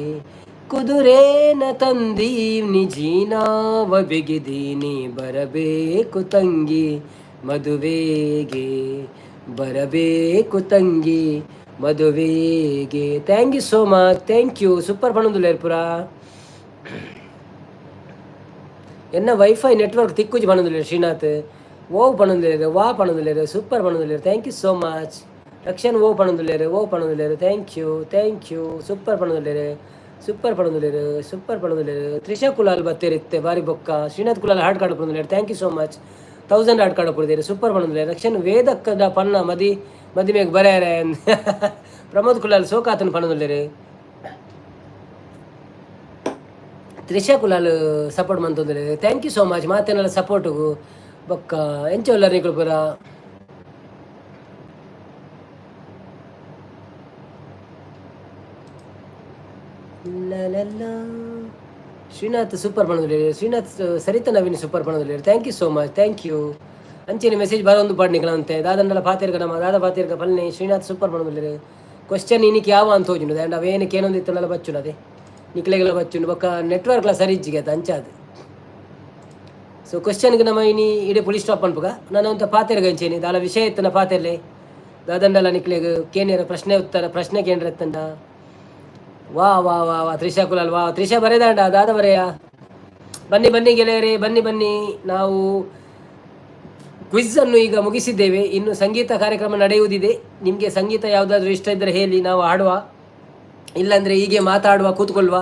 ಕುದುರೇನ ತಂದೀವ್ನಿ ಜೀನಾವ ಬಿಗಿದೀನಿ ಬರಬೇಕು ತಂಗಿ ಮದುವೆಗೆ, ಬರಬೇಕು ತಂಗಿ ಮದುವೆಗೆ. Thank you so much, thank you. Super ಪಣೊಂದುಲ್ಲೆರ್ ಪೂರ. ಎನ್ನ ವೈಫೈ ನೆಟ್ವರ್ಕ್ ತಿಕ್ಕುಜಿ ಪಣೊಂದುಲ್ಲೆರ್ ಶ್ರೀನಾಥ್. ಓ ಪಣೊಂದುಲ್ಲೆರ್, ವಾ ಪಣೊಂದುಲ್ಲೆರ್, ಸೂಪರ್ ಪಣೊಂದುಲ್ಲೆರ್. Thank you so much. Rakshan ಓ ಪಣೊಂದುಲ್ಲೆರ್, ಓ ಪಣೊಂದುಲ್ಲೆರ್. Thank you, thank you. Super ಪಣೊಂದುಲ್ಲೆರ್, super ಪಣೊಂದುಲ್ಲೆರ್, super ಪಣೊಂದುಲ್ಲೆರ್. ತ್ರಿಷಾ ಕುಲಾಲ್ ಬತ್ತೇರಿತ್ತೆ ಬಾರಿ ಬೊಕ್ಕ. ಶ್ರೀನಾಥ್ ಕುಲಾಲ್ ಹಾರ್ಟ್ ಕಾರ್ಡ್ ಪಣೊಂದುಲ್ಲೆರ್. Thank you so much. 1000 heart card ಕೊಡ್ತೀರಿ. ಸೂಪರ್ ಪಣೊಂದುಲ್ಲೆರ್. ರಕ್ಷನ್ ವೇದಕ್ಕದ ಪನ್ನ ಮದಿ ಮದಿಮೆಗ್ ಬರೆಯರೆ. ಪ್ರಮೋದ್ ಕುಲಾಲ್ ಸೋಕಾತನ್ ಪಣೊಂದುಲ್ಲೆರ್. ತ್ರಿಷಾ ಕುಲಾಲ್ ಸಪೋರ್ಟ್ ಮಂತೊಂದುಲ್ಲೆರ್. Thank you so much ಮಾತೆರ್ನಲ ಸಪೋರ್ಟ್ಗು. ಬೊಕ್ಕ ಎಂಚ ಉಲ್ಲರ್ ನಿಕುಲು ಪೂರ? ಲಲಲ. ಶ್ರೀನಾಥ್ ಸೂಪರ್ ಪಣೊಂದುಲ್ಲೆರ್. ಶ್ರೀನಾಥ್, ಸರಿತಾ ನವೀನ್ ಸೂಪರ್ ಪಣೊಂದುಲ್ಲೆರ್. Thank you so much, thank you. ಅಂಚೆನೆ ಮೆಸೇಜ್ ಬರೊಂದು ಪಾಡ್ ನಿಕಲ ಅಂತೆ ದಾದಂಡಲ ಪಾತೆರ್ಗ ನಮ್ಮ ದಾದ ಪಾತೆರ್ಗ ಪಲ್ನೆ. ಶ್ರೀನಾಥ್ ಸೂಪರ್ ಪಣೊಂದುಲ್ಲೆರ್. ಕ್ವಶನ್ ಇನಿಕ್ ಯಾವ ಅಂತ ತೋಜುಂಡು ದಾಂಡ ಅವೇನು ಕೇನೊಂದಿತ್ತಲ್ಲ ಬಚ್ಚುಂಡು, ಅದೇ ನಿಕ್ಲೆಗೆಲ್ಲ ಬಚ್ಚುಂಡು. ಬೊಕ್ಕ ನೆಟ್ವರ್ಕ್ಲ ಸರಿ ಇಜ್ಜಿಗೆ ಅತ್ತ ಅಂಚಾದ್. ಸೊ ಕ್ವಶನ್ಗೆ ನಮ್ಮ ಇನಿ ಇಡೆ ಪುಲಿ ಸ್ಟಾಪ್ ಅನ್ಪುಗ. ನಾನು ಅಂತ ಪಾತೆರ್ಗ ಅಂಚೇನಿ ದಾಲ ವಿಷಯ ಇತ್ತನ ಪಾತೆರ್ಲೆ. ದಾದಂಡಲ ನಿಕ್ಲೆಗ್ ಕೇನಿಯರ ಪ್ರಶ್ನೆ ಉತ್ತರ ಪ್ರಶ್ನೆ ಕೇಂದ್ರ ಎತ್ತಂಡ. ವಾ ವಾ ವಾ ವಾ, ತ್ರಿಷಾ ಕುಲಾಲ್, ವಾ. ತ್ರಿಷಾ ಬರೆದಾಂಡ ದಾದ ಬರೆಯ. ಬನ್ನಿ ಬನ್ನಿ ಗೆಳೆಯರೇ, ಬನ್ನಿ ಬನ್ನಿ. ನಾವು ಕ್ವಿಜ್ ಅನ್ನು ಈಗ ಮುಗಿಸಿದ್ದೇವೆ. ಇನ್ನು ಸಂಗೀತ ಕಾರ್ಯಕ್ರಮ ನಡೆಯುವುದಿದೆ. ನಿಮಗೆ ಸಂಗೀತ ಯಾವುದಾದ್ರೂ ಇಷ್ಟ ಇದ್ದರೆ ಹೇಳಿ, ನಾವು ಹಾಡುವ. ಇಲ್ಲಾಂದರೆ ಹೀಗೆ ಮಾತಾಡುವ, ಕೂತ್ಕೊಳ್ಳುವ.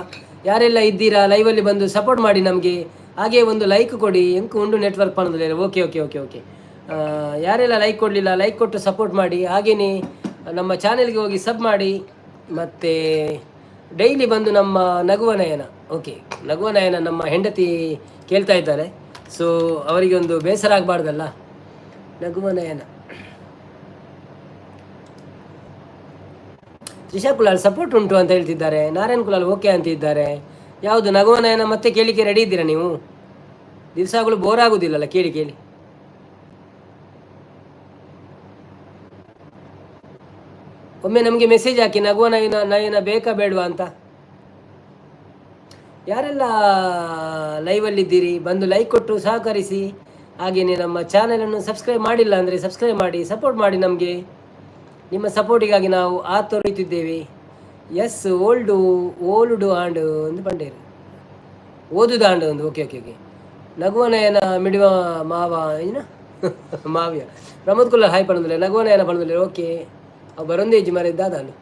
ಯಾರೆಲ್ಲ ಇದ್ದೀರಾ ಲೈವಲ್ಲಿ ಬಂದು ಸಪೋರ್ಟ್ ಮಾಡಿ ನಮಗೆ. ಹಾಗೆ ಒಂದು ಲೈಕ್ ಕೊಡಿ. ಎಂಕು ಉಂಡು ನೆಟ್ವರ್ಕ್ ಪಣೋದಿಲ್ಲ. Okay okay okay okay. ಯಾರೆಲ್ಲ ಲೈಕ್ ಕೊಡಲಿಲ್ಲ, ಲೈಕ್ ಕೊಟ್ಟು ಸಪೋರ್ಟ್ ಮಾಡಿ. ಹಾಗೆಯೇ ನಮ್ಮ ಚಾನೆಲ್ಗೆ ಹೋಗಿ ಸಬ್ ಮಾಡಿ. ಮತ್ತು ಡೈಲಿ ಬಂದು ನಮ್ಮ ನಗುವ ನಯನ, ಓಕೆ, ನಗುವ ನಯನ ನಮ್ಮ ಹೆಂಡತಿ ಕೇಳ್ತಾ ಇದ್ದಾರೆ. ಸೊ ಅವರಿಗೆ ಒಂದು ಬೇಸರ ಆಗಬಾರ್ದಲ್ಲ. ನಗುವ ನಯನ. ತ್ರಿಷಾ ಕುಲಾಲ್ ಸಪೋರ್ಟ್ ಉಂಟು ಅಂತ ಹೇಳ್ತಿದ್ದಾರೆ. ನಾರಾಯಣ್ ಕುಲಾಲ್ ಓಕೆ ಅಂತಿದ್ದಾರೆ. ಯಾವುದು ನಗುವ ನಯನ ಮತ್ತೆ ಕೇಳಿಕೆ ರೆಡಿ ಇದ್ದೀರಾ ನೀವು? ದಿವಸಗಳು ಬೋರ್ ಆಗುದಿಲ್ಲಲ್ಲ ಕೇಳಿ ಕೇಳಿ? ಒಮ್ಮೆ ನಮಗೆ ಮೆಸೇಜ್ ಹಾಕಿ, ನಗುವ ನಯನ ನಯನ ಬೇಕಾ ಬೇಡವಾ ಅಂತ. ಯಾರೆಲ್ಲ ಲೈವಲ್ಲಿದ್ದೀರಿ ಬಂದು ಲೈಕ್ ಕೊಟ್ಟು ಸಹಕರಿಸಿ. ಹಾಗೆಯೇ ನಮ್ಮ ಚಾನಲನ್ನು ಸಬ್ಸ್ಕ್ರೈಬ್ ಮಾಡಿಲ್ಲ ಅಂದರೆ ಸಬ್ಸ್ಕ್ರೈಬ್ ಮಾಡಿ ಸಪೋರ್ಟ್ ಮಾಡಿ ನಮಗೆ. ನಿಮ್ಮ ಸಪೋರ್ಟಿಗಾಗಿ ನಾವು ಆತೊರೆಯುತ್ತಿದ್ದೇವೆ. S old old and ಒಂದು ಪಂಡೇರು ಓದುದಾಂಡು ಒಂದು. Okay okay okay. ನಗುವ ನಯನ ಮಿಡುವ ಮಾವ ಏನ ಮಾವ್ಯ. ಪ್ರಮೋದ್ ಕುಲ್ಲ ಹಾಯ್ ಪಣಂದಿಲ್ಲ. ನಗುವ ನಯನ ಪಣಂದಿಲ್ಲ. ಓಕೆ, ಅವು ಬರೊಂದೇ ಇಜ್ಜಿ ಮರ ಇದ್ದಾದಾಂಡು.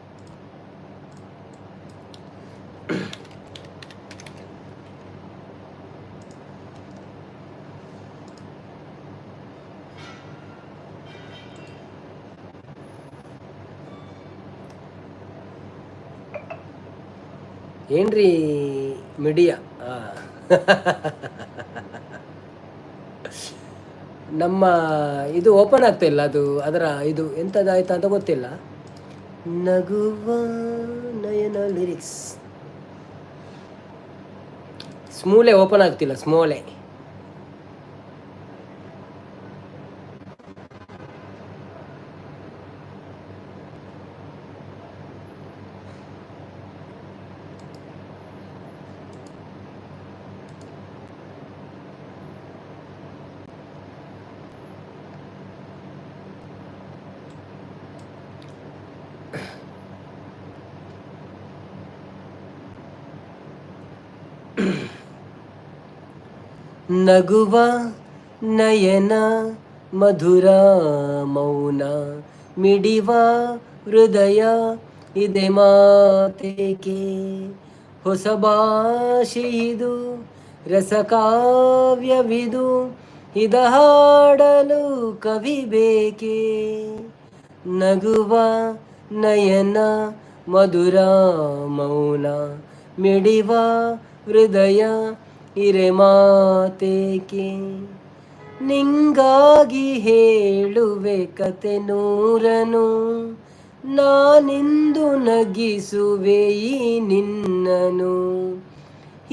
ಏನ್ರಿ ಮೀಡಿಯಾ ನಮ್ಮ ಇದು ಓಪನ್ ಆಗ್ತಾ ಇಲ್ಲ. ಅದು ಅದರ ಇದು ಎಂಥದ್ದಾಯ್ತಾ ಅಂತ ಗೊತ್ತಿಲ್ಲ. ನಗುವ ನಯನ ಲಿರಿಕ್ಸ್ ಸ್ಮೂಲೆ ಓಪನ್ ಆಗ್ತಿಲ್ಲ, ಸ್ಮೋಲೆ. ನಗುವ ನಯನ ಮಧುರ ಮೌನ ಮಿಡಿವ ಹೃದಯ ಇದೆ ಮಾತೇಕೆ, ಹೊಸ ಭಾಷೆಯಿದು ರಸಕಾವ್ಯವಿದು, ಇದ ಹಾಡಲು ಕವಿ ಬೇಕೆ. ನಗುವ ನಯನ ಮಧುರ ಮೌನ ಮಿಡಿವ ಹೃದಯ ಇರೆ ಮಾತೇಕೆ. ನಿಂಗಾಗಿ ಹೇಳುವೆ ಕತೆ ನೂರನು, ನಾನಿಂದು ನಗಿಸುವೆ ಈ ನಿನ್ನನು.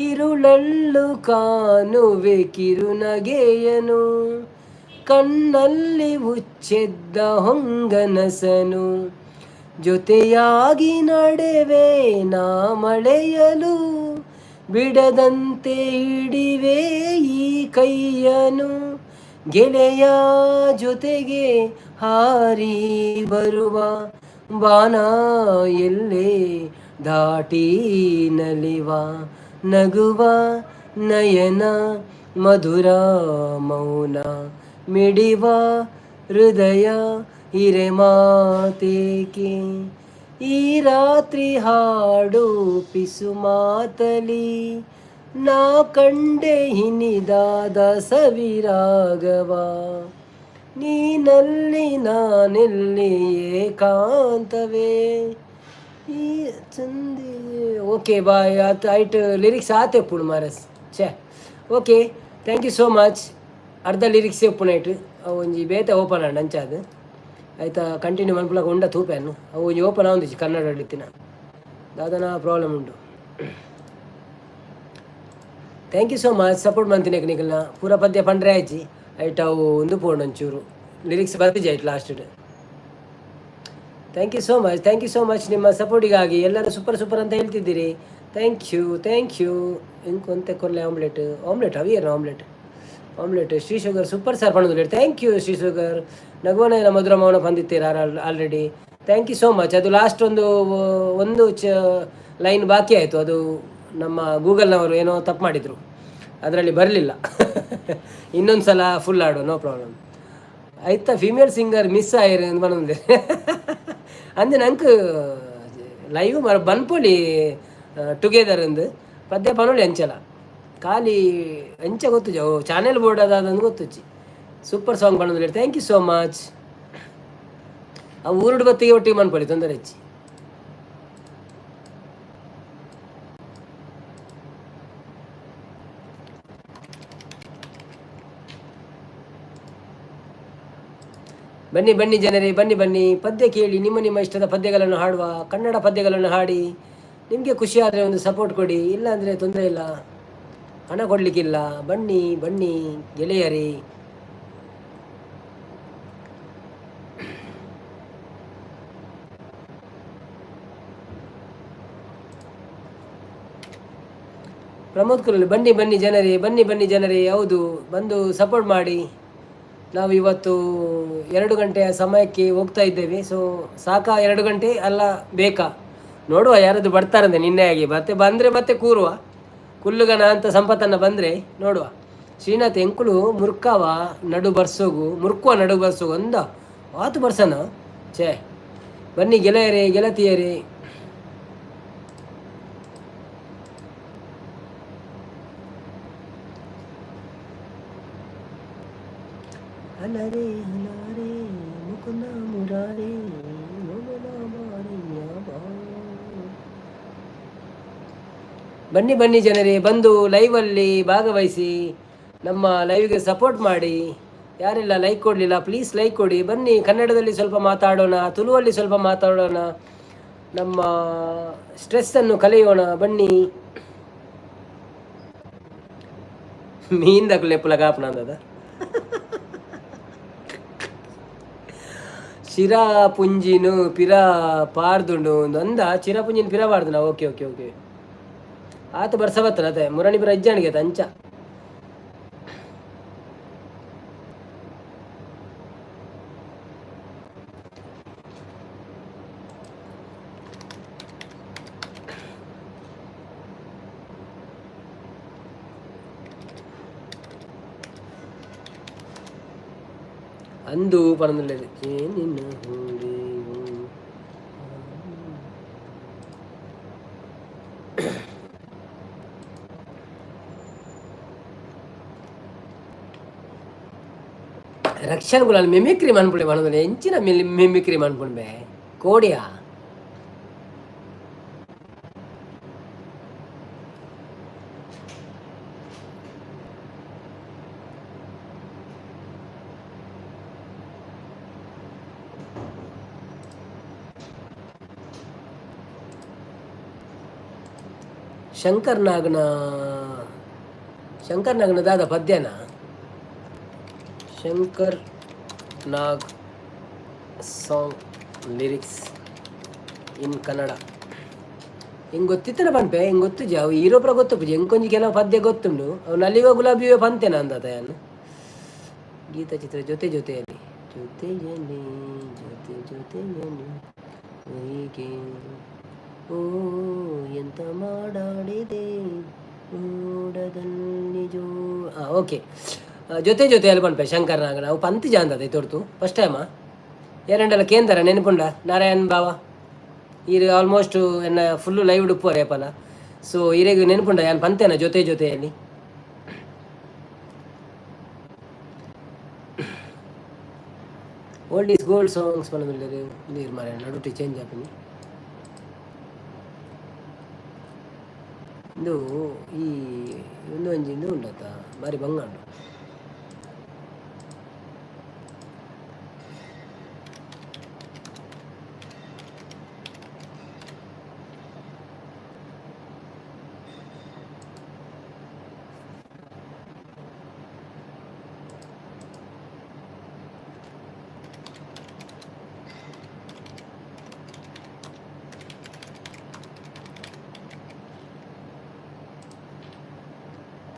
ಇರುಳಲ್ಲು ಕಾಣುವೆ ಕಿರುನಗೆಯನು, ಕಣ್ಣಲ್ಲಿ ಉಚ್ಚೆದ್ದ ಹೊಂಗನಸನು. ಜೊತೆಯಾಗಿ ನಡೆವೆ ನಾ ಮಳೆಯಲು, ಬಿಡದಂತೆ ಹಿಡಿವೆ ಈ ಕೈಯನು. ಗೆಳೆಯ ಜೊತೆಗೆ ಹಾರಿ ಬರುವ ಬಾನ ಎಲ್ಲೇ ದಾಟಿ ನಲಿವ. ನಗುವ ನಯನ ಮಧುರ ಮೌನ ಮಿಡಿವ ಹೃದಯ ಹಿರೆ ಮಾತೇಕೆ, ಈ ರಾತ್ರಿ ಹಾಡು ಪಿಸು ಮಾತಲಿ, ನಾ ಕಂಡೆ ಹಿನಿದಾದ ಸವಿರಾಗವ, ನೀನಲ್ಲಿ ನಾನೆಲ್ಲಿ ಏಕಾಂತವೇ ಈ ಚಂದಿ. Okay bye. ಆತು ಐಟ್ ಲಿರಿಕ್ಸ್ ಆತೆ ಪುಣ್ ಮಾರಸ್ ಛೇ. Okay, thank you so much. ಅರ್ಧ ಲಿರಿಕ್ಸ್ ಉಪ್ಪುನೈಟ್ ಅವು ಒಂಜಿ ಬೇತೆ ಓಪನ್ ಆಂಡ್ ಅಂಚಾದ್ ಆಯ್ತಾ ಕಂಟಿನ್ಯೂ ಮನ್ಪುಲಕ ಉಂಡ ತೂಪೆನ್. ಅವು ಒಂಜಿ ಓಪನ್ ಆವೊಂದಿಜ್ಜಿ ಕನ್ನಡ ಇತ್ತಿನ ದಾದನ ಪ್ರಾಬ್ಲಮ್ ಉಂಡು. Thank you so much support ಮಂತಿನಕ್ ನಿಕಲ್ನ. ಪೂರ ಪದ್ಯ ಪಂಡ್ರೆ ಆಯ್ಚಿ. ಐಟ್ ಅವು ಒಂದು ಪೋಂಡು ಒಂಚೂರು ಲಿರಿಕ್ಸ್ ಬರ್ತಿಜಿ ಐಟ್ last. Thank you so much, thank you so much ನಿಮ್ಮ ಸಪೋರ್ಟಿಗಾಗಿ. ಎಲ್ಲರೂ ಸೂಪರ್ ಸೂಪರ್ ಅಂತ ಹೇಳ್ತಿದ್ದೀರಿ. Thank you, thank you. ಎಂಕೊಂತೆ ಕೊರ್ಲೆ ಆಮ್ಲೆಟ್ ಆಮ್ಲೆಟ್ ಅವಿಯರ್ omelette omelette. Shri sugar super sir ಪಣೋದು. Thank you Shri sugar. ನಗುವನ ಮಧುರ ಮೌನ ಬಂದಿತ್ತೀರ already. Thank you so much. ಅದು ಲಾಸ್ಟ್ ಒಂದು ಒಂದು ಚ ಲೈನ್ ಬಾಕಿ ಆಯಿತು. ಅದು ನಮ್ಮ ಗೂಗಲ್ನವರು ಏನೋ ತಪ್ಪು ಮಾಡಿದರು, ಅದರಲ್ಲಿ ಬರಲಿಲ್ಲ. ಇನ್ನೊಂದು ಸಲ ಫುಲ್ ಆಡು, ನೋ ಪ್ರಾಬ್ಲಮ್. ಆಯ್ತಾ? ಫೀಮೇಲ್ ಸಿಂಗರ್ ಮಿಸ್ ಆಯಿರು ಅಂತ ಬಂದೆ ಅಂದೆ. ನಂಗೆ ಲೈವ್ ಮರ ಬನ್ಪೊಲಿ ಟುಗೆದರ್ ಅಂದು ಪದ್ಯ ಪನೊಲಿ ಅಂಚಲ ಖಾಲಿ ಅಂಚ ಗೊತ್ತುಜಿ. ಅವು ಚಾನೆಲ್ ಬೋರ್ಡ್ ಅದ ಗೊತ್ತುಜ್ಜಿ. ಸೂಪರ್ ಸಾಂಗ್ ಪನೊಂದು. Thank you so much. ಆ ಊರುಡು ಬತ್ತಿಗೆ ಒಟ್ಟಿಗೆ ಮನ್ಪೊಲಿ, ತೊಂದರೆ ಹೆಚ್ಚಿ. ಬನ್ನಿ ಬನ್ನಿ ಜನರೇ, ಬನ್ನಿ ಬನ್ನಿ, ಪದ್ಯ ಕೇಳಿ. ನಿಮ್ಮ ನಿಮ್ಮ ಇಷ್ಟದ ಪದ್ಯಗಳನ್ನು ಹಾಡುವ. ಕನ್ನಡ ಪದ್ಯಗಳನ್ನು ಹಾಡಿ. ನಿಮಗೆ ಖುಷಿ ಆದರೆ ಒಂದು ಸಪೋರ್ಟ್ ಕೊಡಿ, ಇಲ್ಲ ಅಂದರೆ ತೊಂದರೆ ಇಲ್ಲ, ಹಣ ಕೊಡಲಿಕ್ಕಿಲ್ಲ. ಬನ್ನಿ ಬನ್ನಿ ಗೆಳೆಯರೇ. ಪ್ರಮೋದ್ ಕುಲಲ್ಲಿ ಬನ್ನಿ ಬನ್ನಿ ಜನರೇ, ಬನ್ನಿ ಬನ್ನಿ ಜನರೇ. ಹೌದು, ಬಂದು ಸಪೋರ್ಟ್ ಮಾಡಿ. ನಾವು ಇವತ್ತು 2 ಗಂಟೆಯ ಸಮಯಕ್ಕೆ ಹೋಗ್ತಾ ಇದ್ದೇವೆ. ಸೊ ಸಾಕಾ 2 ಗಂಟೆ ಅಲ್ಲ ಬೇಕಾ ನೋಡುವ. ಯಾರಾದ್ರು ಬರ್ತಾರಂತೆ ನಿನ್ನೆ ಆಗಿ ಮತ್ತೆ ಬಂದರೆ ಮತ್ತೆ ಕೂರುವ ಕುಲ್ಲುಗನ ಅಂತ ಸಂಪತ್ತನ್ನು ಬಂದರೆ ನೋಡುವ. ಶ್ರೀನಾಥ್ ಎಂಕುಲು ಮುರ್ಕವ ನಡು ಬರ್ಸೋಗು, ಮುರ್ಕುವ ನಡು ಬರ್ಸೋಗು ಅಂದ ಆತು ಬರ್ಸನ ಛೇ. ಬನ್ನಿ ಗೆಳೆಯರೇ, ಗೆಳತಿಯರೇ. ಅಲರೆ ಅಲಾರೆ ಮುಕುಂದ ಮುರಾರೆ. ಬನ್ನಿ ಬನ್ನಿ ಜನರೇ, ಬಂದು ಲೈವಲ್ಲಿ ಭಾಗವಹಿಸಿ, ನಮ್ಮ ಲೈವ್ಗೆ ಸಪೋರ್ಟ್ ಮಾಡಿ. ಯಾರೆಲ್ಲ ಲೈಕ್ ಕೊಡಲಿಲ್ಲ, ಪ್ಲೀಸ್ ಲೈಕ್ ಕೊಡಿ. ಬನ್ನಿ, ಕನ್ನಡದಲ್ಲಿ ಸ್ವಲ್ಪ ಮಾತಾಡೋಣ, ತುಳುವಲ್ಲಿ ಸ್ವಲ್ಪ ಮಾತಾಡೋಣ, ನಮ್ಮ ಸ್ಟ್ರೆಸ್ಸನ್ನು ಕಲೆಯೋಣ ಬನ್ನಿ. ಮೀನ್ದಕುಲು ಎಪ್ಪುಲ ಕಾಪುನ ಅಂದದ. ಚಿರಾಪುಂಜಿನು ಪಿರ ಪಾರ್ದುಂಡು ಒಂದು ಅಂದ. ಚಿರಾಪುಂಜಿನ ಪಿರ ಪಾರ್ದುನ. ಓಕೆ ಓಕೆ ಓಕೆ, ಆತ ಬರ್ಸ ಬತ್ತನ ಅದೇ ಮುರಣಿ ಪಿರ ಇಜ್ಜಾಣಿಗೆ ಅಂಚ. ಅಂದು ಪರಂದುಲ್ಲೆರ್ ನಿನ್ನ ರಕ್ಷಣ್ ಗುಲಾಲ್ ಮಿಮಿಕ್ರಿ ಮನ್ಪುಡೆ ಮನದಲ್ಲಿ ಎಂಚಿನ ಮಿಮಿಕ್ರಿ ಮನ್ಪುಂಬೆ ಕೋಡಿಯಾ. ಶಂಕರ್ ನಾಗ್ನ, ಶಂಕರ್ ನಾಗ್ನ ದಾದ ಪದ್ಯನ? Shankar Nag song lyrics in Kannada. ಹಿಂಗೆ ಗೊತ್ತಿತ್ತನ ಪನ್ಪೆ, ಹಿಂಗೆ ಗೊತ್ತುಜಿ. ಅವು ಹೀರೋಪ್ರ ಗೊತ್ತುಪುಜಿ. ಎಂಕೊಂಜಿ ಕೆಲವು ಪದ್ಯ ಗೊತ್ತುಂಡು. ಅವು ನಲಿವ ಗುಲಾಬಿಯೇ ಪಂತೇನ ಅಂದತ ಯಾನ್. ಗೀತಚಿತ್ರ ಜೊತೆ ಜೊತೆಯಲ್ಲಿ ಜೊತೆಯಲ್ಲಿ ಜೊತೆ ಜೊತೆಯಲ್ಲಿ ಹೀಗೆ ಓ ಎಂತ ಮಾಡಾಡಿದೆ ಮೂಡದಲ್ಲಿ ಜೋ. ಓಕೆ. ಜೊತೆ ಜೊತೆಯಲ್ಲಿ ಪನ್ಪೆ ಶಂಕರ್ ನಾಗನ ಅವು ಪಂತಿ ಜಾಂದದ ತೊಡ್ತು ಫಸ್ಟ್ ಟೈಮಾ ಏರಂಡಲ ಕೇಂದ್ರ ನೆನಪುಂಡ ನಾರಾಯಣ್ ಬಾವ ಈರು ಆಲ್ಮೋಸ್ಟ್ ಎನ್ನ ಫುಲ್ಲು ಲೈವ್ ಉಪ್ಪುವರೆ ಏಪಲ. ಸೊ ಇರೆಗ್ ನೆನಪುಂಡ ಯಾನ್ ಪಂತೇನ ಜೊತೆ ಜೊತೆಯಲ್ಲಿ? Old is gold songs ಪನೊಂದುಲ್ಲೆರ್. ನೀರು ಮಾರ್ರೆ ನಡುಟಿ ಚೇಂಜ್ ಆಪಿನಿ. ಇಂದು ಈ ಉಂದು ಒಂಜಿ ಇಂದು ಉಂಡತ್ತ ಬಾರಿ ಬಂಗ ಉಂಡು.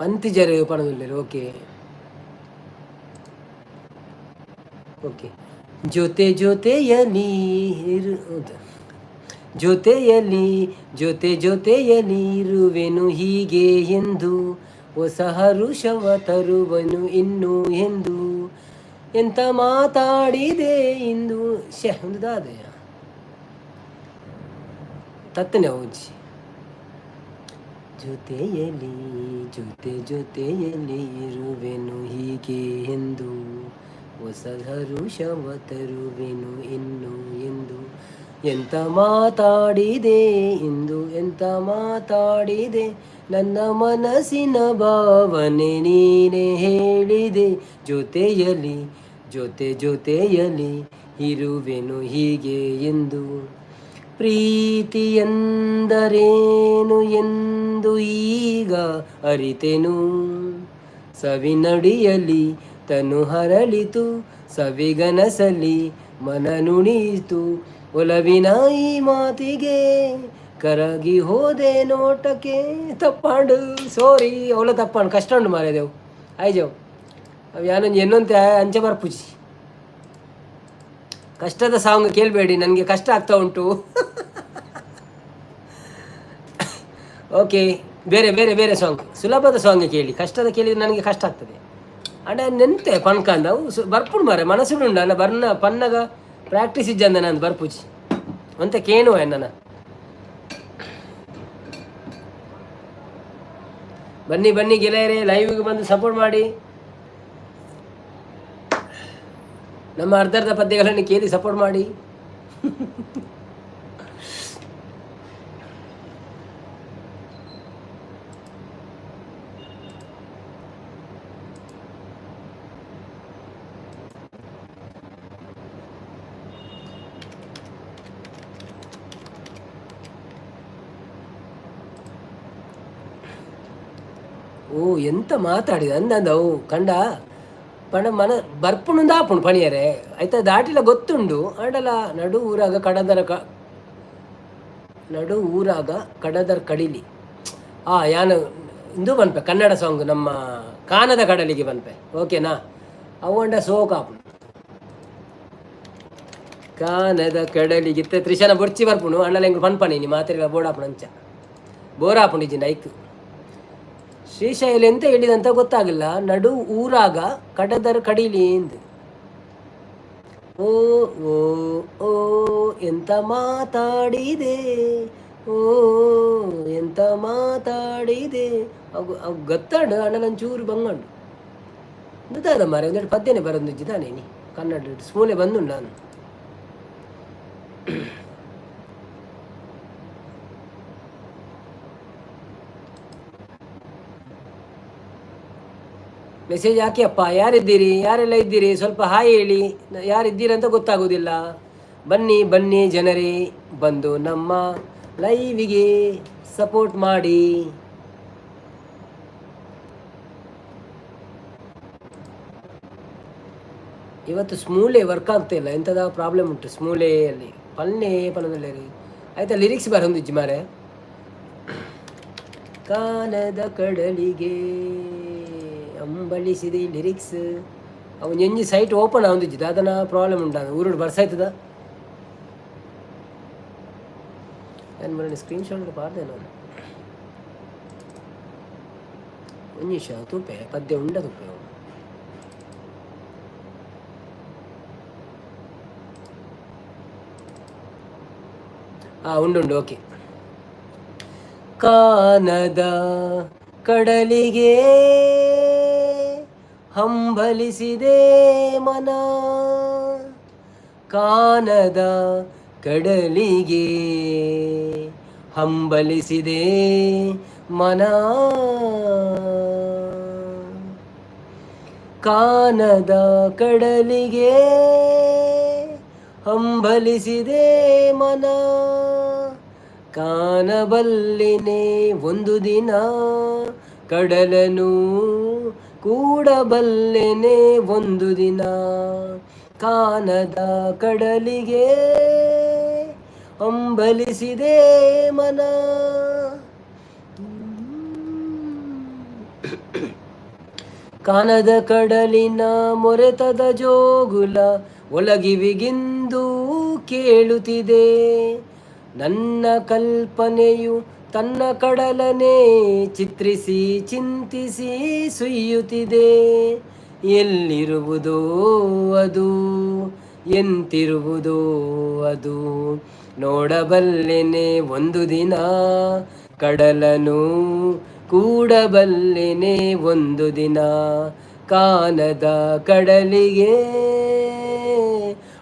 ಪಂತಿಜರು ಪನೊಂದುಲ್ಲೆರ್. ಓಕೆ ಓಕೆ, ಜೊತೆ ಜೊತೆಯಲಿ ಇರು, ಜೊತೆಯಲಿ ಜೊತೆ ಜೊತೆಯಲಿ ಇರುವೆನು ಹೀಗೆ ಎಂದು, ಹೊಸ ಹರುಷವ ತರುವನು ಇನ್ನು ಎಂದು, ಎಂತ ಮಾತಾಡಿದೆ ಇಂದು. ಶೆ ಒಂದು ದಾದೆಯ ತತ್ತನೆ ಹೋಜಿ. ಜೊತೆಯಲಿ ಜೊತೆ ಜೊತೆಯಲಿ ಇರುವೆನು ಹೀಗೆ ಎಂದು, ಹೊಸ ಹರುಷವ ತರುವೆನು ಇನ್ನು ಎಂದು, ಎಂತ ಮಾತಾಡಿದೆ ಇಂದು, ಎಂತ ಮಾತಾಡಿದೆ, ನನ್ನ ಮನಸ್ಸಿನ ಭಾವನೆ ನೀನೆ ಹೇಳಿದೆ, ಜೊತೆಯಲಿ ಜೊತೆ ಜೊತೆಯಲಿ ಇರುವೆನು ಹೀಗೆ ಎಂದು, ಪ್ರೀತಿ ಎಂದರೇನು ಎಂದು ಈಗ ಅರಿತೆನು, ಸವಿನಡಿಯಲಿ ತನು ಹರಳಿತು, ಸವಿಗನಸಲಿ ಮನ ನುಣಿಯಿತು, ಒಲವಿನ ಈ ಮಾತಿಗೆ ಕರಗಿ ಹೋದೆ ನೋಟಕ್ಕೆ. ತಪ್ಪಾಂಡು, ಸೋರಿ, ಅವಳ ತಪ್ಪಾಂಡು, ಕಷ್ಟ ಉಂಡು ಮಾರೇದೇವು ಆಯ್ಜವು. ಅವು ಯಾನೊಂದು ಎನ್ನೊಂತೆ ಅಂಚೆ ಬರ್ಪುಜಿ. ಕಷ್ಟದ ಸಾಂಗ್ ಕೇಳಬೇಡಿ, ನನಗೆ ಕಷ್ಟ ಆಗ್ತಾ ಉಂಟು. ಓಕೆ, ಬೇರೆ ಬೇರೆ ಬೇರೆ ಸಾಂಗ್, ಸುಲಭದ ಸಾಂಗ್ ಕೇಳಿ. ಕಷ್ಟದ ಕೇಳಿದ್ರೆ ನನಗೆ ಕಷ್ಟ ಆಗ್ತದೆ. ಅಂಡ ನೆಂತೆ ಪನ್ಕಂದ ಅವು ಬರ್ಪುಂಡು ಮಾರೆ, ಮನಸ್ಸುಂಡು ಅಣ್ಣ. ಬರ್ನ ಪನ್ನಗ ಪ್ರಾಕ್ಟೀಸ್ ಇಜ್ಜಂದ ನಾನು ಬರ್ಪುಜಿ ಒಂತೆ ಕೇಣುವ ಎನ್ನನ. ಬನ್ನಿ ಬನ್ನಿ ಗೆಳೆಯರೇ, ಲೈವ್ಗೆ ಬಂದು ಸಪೋರ್ಟ್ ಮಾಡಿ. ನಮ್ಮ ಅರ್ಧ ಅರ್ಧ ಪದ್ಯಗಳನ್ನು ಕೇಳಿ ಸಪೋರ್ಟ್ ಮಾಡಿ. ಓ ಎಂತ ಮಾತಾಡಿದ ಅಂದಂದ ಅವು ಕಂಡ ಪಣ ಮನ ಬರ್ಪುಣುಂದು ಆಪುಂಡು ಪಣಿಯರೆ ಆಯ್ತಾ ದಾಟಿಲ ಗೊತ್ತುಂಡು. ಆಂಡಲ ನಡು ಊರಾಗ ಕಡದರ ಕ ನಡು ಊರಾಗ ಕಡದರ್ ಕಡಿಲಿ. ಆ ಯಾನು ಇಂದು ಪನ್ಪೆ ಕನ್ನಡ ಸಾಂಗ್, ನಮ್ಮ ಕಾನದ ಕಡಲಿಗೆ ಪನ್ಪೆ, ಓಕೆನಾ? ಅವು ಸೋಕ್ ಆಪುಂಡು ಕಾನದ ಕಡಲಿಗೆ. ಇತ್ತೆ ತ್ರಿಶನ ಬೊರ್ಚಿ ಬರ್ಪುಂಡು ಅಂಡಲ ಎಂಕ್ ಪನ್ಪಣಿ ನೀ ಮಾತೆರ್ಲ ಬೋಡಾಪುಂಡು, ಅಂಚ ಬೋರ್ ಆಪುಂಡು ಇಜ್ಜಿಂಡ ಐಕ್. ಶ್ರೀಶೈಲ ಎಂತ ಹೇಳಿದಂತ ಗೊತ್ತಾಗಿಲ್ಲ. ನಡು ಊರಾಗ ಕಡದರ್ ಕಡಿಲಿ ಎಂದು. ಓ ಓ ಓ ಎಂತ ಮಾತಾಡಿದೆ, ಓ ಎಂತ ಮಾತಾಡಿದೆ. ಅವು ಅವು ಗೊತ್ತಾಂಡು ಅಣ್ಣ, ಚೂರು ಬಂಗಂಡು ಎಂತ ಮಾರೆ ಒಂದೆರಡು ಪದ್ಯನೇ ಬರೋದು ತಾನೇ ನೀ ಕನ್ನಡ ಸ್ಮೂಲೆ ಬಂದುಂಡು ನಾನು. ಮೆಸೇಜ್ ಹಾಕಿ ಅಪ್ಪ, ಯಾರಿದ್ದೀರಿ, ಯಾರೆಲ್ಲ ಇದ್ದೀರಿ, ಸ್ವಲ್ಪ ಹಾಯ್ ಹೇಳಿ. ಯಾರಿದ್ದೀರಿ ಅಂತ ಗೊತ್ತಾಗೋದಿಲ್ಲ. ಬನ್ನಿ ಬನ್ನಿ ಜನರೇ, ಬಂದು ನಮ್ಮ ಲೈವಿಗೆ ಸಪೋರ್ಟ್ ಮಾಡಿ. ಇವತ್ತು ಸ್ಮೂಲೆ ವರ್ಕ್ ಆಗ್ತಾ ಇಲ್ಲ, ಎಂಥದ ಪ್ರಾಬ್ಲಮ್ ಉಂಟು ಸ್ಮೂಲೆಯಲ್ಲಿ. ಪಲ್ಲೆ ಪನದಲ್ಲೇ ಆಯ್ತಾ ಲಿರಿಕ್ಸ್ ಬರೋದು ಮಾರೆ. ಕಾನದ ಕಡಲಿಗೆ ಅಂಬಳಿಸಿದೆ ಲಿರಿಕ್ಸ್. ಅವು ಒಂಜಿ ಸೈಟ್ ಓಪನ್ ಆವೊಂದಿಜ್ಜಿ, ದಾದನ ಪ್ರಾಬ್ಲಮ್ ಉಂಟು. ಊರುಡು ಬರ್ಸಾಯ್ತದ ಏನು ಬರೋಣ. ಸ್ಕ್ರೀನ್ ಶಾಟ್ ಪಾಡ್ದೆ ನಾನು. ಒಂಜಿ ನಿಮಿಷ, ತೂಪೆ ಪದ್ಯ ಉಂಡ ತೂಪೆ ಅವು. ಹಾಂ, ಉಂಡುಂಡು, ಓಕೆ. ಕಾನದ ಕಡಲಿಗೆ ಹಂಬಲಿಸಿದೆ ಮನ, ಕಾನದ ಕಡಲಿಗೆ ಹಂಬಲಿಸಿದೆ ಮನ, ಕಾನದ ಕಡಲಿಗೆ ಹಂಬಲಿಸಿದೆ ಮನ, ಕಾಣಬಲ್ಲೆನೆ ಒಂದು ದಿನ ಕಡಲನು ಕೂಡಬಲ್ಲೆನೆ ಒಂದು ದಿನ, ಕಾನದ ಕಡಲಿಗೆ ಹಂಬಲಿಸಿದೆ ಮನ. ಕಾನದ ಕಡಲಿನ ಮೊರೆತದ ಜೋಗುಲ ಒಲಗಿವಿಗಿಂದು ಕೇಳುತ್ತಿದೆ, ನನ್ನ ಕಲ್ಪನೆಯು ತನ್ನ ಕಡಲನೆ ಚಿತ್ರಿಸಿ ಚಿಂತಿಸಿ ಸುಯ್ಯುತ್ತಿದೆ, ಎಲ್ಲಿರುವುದೋ ಅದು ಎಂತಿರುವುದೋ ಅದು, ನೋಡಬಲ್ಲೆನೆ ಒಂದು ದಿನ ಕಡಲನು ಕೂಡಬಲ್ಲೆನೆ ಒಂದು ದಿನ, ಕಾನದ ಕಡಲಿಗೆ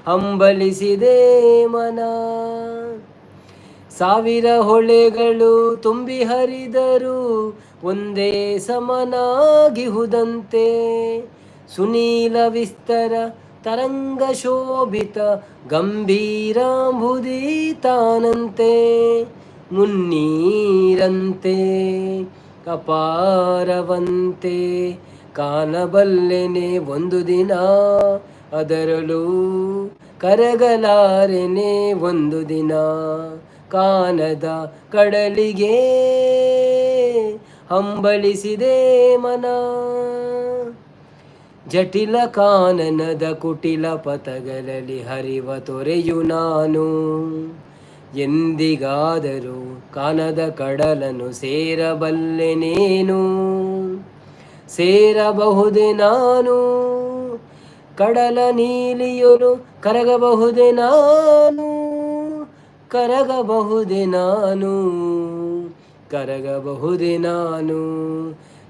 ಹಂಬಲಿಸಿದೆ ಮನ. ಸಾವಿರ ಹೊಳೆಗಳು ತುಂಬಿ ಹರಿದರು ಒಂದೇ ಸಮನಾಗಿಹುದಂತೆ, ಸುನೀಲ ವಿಸ್ತರ ತರಂಗ ಶೋಭಿತ ಗಂಭೀರಾಂಬುದಿ ತಾನಂತೆ, ಮುನ್ನೀರಂತೆ ಅಪಾರವಂತೆ, ಕಾಣಬಲ್ಲೆನೆ ಒಂದು ದಿನ ಅದರಲ್ಲೂ ಕರಗಲಾರೆನೆ ಒಂದು ದಿನ, ಕಾನದ ಕಡಲಿಗೆ ಹಂಬಲಿಸಿದೆ ಮನ. ಜಟಿಲ ಕಾನನದ ಕುಟಿಲ ಪಥಗಳಲ್ಲಿ ಹರಿವ ತೊರೆಯು ನಾನು, ಎಂದಿಗಾದರೂ ಕಾನದ ಕಡಲನು ಸೇರಬಲ್ಲೆನೇನು, ಸೇರಬಹುದೇ ನಾನು, ಕಡಲ ನೀಲಿಯೊಲು ಕರಗಬಹುದೇ ನಾನು, ಕರಗಬಹುದೇ ನಾನು, ಕರಗಬಹುದೇ ನಾನು.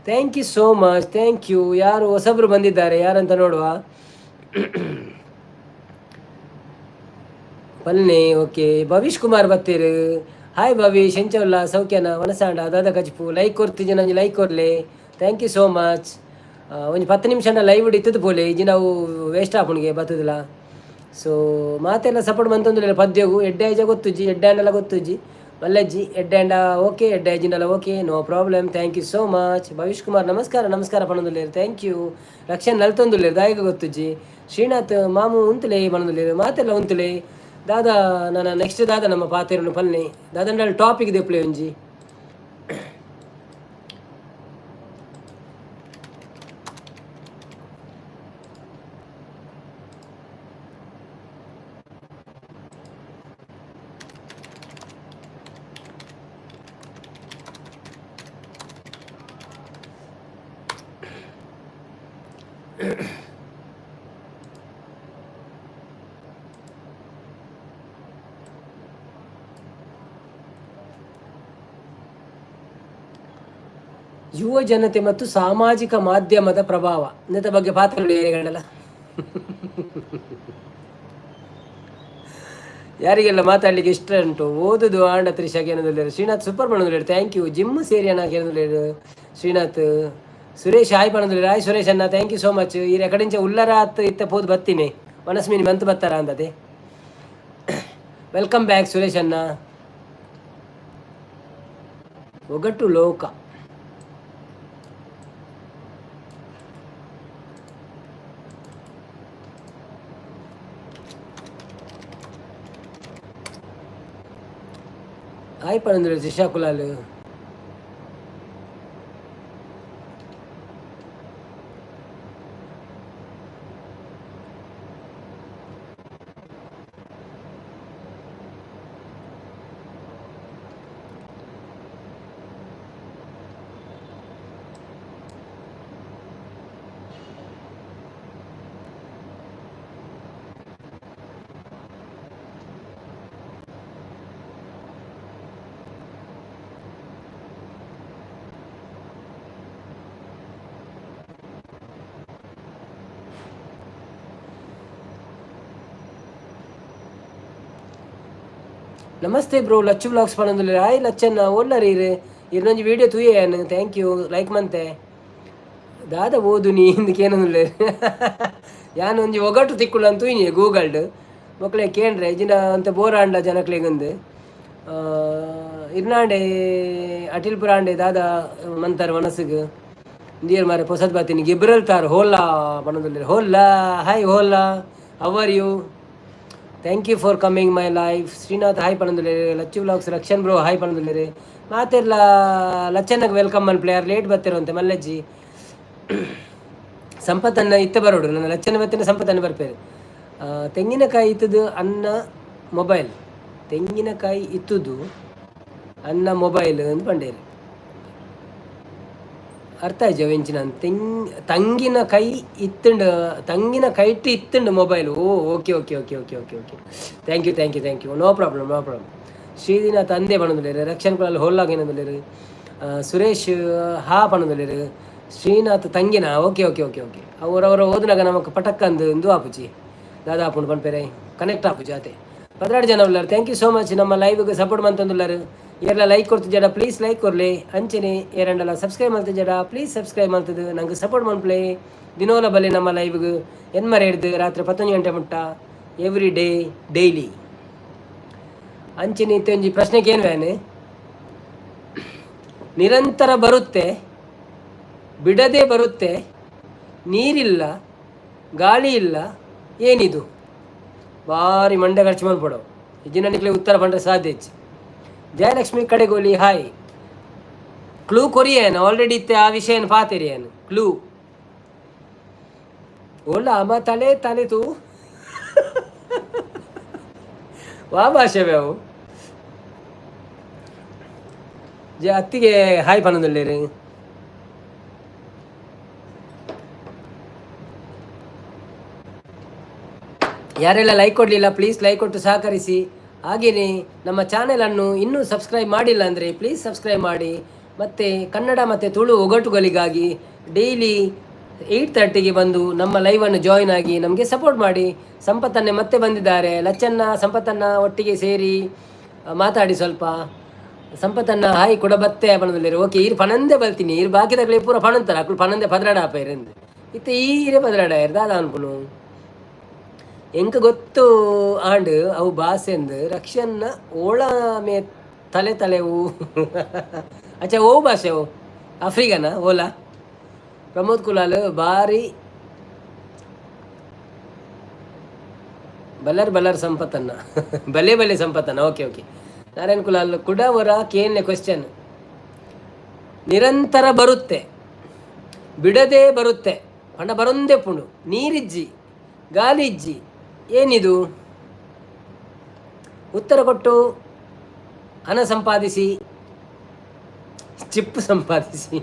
Thank you so much, thank you. ಯಾರು ಹೊಸಬ್ರು ಬಂದಿದ್ದಾರೆ, ಯಾರಂತ ನೋಡುವ. ಪಲ್ನೆ, ಓಕೆ. ಭವೀಶ್ ಕುಮಾರ್ ಬತ್ತೀರು. ಹಾಯ್ ಭವೀಶ್, ಎಂಚವುಲ್ಲ ಸೌಖ್ಯನ ವನಸಾಂಡ ದಾದ ಕಜ್ಪು ಲೈಕ್ ಕೊರ್ತಿಜಿ ನಂಜಿ ಲೈಕ್ ಕೊರ್ಲೆ. Thank you so much. ಒಂಜಿ 10 ನಿಮಿಷ ಲೈವ್ ಇತ್ತದ ಪೋಲೆ ಇಜ್ಜಿ ನಾವು ವೇಸ್ಟ್ ಆಪುಣಿಗೆ ಬತ್ತದಿಲ್ಲ. ಸೊ ಮಾತೆಲ್ಲ ಸಪೋರ್ಟ್ ಮಂತೊಂದುಲ್ಲೆರ್ ಪದ್ಯಗು ಎಡ್ಡೆ ಆಯ್ಜ ಗೊತ್ತುಜ್ಜಿ, ಎಡ್ಡೆ ಆಂಡಲ ಗೊತ್ತುಜ್ಜಿ, ಮಲ್ಲಜ್ಜಿ ಎಡ್ಡೆ ಆಂಡ ಓಕೆ, ಎಡ್ಡೆ ಆಯ್ಜಿಂಡಲ okay, no problem. Thank you so much. Bhavish Kumar ನಮಸ್ಕಾರ, ನಮಸ್ಕಾರ ಪಣೊಂದುಲ್ಲೆರ್, thank you. Rakshan ನಲ್ತೊಂದುಲ್ಲೆರ್ ದಾಯೆಗ್ ಗೊತ್ತುಜ್ಜಿ. ಶ್ರೀನಾಥ್ ಮಾಮು ಉಂತುಲೆ ಪಣೊಂದುಲ್ಲೆರ್, ಮಾತೆಲ್ಲ ಉಂತುಲೆ. ದಾದಾ ನನ್ನ ನೆಕ್ಸ್ಟ್ ದಾದಾ ನಮ್ಮ ಪಾತೆರುನು ಪನ್ನೆ ದಾದಂಡಲ ಟಾಪಿಕ್ ದೆಪ್ಲೆ ಒಂಜಿ. ಯುವ ಜನತೆ ಮತ್ತು ಸಾಮಾಜಿಕ ಮಾಧ್ಯಮದ ಪ್ರಭಾವ ಇದರ ಬಗ್ಗೆ ಪಾತ್ರ ಯಾರಿಗೆಲ್ಲ ಮಾತಾಡ್ಲಿಕ್ಕೆ ಇಷ್ಟ ಉಂಟು ಓದುದು ಆಂಡ ತ್ರಿಷಾ ಏನಂದ್ರೆ ಶ್ರೀನಾಥ್ ಸೂಪರ್ ಪಣಂದುಲ್ಲೇರು, thank you. Gym ಸೇರಿ ಅಣ್ಣ ಏನಂದ್ರೆ ಶ್ರೀನಾಥ್. ಸುರೇಶ್ ಹಾಯ್ ಪಣಂದುಲ್ಲೇರು, ಹಾಯ್ ಸುರೇಶ್ ಅಣ್ಣ, thank you so much. ಈ ಎಕಡಿಂಚ ಉಲ್ಲರ ಇತ್ತ ಪೋದು ಬತ್ತೀನಿ ಮನಸ್ಮಿನಿ ಮಂತ್ ಬತ್ತಾರ ಅಂದದೆ. Welcome back Suresh ಅಣ್ಣ. ಒಗಟು ಲೋಕ. ಹಾಯ್ ಪಣಂದ್ರೆ ತ್ರಿಷಾ ಕುಲಾಲ್. ನಮಸ್ತೆ ಬ್ರೋ, ಲಚ್ಚು ವ್ಲಾಗ್ಸ್ ಪಣಂದುಲ್ಲೆರ್. ಹಾಯ್ ಲಚ್ಚನ್ನ, ಓಲ್ಲರೀರ್? ಇರ್ನೊಂಜಿ ವಿಡಿಯೋ ತೂಯೆ ಯಾನ್. Thank you, like ಮಂತೆ. ದಾದ ಓದು ನೀ ಇಂದು ಕೇನೊಂದುಲ್ಲೆರ್. ಯಾನ್ ಒಂಜಿ ಒಗಟು ತಿಕ್ಕುಂಡು ಅಂತ ತೂಯಿನಿ ಗೂಗಲ್ಡ್. ಮೊಕ್ಲೆ ಕೇಂಡ್ರೆ ಇಜಿಂಡ ಒಂತೆ ಬೋರಾಂಡ ಜನಕ್ಲೆಗಂದು. ಇರ್ನಾಂಡೆ ಅಟಿಲ್ಪುರಾಂಡೆ ದಾದ ಮಂತಾರ್ ಮನಸ್ಸಿಗೆ ಇಂದಿಯರ್ ಮಾರೆ. ಪೊಸತ್ ಬಾತಿನಿ ಗಿಬ್ರಲ್ತಾರ್ ಹೋಲಾ ಪಣೊಂದುಲ್ಲೆರ್. ಹೋಲಾ, hi ಹೋಲಾ, how are you? Thank you for coming my live. Srinath hi ಪಣೊಂದುಲ್ಲೆರ್. Lachchu vlogs Rakshan bro hi ಪಣೊಂದುಲ್ಲೆರ್. ಮಾತೆರ್ಲ ಲಚ್ಚನ್ನಗ್ welcome ಮನ್ಪುಲೆ. ಯಾರ್ ಲೇಟ್ ಬತ್ತಿರಂತೆ ಮಲ್ಲಜ್ಜಿ. ಸಂಪತ್ತನ್ನ ಇತ್ತೆ ಬರೋಡು, ನನ್ನ ಲಚ್ಚನ ಬತ್ತಿನ ಸಂಪತ್ತನ್ನ ಬರ್ಪೇರು. ತೆಂಗಿನಕಾಯಿ ಇತ್ತದು ಅನ್ನ ಮೊಬೈಲ್, ತೆಂಗಿನಕಾಯಿ ಇತ್ತುದು ಅನ್ನ ಮೊಬೈಲ್ ಅಂತ ಪಂಡೇರು. ಅರ್ಥ ಆಯ್ಜ ಎಂಚಿನ? ತಂಗಿನ ಕೈ ಇತ್ತುಂಡು, ತಂಗಿನ ಕೈಟ್ ಇತ್ತುಂಡು mobile. Oh, okay okay okay okay okay okay, thank you, thank you, thank you. No problem, no problem. ಶ್ರೀದಿನ ತಂದೆ ಪಣೊಂದುಲ್ಲೆರ್. ರಕ್ಷಣ್ ಕುಲಾಲ್ ಹೋಲ್ಲಾಗ ಏನೊಂದುಲ್ಲೆರ್. ಸುರೇಶ್ ಹಾ ಪಣೊಂದುಲ್ಲೆರ್. ಶ್ರೀನಾಥ್ ತಂಗಿನ, okay okay okay okay. ಅವರವರ ಓದುನಾಗ ನಮಕ್ ಪಟಕ್ಕಂದು ಇಂದು ಆಪುಜಿ, ದಾದಾ ಆಪುಂಡು ಪನ್ಪೆರೆ, ಕನೆಕ್ಟ್ ಆಪುಜಿ ಆತೆ. 12 ಜನ ಉಲ್ಲಾರ್. Thank you so much. ನಮ್ಮ ಲೈವ್ಗೆ ಸಪೋರ್ಟ್ ಮಂತೊಂದುಲ್ಲಾರ್. ಏರ್ಲ ಲೈಕ್ ಕೊಡ್ತಿಜ್ಜಡ, ಪ್ಲೀಸ್ ಲೈಕ್ ಕೊರ್ಲೆ. ಅಂಚನೆ ಏರಂಡಲ ಸಬ್ಸ್ಕ್ರೈಬ್ ಮಲ್ತಿಜ್ಜಡ, ಪ್ಲೀಸ್ ಸಬ್ಸ್ಕ್ರೈಬ್ ಮಲ್ತದು ನಂಗೆ ಸಪೋರ್ಟ್ ಮನ್ಪ್ಲೆ. ದಿನೋಲ ಬಲೆ ನಮ್ಮ ಲೈವ್ಗೆ, ಎನ್ಮರೆ ಹಿಡ್ದು ರಾತ್ರಿ 11 ಗಂಟೆ ಮುಟ್ಟ, every day, daily. ಅಂಚನೆ ಇತ್ತೊಂಜಿ ಪ್ರಶ್ನೆ ಕೇನ್ವೇನೆ. ನಿರಂತರ ಬರುತ್ತೆ, ಬಿಡದೆ ಬರುತ್ತೆ, ನೀರಿಲ್ಲ, ಗಾಳಿ ಇಲ್ಲ, ಏನಿದು? ಭಾರಿ ಮಂಡೆ ಖರ್ಚು ಮಲ್ಪಡವು. ಇಜ್ಜಿನ ನಿಕ್ಲೆ ಉತ್ತರ ಪಂಡ್ರೆ ಸಾಧ್ಯ ಹೆಚ್ಚು. ಜಯಲಕ್ಷ್ಮಿ ಕಡೆಗೋಲಿ ಹಾಯ್. ಕ್ಲೂ ಕೊರಿಯನ್ ಆಲ್ರೆಡಿ ಇತ್ತೆ ಆ ವಿಷಯನ ಪಾತೆರಿಯನ್ ಕ್ಲೂ. ಓಲ ಅಮ್ಮ ತಲೆ ತಲೆ ತೂ ವಾ ಭಾಷೆ ಅವು. ಜ ಅತ್ತಿಗೆ ಹಾಯ್ ಪನೊಂದುಲ್ಲೆರ್. ಯಾರೆಲ್ಲ ಲೈಕ್ ಕೊಡಲಿಲ್ಲ, ಪ್ಲೀಸ್ ಲೈಕ್ ಕೊಟ್ಟು ಸಹಕರಿಸಿ. ಹಾಗೆಯೇ ನಮ್ಮ ಚಾನೆಲನ್ನು ಇನ್ನೂ ಸಬ್ಸ್ಕ್ರೈಬ್ ಮಾಡಿಲ್ಲ ಅಂದರೆ ಪ್ಲೀಸ್ ಸಬ್ಸ್ಕ್ರೈಬ್ ಮಾಡಿ. ಮತ್ತು ಕನ್ನಡ ಮತ್ತು ತುಳು ಒಗಟುಗಳಿಗಾಗಿ ಡೈಲಿ 8:30ಗೆ ಬಂದು ನಮ್ಮ ಲೈವನ್ನು ಜಾಯಿನ್ ಆಗಿ ನಮಗೆ ಸಪೋರ್ಟ್ ಮಾಡಿ. ಸಂಪತ್ತನ್ನೇ ಮತ್ತೆ ಬಂದಿದ್ದಾರೆ. ಲಚ್ಚನ್ನ ಸಂಪತ್ತನ್ನ ಒಟ್ಟಿಗೆ ಸೇರಿ ಮಾತಾಡಿ ಸ್ವಲ್ಪ. ಸಂಪತ್ತನ್ನ ಹಾಯ್ ಕೂಡ ಬತ್ತೆ ಪಣದಲ್ಲಿ. ಓಕೆ, ಈರು ಪಣಂದೆ ಬಲ್ತೀನಿ. ಈರು ಬಾಕಿದಾಗಲೇ ಪೂರ ಪಣಂತಾರ ಅಕ್ಲು ಪಣಂದೆ ಪದ್ರಾಡ ಆಪೈರಂದು ಇತ್ತೆ ಈರೇ ಪದ್ರಾಡ ದಾದ ಅನ್ಪುನು. ಎಂಕ್ ಗೊತ್ತು ಆಂಡ್ ಅವು ಭಾಷೆಂದು. ರಕ್ಷನ್ನ ಓಳ ಮೇ ತಲೆ ತಲೆವು ಅಚ್ಚಾ, ಓ ಭಾಷೆ ಅವು ಆಫ್ರಿಕನ ಓಲಾ. ಪ್ರಮೋದ್ ಕುಲಾಲ್ ಬಾರಿ ಬಲ್ಲರ್ ಬಲ್ಲರ್ ಸಂಪತ್ತನ್ನ ಬಲೆ ಬಲೆ ಸಂಪತ್ತನ್ನ. ಓಕೆ ಓಕೆ ನಾರಾಯಣ್ ಕುಲಾಲ್ ಕುಡ ಅವರ ಕೇನ್ಲೆ ಕ್ವಶನ್. ನಿರಂತರ ಬರುತ್ತೆ, ಬಿಡದೆ ಬರುತ್ತೆ, ಪಂಡ ಬರೊಂದೇ ಪುಂಡು, ನೀರಿಜ್ಜಿ, ಗಾಲಿ ಇಜ್ಜಿ, ಏನಿದು? ಉತ್ತರ ಕೊಟ್ಟು ಹಣ ಸಂಪಾದಿಸಿ, ಚಿಪ್ಪು ಸಂಪಾದಿಸಿ,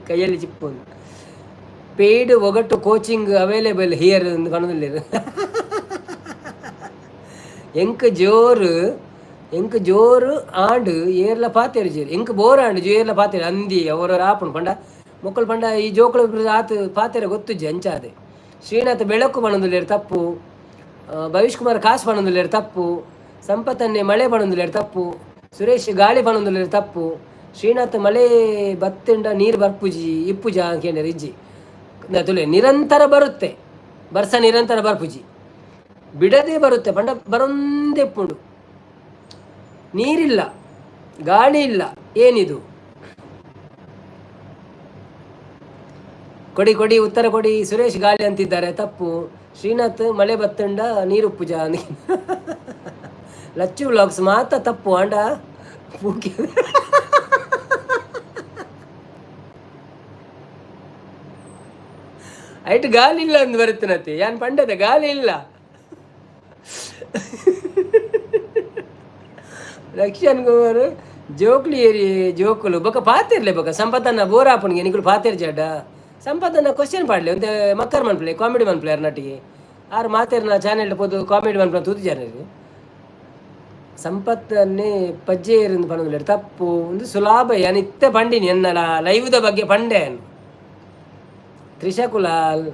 ಕೈಯಲ್ಲಿ ಚಿಪ್ಪು. ಪೇಯ್ಡ್ ಒಗಟು coaching available here ಎಂದು ಕಣದಲ್ಲಿ. ಎಂಕ್ ಜೋರು, ಎಂಕ್ ಜೋರು ಆಂಡ್ ಏರ್ಲ ಪಾತೆರ್ ಜೇರು. ಎಂಕ್ ಬೋರ್ ಆಂಡ್ ಏರ್ಲ ಪಾತೆರ್ ಅಂದಿ ಅವರ ಆಪುಂಡು. ಪಂಡ ಮೊಕ್ಕಳು ಪಂಡ ಈ ಜೋಕುಳು ಆತು ಪಾತೆರ ಗೊತ್ತುಜ್ಜಿ ಅಂಚಾದೆ. ಶ್ರೀನಾಥ್ ಬೆಳಕು ಪಣೊಂದುಲ್ಲೆರ್, ತಪ್ಪು. ಭವಿಷ್ ಕುಮಾರ್ ಕಾಸು ಪಣೊಂದುಲ್ಲೆರ್, ತಪ್ಪು. ಸಂಪತ್ತನ್ನೇ ಮಳೆ ಪಣೊಂದುಲ್ಲೆರ್, ತಪ್ಪು. ಸುರೇಶ್ ಗಾಳಿ ಪಣೊಂದುಲ್ಲೆರ್, ತಪ್ಪು. ಶ್ರೀನಾಥ್ ಮಳೆ ಬತ್ತಿಂಡ ನೀರು ಬರ್ಪುಜಿ ಇಪ್ಪುಜ ಕೇಂದ್ರ ಇಜ್ಜಿ ತುಲೆ. ನಿರಂತರ ಬರುತ್ತೆ, ಬರ್ಸ ನಿರಂತರ ಬರ್ಪುಜಿ, ಬಿಡದೆ ಬರುತ್ತೆ ಪಂಡ ಬರೊಂದೆಪ್ಪುಂಡು. ನೀರಿಲ್ಲ, ಗಾಳಿ ಇಲ್ಲ, ಏನಿದು? ಕೊಡಿ ಕೊಡಿ ಉತ್ತರ ಕೊಡಿ. ಸುರೇಶ್ ಗಾಳಿ ಅಂತಿದ್ದಾರೆ, ತಪ್ಪು. ಶ್ರೀನಾಥ್ ಮಳೆ ಬತ್ತಂಡ ನೀರು ಪೂಜಾ. ಲಚ್ಚು ವ್ಲಾಗ್ಸ್ ಮಾತ ತಪ್ಪು ಆಂಡ ಪೂಕೆ. ಐಟ್ ಗಾಲಿ ಇಲ್ಲ ಅಂದ್ ಬರುತ್ತಿನತ್ತೆ. ಯಾನ್ ಪಂಡದ ಗಾಲಿ ಇಲ್ಲ. ಲಕ್ಷನ್ ಕುಮಾರ್ ಜೋಕ್ಲಿ ಏರಿ ಜೋಕುಲು ಬೊಕ ಪಾತಿರ್ಲೆ. ಬೊಕ ಸಂಪತ್ತನ್ನ ಬೋರ್ ಆಪುಣಿಗೆ ನಿಕುಲು ಪಾತಿರ್ ಜಡ್ಡ. ಸಂಪತ್ತನ್ನ ಕ್ವಶನ್ ಪಾಡ್ಲೆ, ಒಂತೆ ಮಕ್ಕರ್ ಮನ್ಪ್ಲೆ, ಕಾಮಿಡಿ ಮನ್ಪ್ಲೆ. ಅರ್ನಟ್ಟಿಗೆ ಆರು ಮಾತೇರ್ನ ಚಾನೆಲ್ ಪೋದು ಕಾಮಿಡಿ ಮನ್ಪ್ಲೆ ತೂತಿಜಾರ. ಸಂಪತ್ತನ್ನೇ ಪಜ್ಜೆ ಏರಿಂದು ಪನೊಂದುಲ್ಲೆರ್, ತಪ್ಪು. ಒಂದು ಸುಲಾಭ ಯಾನ್ ಇತ್ತೆ ಪಂಡಿನಿ ಎನ್ನಲ ಲೈವ್ದ ಬಗ್ಗೆ ಪಂಡೆ. ತ್ರಿಷಾ ಕುಲಾಲ್,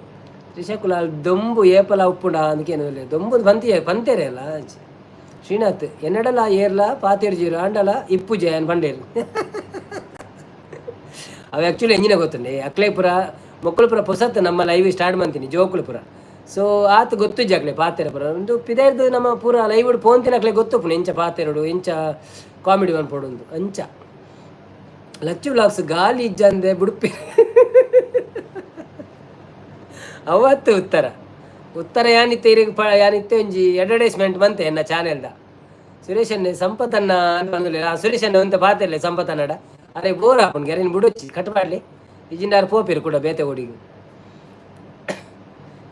ತ್ರಿಷಾ ಕುಲಾಲ್ ದೊಂಬು ಏಪಲ ಉಪ್ಪುಂಡ ಅಂದಕೇನು. ದೊಂಬು ಪಂತಿಯ ಪಂತೇರೆ ಅಲ್ಲ. Srinath ಎನ್ನಡಲ ಏರ್ಲ ಪಾತೆರ್ಜೀರು ಆಂಡಲ ಇಪ್ಪು ಜಯನ್ ಪಂಡೇರು. ಅವು ಆ್ಯಕ್ಚುಲಿ ಎಂಜಿನ ಗೊತ್ತುಂಡೆ ಅಕ್ಲೆ ಪುರ ಮೊಕ್ಕಳು ಪುರ ಪೊಸತ್ ನಮ್ಮ ಲೈವ್ ಸ್ಟಾರ್ಟ್ ಮಾಡ್ತೀನಿ ಜೋಕುಳು ಪುರ. ಸೊ ಆತ ಗೊತ್ತು ಅಕ್ಲೆ ಪಾತೆರ ಪುರ ಒಂದು ಪಿದರ್ದು ನಮ್ಮ ಪೂರ ಲೈವ್ ಪೋಂತಿನ ಅಕ್ಲೆ ಗೊತ್ತುಪ್ಪುನು ಎಂಚ ಪಾತೆರಡು, ಎಂಚ ಕಾಮಿಡಿ ಮನ್ಪೊಡು ಅಂಚ. ಲಚ್ಚು ವ್ಲಾಗ್ಸ್ ಗಾಲಿ ಇಜ್ಜಂದೆ ಬುಡುಪಿ ಅವತ್ತು ಉತ್ತರ ಉತ್ತರ ಯಾನಿತ್ತೆ ಇರಿಗೆ ಪ ಯಾನಿತ್ತೆ ಒಂಜಿ ಅಡ್ವರ್ಟೈಸ್ಮೆಂಟ್ ಬಂತೆ ಎನ್ನ ಚಾನೆಲ್ದ. ಸುರೇಶನ್ನೇ ಸಂಪತ್ತನ್ನ ಬಂದಿಲ್ಲ, ಸುರೇಶನ್ನ ಒಂತ ಪಾತೆರ್ಲೆ ಸಂಪತ್ತನ್ನಡ. ಅರೆ ಬೋರ್ ಆಪುಂಡು ಗೆರೆನ್ ಬುಡೊಚ್ಚಿ ಕಟ್ ಮಾಡ್ಲಿ ಇಜ್ಜಿಂಡಾರ್ ಪೋಪೆರು ಕೂಡ ಬೇತೆ ಓಡಿಗೆ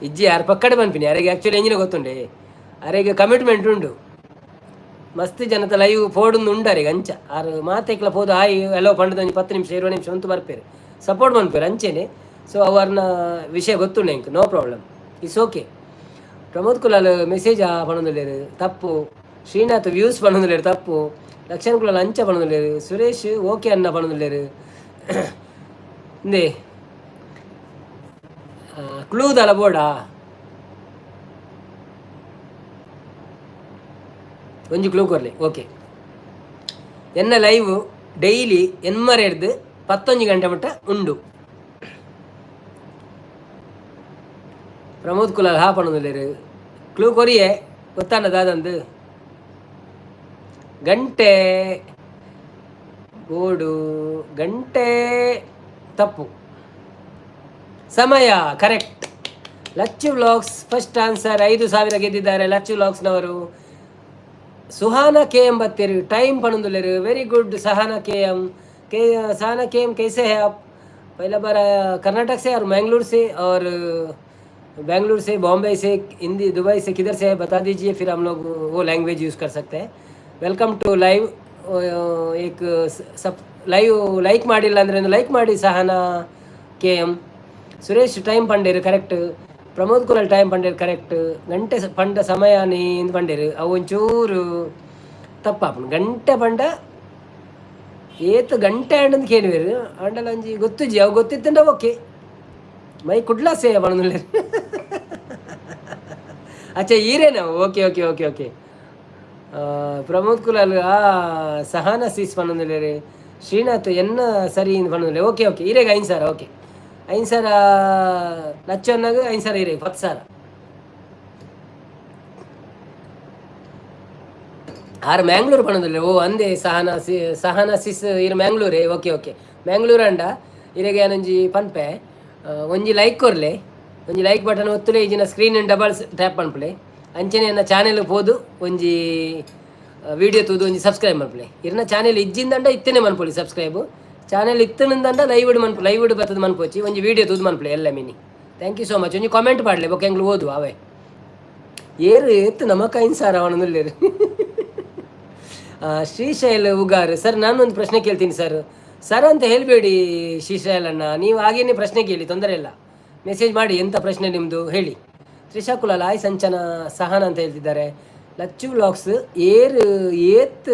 ಇಜ್ಜಿ ಯಾರು ಪಕ್ಕಡೆ ಪನ್ಪಿನಿ. ಅರೆಗೆ ಆ್ಯಕ್ಚುಲಿ ಎಂಜಿನ ಗೊತ್ತುಂಡೆ, ಅರೆಗೆ ಕಮಿಟ್ಮೆಂಟ್ ಉಂಡು, ಮಸ್ತ್ ಜನತ ಲೈವ್ ಪೋಡುಂದು ಉಂಡು ಅರೆಗೆ ಅಂಚ. ಆರು ಮಾತೆಕ್ಲ ಪೋದು ಆಯ್ ಎಲ್ಲೋ ಪಂಡದ ಒಂಜಿ 10 ನಿಮಿಷ 20 ನಿಮಿಷ ಅಂತೂ ಬರ್ಪೇರು, ಸಪೋರ್ಟ್ ಮನ್ಪೇರು ಅಂಚೆನೆ. ಸೊ ಅವರ್ನ ವಿಷಯ ಗೊತ್ತುಂಡು ಎಂಕ್, no problem, it's okay. Pramod Kulal message ಆ ಪಣೊಂದುಲ್ಲೆರ್ ತಪ್ಪು. ಶ್ರೀನಾಥ್ ವ್ಯೂಸ್ ಪಣೊಂದುಲ್ಲೆರ್ ತಪ್ಪು. ಲಕ್ಷಣ್ ಕುಲಾಲ್ ಅಂಚ ಪಣೊಂದುಲ್ಲೆರ್. ಸುರೇಶ್ ಓಕೆ ಅನ್ನ ಪಣೊಂದುಲ್ಲೆರ್. ಇಂದೇ ಕ್ಲೂ ದಾಲ ಬೋಡಾ? ಒಂಜಿ ಕ್ಲೂ ಕೊರ್ಲೆ. ಓಕೆ, ಎನ್ನ ಲೈವ್ ಡೈಲಿ ಎನ್ಮರೆಡ್ದು 11 ಗಂಟೆ ಮಟ್ಟ ಉಂಡು. ಪ್ರಮೋದ್ ಕುಲಾಲ್ ಹಾ ಪಣೊಂದುಲ್ಲೆರ್. ಕ್ಲೂ ಕೊರಿಯೆ ಗೊತ್ತಾನ ದಾದಂದು? ಗಂಟೆ ಬೋಡು ಗಂಟೆ ತಪ್ಪು, ಸಮಯ correct. Lachchu vlogs first answer, 5000 ಗೆದ್ದಿದ್ದಾರೆ ಲಚ್ಚು ವ್ಲಾಗ್ಸ್ನವರು. ಸುಹಾನ ಕೆ ಎಂ ಬತ್ತೀರು, ಟೈಮ್ ಪಣೊಂದುಲ್ಲೆರ್. Very good Sahana K M. K Sahana K M, कैसे है आप? पहला बार कर्नाटक से और मैंगलोर से और बेंगलुरु से, बॉम्बे से, हिंदी, दुबई से, किधर से है बता दीजिए, फिर हम लोग वो लैंग्वेज यूज़ कर सकते हैं। Welcome to live. एक ಸಪ್ ಲೈವ್ ಲೈಕ್ ಮಾಡಿಲ್ಲ ಅಂದರೆ ಲೈಕ್ ಮಾಡಿ Sahana K M. Suresh time ಪಂಡೇರು correct. Pramod Kulal time ಪಂಡೇರು correct. ಗಂಟೆ ಪಂಡ ಸಮಯ ನೀಂದ್ ಪಂಡೇರು, ಅವು ಒಂಚೂರು ತಪ್ಪಾಪುಂಡು. ಗಂಟೆ ಪಂಡ ಏತ್ ಗಂಟೆ ಆಂಡಂದು ಕೇಳುವೆರು ಆಂಡಲ ಒಂಜಿ ಗೊತ್ತುಜಿ ಅವು ಗೊತ್ತಿತ್ತಂಡ ಓಕೆ. ಮೈ ಕುಡ್ಲ ಸೇ ಪಣೊಂದುಲ್ಲೆರ್. ಅಚ್ಚಾ ಈರೇನ? Okay okay okay okay. Pramod Kulal ಆ ಸಹಾನ ಸೀಸ್ ಪಣೊಂದುಲ್ಲೆರ್. ಶ್ರೀನಾಥ್ ಎನ್ನ ಸರಿ ಪಣೊಂದುಲ್ಲೆ. ಓಕೆ ಓಕೆ, ಈರೆಗ್ 5000. ಓಕೆ, 5000 ಲಚ್ಚನ್ನಾಗ 5000 ಈರೆಗ್ 10,000. ಆರ್ ಮ್ಯಾಂಗ್ಳೂರು ಪಣೊಂದುಲ್ಲೆ. ಓ ಅಂದೆ ಸಹನಾ ಸಿ ಸಹನಾ ಸಿಸ್ ಇರ್ ಮ್ಯಾಂಗ್ಳೂರೇ. ಓಕೆ ಓಕೆ, ಮ್ಯಾಂಗ್ಳೂರು ಅಂಡ ಇರೆಗೆ ಯಾನೊಂಜಿ ಪನ್ಪೆ, ಒಂಜಿ ಲೈಕ್ ಕೊರ್ಲೆ, ಒಂಜಿ ಲೈಕ್ ಬಟನ್ ಒತ್ತುಲೆ, ಇಜಿನ screen double tap ಪನ್ಪುಲೆ. ಅಂಚನೆ ಎನ್ನ ಚಾನೆಲ್ ಪೋದು ಒಂಜಿ ವಿಡಿಯೋ ತೂದು ಒಂಜಿ ಸಬ್ಸ್ಕ್ರೈಬ್ ಮನ್ಪುಲೆ. ಇರ್ನ ಚಾನೆಲ್ ಇಜ್ಜಿಂದಂಡ ಇತ್ತನೆ ಮನ್ಪೊಲಿ ಸಬ್ಸ್ಕ್ರೈಬ್. ಚಾನೆಲ್ ಇತ್ತನಂದಂಡ ಲೈವ್ ಮನ್ಪು, ಲೈವ್ ಬತ್ತದ ಮನ್ಪೊಚ್ಚಿ, ಒಂಜಿ ವಿಡಿಯೋ ತೂದು ಮನ್ಪುಲೆ ಎಲ್ಲ mini. Thank you so much. ಒಂಜಿ ಕಾಮೆಂಟ್ ಪಾಡ್ಲೆ, ಬೊಕ್ಕ ಎಂಕ್ಲು ಓದು ಅವೇ. ಏರು ಎತ್ತು ನಮಕ್ 5000 ಅವನಂದುಲ್ಲೆರ್. ಶ್ರೀಶೈಲ್ ಉಗಾರ್ ಸರ್, ನಾನೊಂದು ಪ್ರಶ್ನೆ ಕೇಳ್ತೀನಿ ಸರ್. ಸರ್ ಅಂತ ಹೇಳಬೇಡಿ ಶ್ರೀಶೈಲ್ ಅಣ್ಣ, ನೀವು ಹಾಗೇನೆ ಪ್ರಶ್ನೆ ಕೇಳಿ, ತೊಂದರೆ ಇಲ್ಲ. ಮೆಸೇಜ್ ಮಾಡಿ, ಎಂಥ ಪ್ರಶ್ನೆ ನಿಮ್ಮದು ಹೇಳಿ. ತ್ರಿಷಾ ಕುಲಾಲ್ ಆಯ್ ಸಂಚನ ಸಹನ ಅಂತ ಹೇಳ್ತಿದ್ದಾರೆ. ಲಚ್ಚು ವ್ಲಾಗ್ಸ್ ಏರ್ ಏತ್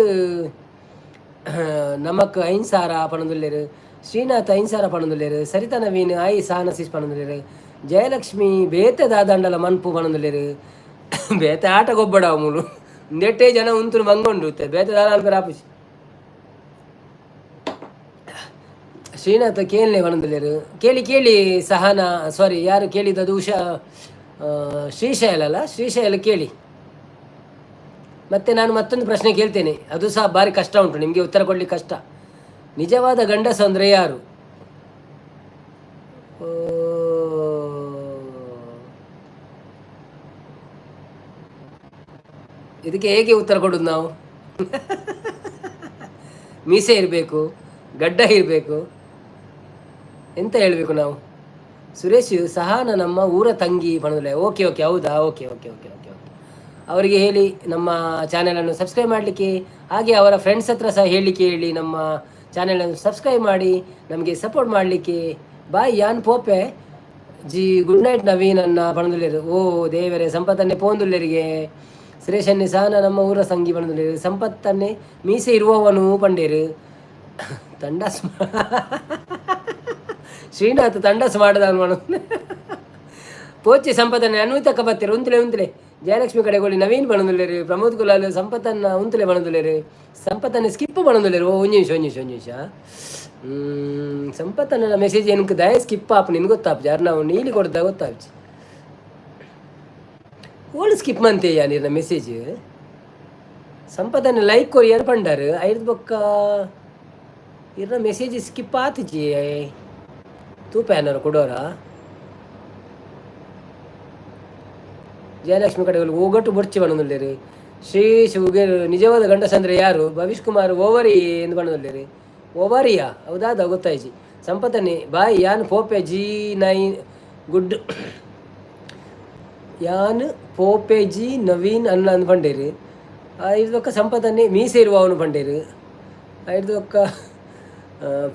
ನಮಕ್ 5000 ಪಣೊಂದುಲ್ಲೆರ್. ಶ್ರೀನಾಥ್ 5000 ಪಣೊಂದುಲ್ಲೆರ್. ಸರಿತಾ ನವೀನ್ ಆಯ್ ಸಹನ ಸಿಸ್ ಪಣೊಂದುಲ್ಲೆರ್. ಜಯಲಕ್ಷ್ಮಿ ಬೇತೆ ದಾದಂಡಲ ಮನ್ಪು ಪಣೊಂದುಲ್ಲೆರ್. ಬೇತೆ ಆಟ ಗೊಬ್ಬಡ ಮೂಲು ನೆಟ್ಟೆ ಜನ ಉಂತುನು ಮಂಗೊಂಡು ಬೇತೆ ದಾದ ಅನ್ಪೆರ್ ಆಪುಜಿ. ಶ್ರೀನಾಥ ಕೇಳನೆ ಪಣೊಂದುಲ್ಲೆರ್. ಕೇಳಿ ಕೇಳಿ ಸಹನ, ಸಾರಿ, ಯಾರು ಕೇಳಿದ್ದದು? ಉಷಾ ಶ್ರೀಶೈಲ ಅಲ್ಲ, ಶ್ರೀಶೈಲ ಕೇಳಿ. ಮತ್ತೆ ನಾನು ಮತ್ತೊಂದು ಪ್ರಶ್ನೆ ಕೇಳ್ತೇನೆ, ಅದು ಸಹ ಭಾರಿ ಕಷ್ಟ ಉಂಟು, ನಿಮಗೆ ಉತ್ತರ ಕೊಡಲಿಕ್ಕೆ ಕಷ್ಟ. ನಿಜವಾದ ಗಂಡಸು ಅಂದರೆ ಯಾರು? ಇದಕ್ಕೆ ಹೇಗೆ ಉತ್ತರ ಕೊಡೋದು ನಾವು? ಮೀಸೆ ಇರಬೇಕು, ಗಡ್ಡ ಇರಬೇಕು, ಎಂತ ಹೇಳಬೇಕು ನಾವು? ಸುರೇಶ್ ಸಹಾನ ನಮ್ಮ ಊರ ತಂಗಿ ಪಣದುಲೆ. ಓಕೆ ಓಕೆ, ಹೌದಾ? Okay okay okay okay okay. ಅವರಿಗೆ ಹೇಳಿ ನಮ್ಮ ಚಾನೆಲನ್ನು ಸಬ್ಸ್ಕ್ರೈಬ್ ಮಾಡಲಿಕ್ಕೆ, ಹಾಗೆ ಅವರ ಫ್ರೆಂಡ್ಸ್ ಹತ್ರ ಸಹ ಹೇಳಲಿಕ್ಕೆ ಹೇಳಿ, ನಮ್ಮ ಚಾನೆಲನ್ನು ಸಬ್ಸ್ಕ್ರೈಬ್ ಮಾಡಿ ನಮಗೆ ಸಪೋರ್ಟ್ ಮಾಡಲಿಕ್ಕೆ. ಬಾಯ್ ಯಾನ್ ಪೋಪೆ G, good night Naveen ಅನ್ನ ಪಣದುಲ್ಲೇರು. ಓ ದೇವರೇ, ಸಂಪತ್ತನ್ನೇ ಪೋಂದುಲ್ಲೇರಿಗೆ. ಸುರೇಶನ್ನೇ ಸಹನ ನಮ್ಮ ಊರ ಸಂಗಿ ಪಣದುಲ್ಲೇರು. ಸಂಪತ್ತನ್ನೇ ಮೀಸೆ ಇರುವವನು ಪಂಡೇರು. ತಂಡಾಸ್ ಶ್ರೀನಾಥ್ ತಂಡಾಸ್ ಮಾಡದ ಪೋಚಿ ಸಂಪದನೆ ಅನ್ವಿತಕ್ಕ ಬತ್ತೀರ. ಉಂತಲೆ ಉಂತಲೆ. ಜಯಲಕ್ಷ್ಮಿ ಕಡೆಗೋಳಿ ನವೀನ್ ಪಣೊಂದುಲ್ಲೆರ್, ಪ್ರಮೋದ್ ಕುಲಾಲ್ ಸಂಪತ್ತನ್ನ ಉಂತುಲೆ ಪಣೊಂದುಲ್ಲೆರ್, ಸಂಪತ್ತನ್ನ ಸ್ಕಿಪ್ ಪಣೊಂದುಲ್ಲೆರ್. ಓ, ಒಂಜಿ ನಿಮಿಷ, ಒಂಜಿ ನಿಮಿಷ, ಒಂಜಿ ನಿಮಿಷ. ಸಂಪತ್ತನ್ನ ಮೆಸೇಜ್ ಎನ್ಕ್ ದಾಯೆ ಸ್ಕಿಪ್ ಆಪುನಿ ಗೊತ್ತಾಪುಜಿ. ಅರ್ನ ನೀಲಿ ಕೊಡ್ದ ಗೊತ್ತಾಪುಜಿ. ಓಲು ಸ್ಕಿಪ್ ಮಂತೆಯ ನೀರ್ನ ಮೆಸೇಜ್? ಸಂಪತ್ತನ್ನ ಲೈಕ್ ಕೊರಿಯರ್ ಪಂಡರ್, ಐರ್ದ್ ಬೊಕ್ಕ ಇರ್ನ ಮೆಸೇಜ್ ಸ್ಕಿಪ್ ಆತಿಜಿ. ತೂಪ ಏನಾರ ಕೊಡೋರ. ಜಯಲಕ್ಷ್ಮಿ ಕಡೆ ಓಗಟ್ಟು ಬೊರ್ಚಿ ಪಣೊಂದುಲ್ಲೆರ್. ಶ್ರೀಶ್ ಉಗೇರ್ ನಿಜವಾದ ಗಂಡಸಂದ್ರೆ ಯಾರು? ಭವಿಷ್ ಕುಮಾರ್ ಓವರಿ ಎಂದು ಪಣೊಂದುಲ್ಲೆರ್. ಓವರಿಯಾ? ಹೌದಾದ ಗೊತ್ತಾಯ್ಜಿ. ಸಂಪತನೆ ಬಾಯ್ ಯಾನ್ ಪೋಪೆ ಜಿ ನೈನ್ ಗುಡ್, ಯಾನ್ ಪೋಪೆ ಜಿ ನವೀನ್ ಅನ್ನ ಅಂದ್ ಪಂಡೇರು. ಐದು ಬೊಕ್ಕ ಸಂಪತನೆ ಮೀಸೆ ಇರುವ ಅವನು ಪಂಡೇರು. ಐದು ಬೊಕ್ಕ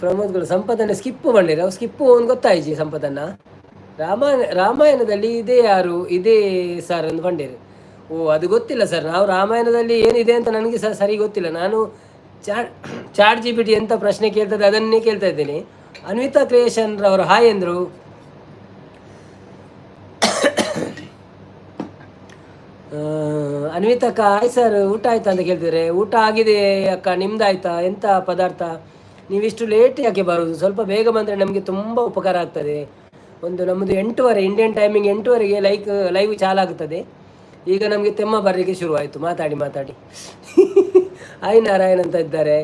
ಪ್ರಮೋದ್ ಸಂಪತನೆ ಸ್ಕಿಪ್ ಪಂಡೇರು. ಅವು ಸ್ಕಿಪ್ ಅವನು ಗೊತ್ತಾಯ್ಜಿ. ಸಂಪತನ್ನ ರಾಮಾಯಣದಲ್ಲಿ ಇದೇ ಯಾರು ಇದೇ ಸರ್ ಅಂದ್ ಪಂಡೇರು. ಓ, ಅದು ಗೊತ್ತಿಲ್ಲ ಸರ್. ನಾವು ರಾಮಾಯಣದಲ್ಲಿ ಏನಿದೆ ಅಂತ ನನಗೆ ಸಹ ಸರಿ ಗೊತ್ತಿಲ್ಲ. ನಾನು ಚಾಟ್ ಚಾಟ್ ಜಿಪಿಟಿ ಎಂತ ಪ್ರಶ್ನೆ ಕೇಳ್ತದೆ ಅದನ್ನೇ ಕೇಳ್ತಾ ಇದ್ದೇನೆ. ಅನ್ವಿತಾ ಕ್ರಿಯೇಷನ್ ರವರು ಹಾಯ್ ಎಂದರು. ಅನ್ವಿತಾ ಅಕ್ಕ ಹಾಯ್ ಸರ್, ಊಟ ಆಯ್ತಾ ಅಂತ ಕೇಳ್ತಿದ್ದಾರೆ. ಊಟ ಆಗಿದೆ ಅಕ್ಕ, ನಿಮ್ದಾಯ್ತಾ? ಎಂತ ಪದಾರ್ಥ? ನೀವಿಷ್ಟು ಲೇಟ್ ಯಾಕೆ ಬರೋದು? ಸ್ವಲ್ಪ ಬೇಗ ಬಂದರೆ ನಮಗೆ ತುಂಬ ಉಪಕಾರ ಆಗ್ತದೆ. ಒಂದು ನಮ್ಮದು 8:30 ಇಂಡಿಯನ್ ಟೈಮಿಂಗ್, 8:30ಗೆ ಲೈವ್ ಚಾಲಾಗುತ್ತದೆ. ಈಗ ನಮಗೆ ತೆಮ್ಮ ಬರಲಿಕ್ಕೆ ಶುರುವಾಯಿತು ಮಾತಾಡಿ ಮಾತಾಡಿ. ಆಯ್ ನಾರಾಯಣ್ ಅಂತ ಇದ್ದಾರೆ.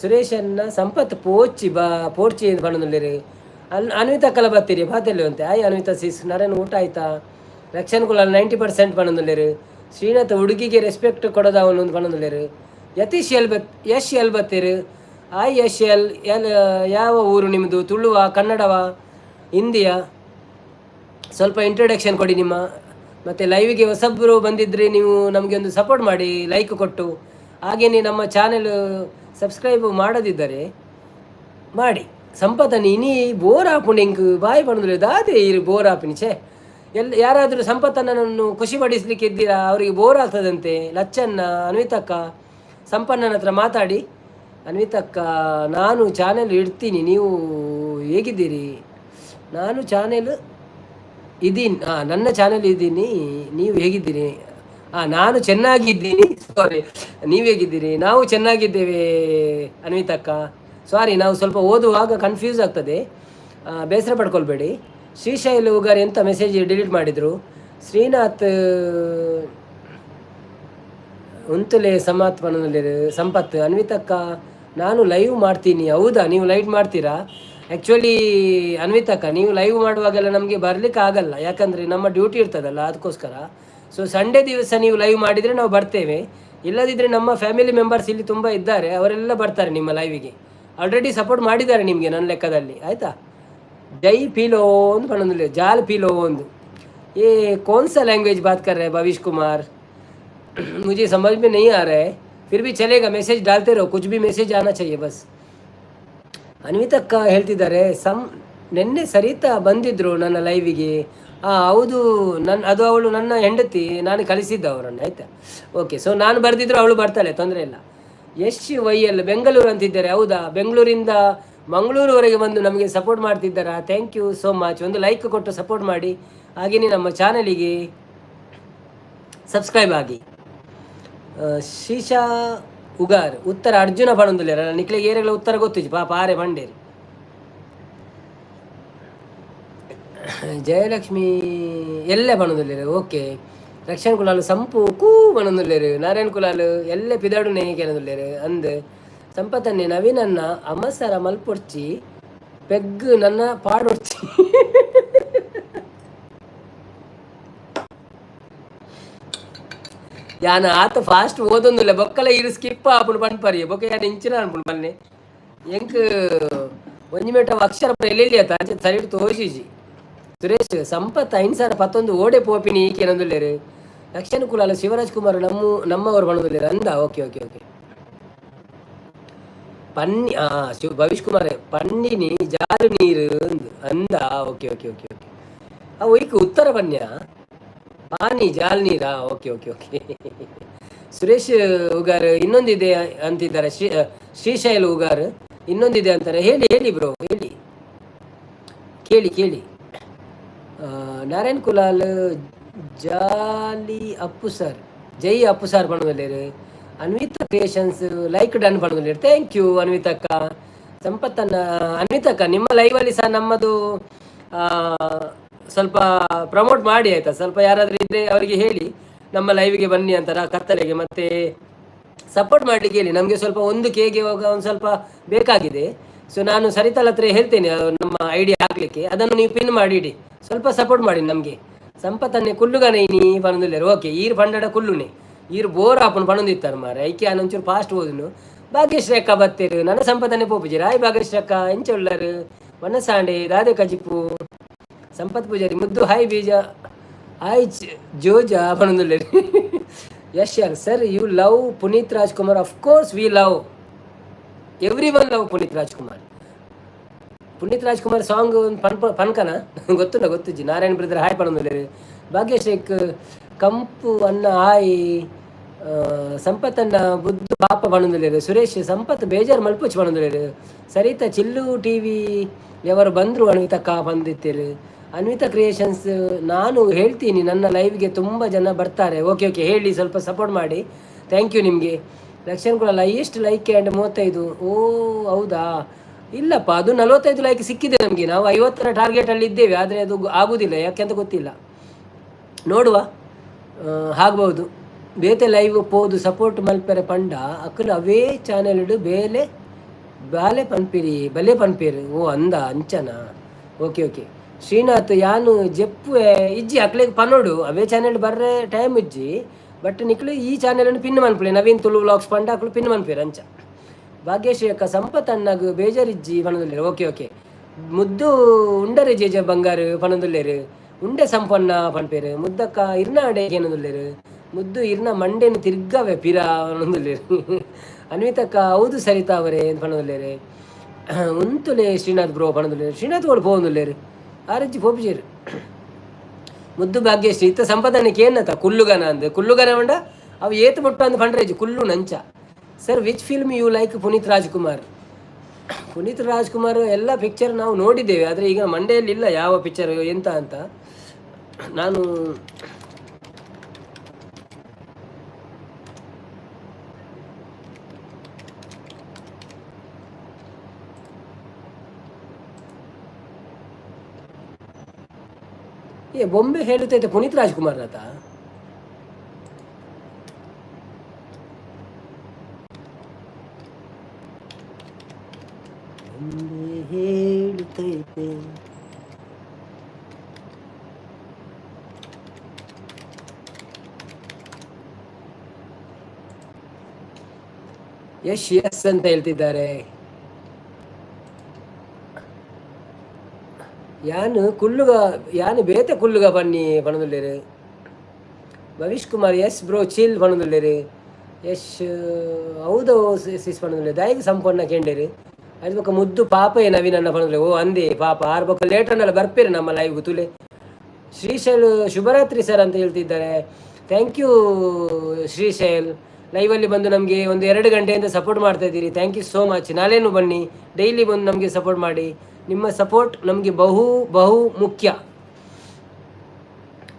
ಸುರೇಶನ್ನ ಸಂಪತ್ ಪೋಚಿ ಬಾ ಪೋರ್ಚಿ ಪಣೊಂದುಲ್ಲೆರ್. ಅನ್ವಿತಾ ಕಲ ಬತ್ತೀರಿ ಬಾತೆಲ್ಲಿ ಅಂತೆ. ಆಯ್ ಅನ್ವಿತಾ ಸಿಸ್. ನರೇನ್ ಊಟ ಆಯ್ತಾ? ರಕ್ಷಣ್ ಕುಲಾಲ್ 90% ಪಣೊಂದುಲ್ಲೆರ್. ಶ್ರೀನಾಥ್ ಹುಡುಗಿಗೆ ರೆಸ್ಪೆಕ್ಟ್ ಕೊಡೋದವನು ಒಂದು ಪಣೊಂದುಲ್ಲೆರ್. ಯತೀಶ್ ಎಲ್ ಬತ್, ಯಶ್ ಎಲ್ ಬತ್ತೀರು. ಆಯ್ ಯಶ್ ಎಲ್ ಎಲ್. ಯಾವ ಊರು ನಿಮ್ಮದು? ತುಳುವ, ಕನ್ನಡವ, ಹಿಂದಿಯ? ಸ್ವಲ್ಪ ಇಂಟ್ರೊಡಕ್ಷನ್ ಕೊಡಿ ನಿಮ್ಮ. ಮತ್ತು ಲೈವಿಗೆ ಹೊಸಬ್ರು ಬಂದಿದ್ದರೆ ನೀವು ನಮಗೆ ಒಂದು ಸಪೋರ್ಟ್ ಮಾಡಿ ಲೈಕ್ ಕೊಟ್ಟು. ಹಾಗೆಯೇ ನಮ್ಮ ಚಾನೆಲ್ ಸಬ್ಸ್ಕ್ರೈಬ್ ಮಾಡದಿದ್ದರೆ ಮಾಡಿ. ಸಂಪತನಿ ಇನಿ ಬೋರ್ ಆಪುಂಡು ಎಂಕ್ ಬಾಯಿ ಪಣೊಂದುಲ್ಲೆ. ದಾದೆ ಇರು ಬೋರ್ ಆಪಿನಿ? ಛೇ, ಎಲ್ಲಿ ಯಾರಾದರೂ ಸಂಪತ್ತನನ್ನು ಖುಷಿಪಡಿಸಲಿಕ್ಕೆ ಇದ್ದೀರಾ? ಅವರಿಗೆ ಬೋರ್ ಆಗ್ತದಂತೆ. ಲಚ್ಚನ್ನ, ಅನ್ವಿತಕ್ಕ, ಸಂಪನ್ನನ ಹತ್ರ ಮಾತಾಡಿ. ಅನ್ವಿತಕ್ಕ, ನಾನು ಚಾನೆಲ್ ಇಡ್ತೀನಿ, ನೀವು ಹೇಗಿದ್ದೀರಿ? ನಾನು ಚಾನೆಲ್ ಇದ್ದೀನಿ, ಹಾಂ, ನನ್ನ ಚಾನೆಲ್ ಇದ್ದೀನಿ, ನೀವು ಹೇಗಿದ್ದೀರಿ? ಹಾಂ, ನಾನು ಚೆನ್ನಾಗಿದ್ದೀನಿ. ಸಾರಿ, ನೀವು ಹೇಗಿದ್ದೀರಿ? ನಾವು ಚೆನ್ನಾಗಿದ್ದೇವೆ ಅನ್ವಿತಕ್ಕ. ಸಾರಿ, ನಾವು ಸ್ವಲ್ಪ ಓದುವಾಗ ಕನ್ಫ್ಯೂಸ್ ಆಗ್ತದೆ, ಬೇಸರ ಪಡ್ಕೊಳ್ಬೇಡಿ. ಶ್ರೀಶೈಲ್ ಉಗಾರ್ ಎಂತ ಮೆಸೇಜ್ ಡಿಲೀಟ್ ಮಾಡಿದರು? ಶ್ರೀನಾಥ್ ಉಂತುಲೆ ಸಮಾತ್ ಸಂಪತ್. ಅನ್ವಿತಕ್ಕ, ನಾನು ಲೈವ್ ಮಾಡ್ತೀನಿ. ಹೌದಾ, ನೀವು ಲೈವ್ ಮಾಡ್ತೀರಾ? ಆ್ಯಕ್ಚುಲಿ ಅನ್ವಿತಕ್ಕ, ನೀವು ಲೈವ್ ಮಾಡುವಾಗೆಲ್ಲ ನಮಗೆ ಬರಲಿಕ್ಕೆ ಆಗಲ್ಲ, ಯಾಕಂದರೆ ನಮ್ಮ ಡ್ಯೂಟಿ ಇರ್ತದಲ್ಲ, ಅದಕ್ಕೋಸ್ಕರ. ಸೊ ಸಂಡೇ ದಿವಸ ನೀವು ಲೈವ್ ಮಾಡಿದರೆ ನಾವು ಬರ್ತೇವೆ. ಇಲ್ಲದಿದ್ದರೆ ನಮ್ಮ ಫ್ಯಾಮಿಲಿ ಮೆಂಬರ್ಸ್ ಇಲ್ಲಿ ತುಂಬ ಇದ್ದಾರೆ, ಅವರೆಲ್ಲ ಬರ್ತಾರೆ ನಿಮ್ಮ ಲೈವಿಗೆ. ಆಲ್ರೆಡಿ ಸಪೋರ್ಟ್ ಮಾಡಿದ್ದಾರೆ ನಿಮಗೆ ನನ್ನ ಲೆಕ್ಕದಲ್ಲಿ, ಆಯಿತಾ? ಜೈ ಪೀಲೋ ಒಂದು ಪಣೊಂದುಲ್ಲೆ, ಜಾಲ್ ಪೀಲೋ ಒಂದು. ये कौन सा लैंग्वेज बात कर रहे हैं भविष्य कुमार? मुझे समझ में नहीं आ रहा है, फिर भी चलेगा. मैसेज डालते रहो, कुछ भी मैसेज आना चाहिए बस. ಅನ್ವಿತಕ್ಕ ಹೇಳ್ತಿದ್ದಾರೆ, ನಿನ್ನೆ ಸರಿತಾ ಬಂದಿದ್ರು ನನ್ನ ಲೈವಿಗೆ. ಹಾಂ, ಹೌದು, ನನ್ನ ಅದು ಅವಳು ನನ್ನ ಹೆಂಡತಿ, ನಾನು ಕಳಿಸಿದ್ದ ಅವರನ್ನು, ಆಯಿತಾ? ಓಕೆ, ಸೊ ನಾನು ಬರೆದಿದ್ರು ಅವಳು ಬರ್ತಾಳೆ, ತೊಂದರೆ ಇಲ್ಲ. ಯಶ್ ವೈ ಎಲ್ ಬೆಂಗಳೂರು ಅಂತಿದ್ದಾರೆ. ಹೌದಾ? ಬೆಂಗಳೂರಿಂದ ಮಂಗಳೂರುವರೆಗೆ ಬಂದು ನಮಗೆ ಸಪೋರ್ಟ್ ಮಾಡ್ತಿದ್ದಾರಾ? Thank you so much. ಒಂದು ಲೈಕ್ ಕೊಟ್ಟು ಸಪೋರ್ಟ್ ಮಾಡಿ, ಹಾಗೆಯೇ ನಮ್ಮ ಚಾನಲಿಗೆ ಸಬ್ಸ್ಕ್ರೈಬ್ ಆಗಿ. ಶೀಶಾ ಉಗಾರ್ ಉತ್ತರ ಅರ್ಜುನ ಪಣೊಂದುಲ್ಲೆರ್. ನಿಕ್ಲೆಗ್ ಏರೆಗ್ಲ ಉತ್ತರ ಗೊತ್ತಿಜ್ಜಿ ಪಾಪ ಆರೆ ಪಂಡೇರು. ಜಯಲಕ್ಷ್ಮಿ ಎಲ್ಲೆ ಪಣೊಂದುಲ್ಲೆರ್. ಓಕೆ, ರಕ್ಷಣ್ ಕುಲಾಲ್ ಸಂಪು ಕೂ ಪಣೊಂದುಲ್ಲೆರ್. ನಾರಾಯಣ್ ಕುಲಾಲ್ ಎಲ್ಲೆ ಪಿದಾಡುನೆ ಕೇನೊಂದುಲ್ಲೆರ್. ಅಂದ್ ಸಂಪತನ್ನೆ ನವೀನನ್ನ ಅಮಸರ ಮಲ್ಪೊಡ್ಚಿ, ಪೆಗ್ ನನ್ನ ಪಾಡೊಡ್ಚಿ. ಯಾನ್ ಆತ ಫಾಸ್ಟ್ ಓದೊಂದುಲ್ಲೆ, ಬೊಕ್ಕಲ ಇರು ಸ್ಕಿಪ್ ಆಪುಂಡು ಪನ್ಪರಿ. ಬೊಕ್ಕ ಯಾನ್ ಇಂಚಿನ ಅನ್ಪುಂಡು ಪನ್ನೆ. ಎಂಕ್ ಒಂಜಿ ಮೇಟ ಅಕ್ಷರ ಎಲ್ಲೆಲ್ಲಿ ಆತ ಅಂಚ ಸರಿಟ್ ತೋಜಿಜಿ. ಸುರೇಶ್ ಸಂಪತ್ 5011 ಓಡೆ ಪೋಪಿನಿ ಕೇನೊಂದುಲ್ಲೆರ್. ರಕ್ಷಣ್ ಕುಲಾಲ್ ಶಿವರಾಜ್ ಕುಮಾರ್ ನಮ್ಮವರು ಪಣೊಂದುಲ್ಲೆರ್ ಅಂದ. Okay okay okay. ಪನ್ನಿ ಶಿವ ಭವಿಷ್ ಕುಮಾರ್ ಪನ್ನಿನಿ ಜಾರು ನೀರು ಅಂದ. Okay okay okay okay. ಒಯ್ಕ್ ಉತ್ತರ ಪನ್ಯ ಪಾನಿ ಜಾಲ್ ನೀರಾ? Okay okay okay. Suresh Ugar ಇನ್ನೊಂದಿದೆ ಅಂತಿದ್ದಾರೆ. ಶ್ರೀಶೈಲ್ ಉಗಾರ್ ಇನ್ನೊಂದಿದೆ ಅಂತಾರೆ. ಹೇಳಿ ಹೇಳಿ ಬ್ರೋ, ಹೇಳಿ, ಕೇಳಿ ಕೇಳಿ. Narayan Kulal Jolly Appu sir, Jai Appu sir ಪಣದಲ್ಲೇರು. Anvita creations like done ಪಣದಲ್ಲೇರು. Thank you ಅನ್ವಿತಕ್ಕ. ಸಂಪತ್ತನ್ನ ಅನ್ವಿತಕ್ಕ, ನಿಮ್ಮ ಲೈವಲ್ಲಿ ಸಹ ನಮ್ಮದು ಸ್ವಲ್ಪ ಪ್ರಮೋಟ್ ಮಾಡಿ ಆಯ್ತಾ. ಸ್ವಲ್ಪ ಯಾರಾದರೂ ಇದ್ದರೆ ಅವರಿಗೆ ಹೇಳಿ ನಮ್ಮ ಲೈವ್ಗೆ ಬನ್ನಿ ಅಂತಾರ ಕತ್ತಲೆಗೆ, ಮತ್ತೆ ಸಪೋರ್ಟ್ ಮಾಡಲಿಕ್ಕೆ ಹೇಳಿ. ನಮಗೆ ಸ್ವಲ್ಪ 1Kಗೆ ಇವಾಗ ಒಂದು ಸ್ವಲ್ಪ ಬೇಕಾಗಿದೆ. ಸೊ ನಾನು ಸರಿತಾಲ್ ಹತ್ರ ಹೇಳ್ತೇನೆ ನಮ್ಮ ಐಡಿಯಾ ಹಾಕಲಿಕ್ಕೆ, ಅದನ್ನು ನೀವು ಪಿನ್ ಮಾಡಿ ಇಡಿ, ಸ್ವಲ್ಪ ಸಪೋರ್ಟ್ ಮಾಡಿ ನಮಗೆ. ಸಂಪತ್ತನ್ನೇ ಕುಲ್ಲುಗನೆ ನೀ ಪನೊಂದುಲ್ಲೆರ್. ಓಕೆ, ಈರ್ ಪಂಡಡ ಕುಲ್ಲುನೆ ಈರ್ ಬೋರ್ ಆಪುಂಡು ಪನೊಂದಿತ್ತಾರೆ ಮಾರೆ. ಐಕೆ ಆನ್ ಒಂಚೂರು ಫಾಸ್ಟ್ ಓದುನು. ಭಾಗ್ಯಶ್ರೀ ಅಕ್ಕ ಬತ್ತೇರು, ನನ್ನ ಸಂಪತ್ತನ್ನೇ ಪೋಪುಜಿ. ರಾಯ್ ಭಾಗ್ಯಶ್ರೀ ಅಕ್ಕ ಎಂಚ ಉಳ್ಳರು ವನಸಾಂಡೆ ದಾದೆ ಕಜಿಪು. ಸಂಪತ್ ಪೂಜಾರಿ ಮುದ್ದು ಹಾಯ್ ಬೀಜ ಹಾಯ್ ಜೋಜ ಪನೊಂದುಲ್ಲೆರ್. ಯಶ್ ಯಾರ್ sir, you love Puneeth Rajkumar? Of course we love, everyone love Puneeth Rajkumar. Puneeth Rajkumar song ಪನ್ ಪನ್ಕನ ಗೊತ್ತುಲ್ಲ ಗೊತ್ತುಜ್ಜಿ. ನಾರಾಯಣ ಬ್ರದರ್ ಹಾಯ್ ಪನೊಂದುಲ್ಲೆರ್. ಭಾಗ್ಯಶೇಖ್ ಕಂಪು ಅನ್ನ ಹಾಯ್. ಸಂಪತ್ತನ್ನ ಬುದ್ಧ ಪಾಪ ಪನೊಂದುಲ್ಲೆರ್. ಸುರೇಶ್ ಸಂಪತ್ ಬೇಜಾರು ಮಲ್ಪುಚ್ ಪನೊಂದುಲ್ಲೆರ್. ಸರಿತಾ ಚಿಲ್ಲು ಟಿವಿ ಎವರು ಬಂದ್ರು ಅನ್ವಿತಕ್ಕ ಬಂದಿತ್ತೀರು. ಅನ್ವಿತಾ ಕ್ರಿಯೇಷನ್ಸ್ ನಾನು ಹೇಳ್ತೀನಿ, ನನ್ನ ಲೈವ್ಗೆ ತುಂಬ ಜನ ಬರ್ತಾರೆ. ಓಕೆ ಓಕೆ, ಹೇಳಿ, ಸ್ವಲ್ಪ ಸಪೋರ್ಟ್ ಮಾಡಿ. Thank you ನಿಮಗೆ. ಲಕ್ಷನ್ ಕೂಡ highest like and 35. ಓ ಹೌದಾ? ಇಲ್ಲಪ್ಪ, ಅದು 45 ಲೈಕ್ ಸಿಕ್ಕಿದೆ ನಮಗೆ. ನಾವು 50ರ ಟಾರ್ಗೆಟಲ್ಲಿ ಇದ್ದೇವೆ, ಆದರೆ ಅದು ಆಗುವುದಿಲ್ಲ, ಯಾಕೆ ಅಂತ ಗೊತ್ತಿಲ್ಲ. ನೋಡುವ, ಆಗ್ಬೋದು. ಬೇತೆ ಲೈವ್ ಪೋದು ಸಪೋರ್ಟ್ ಮಲ್ಪೆರೆ ಪಂಡ ಅಕುಲು ಅವೇ ಚಾನೆಲ್ ಬೇಲೆ ಬಾಲೆ ಪನ್ಪಿರಿ ಬಲೆ ಪನ್ಪಿರಿ. ಓ ಅಂದ ಅಂಚನ. ಓಕೆ ಓಕೆ ಶ್ರೀನಾಥ್, ಯಾನು ಜೆಪ್ಪು ಇಜ್ಜಿ ಅಕ್ಲೆಗ್ ಪನೋಡು. ಅವೇ ಚಾನೆಲ್ ಬರ್ರೆ ಟೈಮ್ ಇಜ್ಜಿ, ಬಟ್ ನಿಕ್ಲು ಈ ಚಾನೆಲ್ ಪಿನ್ ಮನ್ಪುಲೆ. ನವೀನ್ ತುಳು ವ್ಲಾಗ್ಸ್ ಪಂಡ ಅಕ್ಲು ಪಿನ್ ಮನ್ಪೇರು ಅಂಚ. ಭಾಗ್ಯಶ್ರೀ ಅಕ್ಕ ಸಂಪತ್ ಅಣ್ಣಗ್ ಬೇಜಾರಿಜ್ಜಿ ಪನೊಂದುಲ್ಲೆರ್. ಓಕೆ ಓಕೆ ಮುದ್ದು ಉಂಡರೆ ಜೇಜ ಬಂಗಾರು ಪನೊಂದುಲ್ಲೆರ್. ಉಂಡೆ ಸಂಪನ್ನ ಪನ್ಪೇರು. ಮುದ್ದಕ್ಕ ಇರ್ನಾಡೆ ಏನೊಂದುಲ್ಲೆರ್. ಮುದ್ದು ಇರ್ನ ಮಂಡೆನು ತಿರ್ಗವೆ ಪಿರ ಪನೊಂದುಲ್ಲೆರ್. ಅನ್ವಿತಕ್ಕ ಹೌದು ಸರಿತಾ ಅವರೇ ಪನೊಂದುಲ್ಲೆರ್. ಉಂತುಲೆ ಶ್ರೀನಾಥ್ ಬ್ರೋ ಪನೊಂದುಲ್ಲೆರ್. ಶ್ರೀನಾಥ್ ಓಡು ಪೋವೊಂದುಲ್ಲೆರ್ ಆರೆಜ್ಜಿ ಪೋಪುಜೆರ್. ಮುದ್ದು ಭಾಗ್ಯಶ್ರೀ ಇತ್ತ ಸಂಪಾದನೆ ಕೇನ್ನತ ಕುಲ್ಲುಗನ ಅಂದ್ ಕುಲ್ಲುಗನ ಉಂಡ ಅವು ಏತ್ ಮುಟ್ಟ ಅಂದ್ ಪಂಡ್ರೇಜಿ Kullu ನಂಚ. Sir, which film you like Puneeth Rajkumar? Puneeth Rajkumar ಎಲ್ಲ ಪಿಕ್ಚರ್ ನಾವು ನೋಡಿದ್ದೇವೆ, ಆದರೆ ಈಗ ಮಂಡೆಯಲ್ಲಿ ಇಲ್ಲ ಯಾವ ಪಿಕ್ಚರ್ ಎಂತ ಅಂತ. ನಾನು ಏ ಬೊಂಬೆ ಹೇಳುತ್ತೈತೆ ಪುನೀತ್ ರಾಜ್ಕುಮಾರ್ ಆತ. ಬೊಂಬೆ ಹೇಳುತ್ತೈತೆ. ಯಶ್ ಎಸ್ ಅಂತ ಹೇಳ್ತಿದ್ದಾರೆ. ಯಾನು ಕುಲ್ಲುಗ ಯಾನು ಬೇತೆ ಕುಲ್ಲುಗ ಬನ್ನಿ ಪಣದುಲ್ಲೇರು. Bhavish Kumar S bro chill ಪಣದುಲ್ಲೇರು. Yash ಹೌದು ಸಿಸ್ ಪಣದುಲ್ಲೇರು. ದಾಯಿಗೆ ಸಂಪೂರ್ಣ ಕೇಂಡೇರು. ಅದು ಬೊಕ್ಕ ಮುದ್ದು ಪಾಪ ನವೀನ್ ಅನ್ನ ಪಣದುಲ್ಲೆ. ಓ ಅಂದೆ ಪಾಪ ಆರು ಬೊಕ್ಕ ಲೇಟ್ ಅನ್ನಲ್ಲ ಬರ್ಪೇರು ನಮ್ಮ ಲೈವ್ ತುಲೆ. ಶ್ರೀಶೈಲ್ ಶುಭರಾತ್ರಿ ಸರ್ ಅಂತ ಹೇಳ್ತಿದ್ದಾರೆ. Thank you Shrishail, ಲೈವಲ್ಲಿ ಬಂದು ನಮಗೆ ಒಂದು 2 ಗಂಟೆಯಿಂದ ಸಪೋರ್ಟ್ ಮಾಡ್ತಾ ಇದ್ದೀರಿ. Thank you so much. ನಾಳೇನು ಬನ್ನಿ, ಡೈಲಿ ಬಂದು ನಮಗೆ ಸಪೋರ್ಟ್ ಮಾಡಿ. ನಿಮ್ಮ ಸಪೋರ್ಟ್ ನಮಗೆ ಬಹು ಬಹು ಮುಖ್ಯ.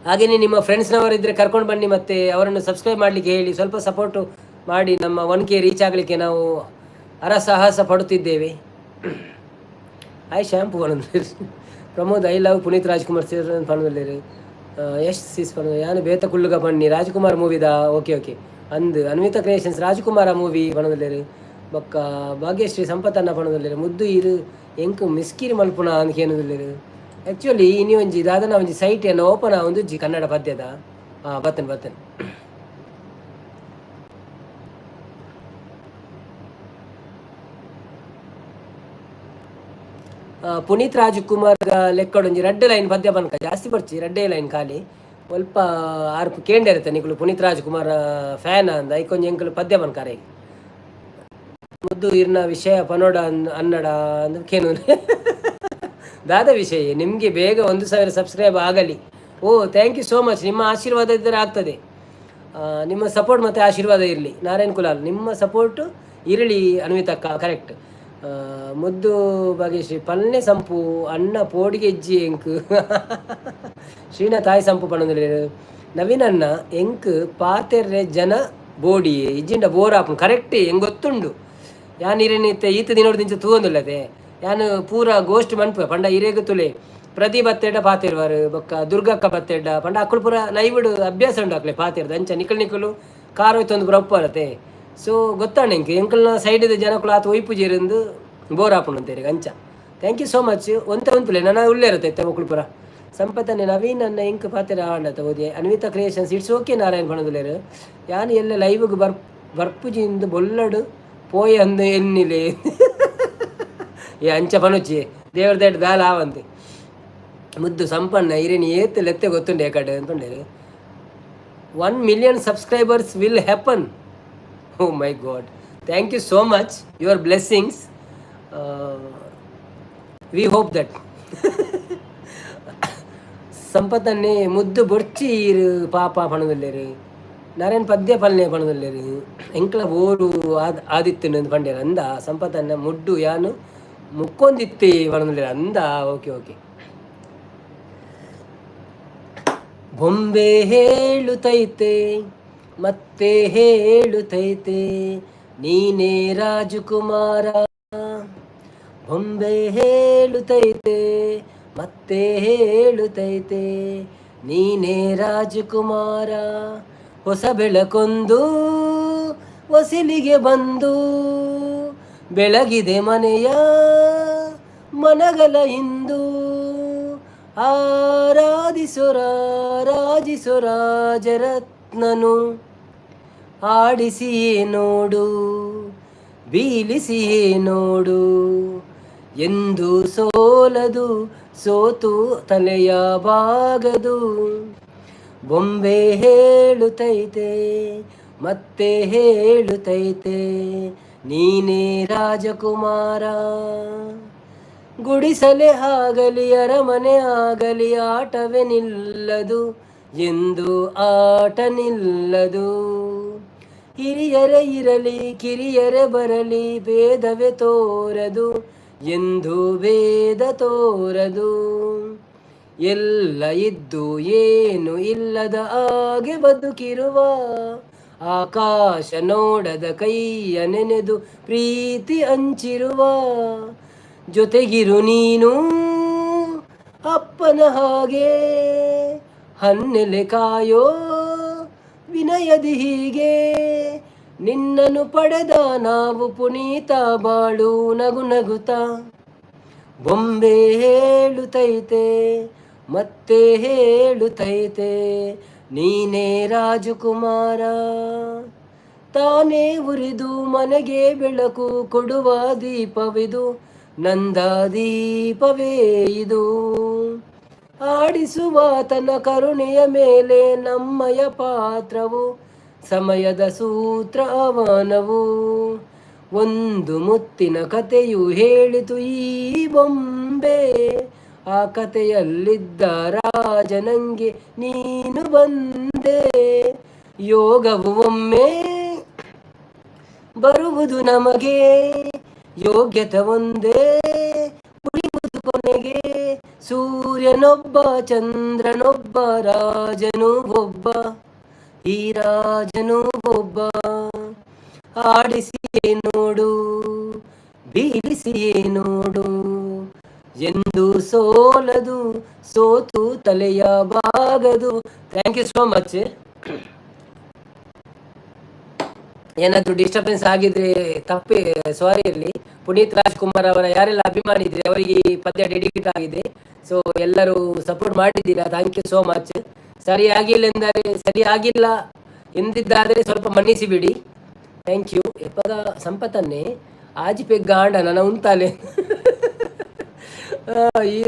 ಹಾಗೆಯೇ ನಿಮ್ಮ ಫ್ರೆಂಡ್ಸ್ನವರಿದ್ದರೆ ಕರ್ಕೊಂಡು ಬನ್ನಿ, ಮತ್ತು ಅವರನ್ನು ಸಬ್ಸ್ಕ್ರೈಬ್ ಮಾಡಲಿಕ್ಕೆ ಹೇಳಿ. ಸ್ವಲ್ಪ ಸಪೋರ್ಟು ಮಾಡಿ, ನಮ್ಮ 1K reach ಆಗಲಿಕ್ಕೆ ನಾವು ಹರಸಾಹಸ ಪಡುತ್ತಿದ್ದೇವೆ. ಹಾಯ್ ಶ್ಯಾಂಪು ಪನೊಂದು Pramod, I love Puneeth Rajkumar sir ಪನೊಂದುಲ್ಲೆರ್. ಯಶ್ ಸಿಸ್ ಪನೊಂದು ಯಾನು ಬೇತ ಕುಲ್ಲುಗ ಬನ್ನಿ ರಾಜ್ಕುಮಾರ್ ಮೂವಿದ. ಓಕೆ ಓಕೆ ಅಂದ್ ಅನ್ವಿತಾ ಕ್ರಿಯೇಷನ್ಸ್ ರಾಜ್ಕುಮಾರ ಮೂವಿ ಪನೊಂದುಲ್ಲೆರ್. ಬೊಕ್ಕ ಭಾಗ್ಯಶ್ರೀ ಸಂಪತ್ತನ್ನ ಪನೊಂದುಲ್ಲೆರ್. ಮುದ್ದು ಇರು ಎಂಕ್ ಮಿಸ್ಕಿರಿ ಮಲ್ಪುನ ಅಂದ್ ಕೇನೊಂದುಲ್ಲೆರ್. ಆ್ಯಕ್ಚುಲಿ ಇನಿ ಒಂಜಿ ದಾದನ ಒಂಜಿ ಸೈಟ್ ಎನ್ನ ಓಪನ್ ಆವೊಂದುಜ್ಜಿ ಕನ್ನಡ ಪದ್ಯದ. ಹಾಂ ಬತ್ತನ್ ಬತ್ತನ್. ಪುನೀತ್ ರಾಜ್ಕುಮಾರ್ ಲೆಕ್ಕಡೊಂಜಿ ರಡ್ಡ್ ಲೈನ್ ಪದ್ಯ ಪನ್ಕ, ಜಾಸ್ತಿ ಬರ್ಚಿ, ರಡ್ಡೇ ಲೈನ್ ಖಾಲಿ. ಒಲ್ಪ ಆರ್ ಕೇಂಡೇರುತ್ತೆ ನಿಕುಲು ಪುನೀತ್ ರಾಜ್ಕುಮಾರ್ ಫ್ಯಾನ್ ಅಂದ ಐಕೊಂಜಿ ಎಂಕುಲು ಪದ್ಯ ಪನ್ಕಾರೆ. ಮುದ್ದು ಇರ್ನ ವಿಷಯ ಪನೋಡ ಅನ್ನಡ ಅಂದ್ ಕೇನು ದಾದ ವಿಷಯ. ನಿಮಗೆ ಬೇಗ 1000 ಸಬ್ಸ್ಕ್ರೈಬ್ ಆಗಲಿ. ಓ thank you so much. ನಿಮ್ಮ ಆಶೀರ್ವಾದ ಇದ್ದರೆ ಆಗ್ತದೆ. ನಿಮ್ಮ ಸಪೋರ್ಟ್ ಮತ್ತು ಆಶೀರ್ವಾದ ಇರಲಿ. ನಾರಾಯಣ್ ಕುಲಾಲ್, ನಿಮ್ಮ ಸಪೋರ್ಟು ಇರಲಿ. ಅನ್ವಿತಕ್ಕ ಕರೆಕ್ಟ್. ಮುದ್ದು ಭಾಗ್ಯಶ್ರೀ ಪಲ್ನೆ ಸಂಪು ಅಣ್ಣ ಪೋಡಿಗೆ ಇಜ್ಜಿ ಎಂಕ್. ಶ್ರೀನ ತಾಯಿ ಸಂಪು ಪಣಂದ್ರೆ. ನವೀನ್ ಅಣ್ಣ, ಎಂಕ್ ಪಾತೆರ್ರೆ ಜನ ಬೋಡಿ ಇಜ್ಜಿಂಡ ಬೋರ್ ಆಪುಂಡು. ಕರೆಕ್ಟ್, ಎಂಗ್ ಗೊತ್ತುಂಡು. ಯಾನ್ ಇರೆನ್ ಇತ್ತೆ ಈತ ದಿನೊಡ್ದಿಂಚ ತೂವೊಂದುಲ್ಲತೆ. ಯಾನ್ ಪೂರ ಗೋಷ್ಠಿ ಮನ್ಪುವೆ ಪಂಡ ಇರೆಗ್ ತುಲೆ ಪ್ರದೀಪ್ ಬತ್ತೆಡ ಪಾತೆರ್ವಾರು, ಬೊಕ್ಕ ದುರ್ಗಕ್ಕ ಬತ್ತೆಡ ಪಂಡ ಅಕುಲು ಪೂರ ಲೈವ್ಡ್ ಅಭ್ಯಾಸ ಉಂಡು ಅಕ್ಲೆ ಪಾತೆರ್ದ. ಅಂಚ ನಿಕಲ್ ನಿಕುಲು ಕಾರ್ ಹೋಯ್ತೊಂದು ಪೂರ ಉಪ್ಪರತೆ. ಸೊ ಗೊತ್ತಾಂಡ ಎಂಕ್, ಎಂಕಲ್ನ ಸೈಡ್ದ ಜನಕುಲು ಆತ್ ಒಯ್ಪುಜೆರಿಂದು ಬೋರ್ ಆಪುಂಡು ಅಂತೀರಿ ಅಂಚ. Thank you so much. ಒಂತೆ ಉಂತುಲೆ, ನನ್ನ ಉಲ್ಲೇರತ್ತೆ ಇತ್ತೆ ಮೊಕುಲು ಪೂರ. ಸಂಪತ್ತನೆ ನವೀನ್ ಅನ್ನ ಎಂಕ್ ಪಾತೆರ ಆಂಡತ ಓದಿ. Anvita creations, it's okay. Narayan ಪಣದುಲೇರು, ಯಾನ್ ಎಲ್ಲ ಲೈವ್ಗೆ ಬರ್ಪುಜಿಂದು ಬೊಲ್ಲಡು ಪೋಯ ಅಂದು ಎನ್ನಿಲೆ. ಏ, ಅಂಚ ಪನುಚಿ, ದೇವ್ರ ದೇಡ್ ದಾಲ ಆವಂತೆ. ಮುದ್ದು ಸಂಪನ್ನ, ಇರೇನಿ ಏತ್ ಲೆತ್ತೆ ಗೊತ್ತುಂಡೆ ಕಡೆ ಅಂದ್ಕೊಂಡೇರು. 1 million subscribers will happen. Oh my God, thank you so much, your blessings, we hope that. ಸಂಪತ್ತನ್ನೇ ಮುದ್ದು ಬೊರ್ಚಿ ಇರು ಪಾಪ ಪಣದುಲ್ಲೇರು. ನಾರಾಯಣ್ ಪದ್ಯ ಪಲ್ನೆ ಪಣದುಲ್ಲೇರು. ಎಂಕ್ಲ ಬೋರು ಆದ್ ಆದಿತ್ತು ಪಂಡೇರು. ಅಂದ ಸಂಪತ್ತನ್ನ ಮುಡ್ಡು ಯಾನು ಮುಕ್ಕೊಂದಿತ್ತಿ ಪಣದುಲ್ಲೇರು. ಅಂದ, ಓಕೆ ಓಕೆ. ಬೊಂಬೆ ಹೇಳುತ್ತೈತೆ, ಮತ್ತೆ ಹೇಳುತ್ತೈತೆ, ನೀನೇ ರಾಜಕುಮಾರ. ಬೊಂಬೆ ಹೇಳುತ್ತೈತೆ, ಮತ್ತೆ ಹೇಳುತ್ತೈತೆ, ನೀನೇ ರಾಜಕುಮಾರ. ಹೊಸ ಬೆಳಕೊಂದು ಹೊಸಿಲಿಗೆ ಬಂದು ಬೆಳಗಿದೆ ಮನೆಯ ಮನಗಲ ಇಂದು. ಆರಾಧಿಸೊ ರಾಜರತ್ನನು, ಆಡಿಸಿಯೇ ನೋಡು, ಬೀಳಿಸಿಯೇ ನೋಡು. ಎಂದು ಸೋಲದು, ಸೋತು ತಲೆಯ ಬಾಗದು. ಬೊಂಬೆ ಹೇಳುತ್ತೈತೆ, ಮತ್ತೆ ಹೇಳುತ್ತೈತೆ, ನೀನೇ ರಾಜಕುಮಾರ. ಗುಡಿಸಲೆ ಆಗಲಿ ಅರಮನೆ ಆಗಲಿ ಆಟವೇ ನಿಲ್ಲದು, ಎಂದು ಆಟ ನಿಲ್ಲದು. ಹಿರಿಯರೇ ಇರಲಿ ಕಿರಿಯರೇ ಬರಲಿ ಭೇದವೇ ತೋರದು, ಎಂದು ಭೇದ ತೋರದು. ಎಲ್ಲ ಇದ್ದು ಏನು ಇಲ್ಲದ ಹಾಗೆ ಬದುಕಿರುವ, ಆಕಾಶ ನೋಡದ ಕೈಯ ನೆನೆದು ಪ್ರೀತಿ ಹಂಚಿರುವ, ಜೊತೆಗಿರು ನೀನು ಅಪ್ಪನ ಹಾಗೆ, ಹನ್ನೆಲೆ ಕಾಯೋ ವಿನಯದಿ ಹೀಗೆ. ನಿನ್ನನ್ನು ಪಡೆದ ನಾವು ಪುನೀತ, ಬಾಳು ನಗು ನಗುತ್ತಾ. ಬೊಂಬೆ ಹೇಳುತ್ತೈತೆ, ಮತ್ತೆ ಹೇಳುತ್ತೈತೆ, ನೀನೇ ರಾಜಕುಮಾರ. ತಾನೇ ಉರಿದು ಮನೆಗೆ ಬೆಳಕು ಕೊಡುವ ದೀಪವಿದು, ನಂದ ದೀಪವೇ ಇದು. ಆಡಿಸುವ ತನ್ನ ಕರುಣೆಯ ಮೇಲೆ ನಮ್ಮಯ ಪಾತ್ರವು, ಸಮಯದ ಸೂತ್ರ ಅವನವು. ಒಂದು ಮುತ್ತಿನ ಕಥೆಯು ಹೇಳಿತು ಈ ಬೊಂಬೆ, ಆ ಕಥೆಯಲ್ಲಿದ್ದ ರಾಜನಂಗೆ ನೀನು ಬಂದೆ. ಯೋಗವು ಒಮ್ಮೆ ಬರುವುದು ನಮಗೆ, ಯೋಗ್ಯತೆ ಒಂದೇ ಉಳಿಯುವುದು ಕೊನೆಗೆ. ಸೂರ್ಯನೊಬ್ಬ, ಚಂದ್ರನೊಬ್ಬ, ರಾಜನು ಒಬ್ಬ, ಈ ರಾಜನು ಒಬ್ಬ. ಆಡಿಸಿಯೇ ನೋಡು, ಬೀಳಿಸಿಯೇ ನೋಡು, ಎಂದು ಸೋಲದು, ಸೋತು ತಲೆಯ ಬಾಗದು. Thank you so much. ಏನಾದರೂ ಡಿಸ್ಟರ್ಬೆನ್ಸ್ ಆಗಿದ್ರೆ ತಪ್ಪಿ ಸಾರಿ ಇರಲಿ. ಪುನೀತ್ ರಾಜ್ಕುಮಾರ್ ಅವರ ಯಾರೆಲ್ಲ ಅಭಿಮಾನಿ ಇದ್ರೆ ಅವರಿಗೆ ಈ ಪದ್ಯ ಡೆಡಿಕೇಟ್ ಆಗಿದೆ. ಸೊ ಎಲ್ಲರೂ ಸಪೋರ್ಟ್ ಮಾಡಿದ್ದೀರಾ, thank you so much. ಸರಿ ಆಗಿಲ್ಲ ಎಂದರೆ, ಸರಿ ಆಗಿಲ್ಲ ಎಂದಿದ್ದಾದರೆ ಸ್ವಲ್ಪ ಮನ್ನಿಸಿ ಬಿಡಿ. Thank you. ಎಪ್ಪದ ಸಂಪತ್ತನ್ನೇ ಆಜಿ ಪೆಗ್ಗ ಆಂಡ ನನ್ನ ಉಂತಾಲೆ. ಈ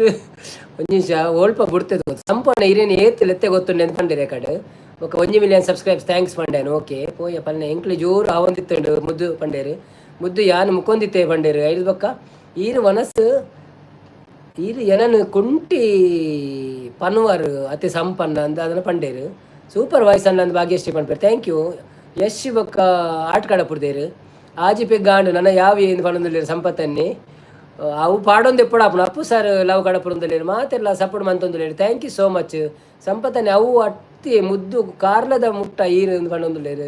ಒಂಜಿ ನಿಮಿಷ ಒಲ್ಪ ಬುಡ್ತದೆ. ಸಂಪೂರ್ಣ ಇರೇನು ಏತ್ ಲೆತ್ತೆ ಗೊತ್ತುಂಡೆ ಅಂತ ಪಂಡಿರೆ ಕಡೆ. ಬೊಕ 1 million subscribes thanks ಪಂಡೇನು. Okay, ಪೋಯ ಪಲ್ನೆ. ಎಂಕ್ಲೆ ಜೋರು ಆವೊಂದಿತ್ತುಂಡು ಮುದ್ದು ಪಂಡೇರು. ಮುದ್ದು ಯಾನ್ ಮುಕ್ಕೊಂದಿತ್ತೆ ಪಂಡೇರು. ಐದು ಬೊಕ್ಕ ಈರು ಮನಸ್ಸು ಈರು ಎನನು ಕುಂಟಿ ಪನ್ವರ್ ಅತಿ ಸಂಪನ್ನ ಅಂದ ಅದನ್ನ ಪಂಡೇರು. ಸೂಪರ್ ವಾಯ್ಸ್ ಅನ್ನ ಅಂದ್ ಭಾಗ್ಯಶ್ರೀ ಪನ್ಪೇರು. Thank you. Yash ಬೊಕ್ಕ ಆಟ ಕಡಪುರ್ದೇರು. ಆಜಿ ಪೆಗ್ಗಾಂಡು ನನ್ನ ಯಾವ ಏನು ಪನೊಂದುಲ್ಲೆರ್ ಸಂಪತ್ತನ್ನಿ. ಅವು ಪಾಡೊಂದು ಎಪ್ಪಡಾಪುಂಡು. ಅಪ್ಪು ಸರ್ ಲವ್ ಕಡಪುಡೊಂದುಲ್ಲೆರ್, ಮಾತೆರ್ಲ ಸಪೋರ್ಟ್ ಮಂತೊಂದುಲ್ಲೆರ್. Thank you so much ಸಂಪತ್ತನ್ನಿ. ಅವು ಅತ್ತಿ ಮುದ್ದು ಕಾರ್ಲದ ಮುಟ್ಟ ಈರ್ ಪನೊಂದುಲ್ಲೆರ್.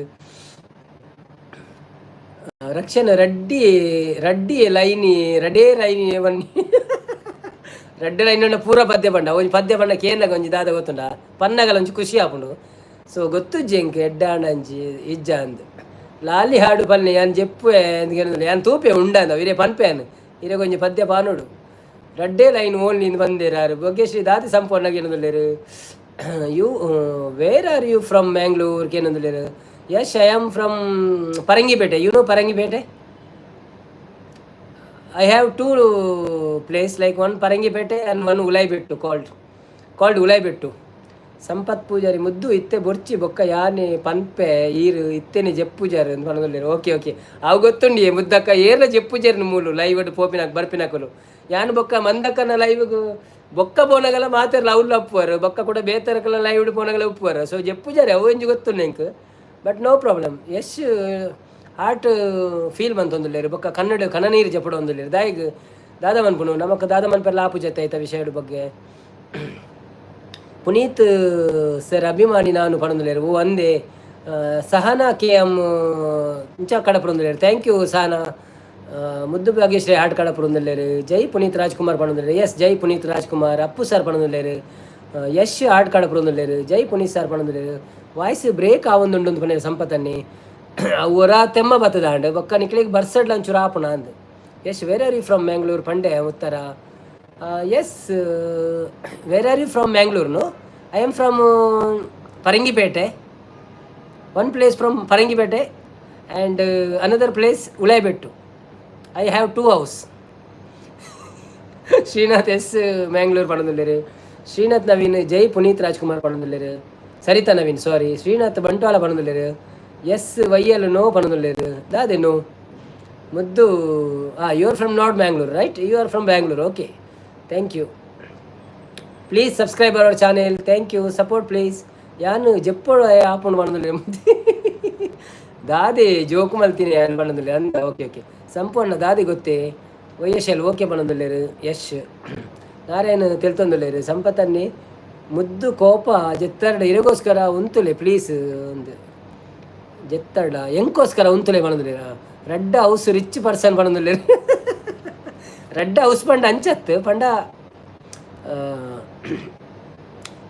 ರಕ್ಷಣೆ ರಡ್ಡಿ ರಡ್ಡಿ ಲೈನಿ ರಡೇ ಲೈನಿ ಬನ್ನಿ. ರಡ್ಡೆ ಲೈನ್ ಪೂರ ಪದ್ಯ ಪಂಡ, ಒಂಜಿ ಪದ್ಯ ಪಂಡ ಕೇನ್ನಗ ಒಂಜಿ ದಾದ ಗೊತ್ತುಂಡ, ಪನ್ನಗಲ ಒಂಜಿ ಖುಷಿ ಆಪುಂಡು. ಸೊ ಗೊತ್ತುಜ್ಜಿ ಎಂಕ್ ಎಡ್ಡಾಂಡ ಅಂಚಿ ಇಜ್ಜ ಅಂದ್. ಲಾಲಿ ಹಾಡು ಪನ್ನೆ, ಯಾನ್ ಜೆಪ್ಪುವೆ ಅಂದ್. ಯಾನ್ ತೂಪೆ ಉಂಡಂದ ಇರೆ ಪನ್ಪೆ. ಇರೆಗ್ ಒಂಜಿ ಪದ್ಯ ಪಾನೋಡು. ರಡ್ಡೇ ಲೈನ್ ಓನ್ಲಿ ಇಂದ್ ಬಂದೇರು ಆರು. ಬೊಗ್ಗೇಶ್ರೀ ದಾತಿ ಸಂಪೂರ್ಣ ಕೇನೊಂದುಲ್ಲೆರ್. You, where are you from Mangalore ಕೇನೊಂದುಲ್ಲೆರ್. Yes, I am from Farangipete. You know Farangipete? I have two place, like one Farangipete and one Ulaibettu, called Ulaibettu. Sampath Poojary ಮುದ್ದು ಇತ್ತೆ ಬೊರ್ಚಿ ಬೊಕ್ಕ ಯಾನೆ ಪನ್ಪೆ, ಈರು ಇತ್ತೆನೆ ಜೆಪ್ಪುಜಾರು ಅಂದ್ ಪನೊಂದುಲ್ಲೆರ್. ಓಕೆ ಓಕೆ, ಅವು ಗೊತ್ತುಂಡಿ ಮುದ್ದಕ್ಕ. ಏರ್ಲ ಜೆಪ್ಪುಜಾರು ಮೂಲು ಲೈವ್ ಪೋಪಿನಾಕ್ ಬರ್ಪಿನಕುಲು. ಯಾನ್ ಬೊಕ್ಕ ಮಂದಕ್ಕನ ಲೈವ್ಗ್ ಬೊಕ್ಕ ಪೋನಗಲ ಮಾತೆರ್ಲ ಅವ್ಲು ಅಪ್ಪುವರು, ಬೊಕ್ಕ ಕೂಡ ಬೇತರಕಲ ಲೈವ್ ಪೋನಗಲ ಉಪ್ಪುವರು. ಸೊ ಜೆಪ್ಪುಜಾರೆ, ಅವು ಒಂಜಿ ಗೊತ್ತುಂಡು ಎಂಕ್. But no problem. Yash heart feel ಮಂತೊಂದುಲ್ಲೆರ್, ಬೊಕ್ಕ ಕನ್ನಡ ಕಣ್ಣನೀರು ಜಪಡೊಂದುಲ್ಲೆರ್. ದಾಯಿಗ್ ದಾದ ಮನ್ಪುನು ನಮಕ್ ದಾದ ಮನ್ಪೆರ್ಲ ಆಪುಜತೆ ಐತ ವಿಷಯದ ಬಗ್ಗೆ. ಪುನೀತ್ ಸರ್ ಅಭಿಮಾನಿ ನಾನು ಪನೊಂದುಲ್ಲೆರ್. ಓ ಅಂದೆ. ಸಹನಾ ಕೆ ಎಂ ಇಂಚ ಕಡಪುಡೊಂದುಲ್ಲೆರ್. Thank you Sahana. ಮುದ್ದು ಭಾಗ್ಯಶ್ರೀ ಹಾಟ್ ಕಡಪುಡೊಂದುಲ್ಲೆರ್. ಜೈ ಪುನೀತ್ ರಾಜ್ಕುಮಾರ್ ಪನೊಂದುಲ್ಲೆರ್. ಎಸ್, ಜೈ ಪುನೀತ್ ರಾಜ್ಕುಮಾರ್. ಅಪ್ಪು ಸರ್ ಪನೊಂದುಲ್ಲೆರ್. ಯಶ್ ಹಾಟ್ ಕಡಪುಡೊಂದುಲ್ಲೆರ್. ಜೈ ಪುನೀತ್ ಸರ್ ಪನೊಂದುಲ್ಲೆರ್. ವಾಯ್ಸ್ ಬ್ರೇಕ್ ಆವೊಂದುಂಡು ಪಂಡೆರ್ ಸಂಪತನ್ನಿ. ಅವು ಒರ ತೆಮ್ಮ ಬತ್ತದಾಂಡ್, ಬೊಕ್ಕ ನಿಕ್ಲೆಗ್ ಬರ್ಸಡ್ಲ ಒಂಚೂರು ಆಪುಣ ಅಂದ್. Yes, where are you from Mangalore ಪಂಡೆ ಉತ್ತರ. Yes, where are you from Mangalore? No, I am from Farangipete. One place from Farangipete and another place Ulaibettu. I have two house. Srinath S Mangalore ಪನೊಂದುಲ್ಲೆರ್. Srinath Naveen Jai Puneeth Rajkumar ಪನೊಂದುಲ್ಲೆರ್. Saritha Naveen, sorry. Srinath Bantwal ಪನೊಂದುಲ್ಲೆರ್. S Y L no ಪನೊಂದುಲ್ಲೆರ್. ದಾದೆ no ಮುದ್ದು? ಆ, you are from not Mangalore, right? You are from Bangalore. Okay, thank you. Please subscribe our channel. Thank you, support please. ಯಾನು ಜೆಪ್ಪೋಡು ಆಪುಂಡು ಪನೊಂದುಲ್ಲೆರ್. ದಾದೆ ಜೋಕು ಮಲ್ತೀನಿ ಯಾನ್ ಪನೊಂದುಲ್ಲೆ ಅಂದ. Okay okay ಸಂಪೂರ್ಣ ದಾದೆ ಗೊತ್ತೇ. Y S L okay ಪನೊಂದುಲ್ಲೆರ್. Yash Narayana ತೆಲ್ತೊಂದುಲ್ಲೆರ್. ಸಂಪತನ್ನಿ ಮುದ್ದು ಕೋಪ ಜೆತ್ತರ್ಡ ಇರಗೋಸ್ಕರ ಉಂತುಲೆ ಪ್ಲೀಸ್ ಒಂದು. ಜೆತ್ತರ್ಡ ಎಂಕೋಸ್ಕರ ಉಂತುಲೆ ಪನೊಂದುಲ್ಲೆರ್. ರಡ್ಡ house rich person ಪನೊಂದುಲ್ಲೆರ್. ರಡ್ಡ ಹೌಸ್ ಪಂಡ ಅಂಚತ್ ಪಂಡ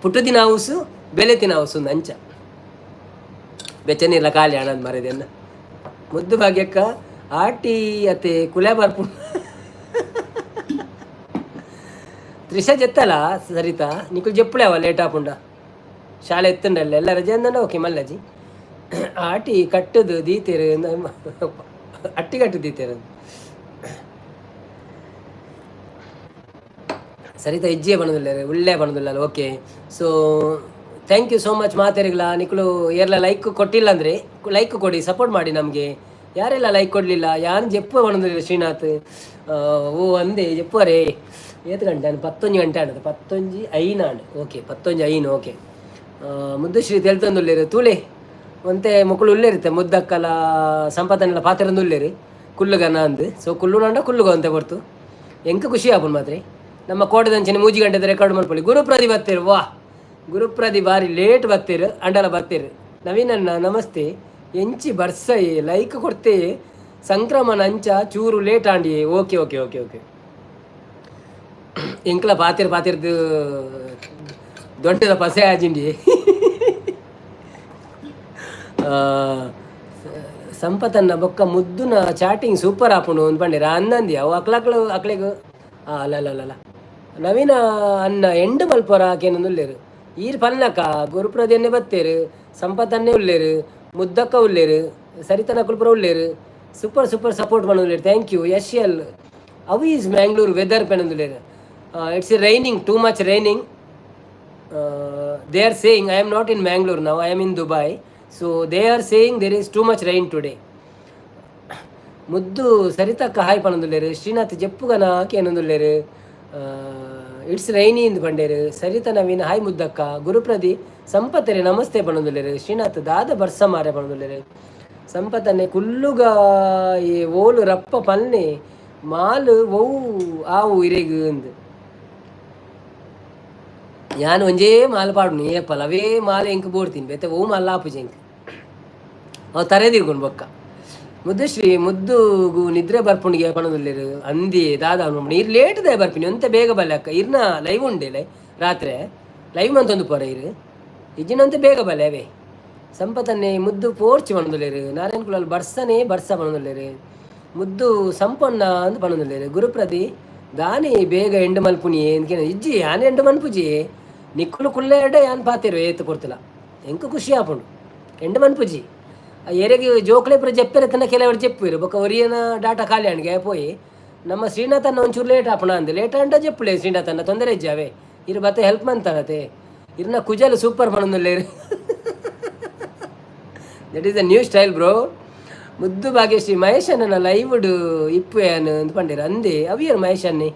ಪುಟ್ಟುದಿನ ಹೌಸು, ಬೆಲೆತಿನ ಹೌಸ್ ಒಂದು ಅಂಚ. ಬೆಚ್ಚನೀರ್ಲ ಖಾಲಿ ಹಣದ ಮರದೆನ್ನ. ಮುದ್ದು ಭಾಗ್ಯಕ್ಕ ಆಟಿ ಅತೆ ಕುಲೆ ಬರ್ಪು. ತ್ರಿಷ ಜೆತ್ತಲ ಸರಿತಾ, ನಿಕುಲು ಜೆಪ್ಪುಳೆ ಅವ ಲೇಟ್ ಆಪುಂಡ. ಶಾಲೆ ಎತ್ತುಂಡಲ್ಲ ಎಲ್ಲ ರಜೆ ಅಂದಂಡ. ಓಕೆ ಮಲ್ಲಜಿ. ಆಟಿ ಕಟ್ಟುದು ದೀತೆರು, ಅಟ್ಟಿ ಕಟ್ಟು ದೀತೆರು. Sarita ಇಜ್ಜಿಯೇ ಬಣದುಲ್ಲೆರ್, ಉಳ್ಳೆ ಬಣದುಲ್ಲ. Okay, so thank you so much ಮಾತೆರಿಗ್ಲ. ನಿಕುಲು ಏರ್ಲ ಲೈಕ್ ಕೊಟ್ಟಿಲ್ಲ ಅಂದರೆ ಲೈಕ್ ಕೊಡಿ, ಸಪೋರ್ಟ್ ಮಾಡಿ ನಮಗೆ. ಯಾರೆಲ್ಲ ಲೈಕ್ ಕೊಡಲಿಲ್ಲ? ಯಾನ್ ಜೆಪ್ಪು ಬಣದುಲ್ಲ ಶ್ರೀನಾಥ್. ಓ ಅಂದೆ ಜೆಪ್ಪುವರೇ. ಏತ್ ಗಂಟೆ? 11 ಗಂಟೆ ಆಂಡದ. 11:05 ಆಂಡ್. ಓಕೆ, 11:05. ಓಕೆ, ಮುದ್ದುಶ್ರೀ ತೆಲ್ತೊಂದುಲ್ಲೆರ್ ತೂಲೆ. ಒಂತೆ ಮೊಕುಲು ಉಲ್ಲೇರಿತ್ತೆ, ಮುದ್ದಕ್ಕಲ ಸಂಪತನೆಲ್ಲ ಪಾತೆರಂದು ಉಲ್ಲೇರಿ ಕುಲ್ಲುಗನ ಅಂದ್. ಸೊ ಕುಲ್ಲುನಂಡ ಕುಲ್ಲುಗ ಅಂತೆ ಹೊರ್ತು ಎಂಕ್ ಖುಷಿ ಆಪುಂಡು ಮಾತ್ರೆ. ನಮ್ಮ ಕೋಟೆದಂಚಿನ 3 ಗಂಟೆದ ರೆಕಾರ್ಡ್ ಮಲ್ಪೊಲಿ. ಗುರುಪ್ರದಿ ಬತ್ತೇರು. ವಾ ಗುರುಪ್ರದಿ ಬಾರಿ ಲೇಟ್ ಬತ್ತೇರು, ಅಂಡಲ ಬತ್ತೇರು. ನವೀನಣ್ಣ ನಮಸ್ತೆ. ಎಂಚಿ ಬರ್ಸಯೇ ಲೈಕ್ ಕೊಡ್ತೇ. ಸಂಕ್ರಮಣ ಅಂಚ ಚೂರು ಲೇಟ್ ಆಂಡಿಯೇ. Okay okay okay okay. ಎಂಕ್ಲ ಪಾತೆರ್ ಪಾತೆರ್ದು ದೊಡ್ಡದ ಪಸೆ ಆಜಿಂಡಿ. ಸಂಪತನ್ನ ಬೊಕ್ಕ ಮುದ್ದುನ ಚಾಟಿಂಗ್ ಸೂಪರ್ ಆಪುಂಡು ಅಂದ್ ಪಂಡೆರ್. ಅಂದಂದಿ ಅವು ಅಕ್ಲಕ್ಲು ಅಕ್ಲೆಗ್. ಅಲ್ಲ ಅಲ್ಲ ಅಲ್ಲ ಅಲ್ಲ, ನವೀನ ಅನ್ನ ಎಂಡ್ ಮಲ್ಪೊರ ಕೇನೊಂದುಲ್ಲೆರ್. ಈರ್ ಪನ್ನಕ ಗುರುಪ್ರದೆನ್ನೆ ಬತ್ತೇರು, ಸಂಪತನ್ನೇ ಉಲ್ಲೇರು, ಮುದ್ದಕ್ಕ ಉಲ್ಲೇರು, ಸರಿತನ ಪೂರ ಉಲ್ಲೇರು. Super super support ಪನೊಂದುಲ್ಲೆರ್. Thank you. Yash L, how is Mangalore weather ಪನೊಂದುಲ್ಲೆರ್. It's raining, too much raining they are saying. I am not in Mangalore now, I am in Dubai. So they are saying there is too much rain today. ಮುದ್ದು ಸರಿತಕ್ಕ hi ಪನೊಂದುಲ್ಲೆರ್. Srinath ಜೆಪ್ಪುಗನ ಕೇನೊಂದುಲ್ಲೆರ್. It's rainy ಇಂದ್ ಪಂಡೇರು. Sarita Naveen hi ಮುದ್ದಕ್ಕ. ಗುರುಪ್ರದಿ ಸಂಪತ್ತರೆ namaste ಪನೊಂದುಲ್ಲೆರ್. Srinath ದಾದ ಬರ್ಸ ಮಾರೆ ಪನೊಂದುಲ್ಲೆರ್. ಸಂಪತನೆ ಕುಲ್ಲುಗ ಓಲು ರಪ್ಪ ಪಲ್ನೆ ಮಾಲು ಒವು ಆವು ಇರೆಗ್ ಅಂದ್. ಯಾನ್ ಒಂಜೇ ಮಾಲ್ ಪಾಡುನು ಏಪಲ್ ಅವೇ ಮಾಲ್ ಎಂಕ್ ಬೋಡ್ತೀನಿ ಬೇತೆ ಒವು ಮಾಲ್ ಆಪುಜಿ ಎಂಕ್. ಅವು ತರೆ ತಿರ್ಗುಂಡು ಬೊಕ್ಕ. ಮುದ್ದುಶ್ರೀ ಮುದ್ದುಗು ನಿದ್ರೆ ಬರ್ಪುಂಡಿಗೆ ಪನೊಂದುಲ್ಲೆರ್ ಅಂದಿ ದಾದ ಇರ್ ಲೇಟ್ ದಾಯ ಬರ್ಪಿನಿ ಒಂತೆ ಬೇಗ ಬಲ್ಲೆ ಅಕ್ಕ. ಇರ್ನ ಲೈವ್ ಉಂಡೇಲೆ ರಾತ್ರೆ ಲೈವ್ ಮಂತೊಂದು ಪೋರ ಇರ್ ಇಜ್ಜಿನಂತೆ ಬೇಗ ಬಲ್ಲೆ ಅವೇ. ಸಂಪತನ್ನೇ ಮುದ್ದು ಪೋರ್ಚಿ ಪನೊಂದುಲ್ಲೆರ್. ನಾರಾಯಣ ಕುಲಾಲ್ ಬರ್ಸನೇ ಬರ್ಸ ಪನೊಂದುಲ್ಲೆರ್. ಮುದ್ದು ಸಂಪೊನ್ನ ಅಂದ್ ಪನೊಂದುಲ್ಲೆರ್. ಗುರುಪ್ರತಿ ದಾನಿ ಬೇಗ ಎಂಡ್ ಮಲ್ಪುನಿ ಅಂದ್ ಇಜ್ಜಿ ಯಾನ್ ಎಂಡ್ ಮನ್ಪುಜಿ ನಿಕ್ಕುಲು ಕುಲ್ಲೆರಡ ಯಾನ್ ಪಾತೆರು ಏತ್ ಪೊರ್ತುಲ ಎಂಕ್ ಖುಷಿ ಆಪುಂಡು ಎಂಡ್ ಮನ್ಪುಜಿ. ಏರೆಗ್ ಜೋಕ್ಲೆ ಪೂರ ಜೆಪ್ಪೆರೆ ತನ್ನ ಕೆಲವರು ಜೆಪ್ಪುವೆರ್ ಬೊಕ್ಕ ಒರಿಯನ ಡಾಟಾ ಖಾಲಿ ಆಂಡ್ಗೆ ಪೋಯಿ ನಮ್ಮ ಶ್ರೀನಾಥನ್ನ ಒಂಚೂರು ಲೇಟ್ ಆಪುಣ ಅಂದ್ ಲೇಟ್ ಆಂಡ ಜೆಪ್ಪುಲೆ ಶ್ರೀನಾಥನ್ನ ತೊಂದರೆ ಇಜ್ಜಿ ಅವೇ ಇರ್ ಬತ್ತೆ ಹೆಲ್ಪ್ ಮಂತಾರತೆ. ಇರ್ನ ಕುಜಲ್ super ಪನೊಂದುಲ್ಲೆರ್. That is the new style bro. ಮುದ್ದು ಭಾಗ್ಯಶ್ರೀ ಮಹೇಶ್ ಅಣ್ಣನ ಲೈವ್ಡ್ ಇಪ್ಪುವೆ ಅಂದ್ ಪಂಡೆರ್ ಅಂದೆ ಅವಿಯರ್ Mahesh ಅನ್ನೆ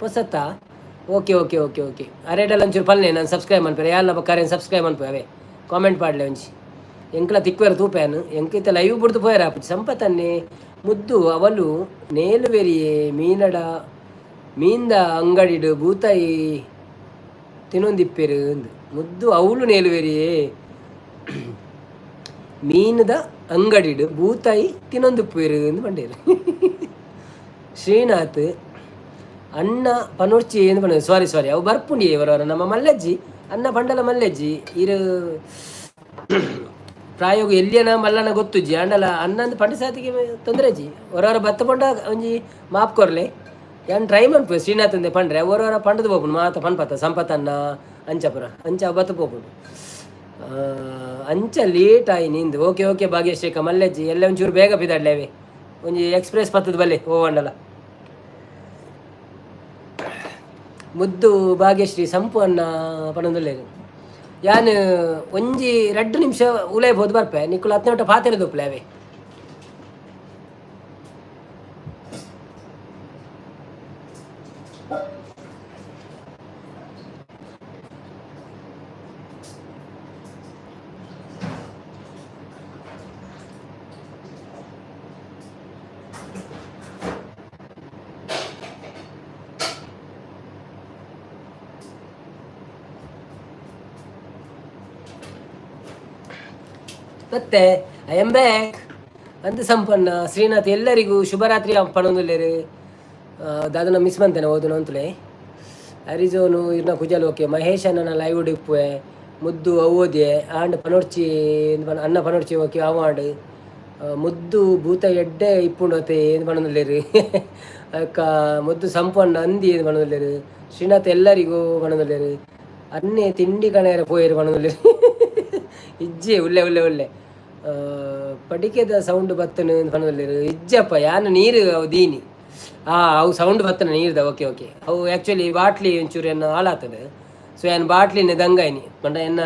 ಪೊಸತ್ತಾ. Okay okay okay okay ಅರೇಡಲ್ ಒಂಚೂರು ಪಲ್ಲೆ ನಾನು ಸಬ್ಸ್ಕ್ರೈಬ್ ಮನ್ಪೆರೆ ಯಾರ್ಲ ಬೊಕ್ಕ ಅರೇನ್ ಸಬ್ಸ್ಕ್ರೈಬ್ ಮನ್ಪುವೆ ಅವೇ ಕಾಮೆಂಟ್ ಪಾಡ್ಲೆ ಒಂಜಿ ಎಂಕ್ಲ ತಿಕ್ವೆರ್ ತೂಪೇನು ಎಂಕ್ ಇತ್ತೆ ಲೈವ್ ಬುಡ್ದು ಪೋಯೆರ್ ಆಪುಜಿ. ಸಂಪತನ್ನೇ ಮುದ್ದು ಅವಲು ನೇಲುವೆರಿಯೇ ಮೀನಡ ಮೀನ್ದ ಅಂಗಡಿಡ್ ಬೂತಾಯಿ ತಿನೊಂದಿಪ್ಪೆರ್ ಅಂದ್. ಮುದ್ದು ಅವಲು ನೇಲುವೆರಿಯೇ ಮೀನ್ದ ಅಂಗಡಿಡ್ ಬೂತಾಯಿ ತಿನೊಂದಿಪ್ಪೆರ್ ಅಂದ್ ಪಂಡೆರ್. ಶ್ರೀನಾಥ್ ಅಣ್ಣ ಪನೊರ್ಚಿ ಅಂದ್ ಪಂಡೆರ್. ಸಾರಿ ಸಾರಿ ಅವು ಬರ್ಪುಂಡಿಯೇ ವರ ನಮ್ಮ ಮಲ್ಲಜ್ಜಿ ಅಣ್ಣ ಪಂಡಲ ಮಲ್ಲಜ್ಜಿ ಇರು ಪ್ರಾಯೋಗ ಎಲ್ಲಿಯನ ಮಲ್ಲನ ಗೊತ್ತುಜ್ಜಿ ಆಂಡಲ ಅಣ್ಣಂದು ಪಂಡ ಸಾತಿಗೆ ತೊಂದರೆ ಅಜ್ಜಿ ಹೊರವರ ಬತ್ತ ಪಂಡ ಒಂಜಿ ಮಾಪ್ ಕೊರ್ಲೆ ಯಾನ್ ಟ್ರೈ ಮನ್ಪುವೆ ಶ್ರೀನಾಥ್ ಅಂದೆ ಪಂಡ್ರೆ ಒರವರ ಪಂಡದು ಪೋಪುಂಡು ಮಾತ ಪನ್ಪತ್ತ ಸಂಪತನ್ನ ಅಂಚಪುರ ಅಂಚ ಬತ್ತ ಪೋಪುಂಡು ಅಂಚ ಲೇಟ್ ಆಯಿ ನಿಂದು. ಓಕೆ ಓಕೆ ಭಾಗ್ಯಶ್ರೀ ಮಲ್ಲಜ್ಜಿ ಎಲ್ಲ ಒಂಚೂರು ಬೇಗ ಪಿದಾಡ್ಲೇವೆ ಒಂಜಿ ಎಕ್ಸ್ಪ್ರೆಸ್ ಪತ್ತದ ಬಲ್ಲೆ ಓವಂಡಲ. ಮುದ್ದು ಭಾಗ್ಯಶ್ರೀ ಸಂಪು ಅನ್ನ ಪನೊಂದುಲ್ಲೆರ್. ಯಾನ್ ಒಂಜಿ ರಡ್ಡ್ ನಿಮಿಷ ಉಲೈ ಪೋದು ಬರ್ಪೆ ನಿಕುಲು ಅತ್ನೋಟ ಪಾತೆರ ದೊಪ್ಪಲೆ ಅವೇ. ಮತ್ತೆ I am back ಅಂದ್ ಸಂಪನ್ನ ಶ್ರೀನಾಥ್ ಎಲ್ಲರಿಗೂ ಶುಭರಾತ್ರಿ ಪನೊಂದುಲ್ಲೆರ್. ದಾದನ ಮಿಸ್ ಮಂತೇನೆ ಓದುನ ಅಂತಲೇ. ಅರಿಜೋನು ಇರ್ನ ಕುಜಲ್ ಓಕೆ ಮಹೇಶ್ ಅಣ್ಣನ ಲೈವ್ ಇಪ್ಪುವೆ ಮುದ್ದು ಅವ್ವೋದಿಯೆ ಆಂಡ್ ಪನೊರ್ಚಿ ಅಣ್ಣ ಪನೊರ್ಚಿ ಓಕೆ ಅವು ಆಂಡ್ ಮುದ್ದು ಭೂತ ಎಡ್ಡೆ ಇಪ್ಪುಂಡು ಅತೆ ಏನ್ ಪನೊಂದುಲ್ಲೆರ್. ಅಕ್ಕ ಮುದ್ದು ಸಂಪಣ್ಣ ಅಂದಿ ಏನ್ ಪನೊಂದುಲ್ಲೆರ್. ಶ್ರೀನಾಥ್ ಎಲ್ಲರಿಗೂ ಪನೊಂದುಲ್ಲೆರ್. ಅನ್ನೆ ತಿಂಡಿ ಕಣೆಯರ ಪೋಯೆರ್ ಪನೊಂದುಲ್ಲೆರ್. ಇಜ್ಜೆ ಉಲ್ಲೆ ಉಲ್ಲೆ ಉಲ್ಲೆ ಪಡಿಕೆದ ಸೌಂಡ್ ಬತ್ತನ ಪನೊಂದುಲ್ಲೆರ್. ಇಜ್ಜಪ್ಪ ಯಾನ್ ನೀರು ಅವು ದೀನಿ ಅವು ಸೌಂಡ್ ಬತ್ತನ ನೀರ್ದ. ಓಕೆ ಓಕೆ ಅವು ಆ್ಯಕ್ಚುಲಿ ಬಾಟ್ಲಿ ಒಂಚೂರು ಎನ್ನ ಹಾಳಾತದೆ. ಸೊ ಯಾನ್ ಬಾಟ್ಲಿನ ದಂಗಾಯಿನಿ ಪಂಡ ಎನ್ನ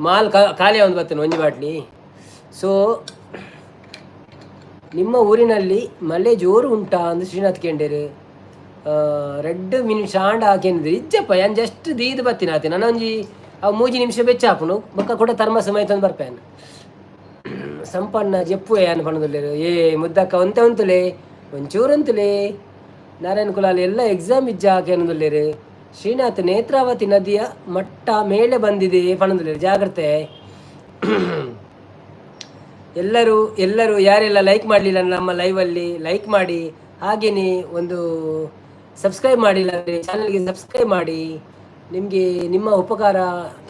ಮಾಲ್ ಖಾಲಿ ಒಂದು ಬತ್ತನ ಒಂಜಿ ಬಾಟ್ಲಿ. ಸೊ ನಿಮ್ಮ ಊರಿನಲ್ಲಿ ಮಳೆ ಜೋರು ಉಂಟಾ ಅಂದ್ ಶ್ರೀನಾಥ್ ಕೇಂಡೇರು. ರೆಡ್ ಮಿನಿಟ್ಸ್ ಆಂಡ ಹಾಕೇನಿದ್ರು. ಇಜ್ಜಪ್ಪ ಯಾನ್ ಜಸ್ಟ್ ದೀದ್ ಬತ್ತಿನ ಆತೆ ನನೊಂಜಿ ಅವು ಮೂಜಿ ನಿಮಿಷ ಬೆಚ್ಚ ಆಪುಂಡು ಬೊಕ್ಕ ಕೂಡ ಥರ್ಮಸ್ ಮೈತೊಂದು ಬರ್ಪೇನ್. ಸಂಪಣ್ಣ ಜೆಪ್ಪುವೆ ಯಾನ್ ಪನೊಂದುಲ್ಲೆರ್. ಏ ಮುದ್ದಕ್ಕ ಒಂತೆ ಉಂತುಲೆ ಒಂಚೂರು ಉಂತುಲೆ. ನಾರಾಯಣ ಕುಲಾಲ್ ಎಲ್ಲ ಎಕ್ಸಾಮ್ ಇಜ್ಜ ಕೇನೊಂದುಲ್ಲೆರ್. ಶ್ರೀನಾಥ್ ನೇತ್ರಾವತಿ ನದಿಯ ಮಟ್ಟ ಮೇಲೆ ಬಂದಿದೆ ಪನೊಂದುಲ್ಲೆರ್. ಜಾಗ್ರತೆ ಎಲ್ಲರೂ ಎಲ್ಲರೂ ಯಾರೆಲ್ಲ ಲೈಕ್ ಮಾಡಲಿಲ್ಲ ನಮ್ಮ ಲೈವಲ್ಲಿ ಲೈಕ್ ಮಾಡಿ, ಹಾಗೆಯೇ ಒಂದು ಸಬ್ಸ್ಕ್ರೈಬ್ ಮಾಡಿಲ್ಲ ಅಂದರೆ ಚಾನಲ್ಗೆ ಸಬ್ಸ್ಕ್ರೈಬ್ ಮಾಡಿ. ನಿಮಗೆ ನಿಮ್ಮ ಉಪಕಾರ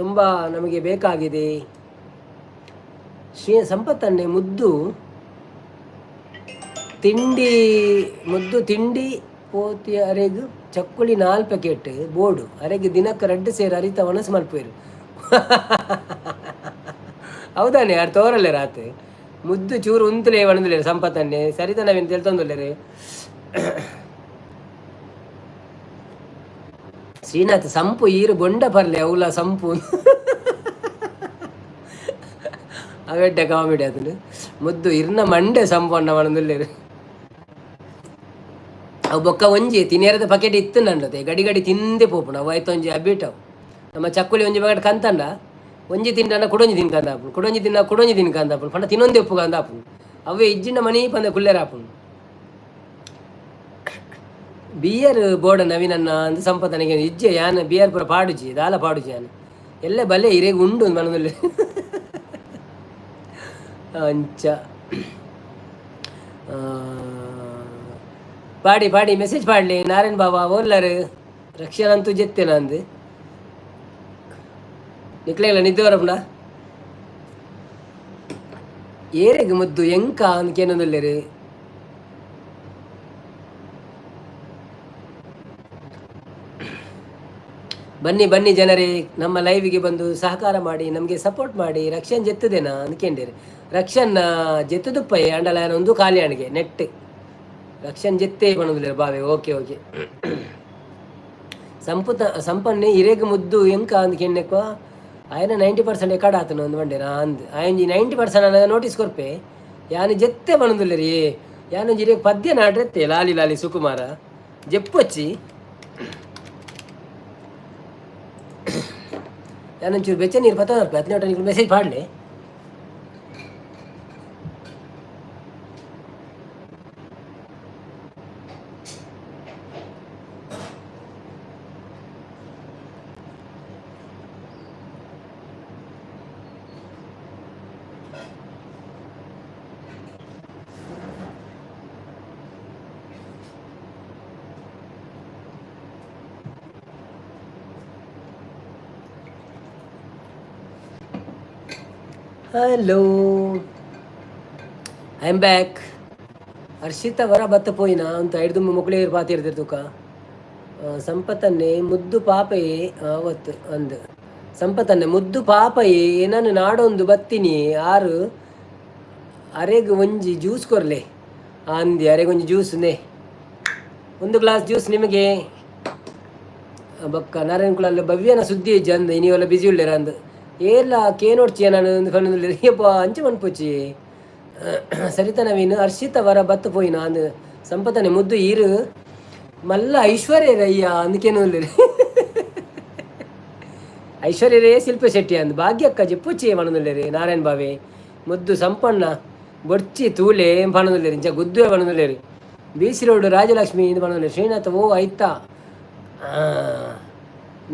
ತುಂಬ ನಮಗೆ ಬೇಕಾಗಿದೆ. ಶ್ರೀ ಸಂಪತ್ತನ್ನೇ ಮುದ್ದು ತಿಂಡಿ ಮುದ್ದು ತಿಂಡಿ ಪೋತಿ ಅರೆಗ್ ಚಕ್ಕುಳಿ 4 ಪ್ಯಾಕೆಟ್ ಬೋರ್ಡು ಅರೆಗ್ ದಿನಕ್ಕೆ ರಡ್ಡು ಸೇರು ಅರಿತ ಒಣಸು ಮಲ್ಪುವೆರು. ಹೌದಾನೆ ಯಾರು ತೋರಲ್ಲೆ ರಾತ್ ಮುದ್ದು ಚೂರು ಉಂತುಲೇ ಒಣದುಲೇರು ಸಂಪತ್ತನ್ನೇ ಸರಿತ ನವೀನ್ ತೆಲ್ತೊಂದುಲ್ಲೆರು. ಶ್ರೀನಾಥ್ ಸಂಪು ಈರು ಬೊಂಡ ಪರ್ಲೆ ಅವ್ಲ ಸಂಪು ಅವೆಡ್ಡೆ ಕಾಮಿಡಿ ಅದನ್ನು. ಮುದ್ದು ಇರ್ನ ಮಂಡೆ ಸಂಪು ಅಣ್ಣ ಪನೊಂದುಲ್ಲೆರ್. ಅವು ಬೊಕ್ಕ ಒಂಜಿ ತಿನಿಯರದ ಪಕೆಟ್ ಇತ್ತು ನಂಡತೆ ಗಡಿ ಗಡಿ ತಿಂದೆ ಪೋಪುಂಡು ಅವು ಐತ ಒಂಜಿ ಅಬಿಟ್ ಅವು. ನಮ್ಮ ಚಕ್ಕುಲಿ ಒಂಜಿ ಬಗೆಟ್ ಕಂತಂಡ ಒಂಜಿ ತಿಂಡನ ಕುಡೊಂಜಿ ತಿನ್ಕಂದ ಆಪುಂಡು, ಕುಡೊಂಜಿ ತಿನ್ನ ಕುಡೊಂಜಿ ತಿನ್ಕಂದ ಆಪುಂಡು. ಪಂಡ ತಿನ್ನೊಂದೇ ಉಪ್ಪುಗಂದ ಆಪುಂಡು. ಅವೇ ಇಜ್ಜಿಂಡ ಮನಿ ಪಂದ ಕುಲ್ಲೆರ ಆಪುಂಡು. ಬಿಯರ್ ಬೋಡ ನವೀನನ್ನ ಅಂದ್ ಸಂಪತನಿಗೆ ಇಜ್ಜೆ. ಯಾನ್ ಬಿಯರ್ ಪೂರ ಪಾಡುಜಿ, ದಾಲ ಪಾಡುಜಿ ಯಾನ್. ಎಲ್ಲ ಬಲೆ ಇರೆಗ್ ಉಂಡು ಮನದಲ್ಲಿ ಅಂಚ. ಪಾಡಿ ಪಾಡಿ ಮೆಸೇಜ್ ಪಾಡ್ಲಿ. ನಾರಾಯಣ್ ಬಾಬಾ ಓಲ್ಲರು ರಕ್ಷಣಂತೂ ಜೆತ್ತೇನ ಅಂದು ನಿಕ್ಲೆಗ್ಲ ನಿದ್ದೆ ಬರಪುಂಡ. ಏರೆಗ್ ಮುದ್ದು ಎಂಕ ಅಂದ್ ಕೇನೊಂದುಲ್ಲೆರ್. ಬನ್ನಿ ಬನ್ನಿ ಜನರೇ, ನಮ್ಮ ಲೈವ್ಗೆ ಬಂದು ಸಹಕಾರ ಮಾಡಿ, ನಮಗೆ ಸಪೋರ್ಟ್ ಮಾಡಿ. ರಕ್ಷಣ್ ಜೆತ್ತದೇನಾ ಅಂದ್ಕೇಂಡೇರು. ರಕ್ಷನ್ ಜೆತ್ತುದುಪ್ಪಯೆ ಅಂಡಲ ಒಂದು ಖಾಲಿ ಅಣಿಗೆ ನೆಟ್. ರಕ್ಷನ್ ಜೆತ್ತೇ ಪನೊಂದುಲ್ಲೆರ್ ಬಾವೆ. Okay okay. ಸಂಪುತ ಸಂಪನ್ನೆ ಇರೆಗ್ ಮುದ್ದು ಎಂಕ ಅಂದ್ ಕೆಣ್ಣೆಕ್ವ ಆಯನ 90% ಎಕಡ ಆತನ ಅಂದ್ ಪಂಡೇರ್. ಅಂದ್ ಆಯೊಂಜಿ 90% ಅನಗ ನೋಟಿಸ್ ಕೊರ್ಪೆ. ಯಾನ್ ಜೆತ್ತೆ ಪನೊಂದುಲ್ಲೆರ್. ಏ ಯಾನೊಂಜಿ ಇರೆಗ್ ಪದ್ಯ ನಾಡ್ರೆತ್ತೆ ಲಾಲಿ ಲಾಲಿ ಸುಕುಮಾರ ಜೆಪ್ಪೊಚ್ಚಿ. ಯಾನೊಂಚೂರು ಬೆಚ್ಚ ನೀರು ಪತ್ತ ಹತ್ತನೇ ನಿಕ್ಲು message ಪಾಡ್ಲೆ. Hello, I am back. Harshita ವರ ಬತ್ತ ಪೋಯಿನ ಅಂತ ಐಡ್ದು ಮೊಕ್ಲೆ ಪಾತಿರ್ದಿರ್ ತುಕ. ಸಂಪತನ್ನೆ ಮುದ್ದು ಪಾಪಯೇ ಅವತ್ತು ಅಂದ್. ಸಂಪತನ್ನೆ ಮುದ್ದು ಪಾಪಯೇ ಏನನ್ನು ನಾಡೊಂದು ಬತ್ತಿನಿ ಆರು ಅರೆಗ್ ಒಂಜಿ ಜ್ಯೂಸ್ ಕೊರ್ಲೆ ಅಂದಿ. ಅರೆಗ್ ಒಂಜಿ ಜ್ಯೂಸ್ ನೇ, ಒಂದು ಗ್ಲಾಸ್ ಜ್ಯೂಸ್ ನಿಮಗೆ. ಬೊಕ್ಕ ನಾರಾಯಣ ಕುಲಲ್ಲ ಭವ್ಯನ ಸುದ್ದಿ ಇಜ್ಜಿ ಅಂದ್, ಇನಿವೆಲ್ಲ ಬಿಸಿ ಉಲ್ಲೆರ ಅಂದ್. ಏರ್ಲ ಕೇನೋಡ್ಚಿ ನಾನು ಪನೊಂದುಲ್ಲೆರ್. ಯಪ್ಪ ಅಂಚ ಮನ್ಪೊಚ್ಚಿ. ಸರಿತಾ ನವೀನ್ ಹರ್ಷಿತ ವರ ಬತ್ತ ಪೋಯಿನ ಅಂದ್. ಸಂಪತನೆ ಮುದ್ದು ಈರು ಮಲ್ಲ ಐಶ್ವರ್ಯ ರಯ್ಯ ಅಂದ್ ಕೇನೊಂದುಲ್ಲೆರ್. ಐಶ್ವರ್ಯ ರೇ ಶಿಲ್ಪ ಶೆಟ್ಟಿ ಅಂದ್. ಭಾಗ್ಯಕ್ಕ ಜೆಪ್ಪುಚ್ಚಿ ಪನೊಂದುಲ್ಲೆರ್. ನಾರಾಯಣ ಬಾವೆ ಮುದ್ದು ಸಂಪಣ್ಣ ಬೊಡ್ಚಿ ತೂಲೆ ಪನೊಂದುಲ್ಲೆರ್. ಇಂಚ ಗುದ್ದುವೆ ಪನೊಂದುಲ್ಲೆರ್. ಬಿ ಸಿ ರೋಡ್ ರಾಜಲಕ್ಷ್ಮಿ ಇಂದ್ ಪನೊಂದುಲ್ಲೆರ್. ಶ್ರೀನಾಥ ಓ ಐತ.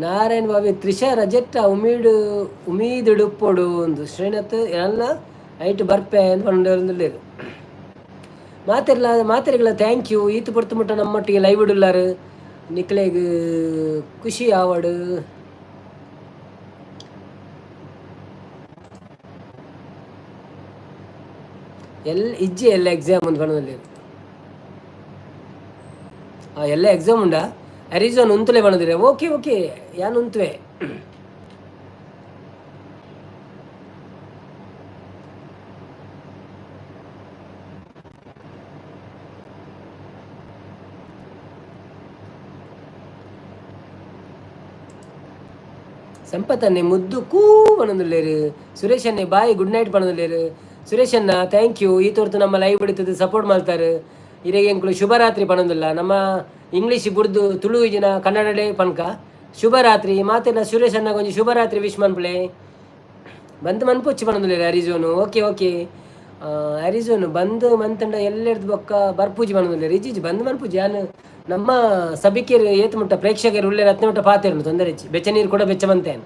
ನಾರಾಯಣ ಬಾಬಿ ತ್ರಿಷಾ ರಜೆಟ್ಟ ಉಮೀಡು ಉಮೀದುಡುಪ್ಪೊಡು ಒಂದು ಶ್ರೀನಾಥ್ ಎಲ್ಲ ಐಟ್ ಬರ್ಪೆ ಅಂದ್ ಪನೊಂದುಲ್ಲೆರ್. ಮಾತೆರ್ಲ ಮಾತೆರ್ಗಳ thank you. ಈತ್ ಪೊರ್ತು ಮುಟ್ಟ ನಮ್ಮೊಟ್ಟಿಗೆ ಲೈವ್ ಇಡುಲ್ಲಾರು. ನಿಕ್ಲೆಗ್ ಖುಷಿ ಆವಡ್. ಎಲ್ ಇಜ್ಜಿ ಎಲ್ಲ ಎಕ್ಸಾಮ್ ಅಂದ್ ಪನೊಂದುಲ್ಲೆರ್. ಎಲ್ಲ ಎಕ್ಸಾಮ್ ಉಂಡಾ? ಅರಿಜೋನ್ ಉಂತುಲೆ ಪನೊಂದುಲ್ಲೆರ್. ಓಕೆ ಓಕೆ, ಯಾನ್ ಉಂತುವೆ. ಸಂಪತನ್ನೆ ಮುದ್ದು ಕೂ ಪನೊಂದುಲ್ಲೆರ್. ಸುರೇಶನ್ನೆ ಬಾಯ್ ಗುಡ್ ನೈಟ್ ಪನೊಂದುಲ್ಲೆರ್. ಸುರೇಶಣ್ಣ thank you. ಈ ತೋರ್ತು ನಮ್ಮ ಲೈವ್ ಬಿಡುತ್ತದೆ ಸಪೋರ್ಟ್ ಮಾಡ್ತಾರೆ. ಇರೆಗ್ ಎಂಕುಲು ಶುಭರಾತ್ರಿ ಪನೊಂದುಲ್ಲ. ನಮ್ಮ ಇಂಗ್ಲೀಷ್ ಬುಡ್ದು ತುಳು ಇಜಿನ ಕನ್ನಡಡೇ ಪನ್ಕ ಶುಭರಾತ್ರಿ. ಮಾತೆಲ್ಲ ಸುರೇಶಣ್ಣ ಒಂಜಿ ಶುಭರಾತ್ರಿ ವಿಶ್ ಮನ್ಪುಲೆ. ಬಂದ್ ಮನ್ಪೊಚ್ಚಿ ಪನೊಂದುಲ್ಲೆರ್ ಅರಿಜೋನು. Okay okay. ಅರಿಜೋನು ಬಂದ್ ಮಂತಂಡ ಎಲ್ಲೆರ್ದು ಬೊಕ್ಕ ಬರ್ಪೂಜಿ ಪನೊಂದುಲ್ಲೆರ್. ಇಜ್ಜಿ ಬಂದ್ ಮನ್ಪೂಜಿ. ಯಾನ್ ನಮ್ಮ ಸಭಿಕೆರ್ ಏತ್ ಮುಟ್ಟ ಪ್ರೇಕ್ಷಕರು ಉಲ್ಲೆರ್ ಅತ್ನೆ ಮುಟ್ಟ ಪಾತೆರುಂಡು, ತೊಂದರೆ ಇಜ್ಜಿ. ಬೆಚ್ಚ ನೀರು ಕೂಡ ಬೆಚ್ಚ ಮಂತೇನ್.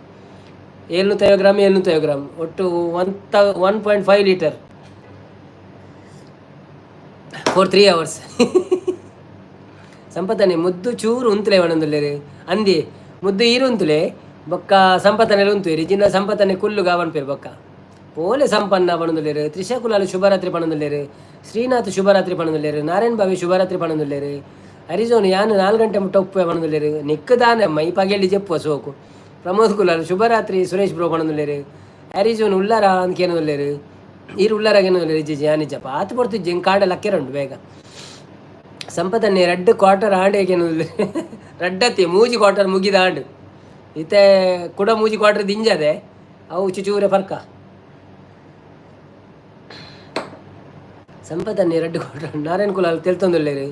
750 ಗ್ರಾಮ್ 750 ಗ್ರಾಮ್ ಒಟ್ಟು 1.5 ಲೀಟರ್ ಫಾರ್ 3 ಅವರ್ಸ್. ಸಂಪತನೆ ಮುದ್ದು ಚೂರು ಉಂತುಲೆ ಪನೊಂದುಲ್ಲೆರ್. ಅಂದಿ ಮುದ್ದು ಈರು ಉಂತುಲೆ ಬೊಕ್ಕ ಸಂಪತನೆ ಉಂತುವೆರ್. ಇಜಿಂಡ ಸಂಪತನೆ ಕುಲ್ಲು ಪನ್ಪೆರ್. ಬೊಕ್ಕ ಪೋಲೆ ಸಂಪನ್ನ ಪನೊಂದುಲ್ಲೆರ್. ತ್ರಿಷಾ ಕುಲಾಲ್ ಶುಭರಾತ್ರಿ ಪನೊಂದುಲ್ಲೆರ್. ಶ್ರೀನಾಥ್ ಶುಭರಾತ್ರಿ ಪನೊಂದುಲ್ಲೆರ್. ನಾರಾಯಣ್ ಬಾವಿ ಶುಭರಾತ್ರಿ ಪನೊಂದುಲ್ಲೆರ್. ಅರಿಜೋನ್ ಯಾನ್ 4 ಗಂಟೆ ಮುಟ್ಟ ಉಪ್ಪುವೆ ಪನೊಂದುಲ್ಲೆರ್. ನಿಕ್ಕ್ ದಾನೆ ಅಮ್ಮ ಈ ಪಗೆಲ್ಡ್ ಜೆಪ್ಪುವ ಸೋಕು. ಪ್ರಮೋದ್ ಕುಲಾಲ್ ಶುಭರಾತ್ರಿ ಸುರೇಶ್ ಬ್ರೋ ಪನೊಂದುಲ್ಲೆರ್. ಅರಿಜೋನ್ ಉಲ್ಲರ ಅಂದ್ ಕೇನೊಂದುಲ್ಲೆರ್. ಈರ್ ಉಲ್ಲರ ಕೇನೊಂದುಲ್ಲೆರ್. ಇಜ್ಜಿ ಯಾನ್ ಇಜ್ಜಪ್ಪ ಆತ್ ಪೊರ್ತು ಇಜ್ಜಿ, ಎಂಕ್ ಕಾಂಡೆ ಲಕ್ಕೆರೆ ಉಂಡು ಬೇಗ. ಸಂಪತನ್ನೆ ರಡ್ಡ್ ಕ್ವಾರ್ಟರ್ ಆಂಡ್ ಕೇನೊಂದುಲ್ಲೆರ್. ರಡ್ಡತ್ತಿ ಮೂಜಿ ಕ್ವಾರ್ಟರ್ ಮುಗಿದ ಆಂಡ್. ಇತ್ತೆ ಕುಡ ಮೂಜಿ ಕ್ವಾರ್ಟರ್ ದಿಂಜದೆ ಅವು ಚುಚೂರೆ ಪರ್ಕ. ಸಂಪತನ್ನೆ ರಡ್ಡ್ ಕ್ವಾರ್ಟರ್. ನಾರಾಯಣ್ ಕುಲಾಲ್ ತೆಲ್ತೊಂದುಲ್ಲೆರ್.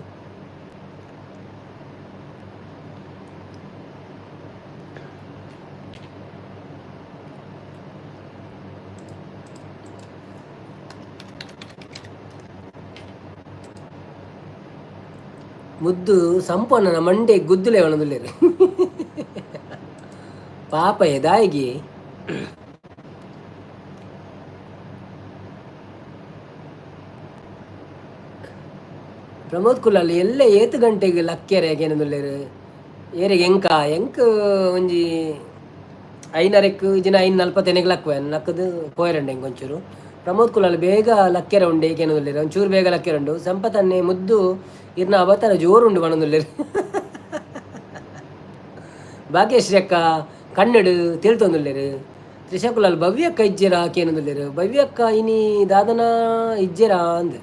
ಮುದ್ದು ಸಂಪನ್ನ ಮಂಡೆ ಗುದ್ದುಲೆ ಒಣದುಲ್ಲೇರು ಪಾಪ ಎದಾಯಿಗೆ. ಪ್ರಮೋದ್ ಕುಲಾಲ್ ಎಲ್ಲ ಏತ್ ಗಂಟೆಗೆ ಲಕ್ಕೆರೆ ಏನಂದುಲ್ಲೇರು ಏರೆಗೆ ಎಂಕ ಎಂಕ್ ಒಂಜಿ ಐನರೆಕ್ ಜಿನ 5:40 ಲಕ್ಕುವೆ ಲಕ್ಕದು ಪೋಯರಂಡೆ ಎಂಕ್ ಒಂಚೂರು. ಪ್ರಮೋದ್ ಕುಲಾಲ್ ಬೇಗ ಲಕ್ಕೆರೆ ಉಂಡೆ ಏನೇನುಲ್ಲೇರು ಒಂಚೂರು ಬೇಗ ಲಕ್ಕೆರೆ ಉಂಡು. ಸಂಪತನ್ನೆ ಮುದ್ದು ಇರ್ನ ಅವತಾರ ಜೋರುಂಡು ಪನೊಂದುಲ್ಲೇರು. ಭಾಗ್ಯಶ್ರೀ ಅಕ್ಕ ಕಣ್ಣಡು ತಿಳ್ತೊಂದುಲ್ಲೇರು. ತ್ರಿಷಾ ಕುಲಾಲ್ ಭವ್ಯಕ್ಕ ಇಜ್ಜೆರಾ ಕೇನೊಂದುಲ್ಲೇರು. ಭವ್ಯಕ್ಕ ಇನಿ ದಾದನ ಇಜ್ಜೆರಾ ಅಂದ್.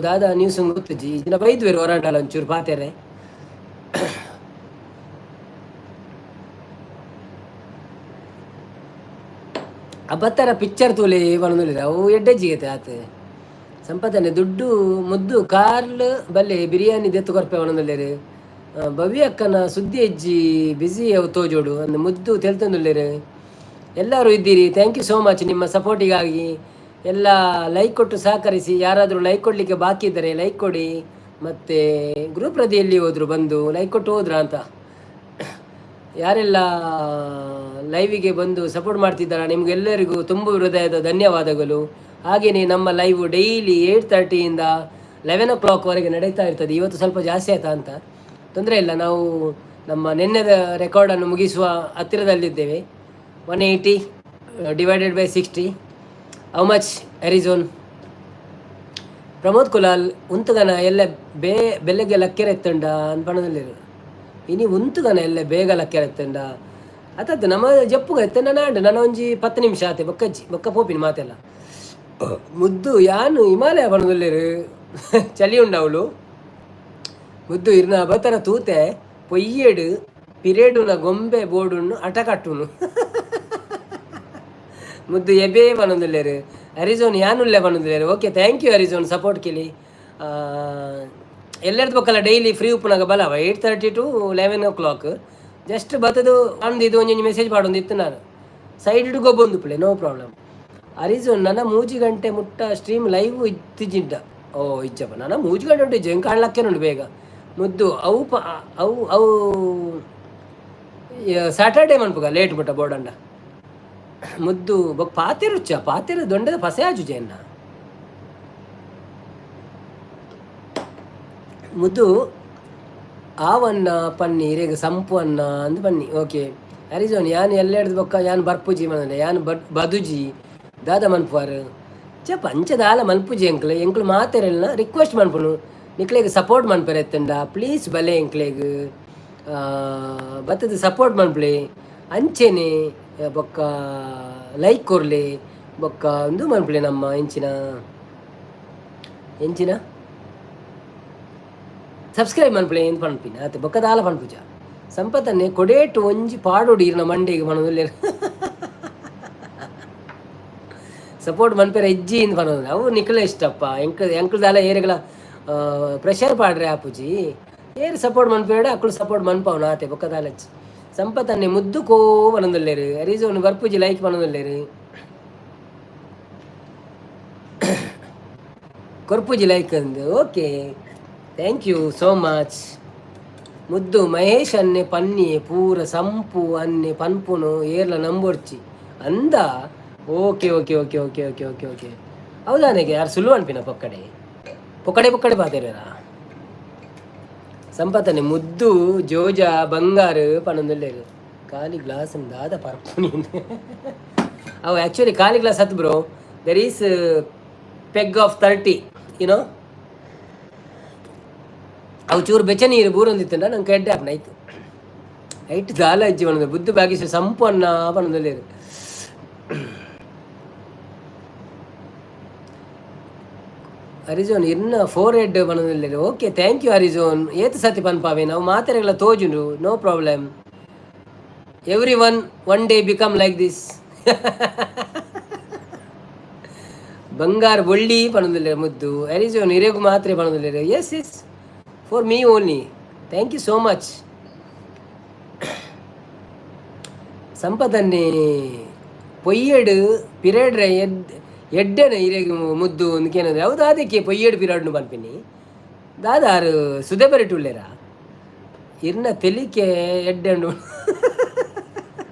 ದಾದಾ ನ್ಯೂಸ್ ಗೊತ್ತುಜ್ಜಿ ಇಜ್ಜಿನ ಬೈದ್ವೇರು ಹೊರಾಂಡಲ ಒಂಚೂರು ಪಾತೆರೆ. ಅಬತ್ತರ ಪಿಕ್ಚರ್ ತೂಲೆ ಪನೊಂದುಲ್ಲೆರ್ ಅವು ಎಡ್ಡೆಜ್ಜಿಗೆತೆ ಆತ್. ಸಂಪತನೆ ದುಡ್ಡು ಮುದ್ದು ಕಾರ್ಲ್ ಬಲ್ಲೆ ಬಿರಿಯಾನಿ ದೆತ್ತು ಕೊರ್ಪೆ ಪನೊಂದುಲ್ಲೆರ್. ಭವ್ಯ ಅಕ್ಕನ ಸುದ್ದಿ ಹೆಜ್ಜಿ ಬಿಸಿ ಅವು ತೋಜೋಡು ಅಂದ್ ಮುದ್ದು ತೆಲ್ತೊಂದುಲ್ಲೆರ್. ಎಲ್ಲರೂ ಇದ್ದೀರಿ, thank you so much ನಿಮ್ಮ ಸಪೋರ್ಟಿಗಾಗಿ. ಎಲ್ಲ ಲೈಕ್ ಕೊಟ್ಟು ಸಹಕರಿಸಿ. ಯಾರಾದರೂ ಲೈಕ್ ಕೊಡಲಿಕ್ಕೆ ಬಾಕಿ ಇದ್ದರೆ ಲೈಕ್ ಕೊಡಿ. ಮತ್ತು ಗ್ರೂಪ್ ರದಿಯಲ್ಲಿ ಹೋದರು ಬಂದು ಲೈಕ್ ಕೊಟ್ಟು ಹೋದ್ರಾ ಅಂತ. ಯಾರೆಲ್ಲ ಲೈವಿಗೆ ಬಂದು ಸಪೋರ್ಟ್ ಮಾಡ್ತಿದ್ದಾರಾ ನಿಮಗೆಲ್ಲರಿಗೂ ತುಂಬ ಹೃದಯದ ಧನ್ಯವಾದಗಳು. ಹಾಗೆಯೇ ನಮ್ಮ ಲೈವ್ ಡೈಲಿ 8:30ಯಿಂದ 11 ಓ ಕ್ಲಾಕ್ವರೆಗೆ ನಡೀತಾ ಇರ್ತದೆ. ಇವತ್ತು ಸ್ವಲ್ಪ ಜಾಸ್ತಿ ಆಯ್ತಾ ಅಂತ, ತೊಂದರೆ ಇಲ್ಲ. ನಾವು ನಮ್ಮ ನಿನ್ನೆದ ರೆಕಾರ್ಡನ್ನು ಮುಗಿಸುವ ಹತ್ತಿರದಲ್ಲಿದ್ದೇವೆ. 180 divided by 60, how much ಅರಿಝೋನ್? Pramod Kulal ಉಂತುಗನ ಎಲ್ಲ ಬೇ ಬೆಲ್ಲಗೆ ಲಕ್ಕೆರೆ ಎತ್ತಂಡ ಅನ್ಪಣದಲ್ಲಿರು. ಇನಿ ಉಂತುಗನ ಎಲ್ಲ ಬೇಗ ಲಕ್ಕೆರೆ ಎತ್ತಂಡ ಅತತ್ತು ನಮ್ಮ ಜಪ್ಪುಗ ಎತ್ತಂಡ ನಾಂಡು ನನ್ನ ಒಂಜಿ 10 ನಿಮಿಷ ಆತೆ ಬೊಕ್ಕಜ್ಜಿ ಬೊಕ್ಕ ಪೋಪಿನ ಮಾತೆಲ್ಲ. ಮುದ್ದು ಯಾನು ಹಿಮಾಲಯ ಪಣದಲ್ಲಿರು ಚಳಿ ಉಂಡವಳು. ಮುದ್ದು ಇರ್ನ ಬತರ ತೂತೆ ಪೊಯ್ಯೇಡು ಪಿರೇಡುನ ಗೊಂಬೆ ಬೋಡುನ್ನು ಅಟಕಟ್ಟುನು. ಮುದ್ದು ಎಬೇ ಪನೊಂದುಲ್ಲೇರು. ಅರಿಜೋನ್ ಯಾನುಲ್ಲೆ ಪನೊಂದುಲ್ಲೇರು. ಓಕೆ, thank you ಅರಿಜೋನ್ ಸಪೋರ್ಟ್ ಕಿಲಿ. ಎಲ್ಲರದ್ದು ಬೊಕ್ಕಲ ಡೈಲಿ ಫ್ರೀ ಉಪ್ಪುನಾಗ ಬಲವ 8:30 to 11 o'clock just ಬತ್ತದು ಅಂದು ಇದು ಒಂಜೊಂಜಿ ಮೆಸೇಜ್ ಪಾಡೊಂದು ಇತ್ತು ನಾನು ಸೈಡ್ ಗೊಬ್ಬೊಂದು ಪ್ಲೇ ನೋ ಪ್ರಾಬ್ಲಮ್. ಅರಿಜೋನ್ ನನ್ನ ಮೂಜಿ ಗಂಟೆ ಮುಟ್ಟ ಸ್ಟ್ರೀಮ್ ಲೈವ್ ಇತ್ತಿಜಿಡ್ಡ. ಓ ಇಜ್ಜಪ್ಪ, ನನ್ನ ಮೂಜಿ ಗಂಟೆ ಉಂಟು ಇಜ್ಜ ಎಂಕ್ ಕಾಣ್ಲಕ್ಕೇನುಂಡು ಬೇಗ. ಮುದ್ದು ಅವು ಪ ಅವು ಅವು ಸ್ಯಾಟರ್ಡೇ ಮನ್ಪುಗ ಲೇಟ್ ಮುಟ್ಟ ಬೋರ್ಡಂಡ. ಮುದ್ದು ಬೊಕ್ಕ ಪಾತೆರುಚ್ಚ ಪಾತೆರ ದೊಂಡದ ಪಸೆ ಆಜುಜೆ ಎನ್ನ. ಮುದ್ದು ಆವನ್ನ ಪನ್ನಿ ಇರೆಗ್ ಸಂಪು ಅನ್ನ ಅಂದ್ ಪನ್ನಿ. ಓಕೆ ಅರಿಜೋನ್ ಯಾನ್ ಎಲ್ಲೆಡ್ದು ಬೊಕ್ಕ ಯಾನ್ ಬರ್ಪುಜಿ ಮನಲೆ ಯಾನ್ ಬದುಜಿ ದಾದ ಮನ್ಪುವಾರ್ ಚ ಪಂಚ ದಾಲ ಮನ್ಪುಜಿ. ಎಂಕ್ಲೆ ಎಂಕ್ಲು ಮಾತೆರೆಲ್ನ ರಿಕ್ವೆಸ್ಟ್ ಮನ್ಪುನು, ನಿಕ್ಲೆಗ್ ಸಪೋರ್ಟ್ ಮನ್ಪೆರೆ ಎತ್ತಂಡ ಪ್ಲೀಸ್ ಬಲೆ ಎಂಕ್ಲೆಗ್ ಬತ್ತದ ಸಪೋರ್ಟ್ ಮನ್ಪುಲೆ. ಅಂಚೆನೆ ಬೊಕ್ಕ ಲೈಕ್ ಕೊರ್ಲೆ ಬೊಕ್ಕ ಉಂದು ಮನ್ಪುಲೆ ನಮ್ಮ ಎಂಚಿನ ಎಂಚಿನ ಸಬ್ಸ್ಕ್ರೈಬ್ ಮನ್ಪುಲೆ ಎಂದ್ ಪನ್ಪಿನ ಆತೆ ಬೊಕ್ಕ ದಾಲ ಪನ್ಪುಜ. ಸಂಪತನ್ನೆ ಕೊಡೇಟು ಒಂಜಿ ಪಾಡೊಡು ಇರ್ನ ಮಂಡೆಗ್ ಪನೊಂದುಲ್ಲೆರ್. ಸಪೋರ್ಟ್ ಮನ್ಪೆರೆ ಇಜ್ಜಿ ಇಂದ್ ಪನೊಂದು ಅವು ನಿಕ್ಲೆ ಇಷ್ಟಪ್ಪ. ಎಂಕ್ ಎಂಕ್ಲು ದಾಲ ಏರೆಗ್ಲ ಪ್ರೆಷರ್ ಪಾಡ್ರೆ ಆಪುಜಿ. ಏರ್ ಸಪೋರ್ಟ್ ಮನ್ಪೇಡ ಅಕುಲು ಸಪೋರ್ಟ್ ಮನ್ಪವನ ಆತೆ ಬೊಕ್ಕ ದಾಲಚ್ಚಿ. ಸಂಪತನ್ನೆ ಮುದ್ದು ಕೋ ಪನೊಂದುಲ್ಲೆರ್. ಅರಿಜೋನ್ ಬರ್ಪುಜಿ ಲೈಕ್ ಪನೊಂದುಲ್ಲೆರ್. ಕೊರ್ಪುಜಿ ಲೈಕ್ ಅಂದ್. Okay, thank you so much. ಮುದ್ದು ಮಹೇಶ್ ಅನ್ನೆ ಪನ್ನಿ ಪೂರ ಸಂಪು ಅನ್ನೆ ಪನ್ಪುನು ಏರ್ಲ ನಂಬೊಡ್ಚಿ ಅಂದ. Okay okay okay okay okay okay okay ಹೌದಾನೆಗೆ ಯಾರು ಸುಳ್ಳು ಅನ್ಪಿನ ಪೊಕ್ಕಡೆ ಪೊಕ್ಕಡೆ ಪೊಕ್ಕಡೆ ಪಾತೆರ್ವೆರಾ. ಸಂಪತನೆ ಮುದ್ದು ಜೋಜ ಬಂಗಾರು ಪನೊಂದುಲ್ಲೆರ್. ಖಾಲಿ ಗ್ಲಾಸ್ ದಾದ ಪರ್ಪುನಿ ಅವು ಆ್ಯಕ್ಚುಲಿ ಖಾಲಿ ಗ್ಲಾಸ್ ಹತ್ತು bro. There is peg of 30 you know. ಅವು ಚೂರು ಬೆಚ್ಚ ನೀರು ಬೂರೊಂದಿತ್ತಂಡ ನಂಗೆ ಎಡ್ಡೆ ಆಪುಂಡು ಐತು ಐಟ್ ದಾಲ ಇಜ್ಜಿ ಪನೊಂದು. ಬುದ್ಧು ಬಾಗಿಸು ಸಂಪು ಅನ್ನ ಪನೊಂದುಲ್ಲೆರ್. ಅರಿಜೋನ್ ಇನ್ನ ಫೋರ್ ಹೆಡ್ ಪನೊಂದುಲ್ಲೆರ್. ಓಕೆ, thank you ಅರಿಜೋನ್. ಏತ್ ಸತಿ ಪನ್ಪಾವೆ ನಾವು ಮಾತೆರೆಗ್ಲ ತೋಜುಂಡು. No problem. Every one one day become like this. ಬಂಗಾರ ಬೊಳ್ಳಿ ಪನೊಂದುಲ್ಲೆರ್ ಮುದ್ದು. ಅರಿಜೋನ್ ಇರೆಗು ಮಾತ್ರೆ ಪನೊಂದುಲ್ಲೆರ್. Yes yes, for me only. Thank you so much. ಸಂಪತನ್ನೇ ಪೊಯ್ಯೆಡ್ ಪಿರೇಡ್ರೆ ಎಡ್ಡೆನ ಇರೆಗ್ ಮುದ್ದು ಅಂದ್ ಕೇನೊಂದು. ಹೌದು, ಅದಕ್ಕೆ ಪೊಯ್ಯೆಡ್ ಪಿರಾಡ್ನು ಪನ್ಪಿನಿ. ದಾದಾರು ಸುದೆ ಬರಿಟುಲ್ಲೇರ ಇರ್ನ ತೆಲಿಕೆ ಎಡ್ಡೆಂಡು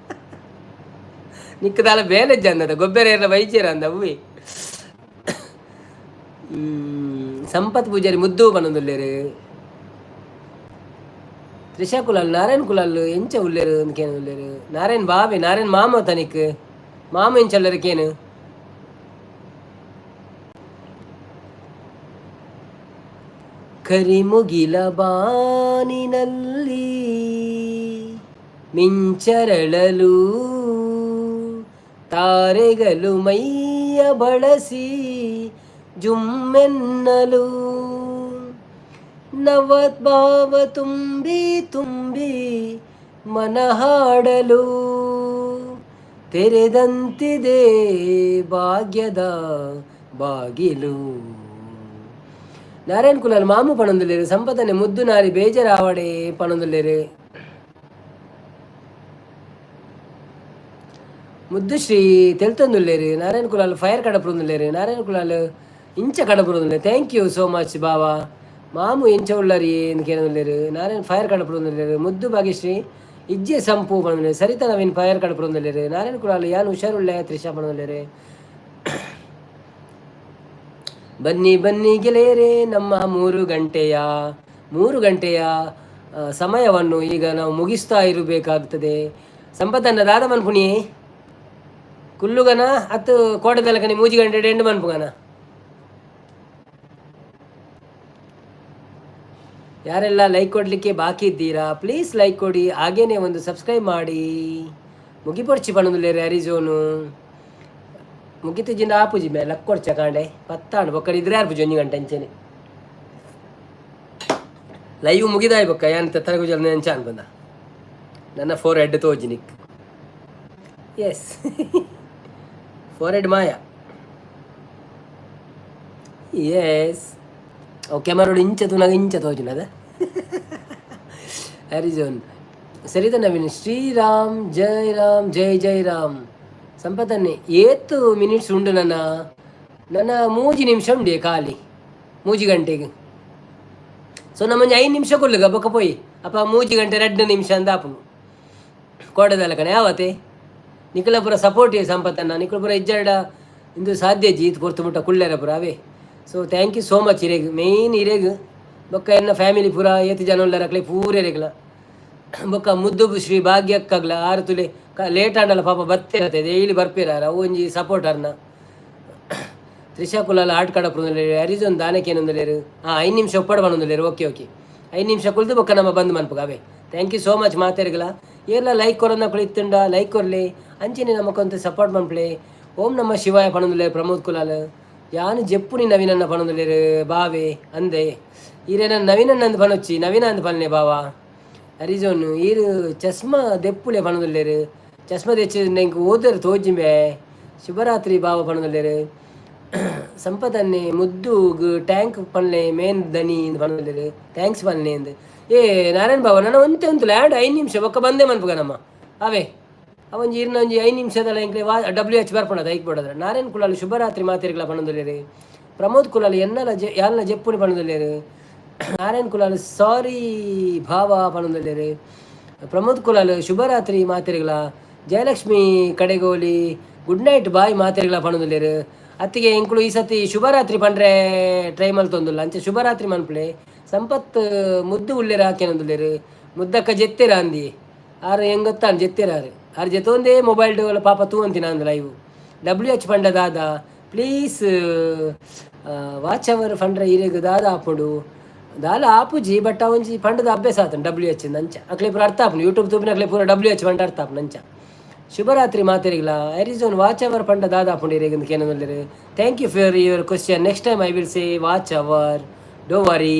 ನಿಕ್ಕದಾಲ ಬೇಲೆ ಜಂದದ ಗೊಬ್ಬರ ಏರ್ನ ವೈದ್ಯರ ಅಂದ ಅವ್ವಿ. ಸಂಪತ್ ಪೂಜಾರಿ ಮುದ್ದು ಪನೊಂದುಲ್ಲೇರು. ತ್ರಿಷಾ ಕುಲಾಲ್, ನಾರಾಯಣ್ ಕುಲಾಲ್ ಎಂಚ ಉಲ್ಲೇರು ಅಂದ್ಕೇನು ಉಲ್ಲೇರು. ನಾರಾಯಣ್ ಬಾವೆ, ನಾರಾಯಣ್ ಮಾಮ ತನಿಕ್ ಮಾಮ ಎಂಚ ಕೇನು. ಕರಿಮುಗಿಲ ಬಾನಿನಲ್ಲಿ ಮಿಂಚರಳಲು, ತಾರೆಗಳು ಮೈಯ ಬಳಸಿ ಜುಮ್ಮೆನ್ನಲು, ನವಭಾವ ತುಂಬಿ ತುಂಬಿ ಮನಹಾಡಲು, ತೆರೆದಂತಿದೆ ಭಾಗ್ಯದ ಬಾಗಿಲು. ನಾರಾಯಣ್ ಕುಲಾಲ್ ಮಾಮು ಪಣೊಂದುಲ್ಲೇರು. ಸಂಪತನೆ ಮುದ್ದು ನಾರಿ ಬೇಜಾರಾವಡೆ ಪಣೊಂದುಲ್ಲೇರು. ಮುದ್ದು ಶ್ರೀ ತೆಲ್ತೊಂದುಲ್ಲೇರು. ನಾರಾಯಣ್ ಕುಲಾಲ್ ಫೈರ್ ಕಡಪುರುಂದುಲ್ಲೇರು. ನಾರಾಯಣ್ ಕುಲಾಲ್ ಇಂಚ ಕಡಪುರುಂದುಲ್ಲೇರು. Thank you so much ಬಾವಾ. ಮಾಮು ಎಂಚ ಉಳ್ಳರಿ ಕೇನೊಂದುಲ್ಲೇರು. ನಾರಾಯಣ್ ಫೈರ್ ಕಡಪುರುಂದುಲ್ಲೇರು. ಮುದ್ದು ಭಾಗ್ಯಶ್ರೀ ಇಜ್ಜೆ ಸಂಪು ಪಣೊಂದುಲ್ಲೇರು. ಸರಿತಾ ನವೀನ್ ಫೈರ್ ಕಡಪುರುಂದುಲ್ಲೇರು. ನಾರಾಯಣ್ ಕುಲಾಲ್ ಯಾನ್ ಹುಷಾರುಳ್ಳೆ ತ್ರಿಷಾ ಪಣೊಂದುಲ್ಲೇರು. ಬನ್ನಿ ಬನ್ನಿ ಗೆಳೆಯರೇ, ನಮ್ಮ 3 ಗಂಟೆಯ ಸಮಯವನ್ನು ಈಗ ನಾವು ಮುಗಿಸ್ತಾ ಇರಬೇಕಾಗ್ತದೆ. ಸಂಪತ್ತನ್ನ ದಾದ ಮನ್ಪುಣಿ ಕುಲ್ಲುಗನ ಅತ್ತು ಕೋಟೆದಲಕನಿ 3 ಗಂಟೆ ಎಂಡು ಮನ್ಪುಗನ. ಯಾರೆಲ್ಲ ಲೈಕ್ ಕೊಡಲಿಕ್ಕೆ ಬಾಕಿ ಇದ್ದೀರಾ, ಪ್ಲೀಸ್ ಲೈಕ್ ಕೊಡಿ, ಹಾಗೇನೆ ಒಂದು ಸಬ್ಸ್ಕ್ರೈಬ್ ಮಾಡಿ. ಮುಗಿಪೊಡ್ಚಿ ಪಣೊಂದುಲ್ಲೇರು. ಅರಿಜೋನು ಮುಗಿತು ಜಿಂದ ಆಪುಜಿ ಮೇ ಲಕ್ ಕೊಡ್ಚ ಕಾಂಡೆ ಪತ್ತಾಂಡು ಬೊಕ್ಕ ಇದ್ರೆ ಆರ್ಪುಜಿ 1 ಗಂಟೆ ಅಂಚೆನೆ ಲೈವ್ ಮುಗಿದಾಯ್ ಬೊಕ್ಕ ಯಾನ್ ತರಗುಜಲ್ ನೆಂಚ ಅನ್ಬಂದ ನನ್ನ ಫೋರ್ ಹೆಡ್ ತೋಜಿನಿಕ್. S, four head Maya. S, ಅವು ಕ್ಯಾಮರೋಡು ಇಂಚ ತೂನಾಗ ಇಂಚ ತೋಜಿನದ ಹರಿಜೋನ್. ಸರಿತ ನವೀನ್, ಶ್ರೀರಾಮ್ ಜೈ ರಾಮ್ ಜೈ ಜೈ ರಾಮ್. ಸಂಪತನ್ನೆ ಏತ್ ಮಿನಿಟ್ಸ್ ಉಂಡು? ನನ್ನ ನನ್ನ 3 ನಿಮಿಷ ಉಂಡೆ ಖಾಲಿ 3 ಗಂಟೆಗೆ. ಸೊ ನಮ್ಮ 5 ನಿಮಿಷ ಕೊಲ್ಲುಗ ಬೊಕ್ಕ ಪೋಯಿ ಅಪ್ಪ 3 ಗಂಟೆ 2 ನಿಮಿಷ ಅಂದ ಆಪುಂಡು ಕೋಟೆದಲ್ಲ ಕಣೆ. ಯಾವತ್ತೆ ನಿಖಲ ಪೂರ ಸಪೋರ್ಟ್ ಸಂಪತ್ತನ್ನ, ನಿಖಲ ಪೂರ ಇಜ್ಜಾಡ ಇಂದು ಸಾಧ್ಯ ಜೀತ್ ಕೊರ್ತು ಮುಟ್ಟ ಕುಳ್ಳೆರ ಪುರ ಅವೇ. So thank you so much ಇರೆಗ್, main ಇರೆಗ್, ಬೊಕ್ಕ ಎನ್ನ ಫ್ಯಾಮಿಲಿ ಪೂರ ಏತ್ ಜನ ಉಲ್ಲರ ಅಕ್ಲೆ ಪೂರ ಇರೆಗ್ಲ, ಬೊಕ್ಕ ಮುದ್ದು ಶ್ರೀ ಭಾಗ್ಯಕ್ಕಗ್ಲ. ಆರು ತುಲೆ ಲೇಟ್ ಆಂಡಲ ಪಾಪ ಬತ್ತೇರತ್ತೆ, ಡೈಲಿ ಬರ್ಪೇರ, ಅವು ಒಂಜಿ ಸಪೋರ್ಟ್ ಅರ್ನ. ತ್ರಿಷಾ ಕುಲಾಲ ಆಟ ಕಡಪುಂದುಲ್ಲೇರು. ಅರಿಜೋನ್ ದಾನಕೇನೊಂದುಲ್ಲೇರು. ಹಾಂ, 5 ನಿಮಿಷ ಒಪ್ಪಡ ಬಂದೊಂದುಲ್ಲೇರು. ಓಕೆ ಓಕೆ, 5 ನಿಮಿಷ ಕುಲ್ದು ಬೊಕ್ಕ ನಮ್ಮ ಬಂದ್ ಮನ್ಪುಗ ಅವೇ. Thank you so much ಮಾತೆರ್ಗಲ. ಏರ್ಲ like ಕೊರೊಂದಕುಲು ಇತ್ತುಂಡ like ಕೊರ್ಲಿ, ಅಂಚನೆ ನಮಕೊಂತ ಸಪೋರ್ಟ್ ಮನ್ಪುಲೆ. ಓಂ ನಮ ಶಿವಾಯ ಪಣೊಂದುಲ್ಲೇರು ಪ್ರಮೋದ್ ಕುಲಾಲ್. ಯಾನ್ ಜೆಪ್ಪುನಿ ನವೀನನ್ನ ಪಣೊಂದುಲ್ಲೇರು. ಬಾವೆ ಅಂದೆ ಈರೇನ ನವೀನನ್ನ ಅಂದ್ ಪನೊಚ್ಚಿ, ನವೀನ ಅಂದ್ ಪನ್ನೆ ಬಾವಾ. ಅರಿಜೋನ್ ಈರು ಚಸ್ಮಾ ದೆಪ್ಪುಲೆ ಪಣೊಂದುಲ್ಲೇರು. ಚಸ್ಮಾ ದೆಚ್ಚು ಎಂಕ್ ಓದರ್ ತೋಜಿಂಬೆ. ಶುಭರಾತ್ರಿ ಬಾವ ಪಣೊಂದುಲ್ಲೇರು. ಸಂಪತನ್ನೆ ಮುದ್ದು ಟ್ಯಾಂಕ್ ಪನ್ಲೆ ಮೇನ್ ದನಿ ಪಣೊಂದುಲ್ಲೇರು. Thanks ಪನ್ಲೆ ಅಂದ್. ಏ ನಾರಾಯಣ್ ಬಾಬಾ, ನನ್ನ ಒಂತೆ ಉಂತು ಲ್ಯಾಂಡ್ 5 ನಿಮಿಷ ಬೊಕ್ಕ ಬಂದೆ ಮನ್ಪುಗ ನಮ್ಮ ಅವೇ. ಅವೊಂಜಿ ಇರ್ನ ಒಂಜಿ 5 ನಿಮಿಷದಲ್ಲ ಎಂಕ್ಲೆ ವಾ ಡಬ್ಲ್ಯೂ ಎಚ್ ಬರ್ಪಣದ ಐಕ್ ಬೋಡದ್ರ. ನಾರಾಯಣ್ ಕುಲಾಲ್ ಶುಭರಾತ್ರಿ ಮಾತೆರ್ಗಲ ಪಣೊಂದುಲ್ಲೇರು. ಪ್ರಮೋದ್ ಕುಲಾಲ್ ಎನ್ನಲ ಜೆ ಯಾಲ್ನ ಜೆಪ್ಪುನಿ ಪಣೊಂದುಲ್ಲೇರು. ನಾರಾಯಣ್ ಕುಲಾಲ್ ಸಾರಿ ಭಾವ ಪಣೊಂದುಲ್ಲೇರು. ಪ್ರಮೋದ್ ಕುಲಾಲ್ ಶುಭರಾತ್ರಿ ಮಾತೆರ್ಗಲ. ಜಯಲಕ್ಷ್ಮಿ ಕಡೆಗೋಲಿ ಗುಡ್ ನೈಟ್ ಬಾಯ್ ಮಾತೆರ್ಗಲ ಪಣೊಂದುಲ್ಲೇರು. ಅತ್ತಿಗೆ ಎಂಕುಲು ಈ ಸತಿ ಶುಭರಾತ್ರಿ ಪಂಡ್ರೆ ಟ್ರೈ ಮಲ್ತೊಂದುಲ್ಲ, ಅಂಚೆ ಶುಭರಾತ್ರಿ ಮನ್ಪುಲೆ. ಸಂಪತ್ ಮುದ್ದು ಉಲ್ಲೇರು ಹಾಕೇನೊಂದುಲ್ಲೇರು. ಮುದ್ದಕ್ಕ ಜೆತ್ತೆರ ಅಂದಿ ಆರು ಹೆಂಗೊತ್ತಾನ್ ಜೆತ್ತೆರಾರು ಆರು ಜೆತ್ತೊಂದೇ ಮೊಬೈಲ್ ಪಾಪ ತೂ ಅಂತಿನ ಅಂದ್ live. W H ಪಂಡ ದಾದ please? Watch hour ಫಂಡ್ರ ಇರೆಗ್ ದಾದ ಆಪುಂಡು? ದಾಲ ಆಪುಜಿ, ಬಟ್ ಒಂಜಿ ಪಂಡದ ಅಭ್ಯಾಸ ಆತನ ಡಬ್ಲ್ಯೂ ಎಚ್ ಅಂಚ. ಅಕ್ಲೆ ಪೂರ ಅರ್ಥ ಆಪುಂಡು, ಯೂಟ್ಯೂಬ್ ತೂಪಿನ ಅಕ್ಲೆ ಪೂರ ಡಬ್ಲ್ಯೂ ಎಚ್ ಪಂಡ ಅರ್ಥ ಆಪುಂಡು ಅಂಚ. ಶುಭರಾತ್ರಿ ಮಾತೆರಿಗ್ಲ. ಅರಿಜೋನ್ ವಾಚ್ ಅವರ್ ಪಂಡ ದಾದ ಆಪುಂಡು ಇರೆಗ್ ಕೇನೊಂದುಲ್ಲೆರ್. Thank you for your question. Next time I will say watch hour, don't worry.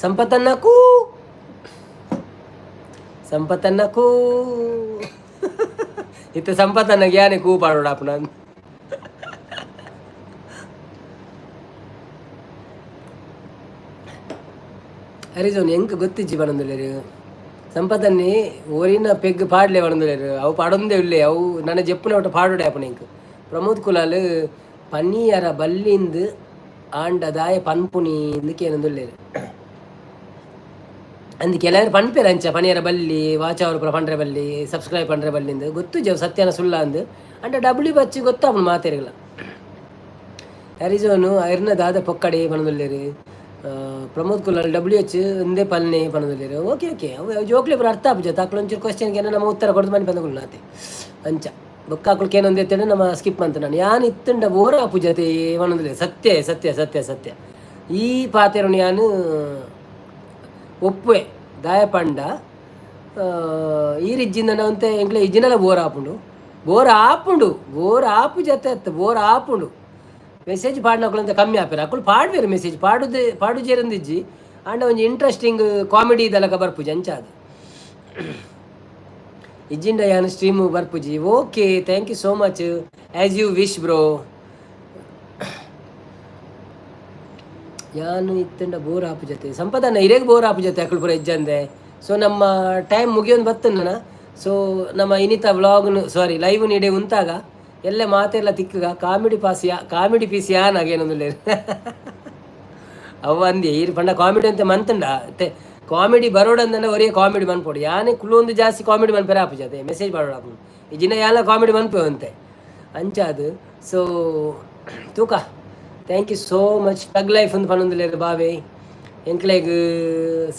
ಸಂಪತ್ತನ್ನ ಕೂ, ಸಂಪತ್ತನ್ನ ಕೂ ಇತ್ತೆ ಸಂಪತ್ತನ್ನ ಗ್ಯಾನೆ ಕೂ ಪಾಡೋಡ ಆಪುನ. ಅರಿಜೋನ್ ಎಂಕ್ ಗೊತ್ತಿಜ್ಜಿ ಪನೊಂದುಲ್ಲೆರ್. ಸಂಪತನ್ನಿ ಓರಿನ ಪೆಗ್ ಪಾಡ್ಲೆ ಪನೊಂದುಲ್ಲೆರ್. ಅವು ಪಾಡೊಂದೇ ಉಲ್ಲೆ. ಅವು ನನ ಜೆಪ್ಪುನ ಒಟ್ಟು ಪಾಡೊಡೆ ಆಪುಂಡು ಎಂಕ್. ಪ್ರಮೋದ್ ಕುಲಾಲ್ ಪನಿಯರ ಬಲ್ಲಿಂದ್ ಆಂಡ ದಾಯೆ ಪನ್ಪುನಿ ಇಂದ್ ಕೇನೊಂದುಲ್ಲೆರ್. ಅಂದ್, ಕೆಲವರು ಪನ್ಪೆರ್ ಅಂಚ, ಪನಿಯರ ಬಲ್ಲಿ, ವಾಚ್ ಅವರ್ ಪೂರ ಪಂಡ್ರೆ ಬಲ್ಲಿ, ಸಬ್ಸ್ಕ್ರೈಬ್ ಪಂಡ್ರೆ ಬಲ್ಲಿಂದ್. ಗೊತ್ತುಜಿ ಅವು ಸತ್ಯನ ಸುಳ್ಳ ಅಂದ್. ಅಂಡ ಡಬ್ಲ್ಯೂ ಬಚ್ಚಿ ಗೊತ್ತಾಪುಂಡು ಮಾತೆರ್ಗ್ಲ. ಹ್ಯಾರಿಸೋನು ಐರ್ನ ದಾದ ಪೊಕ್ಕಡೆ ಪನೊಂದುಲ್ಲೆರ್. ಪ್ರಮೋದ್ ಕುಲಾಲ್ ಡಬ್ಲ್ಯೂ ಎಚ್ ಒಂದೇ ಪಲ್ನೆ ಪನೊಂದುಲ್ಲೆರ್. ಓಕೆ ಓಕೆ, ಅವು ಜೋಕ್ಲೆ ಪೂರ ಅರ್ಥ ಆಪುಜ. ಅಕುಲು ಒಂಚೂರು ಕ್ವಶನ್ ಕೇನ, ನಮ್ಮ ಉತ್ತರ ಕೊಡ್ದು ಮನ್ಪಂದ ಆತೆ ಅಂಚ. ಬೊಕ್ಕ ಅಕುಲು ಕೇನೊಂದು ನಮ್ಮ ಸ್ಕಿಪ್ ಅಂತ. ನಾನು ಯಾನ್ ಇತ್ತುಂಡ ಬೋರ್ ಆಪುಜತೆ ಪನೊಂದುಲ್ಲೆ. ಸತ್ಯ ಸತ್ಯ ಸತ್ಯ ಸತ್ಯ. ಈ ಪಾತೆರನು ಯಾನ್ ಒಪ್ಪುವೆ. ದಾಯ ಪಂಡ ಈ ರಿಜ್ಜಿಂದ ಒಂತೆ ಎಂಕ್ಲೆ ಇಜ್ಜಿನಲ ಬೋರ್ ಆಪುಂಡು, ಬೋರ್ ಆಪುಂಡು. ಬೋರ್ ಆಪುಜತೆ ಅತ್ತು, ಬೋರ್ ಆಪುಂಡು. ಮೆಸೇಜ್ ಪಾಡಿನಕುಲು ಅಂತ ಕಮ್ಮಿ ಆಪೆರ್. ಅಕುಲು ಪಾಡ್ವೆರ್ ಮೆಸೇಜ್, ಪಾಡುದು ಪಾಡುಜೇರಂದಿಜ್ಜಿ. ಆಂಡ ಒಂಜಿ ಇಂಟ್ರೆಸ್ಟಿಂಗ್ ಕಾಮಿಡಿ ದಲಕ ಬರ್ಪುಜಿ ಅಂಚಾದ್. ಇಜ್ಜಿಂಡ ಯಾನ್ stream ಬರ್ಪುಜಿ. Okay, thank you so much. As you wish, bro. ಯಾನು ಇತ್ತಂಡ ಬೋರ್ ಆಪುಜತೆ ಸಂಪದನ್ನ ಇರೇಗ್ ಬೋರ್ ಆಪುಜತೆ ಅಕುಲು ಪೂರ ಇಜ್ಜಂದೆ. ಸೊ ನಮ್ಮ ಟೈಮ್ ಮುಗಿಯೊಂದು ಬತ್ತನ್ನ. ಸೊ ನಮ್ಮ ಇನಿತ ವ್ಲಾಗ್ನು, ಸಾರಿ, ಲೈವ್ ಇಡೆ ಉಂತಾಗ. ಎಲ್ಲ ಮಾತೆಲ್ಲ ತಿಕ್ಕಗ. ಕಾಮಿಡಿ ಪಾಸ್ ಯಾ, ಕಾಮಿಡಿ ಪೀಸ್ ಯಾನ್ ಆಗೇನೊಂದುಲ್ಲೆರ್. ಅವು ಅಂದೆ ಈರ್ ಪಂಡ ಕಾಮಿಡಿ ಅಂತ ಮಂತುಂಡ ಕಾಮಿಡಿ ಬರೋಡಂದನ ಒರಿಯ ಕಾಮಿಡಿ ಮನ್ಪೊಡು. ಯಾನೆ ಕುಲೊಂದು ಜಾಸ್ತಿ ಕಾಮಿಡಿ ಮನ್ಪೆರೆ ಆಪುಜತೆ, ಮೆಸೇಜ್ ಪಾಡೋಡು ಆಪುಂಡು. ಇಜಿನ ಯಾಲ ಕಾಮಿಡಿ ಮನ್ಪೆ ಅಂತೆ ಅಂಚಾದ್. ಸೊ ತೂಕ, thank you so much. Thug life ಒಂದು ಪನೊಂದುಲ್ಲೆರ್ ಬಾವೆ. ಎಂಕ್ಲೆಗ್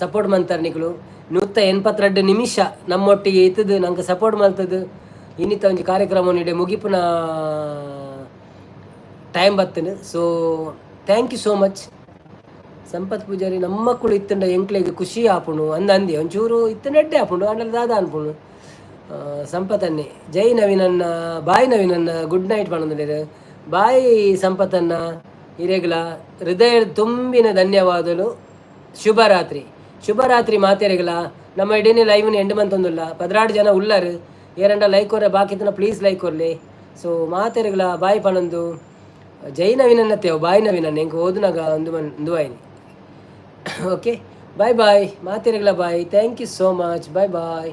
ಸಪೋರ್ಟ್ ಮಂತಾರ ನಿಕುಲು. 182 ನಿಮಿಷ ನಮ್ಮೊಟ್ಟಿಗೆ ಇತ್ತದು, ನಂಗೆ ಸಪೋರ್ಟ್ ಮಲ್ತದು. ಇನ್ನಿತ ಒಂಜಿ ಕಾರ್ಯಕ್ರಮ ಇಡೆ ಮುಗಿಪುನ ಟೈಮ್ ಬತ್ತನು. So thank you so much. Sampath Poojary ನಮ್ಮಕ್ಕಳು ಇತ್ತಂಡ ಎಂಕ್ಲೆಗ್ ಖುಷಿ ಆಪುಂಡು ಅಂದ ಅಂದಿ. ಒಂಚೂರು ಇತ್ತಂಡ ಎಡ್ಡೆ ಆಪುಂಡು, ಆಂಡಲ ದಾದ ಅನ್ಪುಂಡು. ಸಂಪತನ್ನೇ ಜೈ ನವೀನನ್ನ, ಬಾಯ್ ನವೀನನ್ನ, ಗುಡ್ ನೈಟ್ ಪನೊಂದುಲ್ಲೆರ್. ಬಾಯ್ ಸಂಪತನ್ನ, ಇರೆಗ್ಲ ಹೃದಯ ತುಂಬಿನ ಧನ್ಯವಾದಲು. ಶುಭರಾತ್ರಿ, ಶುಭರಾತ್ರಿ ಮಾತೆರೆಗ್ಲ. ನಮ್ಮ ಇಡೀ ಲೈವ್ನ ಎಂಡ್ ಮಂತೊಂದುಲ್ಲ. 12 ಜನ ಉಲ್ಲರು. ಏರಂಡ ಲೈಕ್ ಕೊರ್ರೆ ಬಾಕಿತನ ಪ್ಲೀಸ್ ಲೈಕ್ ಕೊರ್ಲೆ. ಸೊ ಮಾತೆರೆಗ್ಲ ಬಾಯ್ ಪನೊಂದು. ಜೈ ನವೀನನ್ನ ತೇವ್, ಬಾಯ್ ನವೀನನ್ನ. ಎಂಕ್ ಓದುನಾಗ ಒಂದು ಮನ್ ಒಂದು ಆಯ್ನಿ. ಓಕೆ, ಬಾಯ್ ಬಾಯ್ ಮಾತೆರೆಗ್ಲ. Bye, thank you so much, bye bye.